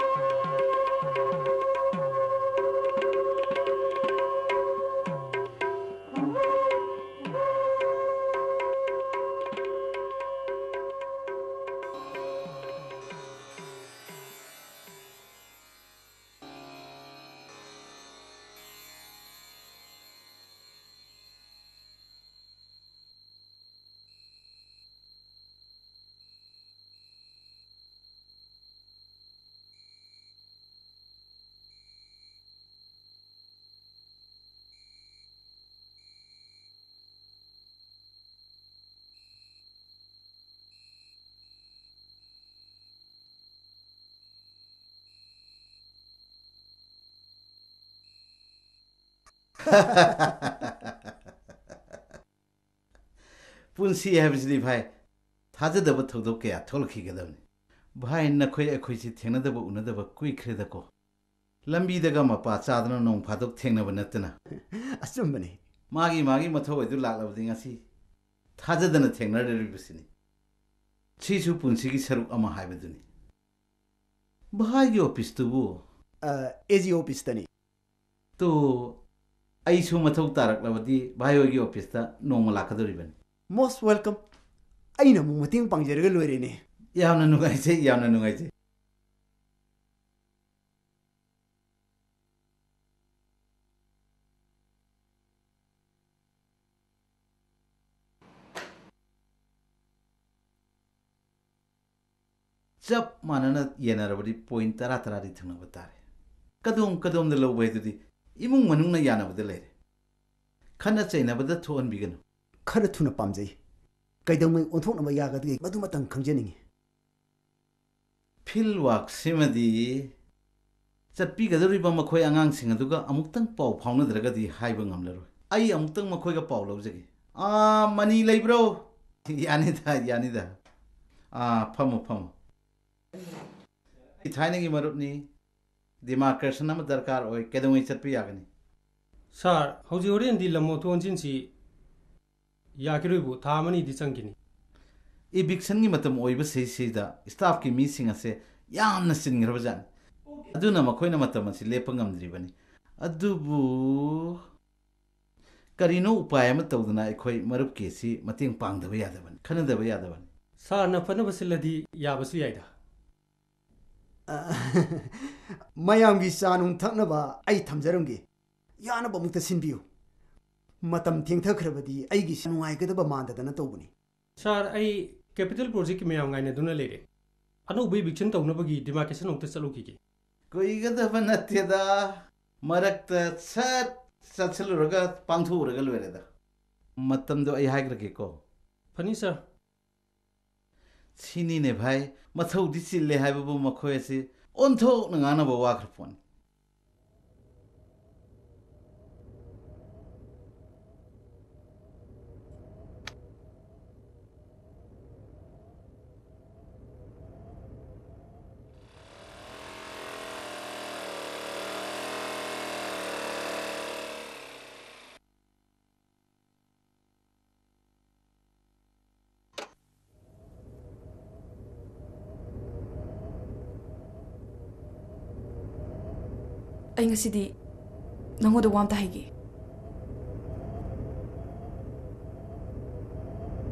ꯄꯨꯟꯁꯤ ꯍꯥꯏꯕꯁꯤꯗꯤ ꯚꯥꯏ, ꯊꯥꯖꯗꯕ ꯊꯧꯗꯣꯛ ꯀꯌꯥ ꯊꯣꯛꯂꯛꯈꯤꯒꯗꯕꯅꯤ꯫ ꯚꯥꯏ, ꯅꯈꯣꯏ ꯑꯩꯈꯣꯏꯁꯤ ꯊꯦꯡꯅꯗꯕ ꯎꯅꯗꯕ ꯀꯨꯏꯈ꯭ꯔꯦꯗꯀꯣ꯫ ꯂꯝꯕꯤꯗꯒ ꯃꯄꯥ ꯆꯥꯗꯅ ꯅꯣꯡ ꯐꯥꯗꯣꯛ ꯊꯦꯡꯅꯕ ꯅꯠꯇꯅ꯫ ꯑꯆꯨꯝꯕꯅꯤ꯫ ꯃꯥꯒꯤ ꯃꯥꯒꯤ ꯃꯊꯧ ꯑꯗꯨ ꯂꯥꯛꯂꯕꯗꯤ ꯉꯁꯤ ꯊꯥꯖꯗꯅ ꯊꯦꯡꯅꯔꯨꯔꯤꯕꯁꯤꯅꯤ꯫ ꯁꯤꯁꯨ ꯄꯨꯟꯁꯤꯒꯤ ꯁꯔꯨꯛ ꯑꯃ ꯍꯥꯏꯕꯗꯨꯅꯤ꯫ ꯚꯥꯏꯒꯤ ꯑꯣꯐꯤꯁꯇꯨꯕꯨ? ꯑ, ꯑꯦ ꯖꯤ ꯑꯣꯐꯤꯁꯇꯅꯤ꯫ ꯇꯣ, ꯑꯩꯁꯨ ꯃꯊꯧ ꯇꯥꯔꯛꯂꯕꯗꯤ ꯚꯥꯏ ꯍꯣꯏꯒꯤ ꯑꯣꯐꯤꯁꯇ ꯅꯣꯡꯃ ꯂꯥꯛꯀꯗꯧꯔꯤꯕꯅꯤ꯫ Most welcome. ꯑꯩꯅ ꯑꯃꯨꯛ ꯃꯇꯦꯡ ꯄꯥꯡꯖꯔꯒ ꯂꯣꯏꯔꯦꯅꯦ꯫ ꯌꯥꯝꯅ ꯅꯨꯡꯉꯥꯏꯖꯩ, ꯌꯥꯝꯅ ꯅꯨꯡꯉꯥꯏꯖꯩ꯫ ꯆꯞ ꯃꯥꯟꯅꯅ ꯌꯦꯟꯅꯔꯕꯗꯤ ꯄꯣꯏꯟ ꯇꯔꯥ ꯇꯔꯥꯗꯤ ꯊꯪꯅꯕ ꯇꯥꯔꯦ꯫ ꯀꯗꯣꯝ ꯀꯗꯣꯝꯗ ꯂꯧꯕ ꯍꯥꯏꯗꯨꯗꯤ ꯏꯃꯨꯡ ꯃꯅꯨꯡꯅ ꯌꯥꯅꯕꯗ ꯂꯩꯔꯦ꯫ ꯈꯠꯅ ꯆꯩꯅꯕꯗ ꯊꯣꯛꯍꯟꯕꯤꯒꯅꯨ꯫ ꯈꯔ ꯊꯨꯅ ꯄꯥꯝꯖꯩ꯫ ꯀꯩꯗꯧꯉꯩ ꯑꯣꯟꯊꯣꯛꯅꯕ ꯌꯥꯒꯗꯒꯦ ꯃꯗꯨꯃꯇꯪ ꯈꯪꯖꯅꯤꯡꯏ꯫ ꯐꯤꯜ ꯋꯥꯛꯁꯤꯃꯗꯤ ꯆꯠꯄꯤꯒꯗꯧꯔꯤꯕ ꯃꯈꯣꯏ ꯑꯉꯥꯡꯁꯤꯡ ꯑꯗꯨꯒ ꯑꯃꯨꯛꯇꯪ ꯄꯥꯎ ꯐꯥꯎꯅꯗ꯭ꯔꯒꯗꯤ ꯍꯥꯏꯕ ꯉꯝꯂꯔꯣꯏ꯫ ꯑꯩ ꯑꯃꯨꯛꯇꯪ ꯃꯈꯣꯏꯒ ꯄꯥꯎ ꯂꯧꯖꯒꯦ꯫ ꯑꯥ, ꯃꯅꯤ ꯂꯩꯕ꯭ꯔꯣ? ꯌꯥꯅꯤꯗ, ꯌꯥꯅꯤꯗ꯫ ꯑꯥ, ꯐꯝꯃꯣ, ꯐꯝꯃꯣ꯫ ꯑꯩ ꯊꯥꯏꯅꯒꯤ ꯃꯔꯨꯞꯅꯤ꯫ ꯗꯤꯃꯥꯔꯀꯦꯁꯟ ꯑꯃ ꯗꯔꯀꯥꯔ ꯑꯣꯏ꯫ ꯀꯩꯗꯧꯉꯩ ꯆꯠꯄ ꯌꯥꯒꯅꯤ? ꯁꯥꯔ, ꯍꯧꯖꯤꯛ ꯍꯣꯔꯦꯟꯗꯤ ꯂꯝ ꯑꯣꯟꯊꯣꯛ ꯑꯣꯟꯁꯤꯟꯁꯤ ꯌꯥꯈꯤꯔꯣꯏꯕꯨ, ꯊꯥ ꯑꯃꯅꯤꯗꯤ ꯆꯪꯈꯤꯅꯤ꯫ ꯏꯚꯤꯛꯁꯟꯒꯤ ꯃꯇꯝ ꯑꯣꯏꯕꯁꯤꯁꯤꯗ ꯁ꯭ꯇꯥꯐꯀꯤ ꯃꯤꯁꯤꯡ ꯑꯁꯦ ꯌꯥꯝꯅ ꯆꯤꯟꯈ꯭ꯔꯕꯖꯥꯠꯅꯤ꯫ ꯑꯗꯨꯅ ꯃꯈꯣꯏꯅ ꯃꯇꯝ ꯑꯁꯤ ꯂꯦꯞꯄ ꯉꯝꯗ꯭ꯔꯤꯕꯅꯤ꯫ ꯑꯗꯨꯕꯨ ꯀꯔꯤꯅꯣ ꯎꯄꯥꯏ ꯑꯃ ꯇꯧꯗꯅ ꯑꯩꯈꯣꯏ ꯃꯔꯨꯞꯀꯤ ꯑꯁꯤ ꯃꯇꯦꯡ ꯄꯥꯡꯗꯕ ꯌꯥꯗꯕꯅꯤ, ꯈꯟꯅꯗꯕ ꯌꯥꯗꯕꯅꯤ꯫ ꯁꯥꯔꯅ ꯐꯅꯕ ꯁꯤꯜꯂꯗꯤ ꯌꯥꯕꯁꯨ ꯌꯥꯏꯗ꯫ ꯃꯌꯥꯝꯒꯤ ꯆꯥ ꯅꯨꯡ ꯊꯛꯅꯕ ꯑꯩ ꯊꯝꯖꯔꯝꯒꯦ꯫ ꯌꯥꯅꯕ ꯑꯃꯨꯛꯇ ꯁꯤꯟꯕꯤꯌꯨ꯫ ꯃꯇꯝ ꯊꯦꯡꯊꯈ꯭ꯔꯕꯗꯤ ꯑꯩꯒꯤꯁꯨ ꯅꯨꯡꯉꯥꯏꯒꯗꯕ ꯃꯥꯟꯗꯗꯅ ꯇꯧꯕꯅꯤ꯫ ꯁꯥꯔ, ꯑꯩ ꯀꯦꯄꯤꯇꯦꯜ ꯄ꯭ꯔꯣꯖꯦꯛꯀꯤ ꯃꯌꯥꯝ ꯉꯥꯏꯅꯗꯨꯅ ꯂꯩꯔꯦ꯫ ꯑꯅꯧꯕ ꯏꯚꯤꯛꯁꯟ ꯇꯧꯅꯕꯒꯤ ꯗꯤꯃꯥꯔꯀꯦꯁꯟ ꯑꯃꯨꯛꯇ ꯆꯠꯂꯨꯈꯤꯒꯦ꯫ ꯀꯨꯏꯒꯗꯕ ꯅꯠꯇꯦꯗ꯫ ꯃꯔꯛꯇ ꯁꯠ ꯆꯠꯁꯤꯜꯂꯨꯔꯒ ꯄꯥꯡꯊꯣꯛꯎꯔꯒ ꯂꯣꯏꯔꯦꯗ꯫ ꯃꯇꯝꯗꯣ ꯑꯩ ꯍꯥꯏꯈ꯭ꯔꯒꯦꯀꯣ꯫ ꯐꯅꯤ, ꯁꯥꯔ꯫ ꯁꯤꯅꯤꯅꯦ ꯚꯥꯏ, ꯃꯊꯧꯗꯤ ꯆꯤꯜꯂꯦ ꯍꯥꯏꯕꯕꯨ ꯃꯈꯣꯏ ꯑꯁꯤ ꯑꯣꯟꯊꯣꯛꯅ ꯉꯥꯡꯅꯕ ꯋꯥꯈ꯭ꯔ ꯄꯣꯠꯅꯤ꯫ ꯑꯩ ꯉꯁꯤꯗꯤ ꯅꯉꯣꯟꯗ ꯋꯥ ꯑꯝꯇ ꯍꯥꯏꯒꯦ꯫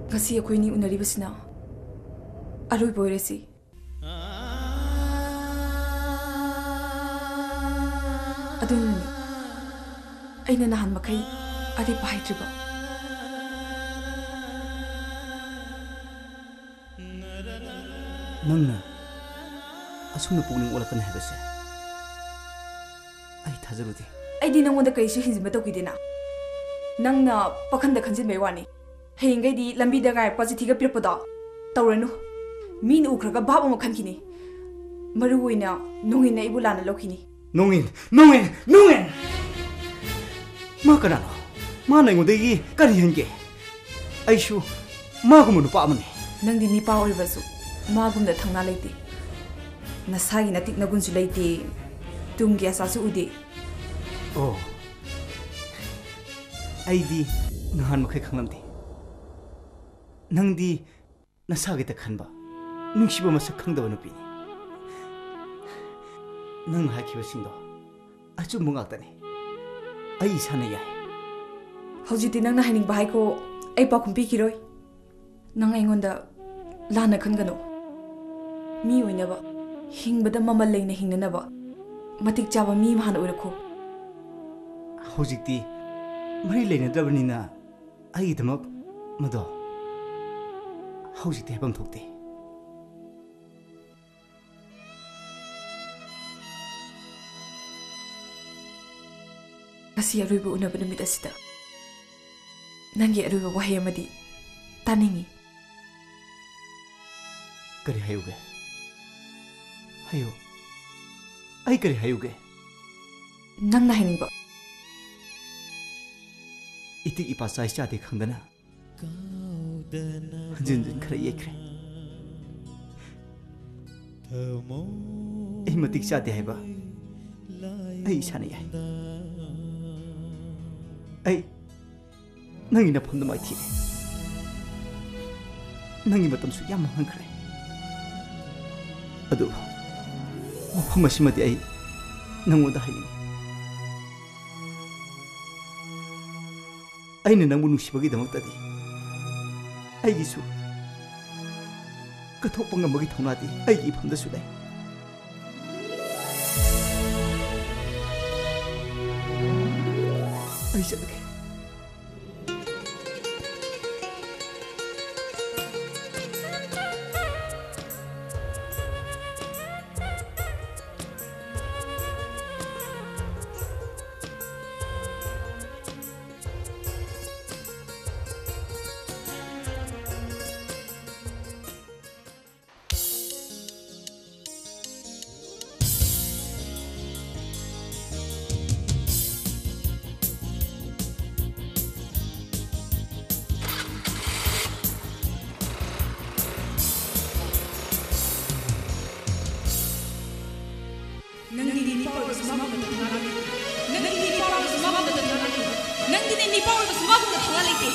ꯉꯁꯤ ꯑꯩꯈꯣꯏꯅꯤ ꯎꯅꯔꯤꯕꯁꯤꯅ ꯑꯔꯣꯏꯕ ꯑꯣꯏꯔꯁꯤ꯫ ꯑꯗꯨꯅꯅꯤ ꯑꯩꯅ ꯅꯍꯥꯟ ꯃꯈꯩ ꯑꯔꯦꯞꯄ ꯍꯥꯏꯗ꯭ꯔꯤꯕ꯫ ꯅꯪꯅ ꯑꯁꯨꯝꯅ ꯄꯨꯛꯅꯤꯡ ꯑꯣꯜꯂꯛꯀꯅꯤ ꯍꯥꯏꯕꯁꯦ ꯑꯩ ꯊꯥꯖꯔꯨꯗꯦ꯫ ꯑꯩꯗꯤ ꯅꯪꯉꯣꯟꯗ ꯀꯔꯤꯁꯨ ꯍꯦꯟꯖꯤꯟꯕ ꯇꯧꯈꯤꯗꯦꯅ꯫ ꯅꯪꯅ ꯄꯥꯈꯟꯗ ꯈꯟꯖꯤꯟꯕꯩ ꯋꯥꯅꯤ꯫ ꯍꯌꯦꯡꯈꯩꯗꯤ ꯂꯝꯕꯤꯗ ꯉꯥꯏꯔꯛꯄ ꯆꯤꯊꯤꯒ ꯄꯤꯔꯛꯄꯗꯣ ꯇꯧꯔꯅꯨ꯫ ꯃꯤꯅ ꯎꯈ꯭ꯔꯒ ꯚꯥꯞ ꯑꯃ ꯈꯟꯈꯤꯅꯤ꯫ ꯃꯔꯨ ꯑꯣꯏꯅ ꯅꯣꯡꯏꯟꯅ ꯑꯩꯕꯨ ꯂꯥꯟꯅ ꯂꯧꯈꯤꯅꯤ꯫ ꯅꯣꯡꯏꯟ, ꯅꯣꯡꯏꯟ, ꯅꯣꯡꯏꯟ! ꯃꯥ ꯀꯅꯥꯅꯣ? ꯃꯥꯅ ꯑꯩꯉꯣꯟꯗꯒꯤ ꯀꯔꯤ ꯍꯦꯟꯒꯦ? ꯑꯩꯁꯨ ꯃꯥꯒꯨꯝꯕ ꯅꯨꯄꯥ ꯑꯃꯅꯤ꯫ ꯅꯪꯗꯤ ꯅꯤꯄꯥ ꯑꯣꯏꯔꯕꯁꯨ ꯃꯥꯒꯨꯝꯅ ꯊꯧꯅꯥ ꯂꯩꯇꯦ꯫ ꯅꯁꯥꯒꯤ ꯅꯇꯤꯛ ꯅꯒꯨꯟꯁꯨ ꯂꯩꯇꯦ꯫ ꯇꯨꯡꯒꯤ ꯑꯁꯥꯁꯨ ꯎꯗꯦ꯫ ꯑꯣ, ꯑꯩꯗꯤ ꯅꯍꯥꯟ ꯃꯈꯩ ꯈꯪꯂꯝꯗꯦ꯫ ꯅꯪꯗꯤ ꯅꯁꯥꯒꯤꯗ ꯈꯟꯕ, ꯅꯨꯡꯁꯤꯕ ꯃꯁꯛ ꯈꯪꯗꯕ ꯅꯨꯄꯤꯅꯤ꯫ ꯅꯪꯅ ꯍꯥꯏꯈꯤꯕꯁꯤꯡꯗꯣ ꯑꯆꯨꯝꯕ ꯉꯥꯛꯇꯅꯤ꯫ ꯑꯩ ꯏꯁꯥꯅ ꯌꯥꯏ꯫ ꯍꯧꯖꯤꯛꯇꯤ ꯅꯪꯅ ꯍꯥꯏꯅꯤꯡꯕ ꯍꯥꯏꯈꯣ, ꯑꯩ ꯄꯥꯎꯈꯨꯝ ꯄꯤꯈꯤꯔꯣꯏ꯫ ꯅꯪ ꯑꯩꯉꯣꯟꯗ ꯂꯥꯟꯅ ꯈꯟꯒꯅꯨ꯫ ꯃꯤ ꯑꯣꯏꯅꯕ, ꯍꯤꯡꯕꯗ ꯃꯃꯜ ꯂꯩꯅ ꯍꯤꯡꯅꯅꯕ ꯃꯇꯤꯛ ꯆꯥꯕ ꯃꯤ ꯑꯃ ꯍꯥꯟꯅ ꯑꯣꯏꯔꯛꯈꯣ꯫ ꯍꯧꯖꯤꯛꯇꯤ ꯃꯔꯤ ꯂꯩꯅꯗ꯭ꯔꯕꯅꯤꯅ ꯑꯩꯒꯤꯗꯃꯛ ꯃꯗꯣ ꯍꯧꯖꯤꯛꯇꯤ ꯍꯥꯏꯐꯝ ꯊꯣꯛꯇꯦ꯫ ꯉꯁꯤ ꯑꯔꯣꯏꯕ ꯎꯅꯕ ꯅꯨꯃꯤꯠ ꯑꯁꯤꯗ ꯅꯪꯒꯤ ꯑꯔꯣꯏꯕ ꯋꯥꯍꯩ ꯑꯃꯗꯤ ꯇꯥꯅꯤꯡꯏ꯫ ꯀꯔꯤ ꯍꯥꯏꯌꯨꯒꯦ? ꯍꯥꯏꯌꯨ꯫ ꯑꯩ ꯀꯔꯤ ꯍꯥꯏꯌꯨꯒꯦ? ꯅꯪꯅ ꯍꯥꯏꯅꯤꯡꯕ꯫ ꯏꯇꯤꯛ ꯏꯄꯥ ꯆꯥꯏ ꯆꯥꯗꯦ ꯈꯪꯗꯅ ꯍꯟꯖꯤꯟ ꯍꯟꯖꯤꯟ ꯈꯔ ꯌꯩꯈ꯭ꯔꯦ꯫ ꯑꯩ ꯃꯇꯤꯛ ꯆꯥꯗꯦ ꯍꯥꯏꯕ ꯑꯩ ꯏꯁꯥꯅ ꯌꯥꯏ꯫ ꯑꯩ ꯅꯪꯒꯤ ꯅꯐꯝꯗ ꯃꯥꯏꯊꯤꯔꯦ꯫ ꯅꯪꯒꯤ ꯃꯇꯝꯁꯨ ꯌꯥꯝ ꯃꯥꯡꯍꯟꯈ꯭ꯔꯦ꯫ ꯑꯗꯨ ꯃꯐꯝ ꯑꯁꯤꯃꯗꯤ ꯑꯩ ꯅꯪꯉꯣꯟꯗ ꯍꯥꯏꯅꯤꯡꯉꯤ꯫ ꯑꯩꯅ ꯅꯪꯕꯨ ꯅꯨꯡꯁꯤꯕꯒꯤꯗꯃꯛꯇꯗꯤ ꯑꯩꯒꯤꯁꯨ ꯀꯠꯊꯣꯛꯄ ꯉꯝꯕꯒꯤ ꯊꯧꯅꯥꯗꯤ ꯑꯩꯒꯤ ꯏꯐꯝꯗꯁꯨ ꯂꯩ꯫ ꯑꯩ ꯆꯠꯂꯒꯦ꯫ ꯅꯪꯒꯤ ꯅꯤꯄꯥ ꯑꯣꯏꯕꯁꯨ ꯃꯥꯒꯨꯝꯅ ꯊꯧꯅꯥ ꯂꯩꯇꯦ꯫ ꯅꯪꯒꯤ ꯅꯤꯄꯥ ꯑꯣꯏꯕꯁꯨ ꯃꯥꯒꯨꯝꯅ ꯊꯧꯅꯥ ꯂꯩꯇꯦ꯫ ꯅꯪꯒꯤꯅꯦ ꯅꯤꯄꯥ ꯑꯣꯏꯕꯁꯨ ꯃꯥꯒꯨꯝꯅ ꯊꯧꯅꯥ ꯂꯩꯇꯦ꯫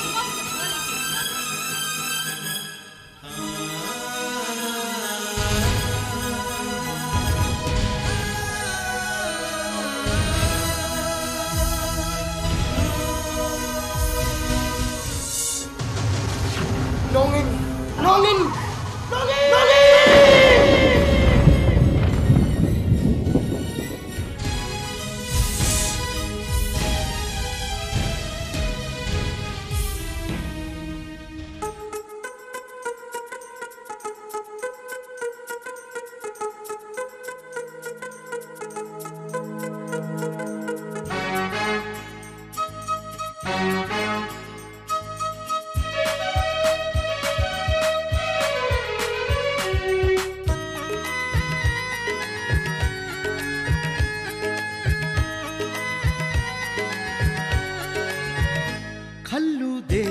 Longin! Longin! Longin! Longin! ꯈꯜꯂꯨꯗꯦ,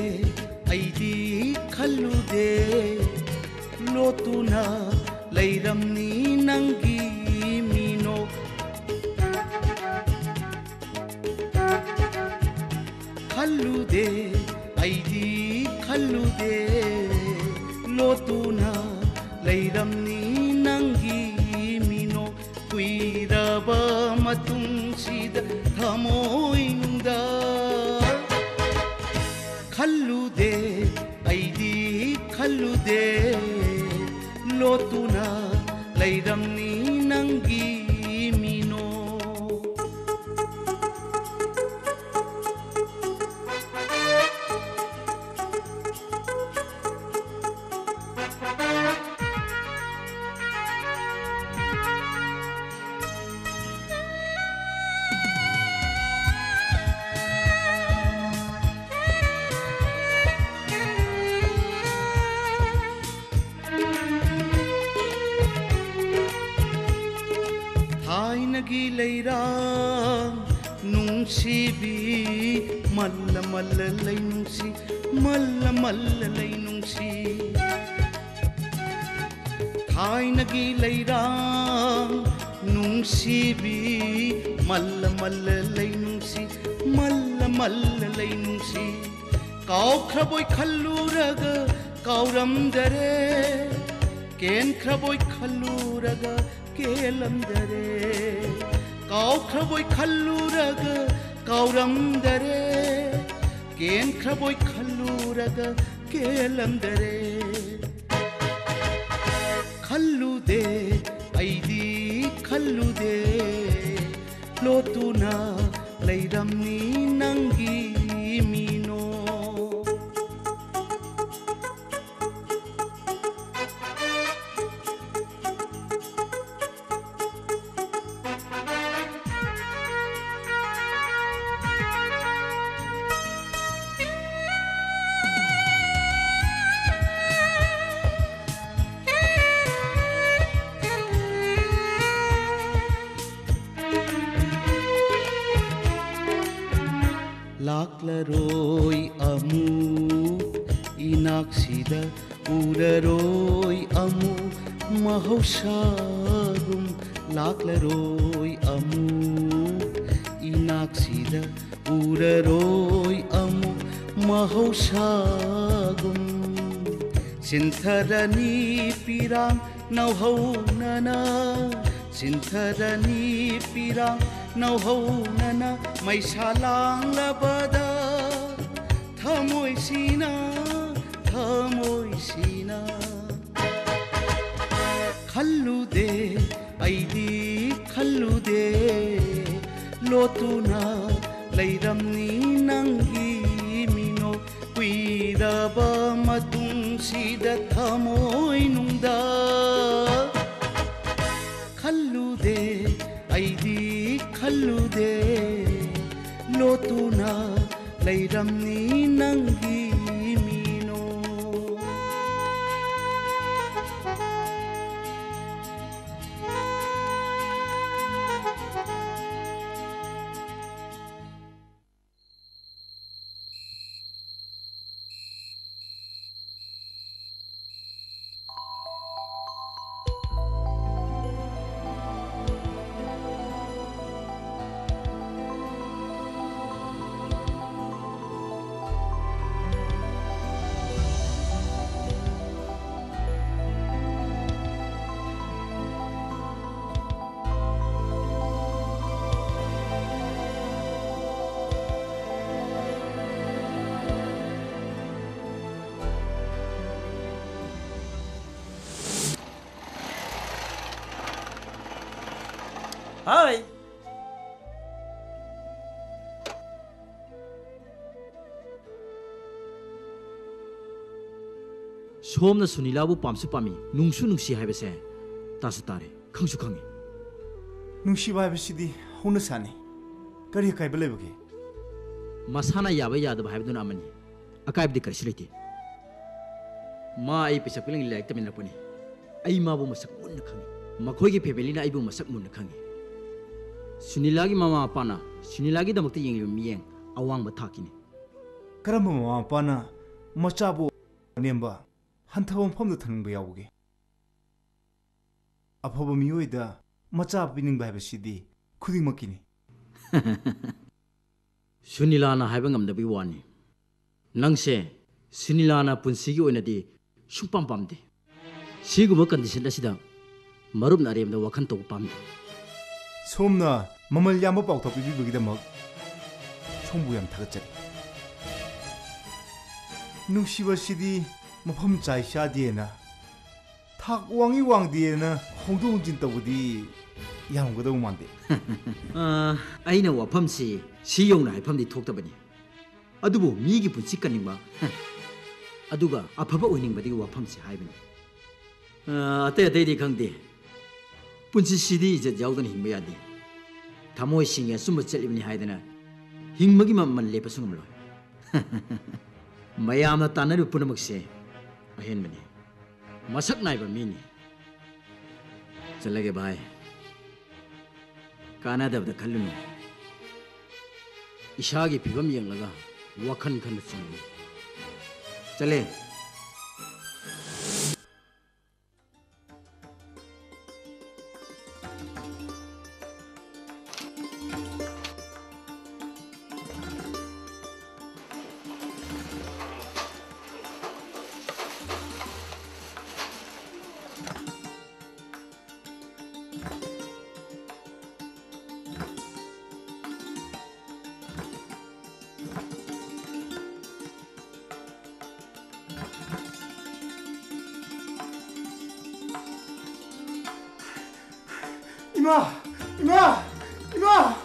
ꯑꯩꯗꯤ ꯈꯜꯂꯨꯗꯦ, ꯂꯣꯠꯇꯨꯅ ꯂꯩꯔꯝꯅꯤ ꯅꯪꯒꯤ ꯃꯤꯅꯣꯛ꯫ ꯈꯜꯂꯨꯗꯦ, ꯑꯩꯗꯤ ꯈꯜꯂꯨꯗꯦ, ꯂꯣꯠꯇꯨꯅ ꯂꯩꯔꯝꯅꯤ ꯅꯪꯒꯤ ꯃꯤꯅꯣꯛ꯫ ꯀꯨꯏꯔꯕ ꯃꯇꯨꯡꯁꯤꯗ ꯊꯃꯣꯏꯅꯨꯡꯗ ꯈꯜꯂꯨꯗꯦ, ꯑꯩꯗꯤ ꯈꯜꯂꯨꯗꯦ, ꯂꯣꯠꯇꯨꯅ ꯂꯩꯔꯝꯅꯤ ꯅꯪꯒꯤ ꯃꯤꯅꯣ꯫ ꯊꯥꯏꯅꯒꯤ ꯂꯩꯔꯥꯡ ꯅꯨꯡꯁꯤꯕꯤ, ꯃꯜꯂ ꯃꯜꯂ ꯂꯩ ꯅꯨꯡꯁꯤ, ꯃꯜꯂ ꯃꯜꯂ ꯂꯩ ꯅꯨꯡꯁꯤ꯫ ꯊꯥꯏꯅꯒꯤ ꯂꯩꯔꯥꯡ ꯅꯨꯡꯁꯤꯕꯤ, ꯃꯜꯂ ꯃꯜꯂ ꯂꯩ ꯅꯨꯡꯁꯤ, ꯃꯜꯂ ꯃꯜꯂ ꯂꯩ ꯅꯨꯡꯁꯤ꯫ ꯀꯥꯎꯈ꯭ꯔꯕꯣꯏ ꯈꯜꯂꯨꯔꯒ ꯀꯥꯎꯔꯝꯗꯔꯦ, ꯀꯦꯟꯈ꯭ꯔꯕꯣꯏ ꯈꯜꯂꯨꯔꯒ ꯀꯦꯜꯂꯝꯗꯔꯦ꯫ ꯀꯥꯎꯈ꯭ꯔꯕꯣꯏ ꯈꯜꯂꯨꯔꯒ ꯀꯥꯎꯔꯝꯗꯔꯦ, ꯀꯦꯟꯈ꯭ꯔꯕꯣꯏ ꯈꯜꯂꯨꯔꯒ ꯀꯦꯜꯂꯝꯗꯔꯦ꯫ ꯈꯜꯂꯨꯗꯦ, ꯑꯩꯗꯤ ꯈꯜꯂꯨꯗꯦ, ꯂꯣꯠꯇꯨꯅ ꯂꯩꯔꯝꯅꯤ ꯅꯪꯒꯤ ꯃꯤꯅꯣ꯫ ꯂꯥꯛꯂꯔꯣꯏ ꯑꯃꯨꯛ ꯏꯅꯥꯛꯁꯤꯗ, ꯎꯔꯔꯣꯏ ꯑꯃꯨꯛ ꯃꯍꯧꯁꯥꯒꯨꯝ꯫ ꯂꯥꯛꯂꯔꯣꯏ ꯑꯃꯨꯛ ꯏꯅꯥꯛꯁꯤꯗ, ꯎꯔꯔꯣꯏ ꯑꯃꯨꯛ ꯃꯍꯧꯁꯥꯒꯨꯝ꯫ ꯁꯤꯟꯊꯔꯅꯤ ꯄꯤꯔꯥꯡ ꯅꯧꯍꯧꯅꯅ, ꯆꯤꯟꯊꯔꯅꯤ ꯄꯤꯔꯥꯡ ꯅꯧꯍꯧꯅꯅ ꯃꯩꯁꯥ ꯂꯥꯡꯂꯕꯗ, ꯊꯃꯣꯏꯁꯤꯅ, ꯊꯃꯣꯏꯁꯤꯅ꯫ ꯈꯜꯂꯨꯗꯦ, ꯑꯩꯗꯤ ꯈꯜꯂꯨꯗꯦ, ꯂꯣꯠꯇꯨꯅ ꯂꯩꯔꯝꯅꯤ ꯅꯪꯒꯤ ꯃꯤꯅꯣꯛ꯫ ꯀꯨꯏꯔꯕ ꯃꯇꯨꯡꯁꯤꯗ ꯊꯃꯣꯏꯅꯨꯡꯗ ꯈꯜꯂꯨꯗꯦ, ꯑꯩꯗꯤ ꯈꯜꯂꯨꯗꯦ, ꯂꯣꯠꯇꯨꯅ ꯂꯩꯔꯝꯅꯤ ꯅꯪꯒꯤ ꯃꯤꯅꯣꯛ꯫ ꯍꯥꯏ꯫ ꯁꯣꯝꯅ ꯁꯨꯅꯤꯂꯥꯕꯨ ꯄꯥꯝꯁꯨ ꯄꯥꯝꯃꯤ, ꯅꯨꯡꯁꯨ ꯅꯨꯡꯁꯤ ꯍꯥꯏꯕꯁꯦ ꯇꯥꯁꯨ ꯇꯥꯔꯦ, ꯈꯪꯁꯨ ꯈꯪꯉꯤ꯫ ꯅꯨꯡꯁꯤꯕ ꯍꯥꯏꯕꯁꯤꯗꯤ ꯍꯧꯅꯁꯥꯅꯤ꯫ ꯀꯔꯤ ꯑꯀꯥꯏꯕ ꯂꯩꯕꯒꯦ? ꯃꯁꯥꯅ ꯌꯥꯕ ꯌꯥꯗꯕ ꯍꯥꯏꯕꯗꯨꯅ ꯑꯃꯅꯤ, ꯑꯀꯥꯏꯕꯗꯤ ꯀꯔꯤꯁꯨ ꯂꯩꯇꯦ꯫ ꯃꯥ ꯑꯩ ꯄꯤꯁꯛ ꯄꯤꯛꯂꯤꯉꯩ ꯂꯥꯏꯔꯤꯛ ꯇꯝꯃꯤꯟꯅꯔꯛꯄꯅꯤ꯫ ꯑꯩ ꯃꯥꯕꯨ ꯃꯁꯛ ꯃꯨꯟꯅ ꯈꯪꯉꯤ꯫ ꯃꯈꯣꯏꯒꯤ ꯐꯦꯃꯤꯂꯤꯅ ꯑꯩꯕꯨ ꯃꯁꯛ ꯃꯨꯟꯅ ꯈꯪꯉꯤ꯫ ꯁꯨꯅꯤꯂꯥꯒꯤ ꯃꯃꯥ ꯃꯄꯥꯅ ꯁꯨꯅꯤꯂꯥꯒꯤꯗꯃꯛꯇ ꯌꯦꯡꯂꯤꯕ ꯃꯤꯠꯌꯦꯡ ꯑꯋꯥꯡꯕ ꯊꯥꯛꯀꯤꯅꯤ꯫ ꯀꯔꯝꯕ ꯃꯃꯥ ꯃꯄꯥꯅ ꯃꯆꯥꯕꯨ ꯑꯅꯦꯝꯕ, ꯍꯟꯊꯕ ꯃꯐꯝꯗ ꯊꯝꯅꯤꯡꯕ ꯌꯥꯎꯕꯒꯦ? ꯑꯐꯕ ꯃꯤꯑꯣꯏꯗ ꯃꯆꯥ ꯄꯤꯅꯤꯡꯕ ꯍꯥꯏꯕꯁꯤꯗꯤ ꯈꯨꯗꯤꯡꯃꯛꯀꯤꯅꯤ꯫ ꯁꯨꯅꯤꯂꯥꯅ ꯍꯥꯏꯕ ꯉꯝꯗꯕꯒꯤ ꯋꯥꯅꯤ꯫ ꯅꯪꯁꯦ ꯁꯨꯅꯤꯂꯥꯅ ꯄꯨꯟꯁꯤꯒꯤ ꯑꯣꯏꯅꯗꯤ ꯁꯨꯡꯄꯥꯝ ꯄꯥꯝꯗꯦ꯫ ꯁꯤꯒꯨꯝꯕ ꯀꯟꯗꯤꯁꯟ ꯑꯁꯤꯗ ꯃꯔꯨꯞꯅ ꯑꯔꯦꯝꯕꯗ ꯋꯥꯈꯜ ꯇꯧꯕ ꯄꯥꯝꯗꯦ꯫ ꯁꯣꯝꯅ ꯃꯃꯜ ꯌꯥꯝꯕ ꯄꯥꯎꯇꯥꯛ ꯄꯤꯕꯤꯕꯒꯤꯗꯃꯛ ꯁꯣꯝꯕꯨ ꯌꯥꯝ ꯊꯥꯒꯠꯆꯔꯤ꯫ ꯅꯨꯡꯁꯤꯕꯁꯤꯗꯤ ꯃꯐꯝ ꯆꯥꯏ ꯆꯥꯗꯦꯅ, ꯊꯥꯛ ꯋꯥꯡꯏ ꯋꯥꯡꯗꯦꯅ ꯍꯣꯡꯗꯣꯛ ꯍꯣꯡꯖꯤꯟ ꯇꯧꯕꯗꯤ ꯌꯥꯔꯝꯒꯗꯧ ꯃꯥꯟꯗꯦ꯫ ꯑ, ꯑꯩꯅ ꯋꯥꯐꯝꯁꯤ ꯁꯤ ꯌꯧꯅ ꯍꯥꯏꯐꯝꯗꯤ ꯊꯣꯛꯇꯕꯅꯤ꯫ ꯑꯗꯨꯕꯨ ꯃꯤꯒꯤ ꯄꯨꯟꯁꯤ ꯀꯟꯅꯤꯡꯕ, ꯑꯗꯨꯒ ꯑꯐꯕ ꯑꯣꯏꯅꯤꯡꯕꯗꯒꯤ ꯋꯥꯐꯝꯁꯤ ꯍꯥꯏꯕꯅꯤ꯫ ꯑ, ꯑꯇꯩ ꯑꯇꯩꯗꯤ ꯈꯪꯗꯦ꯫ ꯄꯨꯟꯁꯤꯁꯤꯗꯤ ꯏꯖꯠ ꯌꯥꯎꯗꯅ ꯍꯤꯡꯕ ꯌꯥꯗꯦ꯫ ꯊꯃꯣꯏ ꯁꯦꯡꯉꯤ, ꯑꯆꯨꯝꯕ ꯆꯠꯂꯤꯕꯅꯤ ꯍꯥꯏꯗꯅ ꯍꯤꯡꯕꯒꯤ ꯃꯃꯜ ꯂꯦꯞꯄꯁꯨ ꯉꯝꯂꯣꯏ꯫ ꯃꯌꯥꯝꯅ ꯇꯥꯟꯅꯔꯤꯕ ꯄꯨꯝꯅꯃꯛꯁꯦ ꯑꯍꯦꯟꯕꯅꯤ꯫ ꯃꯁꯛ ꯅꯥꯏꯕ ꯃꯤꯅꯤ꯫ ꯆꯠꯂꯒꯦ ꯚꯥꯏ꯫ ꯀꯥꯟꯅꯗꯕꯗ ꯈꯜꯂꯨꯅꯨ꯫ ꯏꯁꯥꯒꯤ ꯐꯤꯕꯝ ꯌꯦꯡꯂꯒ ꯋꯥꯈꯜ ꯈꯟꯕ ꯆꯨꯝꯃꯤ꯫ ꯆꯠꯂꯦ꯫ ꯏꯃꯥ! ꯏꯃꯥ! ꯏꯃꯥ!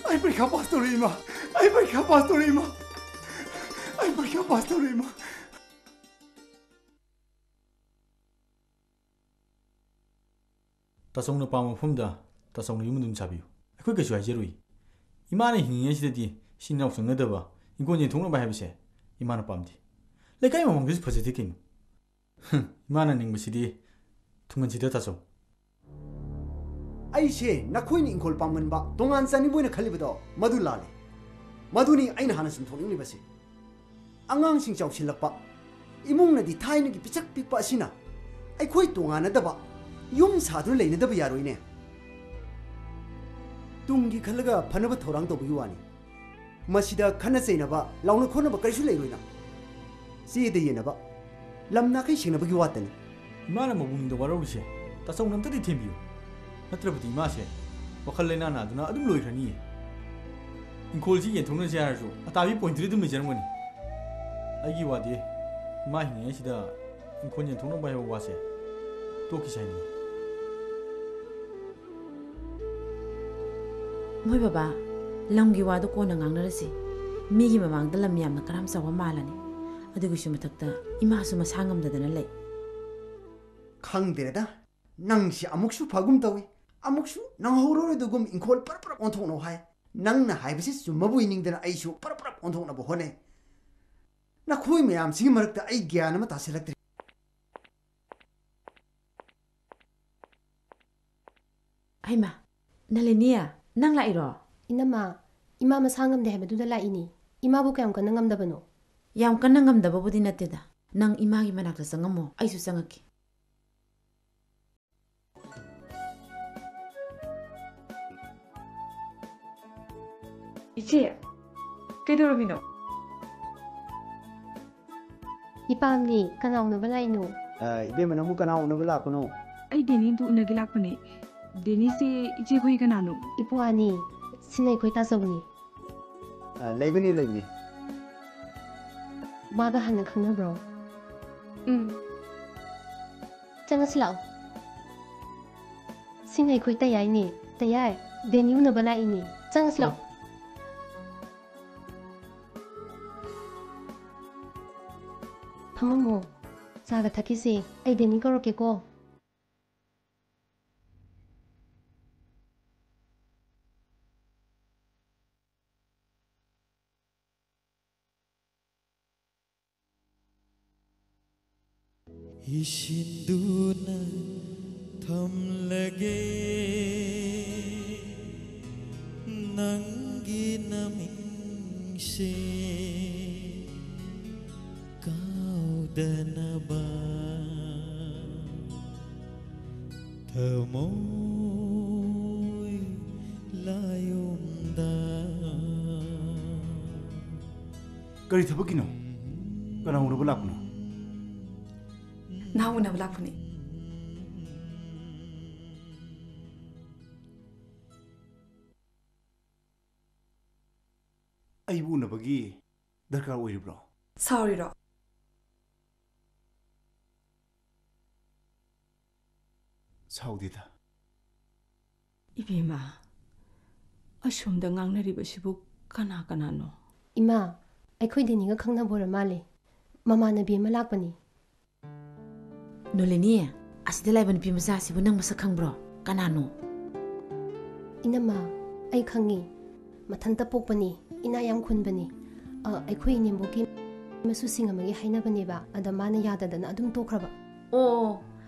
ꯑꯩ ꯄꯔꯤꯈꯥ ꯄꯥꯁ ꯇꯧꯔꯦ, ꯏꯃꯥ! ꯑꯩ ꯄꯔꯤꯈꯥ ꯄꯥꯁ ꯇꯧꯔꯦ, ꯏꯃꯥ! ꯑꯩ ꯄꯔꯤꯈꯥ ꯄꯥꯁ ꯇꯧꯔꯦ, ꯏꯃꯥ! ꯇꯥꯆꯧꯅ ꯄꯥꯝꯕ ꯃꯐꯝꯗ ꯇꯥꯆꯧꯅ ꯌꯨꯝ ꯑꯗꯨꯝ ꯁꯥꯕꯤꯌꯨ꯫ ꯑꯩꯈꯣꯏ ꯀꯩꯁꯨ ꯍꯥꯏꯖꯔꯨꯏ꯫ ꯏꯃꯥꯅ ꯍꯤꯡꯉꯤꯉꯩꯁꯤꯗꯗꯤ ꯏꯆꯤꯟ ꯏꯅꯥꯎ ꯆꯪꯅꯗꯕ, ꯏꯪꯈꯣꯜ ꯌꯦꯟꯊꯣꯛꯅꯕ ꯍꯥꯏꯕꯁꯦ ꯏꯃꯥꯅ ꯄꯥꯝꯗꯦ꯫ ꯂꯩꯀꯥꯏ ꯃꯃꯥꯡꯗꯁꯨ ꯐꯖꯗꯦ ꯀꯩꯅꯣ꯫ ꯍꯝ, ꯏꯃꯥꯅ ꯅꯤꯡꯕꯁꯤꯗꯤ ꯊꯨꯡꯍꯟꯁꯤꯗ ꯇꯥꯆꯧ꯫ ꯑꯩꯁꯦ ꯅꯈꯣꯏꯅ ꯏꯪꯈꯣꯜ ꯄꯥꯝꯃꯟꯕ, ꯇꯣꯉꯥꯟ ꯆꯥꯅꯤꯡꯕ ꯑꯣꯏꯅ ꯈꯜꯂꯤꯕꯗꯣ, ꯃꯗꯨ ꯂꯥꯜꯂꯦ꯫ ꯃꯗꯨꯅꯤ ꯑꯩꯅ ꯍꯥꯟꯅ ꯆꯨꯝꯊꯣꯛꯅꯤꯡꯂꯤꯕꯁꯦ꯫ ꯑꯉꯥꯡꯁꯤꯡ ꯆꯥꯎꯁꯤꯜꯂꯛꯄ, ꯏꯃꯨꯡꯅꯗꯤ ꯊꯥꯏꯅꯒꯤ ꯄꯤꯁꯛ ꯄꯤꯛꯄ ꯑꯁꯤꯅ ꯑꯩꯈꯣꯏ ꯇꯣꯉꯥꯟꯅꯗꯕ ꯌꯨꯝ ꯁꯥꯗꯨꯅ ꯂꯩꯅꯗꯕ ꯌꯥꯔꯣꯏꯅꯦ꯫ ꯇꯨꯡꯒꯤ ꯈꯜꯂꯒ ꯐꯅꯕ ꯊꯧꯔꯥꯡ ꯇꯧꯕꯒꯤ ꯋꯥꯅꯤ꯫ ꯃꯁꯤꯗ ꯈꯠꯅ ꯆꯩꯅꯕ, ꯂꯥꯎꯅ ꯈꯣꯠꯅꯕ ꯀꯔꯤꯁꯨ ꯂꯩꯔꯣꯏꯅ꯫ ꯆꯦꯗ ꯌꯦꯟꯅꯕ, ꯂꯝ ꯅꯥꯈꯩ ꯁꯦꯡꯅꯕꯒꯤ ꯋꯥꯇꯅꯤ꯫ ꯏꯃꯥꯅ ꯃꯕꯨꯡꯗ ꯋꯥꯔꯧꯔꯤꯁꯦ ꯇꯥꯆꯧꯅ ꯑꯝꯇꯗꯤ ꯊꯦꯝꯕꯤꯌꯨ꯫ ꯅꯠꯇ꯭ꯔꯕꯗꯤ ꯏꯃꯥꯁꯦ ꯋꯥꯈꯜ ꯂꯩꯅꯥ ꯅꯥꯗꯨꯅ ꯑꯗꯨꯝ ꯂꯣꯏꯈ꯭ꯔꯅꯤꯌꯦ꯫ ꯏꯪꯈꯣꯜꯁꯤ ꯌꯦꯟꯊꯣꯛꯅꯁꯦ ꯍꯥꯏꯔꯁꯨ ꯑꯇꯥꯕꯤ ꯄꯣꯏꯟꯇ꯭ꯔꯤ ꯑꯗꯨꯝ ꯂꯩꯖꯔꯝꯒꯅꯤ꯫ ꯑꯩꯒꯤ ꯋꯥꯗꯤ ꯏꯃꯥ ꯍꯤꯡꯉꯤꯉꯩꯁꯤꯗ ꯏꯪꯈꯣꯜ ꯌꯦꯟꯊꯣꯛꯅꯕ ꯍꯥꯏꯕ ꯋꯥꯁꯦ ꯇꯣꯛꯈꯤꯁꯦ ꯍꯥꯏꯅꯤꯡꯉꯤ꯫ ꯃꯣꯏ ꯕꯕꯥ, ꯂꯝꯒꯤ ꯋꯥꯗꯣ ꯀꯣꯟꯅ ꯉꯥꯡꯅꯔꯁꯤ꯫ ꯃꯤꯒꯤ ꯃꯃꯥꯡꯗ ꯂꯝ ꯌꯥꯝꯅ ꯀꯔꯥꯝ ꯆꯥꯎꯕ ꯃꯥꯜꯂꯅꯤ꯫ ꯑꯗꯨꯒꯤꯁꯨ ꯃꯊꯛꯇ ꯏꯃꯥꯁꯨ ꯃꯁꯥ ꯉꯝꯗꯗꯅ ꯂꯩ꯫ ꯈꯪꯗ꯭ꯔꯦꯗ, ꯅꯪꯁꯤ ꯑꯃꯨꯛꯁꯨ ꯐꯒꯨꯝ ꯇꯧꯏ, ꯑꯃꯨꯛꯁꯨ ꯅꯪꯍꯧꯔꯔꯣꯏꯗꯒꯨꯝ ꯏꯪꯈꯣꯜ ꯄꯔꯞ ꯄꯔꯞ ꯑꯣꯟꯊꯣꯛꯅꯧ ꯍꯥꯏ꯫ ꯅꯪꯅ ꯍꯥꯏꯕꯁꯤ ꯆꯨꯝꯃꯕꯣꯏ ꯅꯤꯡꯗꯅ ꯑꯩꯁꯨ ꯄꯔꯞ ꯄꯔꯞ ꯑꯣꯟꯊꯣꯛꯅꯕ ꯍꯣꯠꯅꯩ꯫ ꯅꯈꯣꯏ ꯃꯌꯥꯝꯁꯤꯒꯤ ꯃꯔꯛꯇ ꯑꯩ ꯒ꯭ꯌꯥꯟ ꯑꯃ ꯇꯥꯁꯤꯜꯂꯛꯇ꯭ꯔꯦ꯫ ꯍꯩꯃꯥ, ꯅꯂꯤꯅꯤ, ꯅꯪ ꯂꯥꯛꯏꯔꯣ? ꯏꯅꯝꯃ, ꯏꯃꯥ ꯃꯁꯥ ꯉꯝꯗꯦ ꯍꯥꯏꯕꯗꯨꯗ ꯂꯥꯛꯏꯅꯤ꯫ ꯏꯃꯥꯕꯨ ꯀꯌꯥꯝ ꯀꯟꯅ ꯉꯝꯗꯕꯅꯣ? ꯌꯥꯝ ꯀꯟꯅ ꯉꯝꯗꯕꯕꯨꯗꯤ ꯅꯠꯇꯦꯗ꯫ ꯅꯪ ꯏꯃꯥꯒꯤ ꯃꯅꯥꯛꯇ ꯆꯪꯉꯝꯃꯣ, ꯑꯩꯁꯨ ꯆꯪꯉꯛꯀꯦ꯫ ꯏꯆꯦ, ꯀꯩꯗꯧꯔꯝꯃꯤꯅꯣ? ꯏꯄꯥꯝꯅꯤ, ꯀꯅꯥ ꯎꯅꯕ ꯂꯥꯛꯏꯅꯣ? ꯑ, ꯏꯕꯦꯝꯃ, ꯅꯪꯕꯨ ꯀꯅꯥ ꯎꯅꯕ ꯂꯥꯛꯄꯅꯣ? ꯑꯩ ꯗꯦꯅꯤꯗꯨ ꯎꯅꯒꯦ ꯂꯥꯛꯄꯅꯦ꯫ ꯗꯦꯅꯤꯁꯦ ꯏꯆꯦꯈꯣꯏ ꯀꯅꯥꯅꯣ? ꯏꯄ꯭ꯋꯥꯅꯤ, ꯁꯤꯡꯉꯩꯈꯣꯏ ꯇꯥꯆꯧꯅꯤ꯫ ꯑ, ꯂꯩꯕꯅꯤ, ꯂꯩꯕꯅꯤ꯫ ꯃꯥꯒ ꯍꯥꯟꯅ ꯈꯪꯅꯕ꯭ꯔꯣ? ꯎꯝ꯫ ꯆꯪꯉꯁꯤ ꯂꯥꯛꯑꯣ꯫ ꯁꯤꯡꯉꯩꯈꯣꯏ ꯇꯌꯥꯏꯅꯦ꯫ ꯇꯌꯥꯏ, ꯗꯦꯅꯤ ꯎꯅꯕ ꯂꯥꯛꯏꯅꯦ꯫ ꯆꯪꯉꯁꯤ ꯂꯥꯛꯑꯣ꯫ ꯐꯝꯃꯝꯃꯣ꯫ ꯆꯥꯒ ꯊꯛꯈꯤꯁꯦ꯫ ꯑꯩ ꯗꯦꯅꯤ ꯀꯧꯔꯛꯀꯦꯀꯣ꯫ ꯏꯁꯤꯟꯗꯨꯅ ꯊꯝꯂꯒꯦ ꯅꯪꯒꯤ ꯅꯃꯤꯡꯁꯦ ꯀꯥꯎꯗꯅꯕ ꯊꯃꯣꯏ ꯂꯥꯌꯣꯝꯗ꯫ ꯀꯔꯤ ꯊꯕꯛꯀꯤꯅꯣ? ꯀꯅꯥ ꯎꯅꯕ ꯂꯥꯛꯄꯅꯣ? ꯅꯍꯥꯛ ꯎꯅꯕ ꯂꯥꯛꯄꯅꯤ꯫ ꯑꯩꯕꯨ ꯎꯅꯕꯒꯤ ꯗꯔꯀꯥꯔ ꯑꯣꯏꯔꯤꯕ꯭ꯔꯣ? ꯁꯥꯎꯔꯤꯔꯣ? ꯁꯥꯎꯗꯦꯗ꯫ ꯏꯕꯦꯝꯃ, ꯑꯁꯣꯝꯗ ꯉꯥꯡꯅꯔꯤꯕꯁꯤꯕꯨ ꯀꯅꯥ ꯀꯅꯥꯅꯣ? ꯏꯃꯥ, ꯑꯩꯈꯣꯏ ꯗꯦꯅꯤꯒ ꯈꯪꯅꯕ ꯑꯣꯏꯔ ꯃꯥꯜꯂꯦ꯫ ꯃꯃꯥꯟꯅꯕꯤ ꯑꯃ ꯂꯥꯛꯄꯅꯤ꯫ ꯅꯣꯂꯤꯅꯤ, ꯑꯁꯤꯗ ꯂꯩꯕ ꯅꯨꯄꯤ ꯃꯆꯥꯁꯤꯕꯨ ꯅꯪ ꯃꯁꯛ ꯈꯪꯕ꯭ꯔꯣ? ꯀꯅꯥꯅꯣ? ꯏꯅꯝꯃ, ꯑꯩ ꯈꯪꯉꯤ꯫ ꯃꯊꯟꯇ ꯄꯣꯛꯄꯅꯤ꯫ ꯏꯅꯥ ꯌꯥꯝ ꯈꯨꯟꯕꯅꯤ꯫ ꯑ, ꯑꯩꯈꯣꯏ ꯏꯅꯦꯝꯕꯣꯛꯀꯤ ꯃꯁꯨꯁꯤꯡ ꯑꯃꯒꯤ ꯍꯥꯏꯅꯕꯅꯦꯕ꯫ ꯑꯗ ꯃꯥꯅ ꯌꯥꯗꯗꯅ ꯑꯗꯨꯝ ꯇꯣꯛꯈ꯭ꯔꯕ꯫ ꯑꯣ,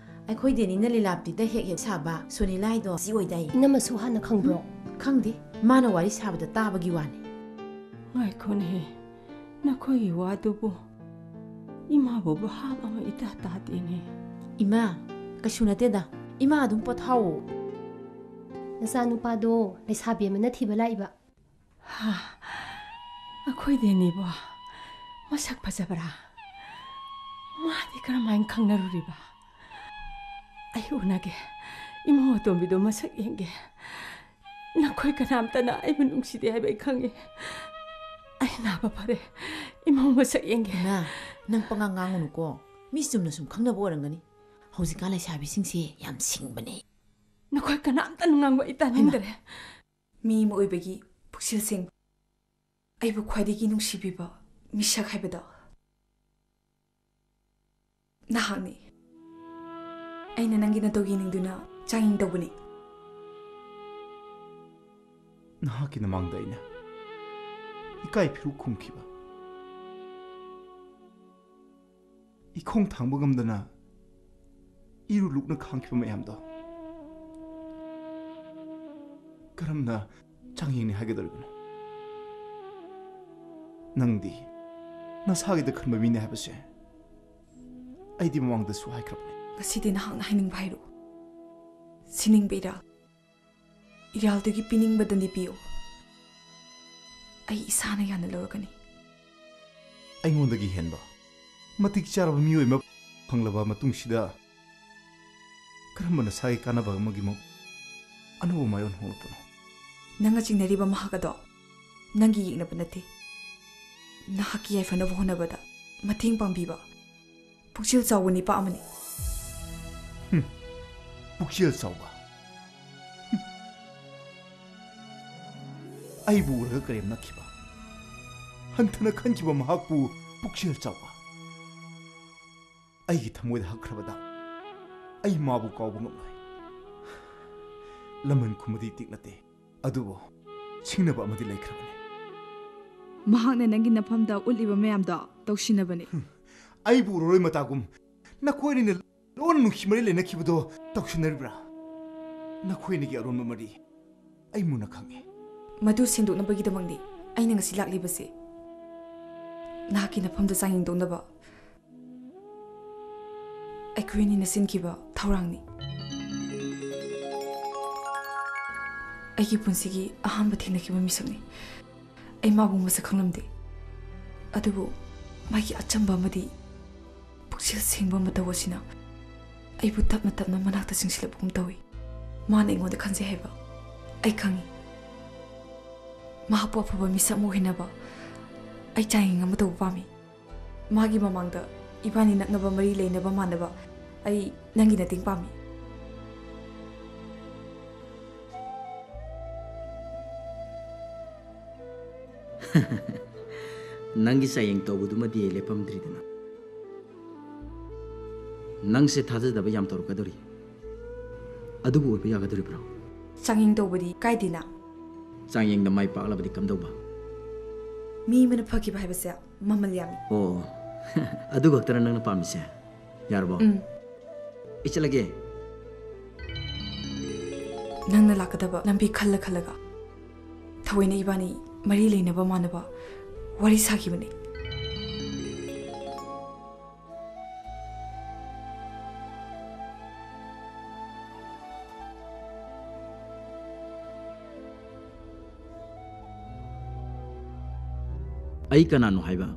ꯑꯩꯈꯣꯏ ꯗꯦꯅꯤꯅ ꯂꯤꯂꯥꯞꯇꯤꯗ ꯍꯦꯛ ꯍꯦꯛ ꯁꯥꯕ ꯁꯣꯅꯤꯂꯥ ꯍꯥꯏꯗꯣ ꯁꯤ ꯑꯣꯏꯗꯥꯏ? ꯏꯅꯝꯃꯁꯨ ꯍꯥꯟꯅ ꯈꯪꯕ꯭ꯔꯣ? ꯈꯪꯗꯦ, ꯃꯥꯅ ꯋꯥꯔꯤ ꯁꯥꯕꯗ ꯇꯥꯕꯒꯤ ꯋꯥꯅꯤ꯫ ꯉꯥꯏꯈꯣꯅꯦꯍꯦ, ꯅꯈꯣꯏꯒꯤ ꯋꯥꯗꯨꯕꯨ ꯏꯃꯥꯕꯨ ꯚꯥꯞ ꯑꯃ ꯏꯇꯥ ꯇꯥꯗꯦꯅꯦ꯫ ꯏꯃꯥ, ꯀꯩꯁꯨ ꯅꯠꯇꯦꯗ꯫ ꯏꯃꯥ ꯑꯗꯨꯝ ꯄꯣꯊꯥꯎꯑꯣ꯫ ꯅꯆꯥꯅꯨꯄꯥꯗꯣ ꯂꯩꯁꯥꯕꯤ ꯑꯃꯅ ꯊꯤꯕ ꯂꯥꯛꯏꯕ꯫ ꯍꯥ, ꯑꯩꯈꯣꯏ ꯗꯦꯅꯤꯕꯣ ꯃꯁꯛ ꯐꯖꯕ꯭ꯔꯥ? ꯃꯥꯗꯤ ꯀꯔꯝꯍꯥꯏꯅ ꯈꯪꯅꯔꯨꯔꯤꯕ? ꯑꯩ ꯎꯅꯒꯦ, ꯏꯃꯧ ꯑꯇꯣꯝꯕꯤꯗꯣ ꯃꯁꯛ ꯌꯦꯡꯒꯦ꯫ ꯅꯈꯣꯏ ꯀꯅꯥꯝꯇꯅ ꯑꯩꯕꯨ ꯅꯨꯡꯁꯤꯗꯦ ꯍꯥꯏꯕ ꯑꯩ ꯈꯪꯉꯤ꯫ ꯑꯩ ꯅꯥꯕ ꯐꯔꯦ, ꯏꯃꯧ ꯃꯁꯛ ꯌꯦꯡꯒꯦ꯫ ꯏꯃꯥ, ꯅꯪ ꯄꯉꯥꯡ ꯉꯥꯡꯉꯨꯅꯨꯀꯣ꯫ ꯃꯤ ꯆꯨꯝꯅ ꯁꯨꯝ ꯈꯪꯅꯕ ꯑꯣꯏꯔꯝꯒꯅꯤ꯫ ꯍꯧꯖꯤꯛꯀꯥꯟ ꯂꯩꯁꯥꯕꯤꯁꯤꯡꯁꯦ ꯌꯥꯝ ꯁꯤꯡꯕꯅꯦ꯫ ꯅꯈꯣꯏ ꯀꯅꯥꯝꯇꯅ ꯉꯥꯡꯕ ꯑꯩ ꯇꯥꯅꯤꯡꯗꯔꯦ꯫ ꯃꯤ ꯑꯃ ꯑꯣꯏꯕꯒꯤ ꯄꯨꯛꯆꯦꯜ ꯁꯦꯡꯕ, ꯑꯩꯕꯨ ꯈ꯭ꯋꯥꯏꯗꯒꯤ ꯅꯨꯡꯁꯤꯕꯤꯕ ꯃꯤꯁꯛ ꯍꯥꯏꯕꯗꯣ ꯅꯍꯥꯛꯅꯤ꯫ ꯑꯩꯅ ꯅꯪꯒꯤ ꯅꯇꯧ ꯌꯦꯡꯅꯤꯡꯗꯨꯅ ꯆꯥꯡꯌꯦꯡ ꯇꯧꯕꯅꯤ꯫ ꯅꯍꯥꯛꯀꯤ ꯅꯃꯥꯡꯗ ꯑꯩꯅ ꯏꯀꯥꯏ ꯐꯤꯔꯨꯛ ꯈꯨꯝꯈꯤꯕ, ꯏꯈꯣꯡ ꯊꯥꯡꯕ ꯉꯝꯗꯅ ꯏꯔꯨ ꯂꯨꯛꯅ ꯈꯥꯡꯈꯤꯕ ꯃꯌꯥꯝꯗꯣ ꯀꯔꯝꯅ ꯆꯥꯡꯌꯦꯡꯅꯤ ꯍꯥꯏꯒꯗꯧꯔꯤꯕꯅꯣ? ꯅꯪꯗꯤ ꯅꯁꯥꯒꯤꯗ ꯈꯟꯕ ꯃꯤꯅꯦ ꯍꯥꯏꯕꯁꯦ ꯑꯩꯗꯤ ꯃꯃꯥꯡꯗꯁꯨ ꯍꯥꯏꯈ꯭ꯔꯕꯅꯤ꯫ ꯉꯁꯤꯗꯤ ꯅꯍꯥꯛꯅ ꯍꯥꯏꯅꯤꯡꯕ ꯍꯥꯏꯔꯛꯎ꯫ ꯁꯤꯅꯤꯡꯕ ꯏꯔꯥꯜ, ꯏꯔꯥꯜꯗꯨꯒꯤ ꯄꯤꯅꯤꯡꯕꯗꯅꯤ ꯄꯤꯌꯨ꯫ ꯑꯩ ꯏꯁꯥꯅ ꯌꯥꯅ ꯂꯧꯔꯒꯅꯤ꯫ ꯑꯩꯉꯣꯟꯗꯒꯤ ꯍꯦꯟꯕ ꯃꯇꯤꯛ ꯆꯥꯔꯕ ꯃꯤꯑꯣꯏ ꯑꯃ ꯐꯪꯂꯕ ꯃꯇꯨꯡꯁꯤꯗ ꯀꯔꯝꯕ ꯅꯁꯥꯒꯤ ꯀꯥꯟꯅꯕ ꯑꯃꯒꯤꯃꯨꯛ ꯑꯅꯧꯕ ꯃꯥꯏꯑꯣꯟ ꯍꯣꯡꯂꯛꯄꯅꯣ? ꯅꯪꯅ ꯆꯤꯡꯅꯔꯤꯕ ꯃꯍꯥꯛ ꯑꯗꯣ ꯅꯪꯒꯤ ꯌꯦꯛꯅꯕ ꯅꯠꯇꯦ꯫ ꯅꯍꯥꯛꯀꯤ ꯌꯥꯏꯐꯅꯕ ꯍꯣꯠꯅꯕꯗ ꯃꯇꯦꯡ ꯄꯥꯡꯕꯤꯕ ꯄꯨꯛꯆꯦꯜ ꯆꯥꯎꯕ ꯅꯤꯄꯥ ꯑꯃꯅꯤ꯫ ꯄꯨꯛꯆꯦꯜ ꯆꯥꯎꯕ꯫ ꯍꯨꯝ꯫ ꯑꯩꯕꯨ ꯎꯔꯒ ꯀꯔꯦꯝꯅꯈꯤꯕ, ꯍꯟꯊꯅ ꯈꯟꯈꯤꯕ ꯃꯍꯥꯛꯄꯨ ꯄꯨꯛꯆꯦꯜ ꯆꯥꯎꯕ꯫ ꯑꯩꯒꯤ ꯊꯃꯣꯏꯗ ꯍꯛꯈ꯭ꯔꯕꯗ ꯑꯩ ꯃꯥꯕꯨ ꯀꯥꯎꯕ ꯉꯝꯂꯣꯏ꯫ ꯂꯃꯟ ꯈꯨꯝꯕꯗꯤ ꯇꯤꯛ ꯅꯠꯇꯦ, ꯑꯗꯨꯕꯨ ꯁꯤꯡꯅꯕ ꯑꯃꯗꯤ ꯂꯩꯈ꯭ꯔꯕꯅꯤ꯫ ꯃꯍꯥꯛꯅ ꯅꯪꯒꯤ ꯅꯐꯝꯗ ꯎꯠꯂꯤꯕ ꯃꯌꯥꯝꯗꯣ ꯇꯧꯁꯤꯟꯅꯕꯅꯤ꯫ ꯑꯩꯕꯨ ꯎꯔꯔꯣꯏ ꯃꯇꯥꯒꯨꯝ ꯅꯈꯣꯏ ꯑꯅꯤꯅ ꯂꯣꯟꯅ ꯅꯨꯡꯁꯤ ꯃꯔꯤ ꯂꯩꯅꯈꯤꯕꯗꯣ ꯇꯧꯁꯤꯟꯅꯔꯤꯕ꯭ꯔꯥ? ꯅꯈꯣꯏ ꯑꯅꯤꯒꯤ ꯑꯔꯣꯟꯕ ꯃꯔꯤ ꯑꯩ ꯃꯨꯟꯅ ꯈꯪꯉꯤ꯫ ꯃꯗꯨ ꯁꯦꯡꯗꯣꯛꯅꯕꯒꯤꯗꯃꯛꯅꯤ ꯑꯩꯅ ꯉꯁꯤ ꯂꯥꯛꯂꯤꯕꯁꯦ꯫ ꯅꯍꯥꯛꯀꯤ ꯅꯐꯝꯗ ꯆꯥꯡꯌꯦꯡ ꯇꯧꯅꯕ ꯑꯩꯈꯣꯏ ꯑꯅꯤꯅ ꯁꯤꯟꯈꯤꯕ ꯊꯧꯔꯥꯡꯅꯤ꯫ ꯑꯩꯒꯤ ꯄꯨꯟꯁꯤꯒꯤ ꯑꯍꯥꯟꯕ ꯊꯦꯡꯅꯈꯤꯕ ꯃꯤꯁꯛꯅꯤ꯫ ꯑꯩ ꯃꯥꯕꯨ ꯃꯁꯛ ꯈꯪꯂꯝꯗꯦ, ꯑꯗꯨꯕꯨ ꯃꯥꯒꯤ ꯑꯆꯝꯕ ꯑꯃꯗꯤ ꯄꯨꯛꯆꯦꯜ ꯁꯦꯡꯕ ꯃꯇꯧ ꯑꯁꯤꯅ ꯑꯩꯕꯨ ꯇꯞꯅ ꯇꯞꯅ ꯃꯅꯥꯛꯇ ꯆꯤꯡꯁꯤꯜꯂꯛꯄꯒꯨꯝ ꯇꯧꯏ꯫ ꯃꯥꯅ ꯑꯩꯉꯣꯟꯗ ꯈꯟꯖꯩ ꯍꯥꯏꯕ ꯑꯩ ꯈꯪꯏ꯫ ꯃꯍꯥꯛꯄꯨ ꯑꯐꯕ ꯃꯤꯁꯛ ꯑꯃ ꯑꯣꯏꯍꯟꯅꯕ ꯑꯩ ꯆꯥꯡꯌꯦꯡ ꯑꯃ ꯇꯧꯕ ꯄꯥꯝꯃꯤ꯫ ꯃꯥꯒꯤ ꯃꯃꯥꯡꯗ ꯏꯕꯥꯅꯤ ꯅꯛꯅꯕ ꯃꯔꯤ ꯂꯩꯅꯕ ꯃꯥꯟꯅꯕ ꯑꯩ ꯅꯪꯒꯤ ꯃꯇꯦꯡ ꯄꯥꯝꯃꯤ꯫ ꯅꯪꯒꯤ ꯆꯥꯡꯌꯦꯡ ꯇꯧꯕꯗꯨꯃꯗꯤ ꯂꯦꯞꯄꯝꯗ꯭ꯔꯤꯗꯅ꯫ ꯅꯪꯁꯦ ꯊꯥꯖꯗꯕ ꯌꯥꯝ ꯇꯧꯔꯛꯀꯗꯧꯔꯤ꯫ ꯑꯗꯨꯕꯨ ꯑꯣꯏꯕ ꯌꯥꯒꯗꯧꯔꯤꯕ꯭ꯔꯣ? ꯆꯥꯡꯌꯦꯡ ꯇꯧꯕꯗꯤ ꯀꯥꯏꯗꯦꯅ? ꯆꯥꯡꯌꯦꯡꯗ ꯃꯥꯏ ꯄꯥꯛꯂꯕꯗꯤ ꯀꯝꯗꯧꯕ? ꯃꯤ ꯑꯃꯅ ꯐꯈꯤꯕ ꯍꯥꯏꯕꯁꯦ ꯃꯃꯜ ꯌꯥꯝꯃꯤ꯫ ꯑꯣ, ꯑꯗꯨ ꯈꯛꯇꯔ ꯅꯪꯅ ꯄꯥꯝꯃꯤꯁꯦ? ꯌꯥꯔꯕꯣ? ꯎꯝ꯫ ꯑꯩ ꯆꯠꯂꯒꯦ꯫ ꯅꯪꯅ ꯂꯥꯛꯀꯗꯕ ꯂꯝꯕꯤ ꯈꯜꯂ ꯈꯜꯂꯒ ꯊꯑꯣꯏꯅ ꯏꯕꯥꯅꯤ ꯃꯔꯤ ꯂꯩꯅꯕ ꯃꯥꯟꯅꯕ ꯋꯥꯔꯤ ꯁꯥꯈꯤꯕꯅꯤ꯫ ꯑꯩ ꯀꯅꯥꯅꯣ ꯍꯥꯏꯕ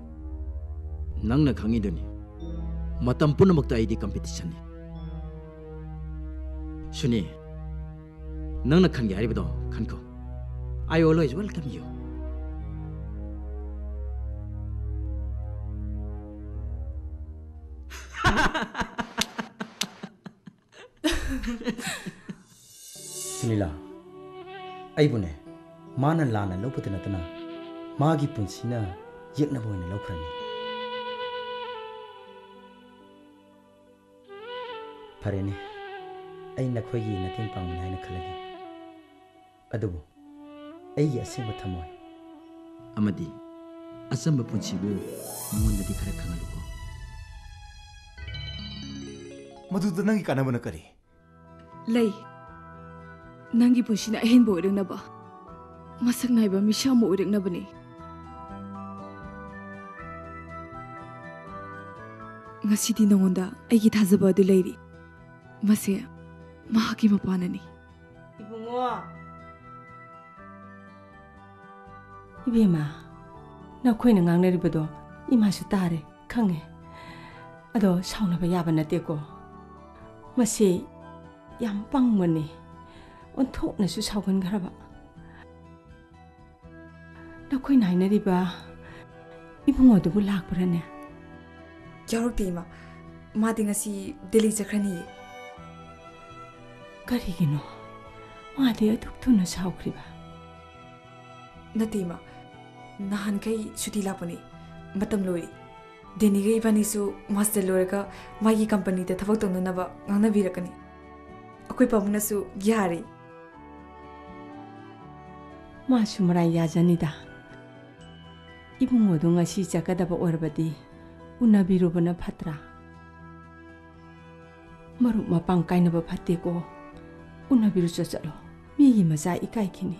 ꯅꯪꯅ ꯈꯪꯉꯤꯗꯨꯅꯤ꯫ ꯃꯇꯝ ꯄꯨꯝꯅꯃꯛꯇ ꯑꯩꯗꯤ ꯀꯝꯄꯤꯇꯤꯁꯟꯅꯤ꯫ ꯁꯨꯅꯤ, ꯅꯪꯅ ꯈꯟꯒꯦ ꯍꯥꯏꯔꯤꯕꯗꯣ ꯈꯟꯈꯣ꯫ I always welcome you. ꯁꯨꯅꯤꯂꯥ, ꯑꯩꯕꯨꯅꯦ, ꯃꯥꯅ ꯂꯥꯟꯅ ꯂꯧꯕꯗ ꯅꯠꯇꯅ ꯃꯥꯒꯤ ꯄꯨꯟꯁꯤꯅ ꯌꯦꯛꯅꯕ ꯑꯣꯏꯅ ꯂꯧꯈ꯭ꯔꯅꯤ꯫ ꯐꯔꯦꯅꯦ, ꯑꯩ ꯅꯈꯣꯏꯒꯤ ꯃꯇꯦꯡ ꯄꯥꯡꯕꯅꯤ ꯍꯥꯏꯅ ꯈꯜꯂꯒꯦ꯫ ꯑꯗꯨꯕꯨ ꯑꯩꯒꯤ ꯑꯁꯦꯡꯕ ꯊꯝꯃꯣꯏ ꯑꯃꯗꯤ ꯑꯆꯝꯕ ꯄꯨꯟꯁꯤꯕꯨ ꯃꯉꯣꯟꯗꯗꯤ ꯈꯔ ꯈꯪꯍꯜꯂꯨꯀꯣ꯫ ꯃꯗꯨꯗ ꯅꯪꯒꯤ ꯀꯥꯟꯅꯕꯅ ꯀꯔꯤ? ꯂꯩ꯫ ꯅꯪꯒꯤ ꯄꯨꯟꯁꯤꯅ ꯑꯍꯦꯟꯕ ꯑꯣꯏꯔꯛꯅꯕ, ꯃꯁꯛ ꯅꯥꯏꯕ ꯃꯤꯁꯛ ꯑꯃ ꯑꯣꯏꯔꯛꯅꯕꯅꯤ꯫ ꯉꯁꯤꯗꯤ ꯅꯉꯣꯟꯗ ꯑꯩꯒꯤ ꯊꯥꯖꯕ ꯑꯗꯨ ꯂꯩꯔꯤ꯫ ꯃꯁꯦ ꯃꯍꯥꯛꯀꯤ ꯃꯄꯥꯅꯅꯤ꯫ ꯏꯕꯨꯡꯉꯣ꯫ ꯏꯕꯦꯝꯃ, ꯅꯈꯣꯏꯅ ꯉꯥꯡꯅꯔꯤꯕꯗꯣ ꯏꯃꯥꯁꯨ ꯇꯥꯔꯦ, ꯈꯪꯉꯦ꯫ ꯑꯗꯣ ꯁꯥꯎꯅꯕ ꯌꯥꯕ ꯅꯠꯇꯦꯀꯣ꯫ ꯃꯁꯤ ꯌꯥꯝ ꯄꯪꯕꯅꯤ, ꯑꯣꯟꯊꯣꯛꯅꯁꯨ ꯁꯥꯎꯒꯟꯈ꯭ꯔꯕ꯫ ꯅꯈꯣꯏꯅ ꯍꯥꯏꯅꯔꯤꯕ ꯏꯕꯨꯡꯉꯣꯗꯨꯕꯨ ꯂꯥꯛꯄ꯭ꯔꯅꯦ? ꯌꯥꯎꯔꯛꯇꯦ, ꯏꯃꯥ꯫ ꯃꯥꯗꯤ ꯉꯁꯤ ꯗꯦꯜꯂꯤ ꯆꯠꯈ꯭ꯔꯅꯤꯌꯦ꯫ ꯀꯔꯤꯒꯤꯅꯣ ꯃꯥꯗꯤ ꯑꯗꯨꯛ ꯊꯨꯅ ꯁꯥꯎꯈ꯭ꯔꯤꯕ? ꯅꯠꯇꯦ, ꯏꯃꯥ꯫ ꯅꯍꯥꯟꯈꯩ ꯁꯨꯇꯤ ꯂꯥꯛꯄꯅꯤ꯫ ꯃꯇꯝ ꯂꯣꯏꯔꯦ꯫ ꯗꯦꯅꯤꯒ ꯏꯕꯥꯅꯤꯁꯨ ꯃꯥꯁꯇꯔ ꯂꯣꯏꯔꯒ ꯃꯥꯒꯤ ꯀꯝꯄꯅꯤꯗ ꯊꯕꯛ ꯇꯧꯅꯅꯕ ꯉꯥꯡꯅꯕꯤꯔꯛꯀꯅꯤ꯫ ꯑꯩꯈꯣꯏ ꯄꯥꯕꯨꯡꯅꯁꯨ ꯌꯥꯔꯦ꯫ ꯃꯥꯁꯨ ꯃꯔꯥꯏ ꯌꯥꯖꯅꯤꯗ꯫ ꯏꯕꯨꯡꯉꯣꯗꯨ ꯉꯁꯤ ꯆꯠꯀꯗꯕ ꯑꯣꯏꯔꯕꯗꯤ ꯎꯅꯕꯤꯔꯨꯕꯅ ꯐꯠꯇ꯭ꯔꯥ? ꯃꯔꯨꯞ ꯃꯄꯥꯡ ꯀꯥꯏꯅꯕ ꯐꯠꯇꯦꯀꯣ꯫ ꯎꯅꯕꯤꯔꯨꯆꯣ, ꯆꯠꯂꯣ꯫ ꯃꯤꯒꯤ ꯃꯆꯥ ꯏꯀꯥꯏꯈꯤꯅꯤ꯫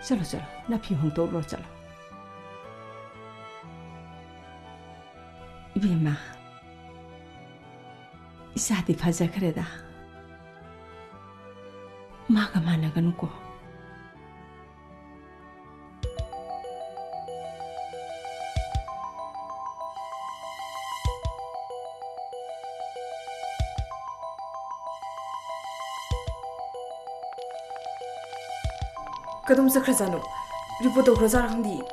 ꯆꯠꯂꯣ, ꯆꯠꯂꯣ, ꯅꯐꯤ ꯍꯣꯡꯗꯣꯛꯂꯨꯔꯣ, ꯆꯠꯂꯣ꯫ ꯏꯕꯦꯝꯃ, ꯏꯆꯥꯗꯤ ꯐꯖꯈ꯭ꯔꯦꯗ꯫ ꯃꯥꯒ ꯃꯥꯟꯅꯒꯅꯨꯀꯣ꯫ ꯀꯗꯣꯝ ꯆꯠꯈ꯭ꯔꯖꯥꯠꯅꯣ? ꯔꯤꯄꯣꯔꯠ ꯇꯧꯈ꯭ꯔꯖꯥꯠꯂ ꯈꯪꯗꯤꯌꯦ꯫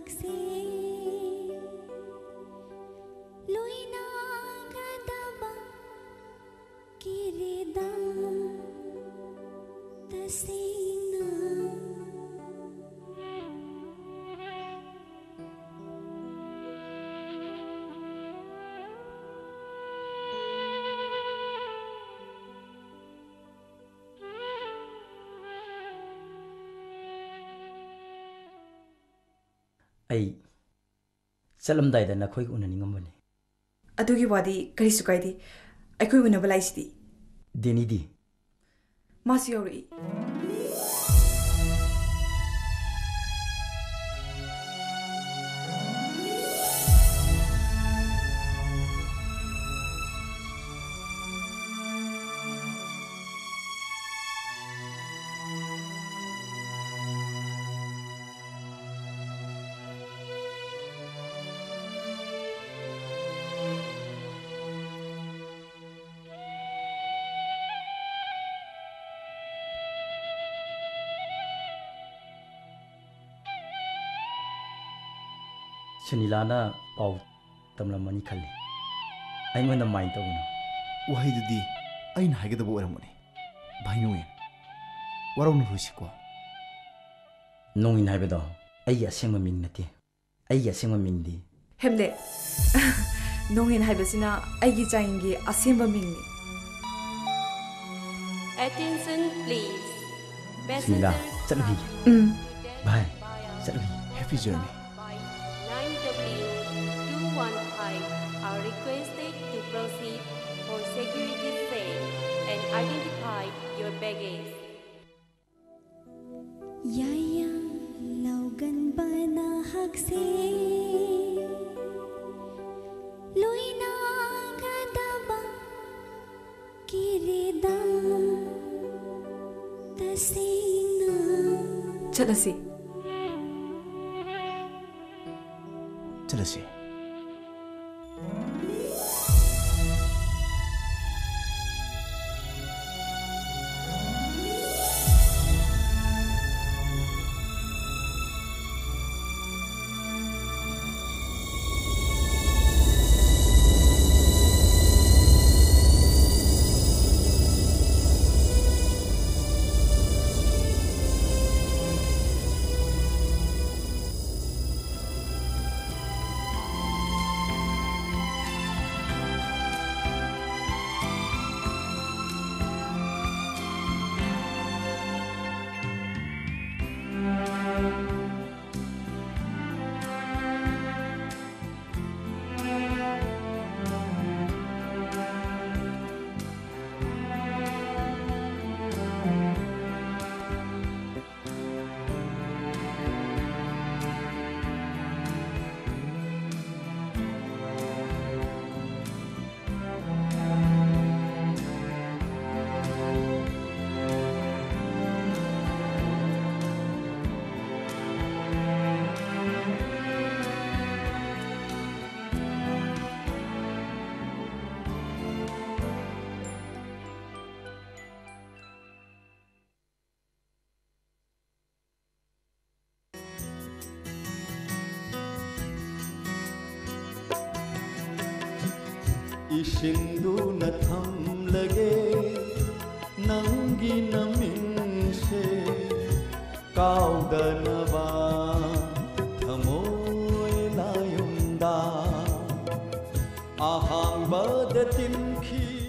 ꯁꯦ ꯂꯣꯏꯅꯒꯗꯕ ꯀꯤꯔꯦꯗ ꯇꯁꯦꯡꯅ꯫ ꯑꯩ ꯆꯠꯂꯝꯗꯥꯏꯗ ꯅꯈꯣꯏꯒ ꯎꯅꯅꯤꯡꯉꯝꯕꯅꯤ꯫ ꯑꯗꯨꯒꯤ ꯋꯥꯗꯤ ꯀꯔꯤꯁꯨ ꯀꯥꯏꯗꯦ꯫ ꯑꯩꯈꯣꯏ ꯎꯅꯕ ꯂꯥꯛꯏꯁꯤꯗꯤ꯫ ꯗꯦꯅꯤꯗꯤ? ꯃꯥꯁꯨ ꯌꯧꯔꯛꯏ꯫ ꯁꯨꯅꯤꯂꯥꯅ ꯄꯥꯎ ꯇꯝꯂꯝꯃꯅꯤ ꯈꯜꯂꯤ꯫ ꯑꯩꯉꯣꯟꯗ ꯃꯥꯏꯟ ꯇꯧꯒꯅꯨ꯫ ꯋꯥꯍꯩꯗꯨꯗꯤ ꯑꯩꯅ ꯍꯥꯏꯒꯗꯕ ꯑꯣꯏꯔꯝꯒꯅꯤ꯫ ꯚꯥꯏ ꯅꯣꯡꯉꯦꯟ, ꯋꯥꯔꯧꯅꯔꯣꯏꯁꯤꯀꯣ꯫ ꯅꯣꯡꯉꯦꯟ ꯍꯥꯏꯕꯗꯣ ꯑꯩꯒꯤ ꯑꯁꯦꯡꯕ ꯃꯤꯡ ꯅꯠꯇꯦ꯫ ꯑꯩꯒꯤ ꯑꯁꯦꯡꯕ ꯃꯤꯡꯗꯤ? ꯍꯦꯝꯂꯦꯠ꯫ ꯅꯣꯡꯉꯦꯟ ꯍꯥꯏꯕꯁꯤꯅ ꯑꯩꯒꯤ ꯆꯥꯌꯦꯡꯒꯤ ꯑꯁꯦꯡꯕ ꯃꯤꯡꯅꯤ꯫ Attention please. ꯁꯨꯅꯤꯂꯥ, Passengers ꯆꯠꯂꯨꯈꯤꯒꯦ꯫ ꯎꯝ꯫ ꯚꯥꯏ, ꯆꯠꯂꯨꯈꯤꯒꯦ꯫ Happy journey. By nine W two one five are requested to proceed for security sake and identify your baggage. ꯌꯥꯏꯌꯥ ꯂꯧꯒꯟꯕ ꯅꯍꯥꯛꯁꯦ ꯂꯣꯏꯅꯒꯗꯕ ꯀꯤꯔꯦꯗ ꯇꯁꯦꯡꯅ꯫ ꯆꯠꯂꯁꯤ꯫ ꯆꯠꯂꯁꯤ꯫ ꯏꯁꯤꯟꯗꯨꯅ ꯊꯝꯂꯒꯦ ꯅꯪꯒꯤ ꯅꯃꯤꯡꯁꯦ ꯀꯥꯎꯗꯅꯕ ꯊꯃꯣꯏ ꯂꯥꯌꯨꯝꯗ ꯑꯍꯥꯡꯕꯗ ꯇꯤꯟꯈꯤ